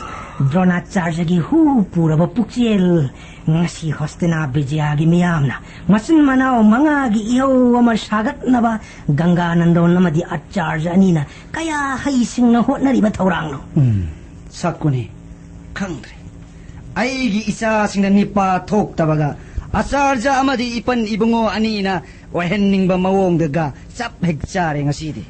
ꯗ꯭ꯔꯣꯅꯥꯆꯥꯔꯌꯒꯤ ꯍꯨ ꯄꯨꯔꯕ ꯄꯨꯛꯆꯦꯜ ꯉꯁꯤ ꯍꯣꯁꯇꯤꯅꯥ ꯕꯤꯖꯌꯒꯤ ꯃꯤꯌꯥꯝꯅ ꯃꯆꯤꯟ ꯃꯅꯥꯎ ꯃꯉꯥꯒꯤ ꯏꯍꯧ ꯑꯃ ꯁꯥꯒꯠꯅꯕ ꯒꯪꯒꯥ ꯅꯟꯗꯣꯟ ꯑꯃꯗꯤ ꯑꯆꯥꯔꯌ ꯑꯅꯤꯅ ꯀꯌꯥ ꯍꯩꯁꯤꯡꯅ ꯍꯣꯠꯅꯔꯤꯕ ꯊꯧꯔꯥꯡꯅꯣ꯫ ꯎꯝ, ꯁꯥꯀꯨꯅꯤ, ꯈꯪꯗ꯭ꯔꯦ꯫ ꯑꯩꯒꯤ ꯏꯆꯥꯁꯤꯡꯗ ꯅꯤꯄꯥ ꯊꯣꯛꯇꯕꯒ ꯑꯆꯥꯔꯌ ꯑꯃꯗꯤ ꯏꯄꯟ ꯏꯕꯨꯡꯉꯣ ꯑꯅꯤꯅ ꯑꯣꯏꯍꯟꯅꯤꯡꯕ ꯃꯑꯣꯡꯗꯒ ꯆꯞ ꯍꯦꯛ ꯆꯥꯔꯦ ꯉꯁꯤꯗꯤ꯫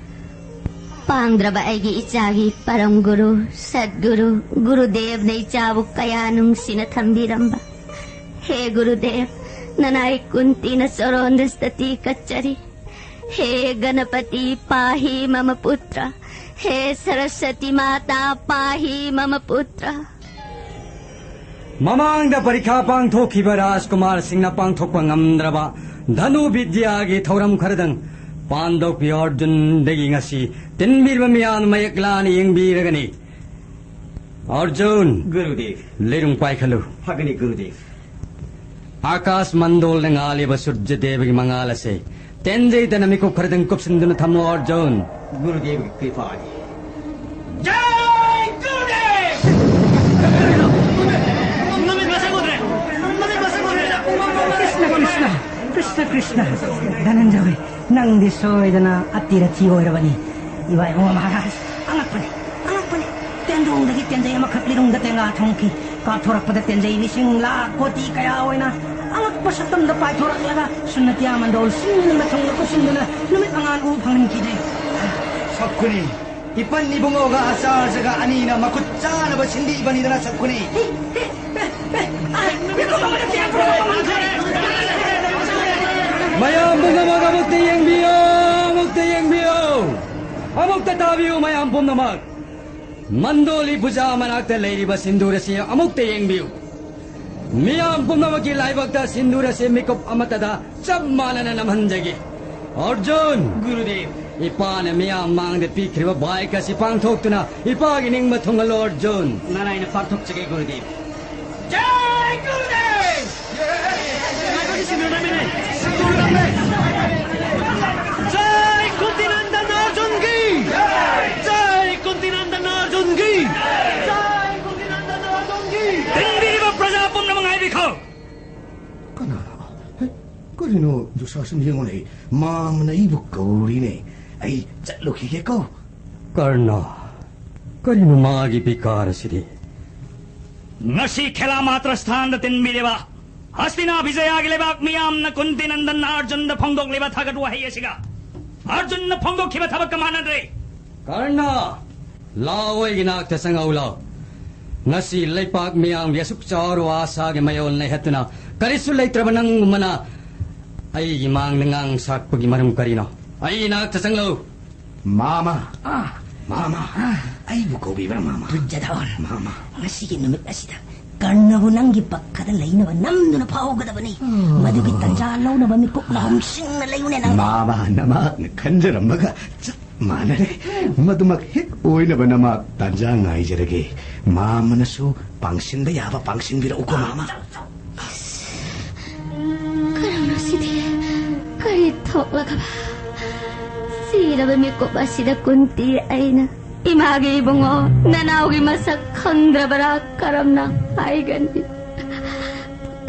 ꯄꯥꯡꯗ꯭ꯔꯕ ꯑꯩꯒꯤ ꯏꯆꯥꯒꯤ ꯄꯔꯝ ꯒꯨꯔꯨ, ꯁꯠꯒꯨꯔꯨ, ꯒꯨꯔꯨꯗꯦꯕꯅ ꯏꯆꯥꯕꯨ ꯀꯌꯥ ꯅꯨꯡꯁꯤꯅ ꯊꯝꯕꯤꯔꯝꯕ꯫ ꯍꯦ ꯒꯨꯔꯨꯗꯦꯕ, ꯅꯅꯥꯏ ꯀꯨꯟꯇꯤꯅ ꯆꯣꯔꯣꯟꯗ ꯁ꯭ꯇꯇꯤ ꯀꯠꯆꯔꯤ꯫ ꯍꯦ ꯒꯅꯄꯇꯤ ꯄꯥꯍꯤ ꯃꯃ ꯄꯨꯇ꯭ꯔ, ꯍꯦ ꯁꯔꯁ꯭ꯋꯇꯤ ꯃꯥꯇꯥ ꯄꯥꯍꯤ ꯃꯃ ꯄꯨꯇ꯭ꯔ꯫ ꯃꯃꯥꯡꯗ ꯄꯔꯤꯈꯥ ꯄꯥꯡꯊꯣꯛꯈꯤꯕ ꯔꯥꯖꯀꯨꯃꯥꯔꯁꯤꯡꯅ ꯄꯥꯡꯊꯣꯛꯄ ꯉꯝꯗ꯭ꯔꯕ ꯙꯅꯨ ꯕꯤꯗ꯭ꯌꯥꯒꯤ ꯊꯧꯔꯝ ꯈꯔꯗꯪ ꯄꯥꯟꯗꯧꯄꯤ ꯑꯔꯖꯨꯟꯗꯒꯤ ꯉꯁꯤ ꯇꯤꯟꯕꯤꯔꯕ ꯃꯤꯌꯥꯝꯅ ꯃꯌꯦꯛ ꯂꯥꯅ ꯌꯦꯡꯕꯤꯔꯒꯅꯤ꯫ ꯑꯔꯖꯨꯟ, ꯒꯨꯔꯨꯗꯦꯕ꯫ ꯂꯩꯔꯨꯡ ꯄꯥꯏꯈꯠꯂꯨ꯫ ꯐꯒꯅꯤ ꯒꯨꯔꯨꯗꯦꯕ꯫ ꯑꯥꯀꯥꯁ ꯃꯟꯗꯣꯜꯗ ꯉꯥꯜꯂꯤꯕ ꯁꯨꯔꯖ ꯗꯦꯕꯒꯤ ꯃꯉꯥꯜ ꯑꯁꯦ ꯇꯦꯟꯖꯩꯗꯅ ꯃꯤꯀꯨꯞ ꯈꯔꯗꯪ ꯀꯨꯞꯁꯤꯟꯗꯨꯅ ꯊꯝꯃꯨ ꯑꯔꯖꯨꯟ꯫ ꯒꯨꯔꯨꯗꯦꯕꯒꯤ ꯀ꯭ꯔꯤꯄꯥꯅꯤ꯫ ꯖꯥꯏ ꯒꯨꯔꯨꯗꯦꯕ! ꯅꯨꯃꯤꯠ ꯃꯁꯛ ꯎꯗ꯭ꯔꯦ! ꯅꯨꯃꯤꯠ ꯃꯁꯛ ꯎꯗ꯭ꯔꯦ! ꯀ꯭ꯔꯤꯁꯅ, ꯀ꯭ꯔꯤꯁꯅ, ꯀ꯭ꯔꯤꯁꯅ, ꯀ꯭ꯔꯤꯁꯅ! ꯙꯅꯟꯖꯣꯏ, ꯅꯪꯗꯤ ꯁꯣꯏꯗꯅ ꯑꯇꯤꯔꯊꯤ ꯑꯣꯏꯔꯕꯅꯤ꯫ ꯏꯕꯥ ꯏꯕꯨꯡꯉꯣ ꯃꯍꯥꯔꯥꯖ, ꯑꯉꯛꯄꯅꯤ, ꯑꯉꯛꯄꯅꯤ꯫ ꯇꯦꯟꯗꯣꯡꯗꯒꯤ ꯇꯦꯟꯖꯩ ꯑꯃꯈꯛ ꯂꯤꯔꯨꯡꯗ ꯇꯦꯡꯒꯥ ꯊꯣꯡꯈꯤ꯫ ꯀꯥꯞꯊꯣꯔꯛꯄꯗ ꯇꯦꯟꯖꯩ ꯂꯤꯁꯤꯡ ꯂꯥꯈ ꯀꯣꯇꯤ ꯀꯌꯥ ꯑꯣꯏꯅ ꯑꯉꯛꯄ ꯁꯛꯇꯝꯗ ꯄꯥꯏꯊꯣꯔꯛꯂꯒ ꯁꯨꯟꯅꯇꯤꯌꯥ ꯃꯟꯗꯣꯜ ꯁꯤꯟꯗꯨꯅ ꯃꯊꯨꯝꯒ ꯀꯨꯞꯁꯤꯟꯗꯨꯅ ꯅꯨꯃꯤꯠ ꯃꯉꯥꯜ ꯎꯕ ꯐꯪꯍꯟꯈꯤꯗ꯭ꯔꯦ꯫ ꯁꯛꯈꯨꯅꯤ, ꯏꯄꯟ ꯏꯕꯨꯡꯉꯣꯒ ꯑꯆꯥꯔꯖꯒ ꯑꯅꯤꯅ ꯃꯈꯨꯠ ꯆꯥꯅꯕ ꯁꯤꯟꯕꯤꯕꯅꯤꯗꯅ ꯁꯛꯈꯨꯅꯤ꯫ ꯃꯌꯥꯝ ꯄꯨꯝꯅꯃꯛ ꯑꯃꯨꯛꯇ ꯌꯦꯡꯕꯤꯌꯨ, ꯑꯃꯨꯛꯇ ꯌꯦꯡꯕꯤꯌꯨ, ꯑꯃꯨꯛꯇ ꯇꯥꯕꯤꯌꯨ ꯃꯌꯥꯝ ꯄꯨꯝꯅꯃꯛ꯫ ꯃꯟꯗꯣꯂꯤ ꯄꯨꯖꯥ ꯃꯅꯥꯛꯇ ꯂꯩꯔꯤꯕ ꯁꯤꯟꯗꯨꯔ ꯑꯁꯤ ꯑꯃꯨꯛꯇ ꯌꯦꯡꯕꯤꯌꯨ꯫ ꯃꯤꯌꯥꯝ ꯄꯨꯝꯅꯃꯛꯀꯤ ꯂꯥꯏꯕꯛꯇ ꯁꯤꯟꯗꯨꯔ ꯑꯁꯤ ꯃꯤꯀꯨꯞ ꯑꯃꯠꯇꯗ ꯆꯞ ꯃꯥꯟꯅꯅ ꯅꯝꯍꯟꯖꯒꯦ꯫ ꯑꯔꯖꯨꯟ! ꯒꯨꯔꯨꯗꯦꯕ! ꯏꯄꯥꯅ ꯃꯤꯌꯥꯝ ꯃꯥꯡꯗ ꯄꯤꯈ꯭ꯔꯤꯕ ꯕꯥꯏꯛ ꯑꯁꯤ ꯄꯥꯡꯊꯣꯛꯇꯨꯅ ꯏꯄꯥꯒꯤ ꯅꯤꯡꯕ ꯊꯨꯡꯍꯜꯂꯣ, ꯑꯔꯖꯨꯟ꯫ ꯅꯥꯔꯥꯌꯅ ꯄꯥꯡꯊꯣꯛꯆꯒꯦ, ꯒꯨꯔꯨꯗꯦꯕ꯫ ꯖꯥꯏ ꯒꯨꯔꯨꯗꯦꯕ! ꯖꯥꯏ ꯀꯨꯟꯇꯤꯅꯟꯗꯟ ꯑꯔꯖꯨꯟꯒꯤ! ꯖꯥꯏ ꯀꯨꯟꯇꯤꯅꯟꯗꯟ ꯑꯔꯖꯨꯟꯒꯤ! ꯖꯥꯏ ꯀꯨꯟꯇꯤꯅꯟꯗꯟ ꯑꯔꯖꯨꯟꯒꯤ! ꯇꯤꯟꯕꯤꯔꯤꯕ ꯄ꯭ꯔꯖꯥ ꯄꯨꯝꯅꯃꯛ ꯉꯥꯏꯕꯤꯈꯣ! ꯀꯅꯥꯅꯣ? ꯍꯦ, ꯀꯔꯤꯅꯣ ꯗꯨꯁꯥꯁꯟ? ꯌꯦꯡꯉꯨꯅꯦ, ꯃꯥꯝꯃꯅ ꯑꯩꯕꯨ ꯀꯧꯔꯤꯅꯦ꯫ ꯑꯩ ꯆꯠꯂꯨꯈꯤꯒꯦꯀꯣ꯫ ꯀꯔꯅ, ꯀꯔꯤꯅꯣ ꯃꯥꯒꯤ ꯕꯤꯀꯥꯔ ꯑꯁꯤꯗꯤ? ꯉꯁꯤ ꯈꯦꯂꯥ ꯃꯥꯇ꯭ꯔ ꯁ꯭ꯊꯥꯟꯗ ꯇꯤꯟꯕꯤꯔꯤꯕ ꯍꯁꯇꯤꯅꯥ ꯕꯤꯖꯌꯥꯒꯤ ꯂꯩꯕꯥꯛ ꯃꯤꯌꯥꯝꯅ ꯀꯨꯟꯇꯤꯅꯟꯗꯟ ꯑꯔꯖꯨꯟꯗ ꯐꯣꯡꯗꯣꯛꯂꯤꯕ ꯊꯥꯒꯠ ꯋꯥꯍꯩ ꯑꯁꯤꯒ ꯑꯔꯖꯨꯟꯅ ꯐꯣꯡꯗꯣꯛꯈꯤꯕ ꯊꯕꯛꯀ ꯃꯥꯟꯅꯗ꯭ꯔꯦ꯫ ꯀꯔꯅ, ꯂꯥꯎ, ꯑꯩꯒꯤ ꯅꯥꯛꯇ ꯆꯪꯉꯛꯎ ꯂꯥꯎ꯫ ꯉꯁꯤ ꯂꯩꯄꯥꯛ ꯃꯤꯌꯥꯝꯒꯤ ꯑꯁꯨꯛ ꯆꯥꯎꯔꯕ ꯑꯥꯁꯥꯒꯤ ꯃꯌꯣꯜ ꯂꯩꯍꯠꯇꯨꯅ ꯀꯔꯤꯁꯨ ꯂꯩꯇ꯭ꯔꯕ ꯅꯪꯒꯨꯝꯕꯅ ꯑꯩꯒꯤ ꯃꯥꯡꯗ ꯉꯥꯡ ꯁꯥꯛꯄꯒꯤ ꯃꯔꯝ ꯀꯔꯤꯅꯣ? ꯑꯩꯒꯤ ꯅꯥꯛꯇ ꯆꯪꯂꯛꯎ꯫ ꯃꯥꯃ! ꯑꯥ! ꯃꯥꯃ! ꯑꯥ! ꯑꯩꯕꯨ ꯀꯧꯕꯤꯕ꯭ꯔꯥ, ꯃꯥꯃ? ꯗꯨꯔꯖꯣꯙꯟ! ꯃꯥꯃ! ꯉꯁꯤꯒꯤ ꯅꯨꯃꯤꯠ ꯑꯁꯤꯗ ꯀꯔꯅꯕꯨ ꯅꯪꯒꯤ ꯄꯛꯈꯗ ꯂꯩꯅꯕ ꯅꯝꯗꯨꯅ ꯐꯥꯎꯒꯗꯕꯅꯤ꯫ ꯃꯗꯨꯒꯤ ꯇꯟꯖꯥ ꯂꯧꯅꯕ ꯃꯤꯀꯨꯞ ꯂꯥꯍꯨꯝꯁꯤꯡꯅ ꯂꯩꯌꯨꯅꯦ ꯅꯪ꯫ ꯃꯥꯃ, ꯅꯃꯍꯥꯛꯅ ꯈꯟꯖꯔꯝꯕꯒ ꯆꯞ ꯃꯥꯟꯅꯔꯦ꯫ ꯃꯗꯨꯃꯛ ꯍꯦꯛ ꯑꯣꯏꯅꯕ ꯅꯃꯍꯥꯛ ꯇꯟꯖꯥ ꯉꯥꯏꯖꯔꯒꯦ꯫ ꯃꯥꯃꯅꯁꯨ ꯄꯥꯡꯁꯤꯟꯕ ꯌꯥꯕ ꯄꯥꯡꯁꯤꯟꯕꯤꯔꯛꯎꯀꯣ, ꯃꯥꯃ꯫ ꯀꯔꯝꯅꯣ ꯁꯤꯗꯤ? ꯀꯔꯤ ꯊꯣꯛꯂꯒꯕ? ꯁꯤꯔꯕ ꯃꯤꯀꯨꯞ ꯑꯁꯤꯗ ꯀꯨꯟꯇꯤ ꯑꯩꯅ ꯏꯃꯥꯒꯤ ꯏꯕꯨꯡꯉꯣ, ꯅꯅꯥꯎꯒꯤ ꯃꯁꯛ ꯈꯪꯗ꯭ꯔꯕꯔꯥ ꯀꯔꯝꯅ ꯍꯥꯏꯒꯅꯤ?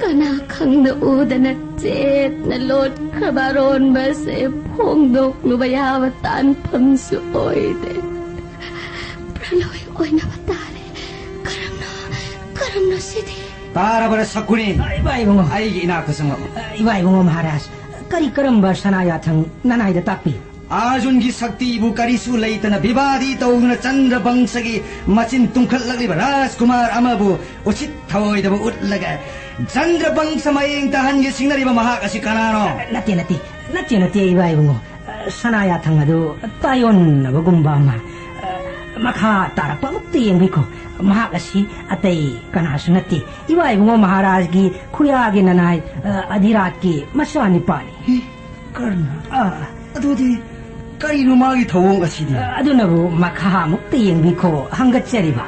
ꯀꯅꯥ ꯈꯪꯅ ꯎꯗꯅ ꯆꯦꯠꯅ ꯂꯣꯠꯈ꯭ꯔꯕ ꯑꯔꯣꯟꯕ ꯑꯁꯦ ꯐꯣꯡꯗꯣꯛꯂꯨꯕ ꯌꯥꯕ ꯇꯥꯟꯐꯝꯁꯨ ꯑꯣꯏꯗꯦ꯫ ꯄ꯭ꯔꯂꯣꯏ ꯑꯣꯏꯅꯕ ꯇꯥꯔꯦ꯫ ꯀꯔꯝꯅꯣ, ꯀꯔꯝꯅꯣ ꯁꯤꯗꯤ? ꯇꯥꯔꯕꯔ ꯁꯀꯨꯅꯤ? ꯏꯕꯥ ꯏꯕꯨꯡꯉꯣ꯫ ꯑꯩꯒꯤ ꯏꯅꯥꯛꯇ ꯆꯪꯂꯛꯎ꯫ ꯏꯕꯥ ꯏꯕꯨꯡꯉꯣ ꯃꯍꯥꯔꯥꯖ, ꯀꯔꯤ ꯀꯔꯝꯕ ꯁꯅꯥ ꯌꯥꯊꯪ ꯅꯅꯥꯏꯗ ꯇꯥꯛꯄꯤ? ꯑꯥꯔꯖꯨꯟꯒꯤ ꯁꯛꯇꯤꯕꯨ ꯀꯔꯤꯁꯨ ꯂꯩꯇꯅ ꯕꯤꯕꯥꯗꯤ ꯇꯧꯗꯨꯅ ꯆꯟꯗ꯭ꯔ ꯕꯪꯁꯒꯤ ꯃꯆꯤꯟ ꯇꯨꯝꯈꯠꯂꯛꯂꯤꯕ ꯔꯥꯖꯀꯨꯃꯥꯔ ꯑꯃꯕꯨ ꯎꯁꯤꯠ ꯊꯑꯣꯏꯗꯕ ꯎꯠꯂꯒ ꯆꯟꯗ꯭ꯔ ꯕꯪꯁ ꯃꯌꯦꯡ ꯇꯥꯍꯟꯒꯦ ꯁꯤꯡꯅꯔꯤꯕ ꯃꯍꯥꯛ ꯑꯁꯤ ꯀꯅꯥꯅꯣ? ꯅꯠꯇꯦ, ꯅꯠꯇꯦ, ꯅꯠꯇꯦ, ꯅꯠꯇꯦ, ꯏꯕꯥ ꯏꯕꯨꯡꯉꯣ꯫ ꯁꯅꯥ ꯌꯥꯊꯪ ꯑꯗꯨ ꯇꯥꯏꯌꯣꯟꯅꯕꯒꯨꯝꯕ ꯑꯃ꯫ ꯃꯈꯥ ꯇꯥꯔꯛꯄ ꯑꯃꯨꯛꯇ ꯌꯦꯡꯕꯤꯈꯣ꯫ ꯃꯍꯥꯛ ꯑꯁꯤ ꯑꯇꯩ ꯀꯅꯥꯁꯨ ꯅꯠꯇꯦ, ꯏꯕꯥ ꯏꯕꯨꯡꯉꯣ ꯃꯍꯥꯔꯥꯖꯒꯤ ꯈꯨꯌꯥꯒꯤ ꯅꯅꯥꯏ, ꯑ, ꯑꯙꯤꯔꯥꯖꯀꯤ ꯃꯆꯥꯅꯤꯄꯥꯅꯤ꯫ ꯍꯤ, ꯀꯔꯅ? ꯑ꯫ ꯑꯗꯨꯗꯤ ꯀꯔꯤꯅꯣ ꯃꯥꯒꯤ ꯊꯧꯑꯣꯡ ꯑꯁꯤꯗꯤ? ꯑ, ꯑꯗꯨꯅꯕꯨ ꯃꯈꯥ ꯑꯃꯨꯛꯇ ꯌꯦꯡꯕꯤꯈꯣ, ꯍꯪꯒꯠꯆꯔꯤꯕ꯫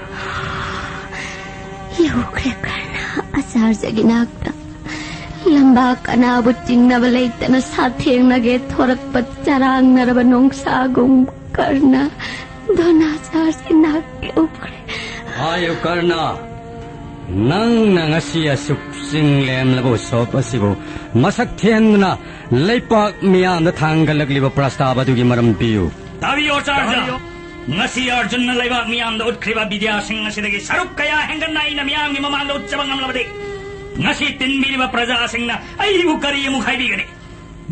ꯌꯧꯈ꯭ꯔꯦ ꯀꯔꯅ ꯑꯆꯥꯔꯖꯒꯤ ꯅꯥꯛꯇ꯫ ꯂꯝꯕꯥ ꯀꯅꯥꯕꯨ ꯆꯤꯡꯅꯕ ꯂꯩꯇꯅ ꯁꯥꯊꯦꯡꯅꯒꯦ ꯊꯣꯔꯛꯄ ꯆꯔꯥꯡꯅꯔꯕ ꯅꯣꯡꯁꯥꯒꯨꯝ ꯀꯔꯅ ꯗꯣꯅꯥꯆꯥꯔꯁꯤ ꯅꯥꯛ ꯌꯧꯈ꯭ꯔꯦ꯫ ꯍꯥꯏꯌꯨ ꯀꯔꯅ, ꯅꯪꯅ ꯉꯁꯤ ꯑꯁꯨꯛ ꯆꯤꯡ ꯂꯦꯝꯂꯕ ꯎꯁꯣꯞ ꯑꯁꯤꯕꯨ ꯃꯁꯛ ꯊꯦꯟꯗꯨꯅ ꯂꯩꯄꯥꯛ ꯃꯤꯌꯥꯝꯗ ꯊꯥꯡꯒꯠꯂꯛꯂꯤꯕ ꯄ꯭ꯔꯁꯇꯥꯕ ꯑꯗꯨꯒꯤ ꯃꯔꯝ ꯄꯤꯌꯨ꯫ ꯇꯥꯕꯤꯌꯨ ꯑꯆꯥꯔꯖ꯫ ꯉꯁꯤ ꯑꯔꯖꯨꯟꯅ ꯂꯩꯕꯥꯛ ꯃꯤꯌꯥꯝꯗ ꯎꯠꯈ꯭ꯔꯤꯕ ꯕꯤꯗ꯭ꯌꯥꯁꯤꯡ ꯑꯁꯤꯗꯒꯤ ꯁꯔꯨꯛ ꯀꯌꯥ ꯍꯦꯟꯒꯠꯅ ꯑꯩꯅ ꯃꯤꯌꯥꯝꯒꯤ ꯃꯃꯥꯡꯗ ꯎꯠꯆꯕ ꯉꯝꯂꯕꯗꯤ, ꯉꯁꯤ ꯇꯤꯟꯕꯤꯔꯤꯕ ꯄ꯭ꯔꯖꯥꯁꯤꯡꯅ ꯑꯩꯕꯨ ꯀꯔꯤ ꯑꯃꯨꯛ ꯍꯥꯏꯕꯤꯒꯅꯤ?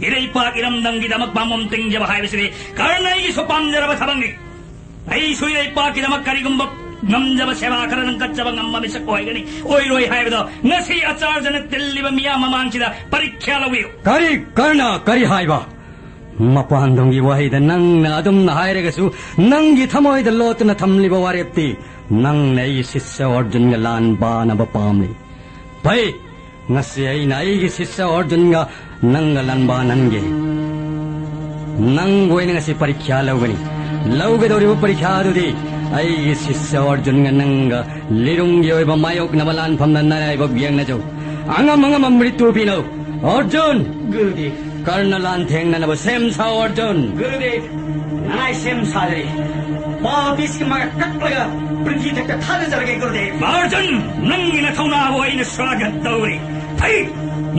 ꯏꯔꯩꯄꯥꯛ ꯏꯔꯝꯗꯝꯒꯤꯗꯃꯛ ꯄꯥꯝꯕꯣꯝ ꯇꯤꯡꯖꯕ ꯍꯥꯏꯕꯁꯤꯗꯤ ꯀꯔꯅ ꯑꯩꯒꯤꯁꯨ ꯄꯥꯝꯖꯔꯕ ꯊꯕꯛꯅꯤ꯫ ꯑꯩꯁꯨ ꯏꯔꯩꯄꯥꯛꯀꯤꯗꯃꯛ ꯀꯔꯤꯒꯨꯝꯕ ꯉꯝꯖꯕ ꯁꯦꯕꯥ ꯈꯔ ꯂꯪꯈꯠꯆꯕ ꯉꯝꯕ ꯃꯤꯁꯛ ꯑꯣꯏꯒꯅꯤ ꯑꯣꯏꯔꯣꯏ ꯍꯥꯏꯕꯗꯣ ꯉꯁꯤ ꯑꯆꯥꯔꯖꯅ ꯇꯤꯜꯂꯤꯕ ꯃꯤꯌꯥꯝ ꯃꯃꯥꯡꯁꯤꯗ ꯄꯔꯤꯈ꯭ꯌꯥ ꯂꯧꯕꯤꯌꯨ꯫ ꯀꯔꯤ ꯀꯔꯅ ꯀꯔꯤ ꯍꯥꯏꯕ? ꯃꯄꯥꯟꯗꯣꯡꯒꯤ ꯋꯥꯍꯩꯗ ꯅꯪꯅ ꯑꯗꯨꯝꯅ ꯍꯥꯏꯔꯒꯁꯨ, ꯅꯪꯒꯤ ꯊꯃꯣꯏꯗ ꯂꯣꯠꯇꯨꯅ ꯊꯝꯂꯤꯕ ꯋꯥꯔꯦꯞꯇꯤ ꯅꯪꯅ ꯑꯩꯒꯤ ꯁꯤꯁ꯭ꯌ ꯑꯔꯖꯨꯟꯒ ꯂꯥꯟ ꯄꯥꯅꯕ ꯄꯥꯝꯂꯤ꯫ ꯐꯩ, ꯉꯁꯤ ꯑꯩꯅ ꯑꯩꯒꯤ ꯁꯤꯁ꯭ꯌ ꯑꯔꯖꯨꯟꯒ ꯅꯪꯒ ꯂꯥꯟ ꯄꯥꯅꯍꯟꯒꯦ꯫ ꯅꯪꯕꯨ ꯑꯩꯅ ꯉꯁꯤ ꯄꯔꯤꯈ꯭ꯌꯥ ꯂꯧꯒꯅꯤ꯫ ꯂꯧꯒꯗꯧꯔꯤꯕ ꯄꯔꯤꯈ꯭ꯌꯥ ꯑꯗꯨꯗꯤ ꯑꯩꯒꯤ ꯁꯤꯁ꯭ꯌ ꯑꯔꯖꯨꯟꯒ ꯅꯪꯒ ꯂꯤꯔꯨꯡꯒꯤ ꯑꯣꯏꯕ ꯃꯥꯌꯣꯛꯅꯕ ꯂꯥꯟꯐꯝꯗ ꯅꯔꯥꯏꯕꯛ ꯌꯦꯡꯅꯖꯧ꯫ ꯑꯉꯝ ꯑꯉꯝꯕ ꯃ꯭ꯔꯤꯇꯨ ꯄꯤꯅꯧ꯫ ꯑꯔꯖꯨꯟ! ꯒꯨꯔꯨꯗꯦꯕ꯫ ꯀꯔꯅ ꯂꯥꯟ ꯊꯦꯡꯅꯅꯕ ꯁꯦꯝ ꯁꯥꯎ, ꯑꯔꯖꯨꯟ꯫ ꯒꯨꯔꯨꯗꯦꯕ, ꯅꯅꯥꯏ ꯁꯦꯝ ꯁꯥꯖꯔꯤ꯫ ꯄꯥꯄꯤꯁꯀꯤ ꯃꯉꯛ ꯀꯛꯂꯒ ꯄ꯭ꯔꯤꯊꯤ ꯊꯛꯇ ꯊꯥꯗꯖꯔꯒꯦ, ꯒꯨꯔꯨꯗꯦꯕ꯫ ꯑꯔꯖꯨꯟ, ꯅꯪꯒꯤ ꯅꯊꯧꯅꯥꯕꯨ ꯑꯩꯅ ꯁ꯭ꯋꯥꯒꯠ ꯇꯧꯔꯤ꯫ ꯐꯩ,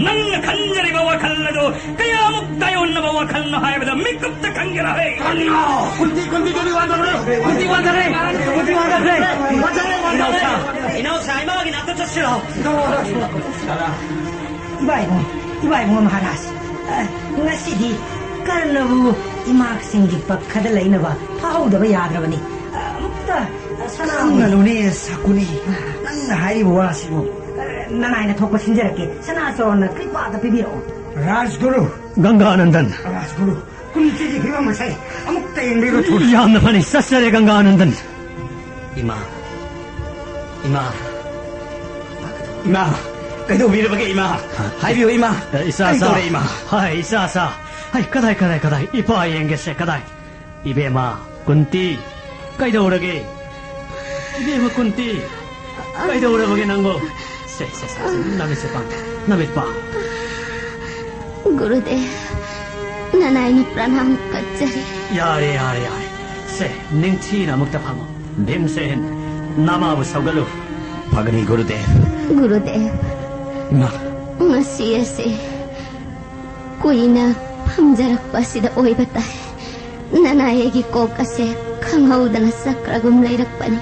ꯅꯪꯅ ꯈꯟꯖꯔꯤꯕ ꯋꯥꯈꯜ ꯑꯗꯨ ꯀꯌꯥꯃꯨꯛ ꯇꯥꯏꯑꯣꯟꯅꯕ ꯋꯥꯈꯜꯅꯣ ꯍꯥꯏꯕꯗꯨ ꯃꯤꯀꯨꯞꯇ ꯈꯪꯒꯦꯔꯥ ꯍꯦ? ꯀꯔꯅ! ꯀꯨꯟꯇꯤ, ꯀꯨꯟꯇꯤ, ꯀꯨꯟꯇꯤ ꯋꯥꯟꯊꯈ꯭ꯔꯦ! ꯀꯨꯟꯇꯤ ꯋꯥꯟꯊꯈ꯭ꯔꯦ! ꯀꯨꯟꯇꯤ ꯋꯥꯟꯊꯈ꯭ꯔꯦ! ꯋꯥꯟꯊꯈ꯭ꯔꯦ, ꯋꯥꯟꯊꯈ꯭ꯔꯦ! ꯏꯅꯥꯎꯁꯥ, ꯏꯃꯥꯒꯤ ꯅꯥꯛꯇ ꯆꯠꯁꯤ꯫ ꯁꯤꯂꯥꯎ, ꯁꯤꯂꯥꯎ, ꯁꯤꯂꯥꯎ꯫ ꯏꯕꯥꯏꯕꯨꯡ, ꯏꯕꯥꯏꯕꯨꯡ ꯃꯍꯥꯔꯥꯖ, ꯑ, ꯉꯁꯤꯗꯤ ꯀꯔꯅꯕꯨ ꯏꯃꯥꯁꯤꯡꯒꯤ ꯄꯛꯈꯗ ꯂꯩꯅꯕ ꯐꯥꯍꯧꯗꯕ ꯌꯥꯗ꯭ꯔꯕꯅꯤ꯫ ꯑ, ꯑꯃꯨꯛꯇ, ꯑ, ꯁꯅꯥ ꯈꯪꯒꯅꯨꯅꯦ, ꯁꯀꯨꯅꯤ꯫ ꯅꯪꯅ ꯍꯥꯏꯔꯤꯕ ꯋꯥꯁꯤꯕꯨ꯫ ꯑ, ꯅꯅꯥꯏꯅ ꯊꯣꯛꯄ ꯁꯤꯟꯖꯔꯛꯀꯦ꯫ ꯁꯅꯥ ꯆꯣꯔꯅ ꯀ꯭ꯔꯤꯄꯥꯗ ꯄꯤꯕꯤꯔꯛꯑꯣ꯫ ꯔꯥꯖꯒꯨꯔꯨ꯫ ꯒꯪꯒꯥꯅꯟꯗꯟ꯫ ꯔꯥꯖꯒꯨꯔꯨ, ꯀꯨꯟꯇꯤꯒꯤ ꯐꯤꯕꯝ ꯑꯁꯦ ꯑꯃꯨꯛꯇ ꯌꯦꯡꯕꯤꯔꯣ ꯊꯨꯅ꯫ ꯌꯥꯝꯅ ꯐꯅꯤ, ꯆꯠꯆꯔꯦ ꯒꯪꯒꯥꯅꯟꯗꯟ꯫ ꯏꯃꯥ, ꯏꯃꯥ꯫ ꯏꯃꯥ, ꯀꯩꯗꯧꯕꯤꯔꯕꯒꯦ ꯏꯃꯥ? ꯍꯥꯏꯕꯤꯌꯨ ꯏꯃꯥ꯫ ꯑꯦ, ꯏꯆꯥ ꯀꯔꯤ ꯁꯥ꯫ ꯇꯧꯔꯦ ꯏꯃꯥ? ꯍꯥꯏ, ꯏꯆꯥ ꯁꯥ꯫ ꯍꯥꯏ, ꯀꯗꯥꯏ, ꯀꯗꯥꯏ, ꯀꯗꯥꯏ? ꯏꯄꯥ ꯌꯦꯡꯒꯦꯁꯦ, ꯀꯗꯥꯏ? ꯏꯕꯦꯝꯃ, ꯀꯨꯟꯇꯤ, ꯀꯩꯗꯧꯔꯒꯦ? ꯏꯕꯦꯝꯃ ꯀꯨꯟꯇꯤ, ꯀꯩꯗꯧꯔꯕꯒꯦ ꯅꯪꯕꯨ? ꯁꯦ, ꯁꯦ, ꯁꯦ, ꯁꯦ, ꯅꯃꯤꯠꯁꯦ ꯄꯥꯡ, ꯅꯃꯤꯠ ꯄꯥꯡ꯫ ꯒꯨꯔꯨꯗꯦꯕ, ꯅꯅꯥꯏꯅ ꯄ꯭ꯔꯅꯥꯝ ꯀꯠꯆꯔꯤ꯫ ꯌꯥꯔꯦ, ꯌꯥꯔꯦ, ꯌꯥꯔꯦ꯫ ꯁꯦ, ꯅꯤꯡꯊꯤꯅ ꯑꯃꯨꯛꯇ ꯐꯝꯃꯣ꯫ ꯚꯤꯝꯁꯦꯟ, ꯅꯃꯥꯕꯨ ꯁꯧꯒꯠꯂꯨ꯫ ꯐꯒꯅꯤ, ꯒꯨꯔꯨꯗꯦꯕ꯫ ꯒꯨꯔꯨꯗꯦꯕ, ꯏꯃꯥ꯫ ꯉꯁꯤ ꯑꯁꯤ ꯀꯨꯏꯅ ꯐꯝꯖꯔꯛꯄ ꯑꯁꯤꯗ ꯑꯣꯏꯕ ꯇꯥꯏ꯫ ꯅꯅꯥꯏ ꯑꯩꯒꯤ ꯀꯣꯛ ꯑꯁꯦ ꯈꯪꯍꯧꯗꯅ ꯆꯠꯈ꯭ꯔꯒꯨꯝ ꯂꯩꯔꯛꯄꯅꯤ꯫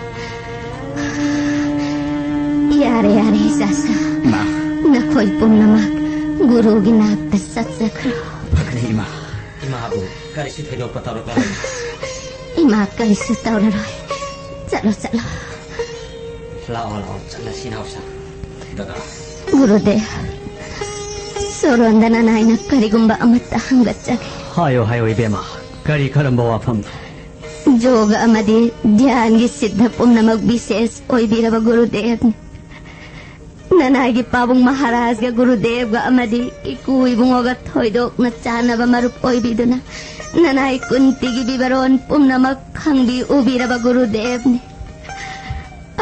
ꯌꯥꯔꯦ, ꯌꯥꯔꯦ, ꯏꯆꯥꯁꯥ꯫ ꯏꯃꯥ꯫ ꯅꯈꯣꯏ ꯄꯨꯝꯅꯃꯛ ꯒꯨꯔꯨꯒꯤ ꯅꯥꯛꯇ ꯆꯠꯆꯈ꯭ꯔꯣ꯫ ꯐꯒꯅꯤ, ꯏꯃꯥ꯫ ꯏꯃꯥꯕꯨ ꯀꯔꯤꯁꯨ ꯊꯣꯏꯗꯣꯛꯄ ꯇꯧꯔꯛꯂꯔꯣꯏ꯫ ꯏꯃꯥ ꯀꯔꯤꯁꯨ ꯇꯧꯔꯔꯣꯏ꯫ ꯆꯠꯂꯣ, ꯆꯠꯂꯣ꯫ ꯂꯥꯛꯑꯣ, ꯂꯥꯛꯑꯣ, ꯆꯠꯂꯁꯤ, ꯅꯥꯎꯁꯥ꯫ ꯗꯗꯥ꯫ ꯒꯨꯔꯨꯗꯦꯕ, ꯁꯣꯔꯣꯟꯗ ꯅꯅꯥꯏꯅ ꯀꯔꯤꯒꯨꯝꯕ ꯑꯃꯠꯇ ꯍꯪꯒꯠꯆꯒꯦ꯫ ꯍꯥꯏꯌꯣ, ꯍꯥꯏꯌꯣ, ꯏꯕꯦꯝꯃ꯫ ꯀꯔꯤ, ꯀꯔꯝꯕ ꯋꯥꯐꯝꯅꯣ? ꯌꯣꯒ ꯑꯃꯗꯤ ꯙ꯭ꯌꯥꯟꯒꯤ ꯁꯤꯗ꯭ꯙ ꯄꯨꯝꯅꯃꯛ ꯕꯤꯁꯦꯁ ꯑꯣꯏꯕꯤꯔꯕ ꯒꯨꯔꯨꯗꯦꯕꯅꯤ꯫ ꯅꯅꯥꯏꯒꯤ ꯄꯥꯕꯨꯡ ꯃꯍꯥꯔꯥꯖꯒ ꯒꯨꯔꯨꯗꯦꯕꯒ ꯑꯃꯗꯤ ꯏꯀꯨ ꯏꯕꯨꯡꯉꯣꯒ ꯊꯣꯏꯗꯣꯛꯅ ꯆꯥꯟꯅꯕ ꯃꯔꯨꯞ ꯑꯣꯏꯕꯤꯗꯨꯅ ꯅꯅꯥꯏ ꯀꯨꯟꯇꯤꯒꯤ ꯕꯤꯕꯔꯣꯟ ꯄꯨꯝꯅꯃꯛ ꯈꯪꯕꯤ ꯎꯕꯤꯔꯕ ꯒꯨꯔꯨꯗꯦꯕꯅꯤ꯫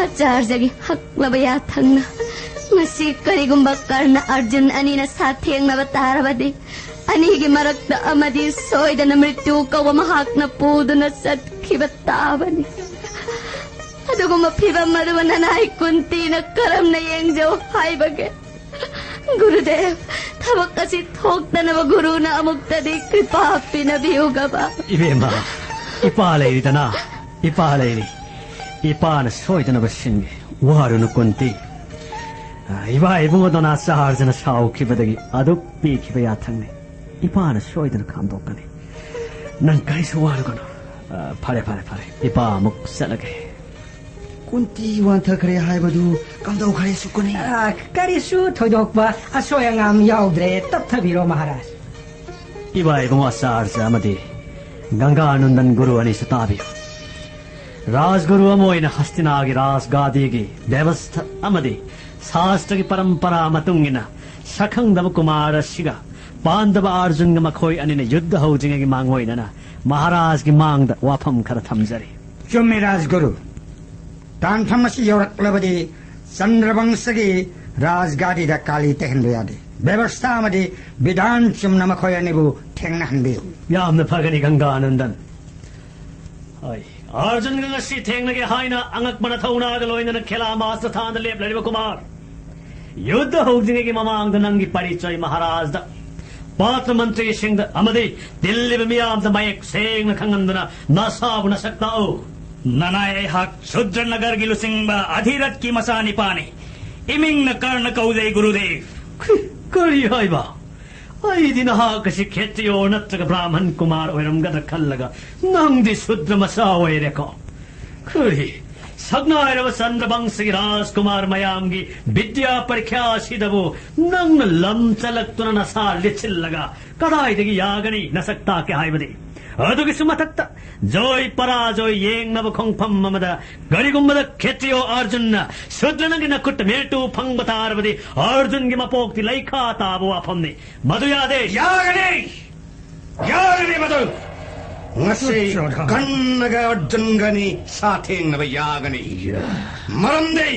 ꯑꯆꯥꯔꯖꯒꯤ ꯍꯛꯂꯕ ꯌꯥꯊꯪꯅ ꯉꯁꯤ ꯀꯔꯤꯒꯨꯝꯕ ꯀꯔꯅ ꯑꯔꯖꯨꯟ ꯑꯅꯤꯅ ꯁꯥꯊꯦꯡꯅꯕ ꯇꯥꯔꯕꯗꯤ, ꯑꯅꯤꯒꯤ ꯃꯔꯛꯇ ꯑꯃꯗꯤ ꯁꯣꯏꯗꯅ ꯃ꯭ꯔꯤꯇ꯭ꯌꯨ ꯀꯧꯕ ꯃꯍꯥꯛꯅ ꯄꯨꯗꯨꯅ ꯆꯠꯈꯤꯕ ꯇꯥꯕꯅꯤ꯫ ꯑꯗꯨꯒꯨꯝꯕ ꯐꯤꯕꯝ ꯑꯗꯨꯕꯨ ꯅꯅꯥꯏ ꯀꯨꯟꯇꯤꯅ ꯀꯔꯝꯅ ꯌꯦꯡꯖꯧ ꯍꯥꯏꯕꯒꯦ? ꯒꯨꯔꯨꯗꯦꯕ, ꯊꯕꯛ ꯑꯁꯤ ꯊꯣꯛꯇꯅꯕ ꯒꯨꯔꯨꯅ ꯑꯃꯨꯛꯇꯗꯤ ꯀ꯭ꯔꯤꯄꯥ ꯄꯤꯅꯕꯤꯌꯨꯒꯕ꯫ ꯏꯕꯦꯝꯃ, ꯏꯄꯥ ꯂꯩꯔꯤꯗꯅ, ꯏꯄꯥ ꯂꯩꯔꯤ꯫ ꯏꯄꯥꯅ ꯁꯣꯏꯗꯅꯕ ꯁꯤꯟꯒꯦ꯫ ꯋꯥꯔꯨꯅꯨ ꯀꯨꯟꯇꯤ꯫ ꯏꯕꯥ ꯏꯕꯨꯡ ꯑꯗꯣꯅꯥꯆꯥꯔꯖꯅ ꯁꯥꯎꯈꯤꯕꯗꯒꯤ ꯑꯗꯨꯛ ꯄꯤꯈꯤꯕ ꯌꯥꯊꯪꯅꯤ꯫ ꯏꯄꯥꯅ ꯁꯣꯏꯗꯅ ꯈꯥꯝꯗꯣꯛꯀꯅꯤ꯫ ꯅꯪ ꯀꯔꯤꯁꯨ ꯋꯥꯔꯨꯒꯅꯨ꯫ ꯑ, ꯐꯔꯦ, ꯐꯔꯦ, ꯐꯔꯦ꯫ ꯏꯄꯥ ꯑꯃꯨꯛ ꯆꯠꯂꯒꯦ꯫ ꯀꯨꯟꯇꯤ ꯋꯥꯟꯊꯈ꯭ꯔꯦ ꯍꯥꯏꯕꯗꯨ ꯀꯝꯗꯧꯈ꯭ꯔꯦ ꯁꯨꯀꯨꯅꯤ? ꯑ, ꯀꯔꯤꯁꯨ ꯊꯣꯏꯗꯣꯛꯄ ꯑꯁꯣꯏ ꯑꯉꯥꯝ ꯌꯥꯎꯗ꯭ꯔꯦ꯫ ꯇꯞꯊꯕꯤꯔꯣ ꯃꯍꯥꯔꯥꯖ꯫ ꯏꯕꯥ ꯏꯕꯨꯡ ꯑꯆꯥꯔꯖ ꯑꯃꯗꯤ ꯒꯪꯒꯥꯅꯟꯗꯟ ꯒꯨꯔꯨ ꯑꯅꯤꯁꯨ ꯇꯥꯕꯤꯌꯨ꯫ ꯔꯥꯖꯒꯨꯔꯨ ꯑꯃ ꯑꯣꯏꯅ ꯍꯁꯇꯤꯅꯥꯒꯤ ꯔꯥꯖꯒꯥꯗꯤꯒꯤ ꯕꯦꯕꯁꯊꯥ ꯑꯃꯗꯤ ꯁꯥꯁꯇ꯭ꯔꯒꯤ ꯄꯔꯝꯄꯔꯥ ꯃꯇꯨꯡ ꯏꯟꯅ ꯁꯛꯈꯪꯗꯕ ꯀꯨꯃꯥꯔ ꯑꯁꯤꯒ ꯄꯥꯟꯗꯕ ꯑꯥꯔꯖꯨꯟꯒ ꯃꯈꯣꯏ ꯑꯅꯤꯅ ꯌꯨꯗꯙ ꯍꯧꯗ꯭ꯔꯤꯉꯩꯒꯤ ꯃꯥꯡꯑꯣꯏꯅꯅ ꯃꯍꯥꯔꯥꯖꯒꯤ ꯃꯥꯡꯗ ꯋꯥꯐꯝ ꯈꯔ ꯊꯝꯖꯔꯤ꯫ ꯆꯨꯝꯃꯤ ꯔꯥꯖꯒꯨꯔꯨ꯫ ꯇꯥꯟꯐꯝ ꯑꯁꯤ ꯌꯧꯔꯛꯂꯕꯗꯤ ꯆꯟꯗ꯭ꯔꯕꯪꯁꯒꯤ ꯔꯥꯖꯒꯥꯗꯤꯗ ꯀꯥꯂꯤ ꯇꯩꯍꯟꯕ ꯌꯥꯗꯦ꯫ ꯕꯦꯕꯁꯊꯥ ꯑꯃꯗꯤ ꯕꯤꯙꯥꯟ ꯆꯨꯝꯅ ꯃꯈꯣꯏ ꯑꯅꯤꯕꯨ ꯊꯦꯡꯅꯍꯟꯕꯤꯌꯨ꯫ ꯌꯥꯝꯅ ꯐꯒꯅꯤ ꯒꯪꯒꯥꯅꯟꯗꯟ꯫ ꯍꯣꯏ, ꯑꯥꯔꯖꯨꯟꯒ ꯉꯁꯤ ꯊꯦꯡꯅꯒꯦ ꯍꯥꯏꯅ ꯑꯉꯛꯄ ꯅꯊꯧꯅꯥꯒ ꯂꯣꯏꯅꯅ ꯈꯦꯂꯥ ꯃꯥꯁꯇ ꯊꯥꯟꯗ ꯂꯦꯞꯂꯔꯤꯕ ꯀꯨꯃꯥꯔ꯫ ꯌꯨꯗꯙ ꯍꯧꯗ꯭ꯔꯤꯉꯩꯒꯤ ꯃꯃꯥꯡꯗ ꯅꯪꯒꯤ ꯄꯔꯤꯆꯣꯏ ꯃꯍꯥꯔꯥꯖꯗ, ꯄꯥꯇ꯭ꯔ ꯃꯟꯇ꯭ꯔꯤꯁꯤꯡꯗ ꯑꯃꯗꯤ ꯇꯤꯜꯂꯤꯕ ꯃꯤꯌꯥꯝꯗ ꯃꯌꯦꯛ ꯁꯦꯡꯅ ꯈꯪꯍꯟꯗꯨꯅ ꯅꯁꯥꯕꯨ ꯅꯁꯛ ꯇꯥꯛꯎ꯫ ꯅꯅꯥꯏ ꯑꯩꯍꯥꯛ ꯁꯨꯗ꯭ꯔ ꯅꯒꯔꯒꯤ ꯂꯨꯆꯤꯡꯕ ꯑꯙꯤꯔꯠꯀꯤ ꯃꯆꯥꯅꯤꯄꯥꯅꯤ꯫ ꯏꯃꯤꯡꯅ ꯀꯔꯅ ꯀꯧꯖꯩ ꯒꯨꯔꯨꯗꯦꯕ꯫ ꯀꯔꯤ ꯍꯥꯏꯕ? ꯑꯩꯗꯤ ꯅꯍꯥꯛ ꯑꯁꯤ ꯈꯦꯇ꯭ꯔꯤꯌꯣ ꯅꯠꯇ꯭ꯔꯒ ꯕ꯭ꯔꯥꯍꯃꯟ ꯀꯨꯃꯥꯔ ꯑꯣꯏꯔꯝꯒꯗ꯭ꯔꯥ ꯈꯜꯂꯒ ꯅꯪꯗꯤ ꯁꯨꯗ꯭ꯔ ꯃꯆꯥ ꯑꯣꯏꯔꯦꯀꯣ꯫ ꯀꯔꯤ? ꯁꯛꯅꯥꯏꯔꯕ ꯆꯟꯗ꯭ꯔꯕꯪꯁꯒꯤ ꯔꯥꯖꯀꯨꯃꯥꯔ ꯃꯌꯥꯝꯒꯤ ꯕꯤꯗ꯭ꯌꯥ ꯄꯔꯤꯈ꯭ꯌꯥ ꯑꯁꯤꯗꯕꯨ ꯅꯪꯅ ꯂꯝ ꯆꯠꯂꯛꯇꯨꯅ ꯅꯁꯥ ꯂꯤꯠꯁꯤꯜꯂꯒ ꯀꯗꯥꯏꯗꯒꯤ ꯌꯥꯒꯅꯤ ꯅꯁꯛ ꯇꯥꯛꯀꯦ ꯍꯥꯏꯕꯗꯤ? ꯑꯗꯨꯒꯤꯁꯨ ꯃꯊꯛꯇ ꯖꯣꯏ ꯄꯔꯥꯖꯣꯏ ꯌꯦꯡꯅꯕ ꯈꯣꯡꯐꯝ ꯑꯃꯗ ꯀꯔꯤꯒꯨꯝꯕꯗ ꯈꯦꯇ꯭ꯔꯤꯌꯣ ꯑꯥꯔꯖꯨꯟꯅ ꯁꯨꯗ꯭ꯔ ꯅꯪꯒꯤ ꯅꯈꯨꯠꯇ ꯃꯤꯔꯇꯨ ꯐꯪꯕ ꯇꯥꯔꯕꯗꯤ ꯑꯥꯔꯖꯨꯟꯒꯤ ꯃꯄꯣꯛꯇꯤ ꯂꯩꯈꯥ ꯇꯥꯕ ꯋꯥꯐꯝꯅꯤ꯫ ꯃꯗꯨ ꯌꯥꯗꯦ꯫ ꯌꯥꯒꯅꯤ! ꯌꯥꯒꯅꯤ ꯃꯗꯨ! ꯉꯁꯤ ꯀꯔꯅꯒ ꯑꯔꯖꯨꯟꯒꯅꯤ ꯁꯥꯊꯦꯡꯅꯕ ꯌꯥꯒꯅꯤ꯫ ꯃꯔꯝꯗꯤ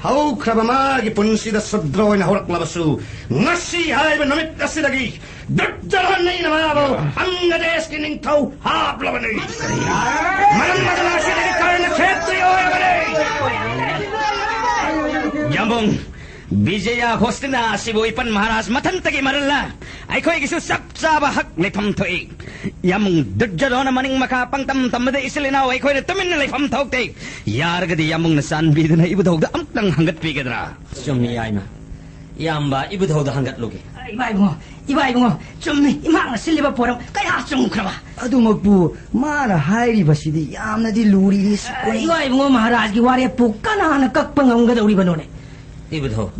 ꯍꯧꯈ꯭ꯔꯕ ꯃꯥꯒꯤ ꯄꯨꯟꯁꯤꯗ ꯁꯨꯗ꯭ꯔ ꯑꯣꯏꯅ ꯍꯧꯔꯛꯂꯕꯁꯨ, ꯉꯁꯤ ꯍꯥꯏꯕ ꯅꯨꯃꯤꯠ ꯑꯁꯤꯗꯒꯤ ꯗꯨꯔꯖꯣꯙꯟꯅ ꯃꯥꯕꯨ ꯑꯪꯒ ꯗꯦꯁꯀꯤ ꯅꯤꯡꯊꯧ ꯍꯥꯞꯂꯕꯅꯤ꯫ ꯃꯔꯝ ꯑꯗꯨꯅ ꯑꯁꯤꯗꯒꯤ ꯀꯔꯅ ꯈꯦꯇ꯭ꯔꯤ ꯑꯣꯏꯔꯕꯅꯤ꯫ ꯌꯥꯝꯕꯨꯡ, ꯕꯤꯖꯌ ꯍꯣꯁꯇꯤꯅꯥ ꯑꯁꯤꯕꯨ ꯏꯄꯟ ꯃꯍꯥꯔꯥꯖ ꯃꯊꯟꯇꯒꯤ ꯃꯔꯜꯂ? ꯑꯩꯈꯣꯏꯒꯤꯁꯨ ꯆꯞ ꯆꯥꯕ ꯍꯛ ꯂꯩꯐꯝ ꯊꯣꯛꯏ꯫ ꯌꯥꯝꯕꯨꯡ ꯗꯨꯔꯖꯣꯙꯅ ꯃꯅꯤꯡ ꯃꯈꯥ ꯄꯪꯇꯝ ꯇꯝꯕꯗ ꯏꯆꯤꯜ ꯏꯅꯥꯎ ꯑꯩꯈꯣꯏꯅ ꯇꯨꯃꯤꯟꯅ ꯂꯩꯐꯝ ꯊꯣꯛꯇꯦ꯫ ꯌꯥꯔꯒꯗꯤ ꯌꯥꯝꯕꯨꯡꯅ ꯆꯥꯟꯕꯤꯗꯨꯅ ꯏꯕꯨꯙꯧꯗ ꯑꯃꯨꯛꯇꯪ ꯍꯪꯒꯠꯄꯤꯒꯗ꯭ꯔꯥ? ꯆꯨꯝꯃꯤ, ꯌꯥꯏꯃ꯫ ꯏꯌꯥꯝꯕ, ꯏꯕꯨꯙꯧꯗ ꯍꯪꯒꯠꯂꯨꯒꯦ꯫ ꯏꯃꯥ ꯏꯕꯨꯡꯉꯣ, ꯏꯃꯥ ꯏꯕꯨꯡꯉꯣ, ꯆꯨꯝꯃꯤ, ꯏꯃꯥꯅ ꯁꯤꯜꯂꯤꯕ ꯄꯣꯠ ꯑꯃ ꯀꯌꯥ ꯆꯨꯝꯈ꯭ꯔꯕ꯫ ꯑꯗꯨꯃꯛꯄꯨ ꯃꯥꯅ ꯍꯥꯏꯔꯤꯕꯁꯤꯗꯤ ꯌꯥꯝꯅꯗꯤ ꯂꯨꯔꯤꯅꯤ꯫ ꯏꯃꯥ ꯏꯕꯨꯡꯉꯣ, ꯃꯍꯥꯔꯥꯖꯒꯤ ꯋꯥꯔꯦꯞꯄꯨ ꯀꯅꯥꯅ ꯀꯛꯄ ꯉꯝꯒꯗꯧꯔꯤꯕꯅꯣꯅꯦ? ꯏꯕꯨꯙꯧ,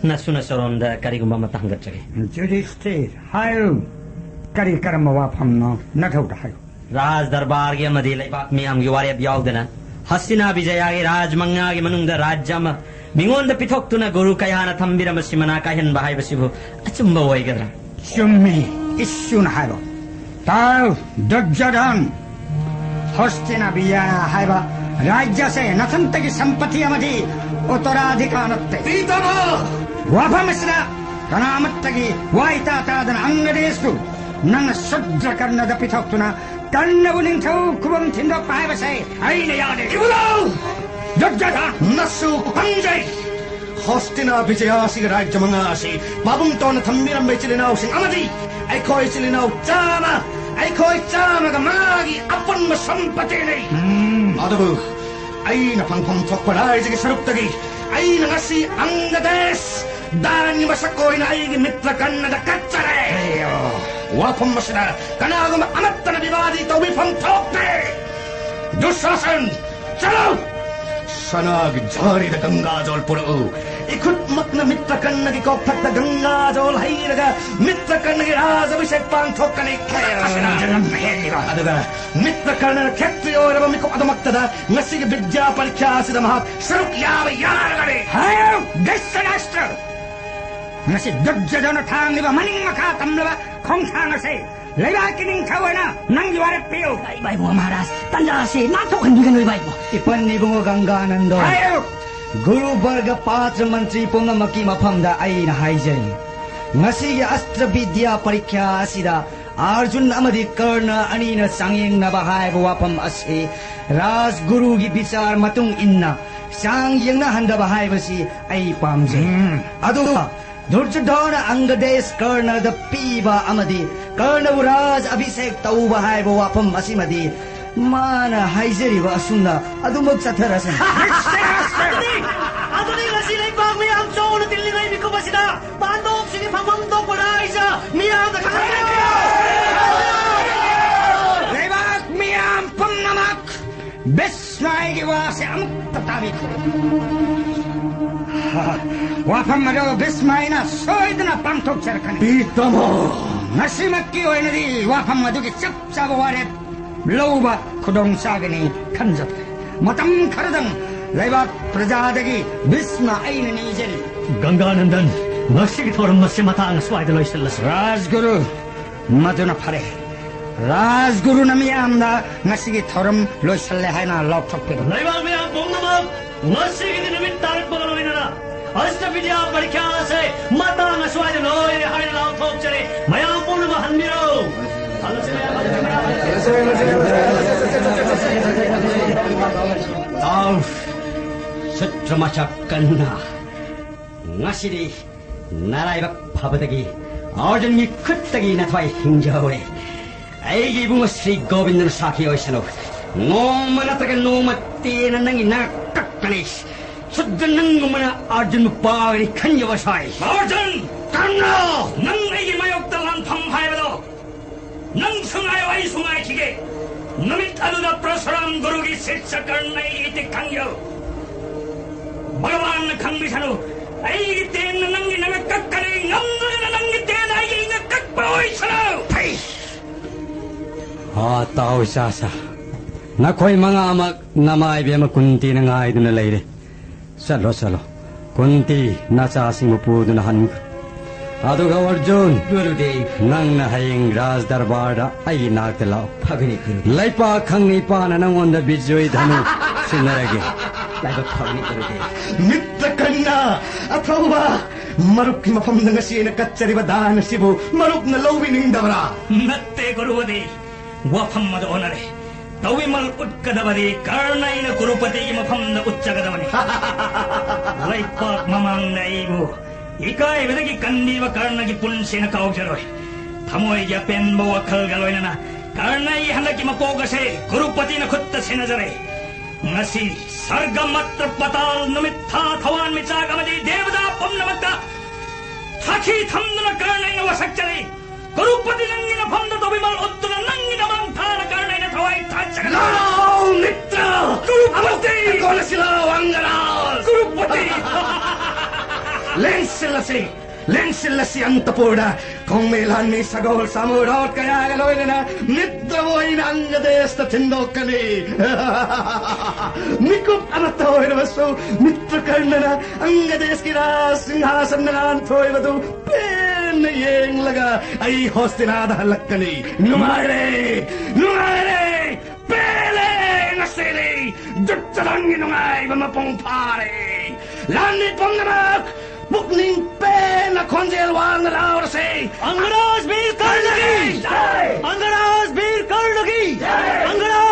ꯅꯁꯨ ꯅꯆꯔꯣꯟꯗ ꯀꯔꯤꯒꯨꯝꯕ ꯑꯃꯠꯇ ꯍꯪꯒꯠꯆꯒꯦ꯫ ꯌꯨꯙꯤꯁꯊꯤꯔ, ꯍꯥꯏꯌꯨ꯫ ꯀꯔꯤ ꯀꯔꯝꯕ ꯋꯥꯐꯝꯅꯣ? ꯅꯊꯧꯗ ꯍꯥꯏꯌꯨ꯫ ꯔꯥꯖ ꯗꯔꯕꯥꯔꯒꯤ ꯑꯃꯗꯤ ꯂꯩꯕꯥꯛ ꯃꯤꯌꯥꯝꯒꯤ ꯋꯥꯔꯦꯞ ꯌꯥꯎꯗꯅ ꯍꯁꯇꯤꯅꯥ ꯕꯤꯖꯌꯥꯒꯤ ꯔꯥꯖ ꯃꯉꯥꯒꯤ ꯃꯅꯨꯡꯗ ꯔꯥꯖ꯭ꯌ ꯑꯃ ꯃꯤꯉꯣꯟꯗ ꯄꯤꯊꯣꯛꯇꯨꯅ ꯒꯨꯔꯨ ꯀꯌꯥꯅ ꯊꯝꯕꯤꯔꯝꯕꯁꯤ ꯃꯅꯥ ꯀꯥꯏꯍꯟꯕ ꯍꯥꯏꯕꯁꯤꯕꯨ ꯑꯆꯨꯝꯕ ꯑꯣꯏꯒꯗ꯭ꯔꯥ? ꯆꯨꯝꯃꯤ, ꯏꯁꯨꯅ ꯍꯥꯏꯕ꯫ ꯇꯥꯎ, ꯗꯨꯔꯖꯣꯙꯟ, ꯍꯣꯁꯇꯤꯅꯥ ꯕꯤꯌꯥ ꯍꯥꯏꯕ ꯔꯥꯖ꯭ꯌꯁꯦ ꯅꯊꯟꯇꯒꯤ ꯁꯝꯄꯇꯤ ꯑꯃꯗꯤ ꯎꯠꯇꯔꯥꯙꯤꯀꯥ ꯅꯠꯇꯦ꯫ ꯄꯤꯇꯥꯃꯍ! ꯋꯥꯐꯝ ꯑꯁꯤꯗ ꯀꯅꯥꯃꯠꯇꯒꯤ ꯋꯥ ꯏꯇꯥ ꯇꯥꯗꯅ ꯑꯪꯒꯗꯦꯁꯄꯨ ꯅꯪꯅ ꯁꯨꯗ꯭ꯔ ꯀꯔꯅꯗ ꯄꯤꯊꯣꯛꯇꯨꯅ ꯀꯔꯅꯕꯨ ꯅꯤꯡꯊꯧ ꯈꯨꯕꯝ ꯊꯤꯟꯗꯣꯛꯄ ꯍꯥꯏꯕꯁꯦ ꯑꯩꯅ ꯌꯥꯗꯦ꯫ ꯏꯕꯨꯙꯧ! ꯗꯨꯔꯖꯣꯙꯟ! ꯅꯁꯨ ꯈꯪꯖꯩ꯫ ꯍꯣꯁꯇꯤꯅꯥ ꯕꯤꯖꯌꯥꯁꯤꯒꯤ ꯔꯥꯖ꯭ꯌ ꯃꯉꯥ ꯑꯁꯤ ꯄꯥꯕꯨꯡ ꯇꯣꯟꯅ ꯊꯝꯕꯤꯔꯝꯕ ꯏꯆꯤꯜ ꯏꯅꯥꯎꯁꯤꯡ ꯑꯃꯗꯤ ꯑꯩꯈꯣꯏ ꯏꯆꯤꯜ ꯏꯅꯥꯎ ꯆꯥꯝꯃ, ꯑꯩꯈꯣꯏ ꯆꯥꯝꯃꯒ ꯃꯉꯥꯒꯤ ꯑꯄꯨꯟꯕ ꯁꯝꯄꯇꯤꯅꯤ꯫ ꯎꯝ꯫ ꯑꯗꯨꯕꯨ ꯑꯩꯅ ꯐꯪꯐꯝ ꯊꯣꯛꯄ ꯔꯥꯏꯖꯒꯤ ꯁꯔꯨꯛꯇꯒꯤ ꯑꯩꯅ ꯉꯁꯤ ꯑꯪꯒꯗꯦꯁ ꯗꯥꯟꯒꯤ ꯃꯁꯛ ꯑꯣꯏꯅ ꯑꯩꯒꯤ ꯃꯤꯇ꯭ꯔ ꯀꯔꯅꯗ ꯀꯠꯆꯔꯦ꯫ ꯑꯌꯣ꯫ ꯋꯥꯐꯝ ꯑꯁꯤꯗ ꯀꯅꯥꯒꯨꯝꯕ ꯑꯃꯠꯇꯅ ꯕꯤꯕꯥꯗꯤ ꯇꯧꯕꯤꯐꯝ ꯊꯣꯛꯇꯦ꯫ ꯗꯨꯁꯥꯁꯟ, ꯆꯠꯂꯨ! ꯁꯅꯥꯒꯤ ꯖꯥꯔꯤꯗ ꯒꯪꯒꯥꯖꯣꯜ ꯄꯨꯔꯛꯎ꯫ ꯏꯈꯨꯠꯃꯛꯅ ꯃꯤꯇ꯭ꯔ ꯀꯔꯅꯒꯤ ꯀꯣꯛꯊꯛꯇ ꯒꯪꯒꯥꯖꯣꯜ ꯍꯩꯔꯒ ꯃꯤꯇ꯭ꯔ ꯀꯔꯅꯒꯤ ꯔꯥꯖ ꯑꯚꯤꯁꯦꯛ ꯄꯥꯡꯊꯣꯛꯀꯅꯤ꯫ ꯂꯝ ꯍꯦꯜꯂꯤꯕ꯫ ꯑꯗꯨꯒ ꯃꯤꯇ꯭ꯔ ꯀꯔꯅꯅ ꯈꯦꯇ꯭ꯔꯤ ꯑꯣꯏꯔꯕ ꯃꯤꯀꯨꯞ ꯑꯗꯨꯃꯛꯇꯗ ꯉꯁꯤꯒꯤ ꯕꯤꯗ꯭ꯌꯥ ꯄꯔꯤꯈ꯭ꯌꯥ ꯑꯁꯤꯗ ꯃꯍꯥꯛ ꯁꯔꯨꯛ ꯌꯥꯕ ꯌꯥꯔꯒꯅꯤ꯫ ꯍꯥꯏꯌꯨ, ꯙ꯭ꯔꯤꯇꯔꯥꯁꯇ꯭ꯔ! ꯉꯁꯤ ꯗꯨꯔꯖꯣꯙꯅ ꯊꯥꯡꯂꯤꯕ ꯃꯅꯤꯡ ꯃꯈꯥ ꯇꯝꯂꯕ ꯈꯣꯡꯊꯥꯡ ꯑꯁꯤ ꯂꯩꯕꯥꯛꯀꯤ ꯅꯤꯡꯊꯧ ꯑꯣꯏꯅ ꯅꯪꯒꯤ ꯋꯥꯔꯦꯞ ꯄꯤꯌꯨ꯫ ꯏꯃꯥ ꯏꯕꯨꯡꯉꯣ ꯃꯍꯥꯔꯥꯖ, ꯇꯟꯖꯥ ꯑꯁꯤ ꯅꯥꯟꯊꯣꯛꯍꯟꯕꯤꯒꯅꯨ, ꯏꯃꯥ ꯏꯕꯨꯡꯉꯣ꯫ ꯏꯄꯟ ꯏꯕꯨꯡꯉꯣ ꯒꯪꯒꯥꯅꯟꯗꯣ꯫ ꯍꯥꯏꯌꯨ! ꯒꯨꯔꯨ ꯕꯔꯒ ꯄꯥꯇ꯭ꯔ ꯃꯟꯇ꯭ꯔꯤ ꯄꯨꯝꯅꯃꯛꯀꯤ ꯃꯐꯝꯗ ꯑꯩꯅ ꯍꯥꯏꯖꯔꯤ, ꯉꯁꯤꯒꯤ ꯑꯁꯇ꯭ꯔ ꯕꯤꯗ꯭ꯌꯥ ꯄꯔꯤꯈ꯭ꯌꯥ ꯑꯁꯤꯗ ꯑꯥꯔꯖꯨꯟ ꯑꯃꯗꯤ ꯀꯔꯅ ꯑꯅꯤꯅ ꯆꯥꯡꯌꯦꯡꯅꯕ ꯍꯥꯏꯕ ꯋꯥꯐꯝ ꯑꯁꯤ ꯔꯥꯖꯒꯨꯔꯨꯒꯤ ꯕꯤꯆꯥꯔ ꯃꯇꯨꯡ ꯏꯟꯅ ꯆꯥꯡ ꯌꯦꯡꯅꯍꯟꯗꯕ ꯍꯥꯏꯕꯁꯤ ꯑꯩ ꯄꯥꯝꯖꯩ꯫ ꯎꯝ꯫ ꯑꯗꯨꯒ ꯗꯨꯔꯖꯣꯙꯅ ꯑꯪꯒꯗꯦꯁ ꯀꯔꯅꯗ ꯄꯤꯕ ꯑꯃꯗꯤ ꯀꯔꯅꯕꯨ ꯔꯥꯖ ꯑꯚꯤꯁꯦꯛ ꯇꯧꯕ ꯍꯥꯏꯕ ꯋꯥꯐꯝ ꯑꯁꯤꯃꯗꯤ ꯃꯥꯅ ꯍꯥꯏꯖꯔꯤꯕ ꯑꯁꯨꯝꯅ ꯑꯗꯨꯃꯛ ꯆꯠꯊꯔꯁꯅꯨ꯫ ꯑꯗꯨꯅꯤ, ꯑꯗꯨꯅꯤ ꯉꯁꯤ ꯂꯩꯕꯥꯛ ꯃꯤꯌꯥꯝ ꯆꯥꯎꯅ ꯇꯤꯜꯂꯤꯉꯩ ꯃꯤꯀꯨꯞ ꯑꯁꯤꯗ ꯄꯥꯟꯗꯣꯞꯁꯤꯒꯤ ꯐꯝꯐꯝ ꯊꯣꯛꯄ ꯔꯥꯏꯖ ꯃꯤꯌꯥꯝꯗ ꯈꯪꯍꯟꯕꯤꯌꯨ꯫ ꯂꯩꯕꯥꯛ ꯃꯤꯌꯥꯝ ꯄꯨꯝꯅꯃꯛ ꯕꯤꯁꯃꯥꯏꯒꯤ ꯋꯥꯁꯦ ꯑꯃꯨꯛꯇ ꯇꯥꯕꯤꯈꯣ꯫ ꯋꯥꯐꯝ ꯑꯗꯨ ꯕꯤꯁꯃꯥꯏꯅ ꯁꯣꯏꯗꯅ ꯄꯥꯡꯊꯣꯛꯆꯔꯛꯀꯅꯤ꯫ ꯄꯤꯇꯥꯃꯍ! ꯉꯁꯤꯃꯛꯀꯤ ꯑꯣꯏꯅꯗꯤ ꯋꯥꯐꯝ ꯑꯗꯨꯒꯤ ꯆꯞ ꯆꯥꯕ ꯋꯥꯔꯦꯞ ꯂꯧꯕ ꯈꯨꯗꯣꯡ ꯆꯥꯒꯅꯤ ꯈꯟꯖꯕ꯫ ꯃꯇꯝ ꯈꯔꯗꯪ ꯂꯩꯕꯥꯛ ꯄ꯭ꯔꯖꯥꯗꯒꯤ ꯕꯤꯁꯃ ꯑꯩꯅ ꯅꯤꯖꯔꯤ꯫ ꯒꯪꯒꯥꯅꯟꯗꯟ, ꯉꯁꯤꯒꯤ ꯊꯧꯔꯝ ꯑꯁꯤ ꯃꯇꯥꯡ ꯑꯁ꯭ꯋꯥꯏꯗ ꯂꯣꯏꯁꯤꯜꯂꯁꯤ꯫ ꯔꯥꯖꯒꯨꯔꯨ, ꯃꯗꯨꯅ ꯐꯔꯦ꯫ ꯔꯥꯖꯒꯨꯔꯨꯅ ꯃꯤꯌꯥꯝꯗ ꯉꯁꯤꯒꯤ ꯊꯧꯔꯝ ꯂꯣꯏꯁꯤꯜꯂꯦ ꯍꯥꯏꯅ ꯂꯥꯎꯊꯣꯛꯄꯤꯔꯣ꯫ ꯂꯩꯕꯥꯛ ꯃꯤꯌꯥꯝ ꯄꯨꯝꯅꯃꯛ, ꯉꯁꯤꯒꯤꯗꯤ ꯅꯨꯃꯤꯠ ꯇꯥꯔꯛꯄꯒ ꯂꯣꯏꯅꯅ ꯑꯁꯇ ꯕꯤꯗ꯭ꯌꯥ ꯄꯔꯤꯈ꯭ꯌꯥ ꯑꯁꯦ ꯃꯇꯥꯡ ꯑꯁ꯭ꯋꯥꯏꯗ ꯂꯣꯏꯔꯦ ꯍꯥꯏꯅ ꯂꯥꯎꯊꯣꯛꯆꯔꯤ꯫ ꯃꯌꯥꯝ ꯄꯨꯝꯅꯃꯛ ꯍꯟꯕꯤꯔꯣ꯫ ꯇꯥꯎ, ꯁꯨꯇ꯭ꯔ ꯃꯆꯥ ꯀꯟꯅ, ꯉꯁꯤꯗꯤ ꯅꯔꯥꯏꯕꯛ ꯐꯕꯗꯒꯤ ꯑꯔꯖꯨꯟꯒꯤ ꯈꯨꯠꯇꯒꯤ ꯅꯊ꯭ꯋꯥꯏ ꯍꯤꯡꯖꯍꯧꯔꯦ꯫ ꯑꯩꯒꯤ ꯏꯕꯨꯡꯉꯣ ꯁ꯭ꯔꯤ ꯒꯣꯕꯤꯟꯗꯅ ꯁꯥꯈꯤ ꯑꯣꯏꯁꯅꯨ꯫ ꯅꯣꯡꯃ ꯅꯠꯇ꯭ꯔꯒ ꯅꯣꯡꯃ ꯇꯦꯟꯅ ꯅꯪꯒꯤ ꯅꯥ ꯀꯛꯀꯅꯤ꯫ ꯁꯨꯗ ꯅꯪꯒꯨꯝꯕꯅ ꯑꯔꯖꯨꯟꯕꯨ ꯄꯥꯒꯅꯤ ꯈꯟꯖꯕ ꯁꯥꯏ꯫ ꯑꯔꯖꯨꯟ! ꯀꯔꯅ! ꯅꯪ ꯑꯩꯒꯤ ꯃꯥꯌꯣꯛꯇ ꯂꯥꯟꯐꯝ ꯍꯥꯏꯕꯗꯣ ꯅꯪꯁꯨ ꯉꯥꯏꯌꯣ, ꯑꯩꯁꯨ ꯉꯥꯏꯈꯤꯒꯦ꯫ ꯅꯨꯃꯤꯠ ꯑꯗꯨꯗ ꯄ꯭ꯔꯁꯨꯔꯥꯝ ꯒꯨꯔꯨꯒꯤ ꯁꯤꯠ ꯆꯀ꯭ꯔꯟ ꯑꯩ ꯏꯇꯤꯛ ꯈꯪꯌꯧ꯫ ꯚꯒꯋꯥꯟꯅ ꯈꯪꯕꯤꯁꯅꯨ, ꯑꯩꯒꯤ ꯇꯦꯟꯅ ꯅꯪꯒꯤ ꯅꯉꯛ ꯀꯛꯀꯅꯤ, ꯉꯝꯗ꯭ꯔꯒꯅ ꯅꯪꯒꯤ ꯇꯦꯟꯅ ꯑꯩꯒꯤ ꯏꯉꯛ ꯀꯛꯄ ꯑꯣꯏꯁꯅꯨ꯫ ꯐꯩ! ꯑꯥ, ꯇꯥꯎ ꯏꯆꯥꯁꯥ, ꯅꯈꯣꯏ ꯃꯉꯥꯃꯛ ꯅꯃꯥꯏꯕꯦꯝꯃ ꯀꯨꯟꯇꯤꯅ ꯉꯥꯏꯗꯨꯅ ꯂꯩꯔꯦ꯫ ꯆꯠꯂꯣ, ꯆꯠꯂꯣ꯫ ꯀꯨꯟꯇꯤ, ꯅꯆꯥꯁꯤꯡꯕꯨ ꯄꯨꯗꯨꯅ ꯍꯟꯈ꯭ꯔꯣ꯫ ꯑꯗꯨꯒ ꯑꯔꯖꯨꯟ, ꯒꯨꯔꯨꯗꯦꯕ꯫ ꯅꯪꯅ ꯍꯌꯦꯡ ꯔꯥꯖ ꯗꯔꯕꯥꯔꯗ ꯑꯩꯒꯤ ꯅꯥꯛꯇ ꯂꯥꯛꯑꯣ꯫ ꯐꯒꯅꯤ, ꯒꯨꯔꯨꯗꯦꯕ꯫ ꯂꯩꯄꯥꯛ ꯈꯪꯅ ꯏꯄꯥꯅ ꯅꯪꯉꯣꯟꯗ ꯕꯤꯖꯣꯏ ꯙꯅꯨ ꯁꯤꯟꯅꯔꯒꯦ꯫ ꯂꯥꯏꯕꯛ ꯐꯒꯅꯤ, ꯒꯨꯔꯨꯗꯦꯕ꯫ ꯃꯤꯇ꯭ꯔ ꯀꯔꯅ, ꯑꯊꯧꯕ, ꯃꯔꯨꯞꯀꯤ ꯃꯐꯝꯗ ꯉꯁꯤ ꯑꯩꯅ ꯀꯠꯆꯔꯤꯕ ꯗꯥꯟ ꯑꯁꯤꯕꯨ ꯃꯔꯨꯞꯅ ꯂꯧꯕꯤꯅꯤꯡꯗꯕ꯭ꯔꯥ? ꯅꯠꯇꯦ, ꯒꯨꯔꯨꯗꯦꯕ꯫ ꯋꯥꯐꯝ ꯑꯗꯨ ꯑꯣꯟꯅꯔꯦ꯫ ꯇꯧꯕꯤꯃꯜ ꯎꯠꯀꯗꯕꯗꯤ ꯀꯔꯅ ꯑꯩꯅ ꯀꯨꯔꯨꯄꯇꯤꯒꯤ ꯃꯐꯝꯗ ꯎꯠꯆꯒꯗꯕꯅꯤ꯫ ꯂꯩꯄꯥꯛ ꯃꯃꯥꯡꯗ ꯑꯩꯕꯨ ꯏꯀꯥꯏꯕꯗꯒꯤ ꯀꯟꯕꯤꯕ ꯀꯔꯅꯒꯤ ꯄꯨꯟꯁꯤꯅ ꯀꯥꯎꯖꯔꯣꯏ꯫ ꯊꯃꯣꯏꯒꯤ ꯑꯄꯦꯟꯕ ꯋꯥꯈꯜꯒ ꯂꯣꯏꯅꯅ ꯀꯔꯅ ꯑꯩ ꯍꯟꯗꯛꯀꯤ ꯃꯄꯣꯛ ꯑꯁꯦ ꯀꯨꯔꯨꯄꯇꯤꯅ ꯈꯨꯠꯇ ꯁꯤꯟꯅꯖꯔꯦ꯫ ꯉꯁꯤ ꯁꯔꯒ, ꯃꯇ꯭ꯔ, ꯄꯇꯥꯜ, ꯅꯨꯃꯤꯠ, ꯊꯥ, ꯊꯋꯥꯟꯃꯤꯆꯥꯛ ꯑꯃꯗꯤ ꯗꯦꯕꯗꯥ ꯄꯨꯝꯅꯃꯛꯇ ꯁꯥꯈꯤ ꯊꯝꯗꯨꯅ ꯀꯔꯅ ꯑꯩꯅ ꯋꯥꯁꯛꯆꯔꯤ꯫ ꯀꯨꯔꯨꯄꯇꯤ, ꯅꯪꯒꯤ ꯅꯐꯝꯗ ꯇꯧꯕꯤꯃꯜ ꯎꯠꯇꯨꯅ ꯅꯪꯒꯤꯗꯃꯛ ꯊꯥꯅ ꯀꯔꯅ ꯑꯩꯅ ꯊꯋꯥꯏ ꯊꯥꯖꯒꯅꯤ꯫ ꯂꯥꯎ, ꯃꯤꯇ꯭ꯔ! ꯀꯨꯔꯨꯄꯇꯤ! ꯑꯃꯨꯛꯇ ꯀꯣꯟꯅꯁꯤ ꯂꯥꯎ, ꯑꯪꯒꯔꯥꯖ! ꯀꯨꯔꯨꯄꯇꯤ! ꯂꯦꯡꯁꯤꯜꯂꯁꯤ, ꯂꯦꯡꯁꯤꯜꯂꯁꯤ ꯑꯟꯇꯄꯨꯔꯗ꯫ ꯈꯣꯡꯃꯤ ꯂꯥꯟꯃꯤ ꯁꯒꯣꯜ ꯁꯥꯃꯨ ꯔꯥꯎꯠ ꯀꯌꯥꯒ ꯂꯣꯏꯅꯅ ꯃꯤꯇ꯭ꯔꯕꯨ ꯑꯩꯅ ꯑꯪꯒꯗꯦꯁꯇ ꯊꯤꯟꯗꯣꯛꯀꯅꯤ꯫ ꯃꯤꯀꯨꯞ ꯑꯃꯠꯇ ꯑꯣꯏꯔꯕꯁꯨ ꯃꯤꯇ꯭ꯔ ꯀꯔꯅꯅ ꯑꯪꯒꯗꯦꯁꯀꯤ ꯔꯥꯖ ꯁꯤꯡꯍꯥꯁꯟꯗ ꯅꯥꯟꯊꯣꯏꯕꯗꯨ ꯄꯦꯟꯅ ꯌꯦꯡꯂꯒ ꯑꯩ ꯍꯣꯁꯇꯤꯅꯥꯗ ꯍꯜꯂꯛꯀꯅꯤ꯫ ꯅꯨꯡꯉꯥꯏꯔꯦ, ꯅꯨꯡꯉꯥꯏꯔꯦ, ꯄꯦꯜꯂꯦ꯫ ꯉꯁꯤꯗꯤ ꯖꯨꯠ ꯆꯗꯪꯒꯤ ꯅꯨꯡꯉꯥꯏꯕ ꯃꯄꯨꯡ ꯐꯥꯔꯦ꯫ ꯂꯥꯟꯃꯤ ꯄꯨꯝꯅꯃꯛ ꯄꯨꯛꯅꯤꯡ ꯄꯦꯟꯅ ꯈꯣꯟꯖꯦꯜ ꯋꯥꯡꯅ ꯂꯥꯎꯔꯁꯤ꯫ अंगराज वीर कर्ण की! जय! अंगराज वीर कर्ण की! जय! अंगराज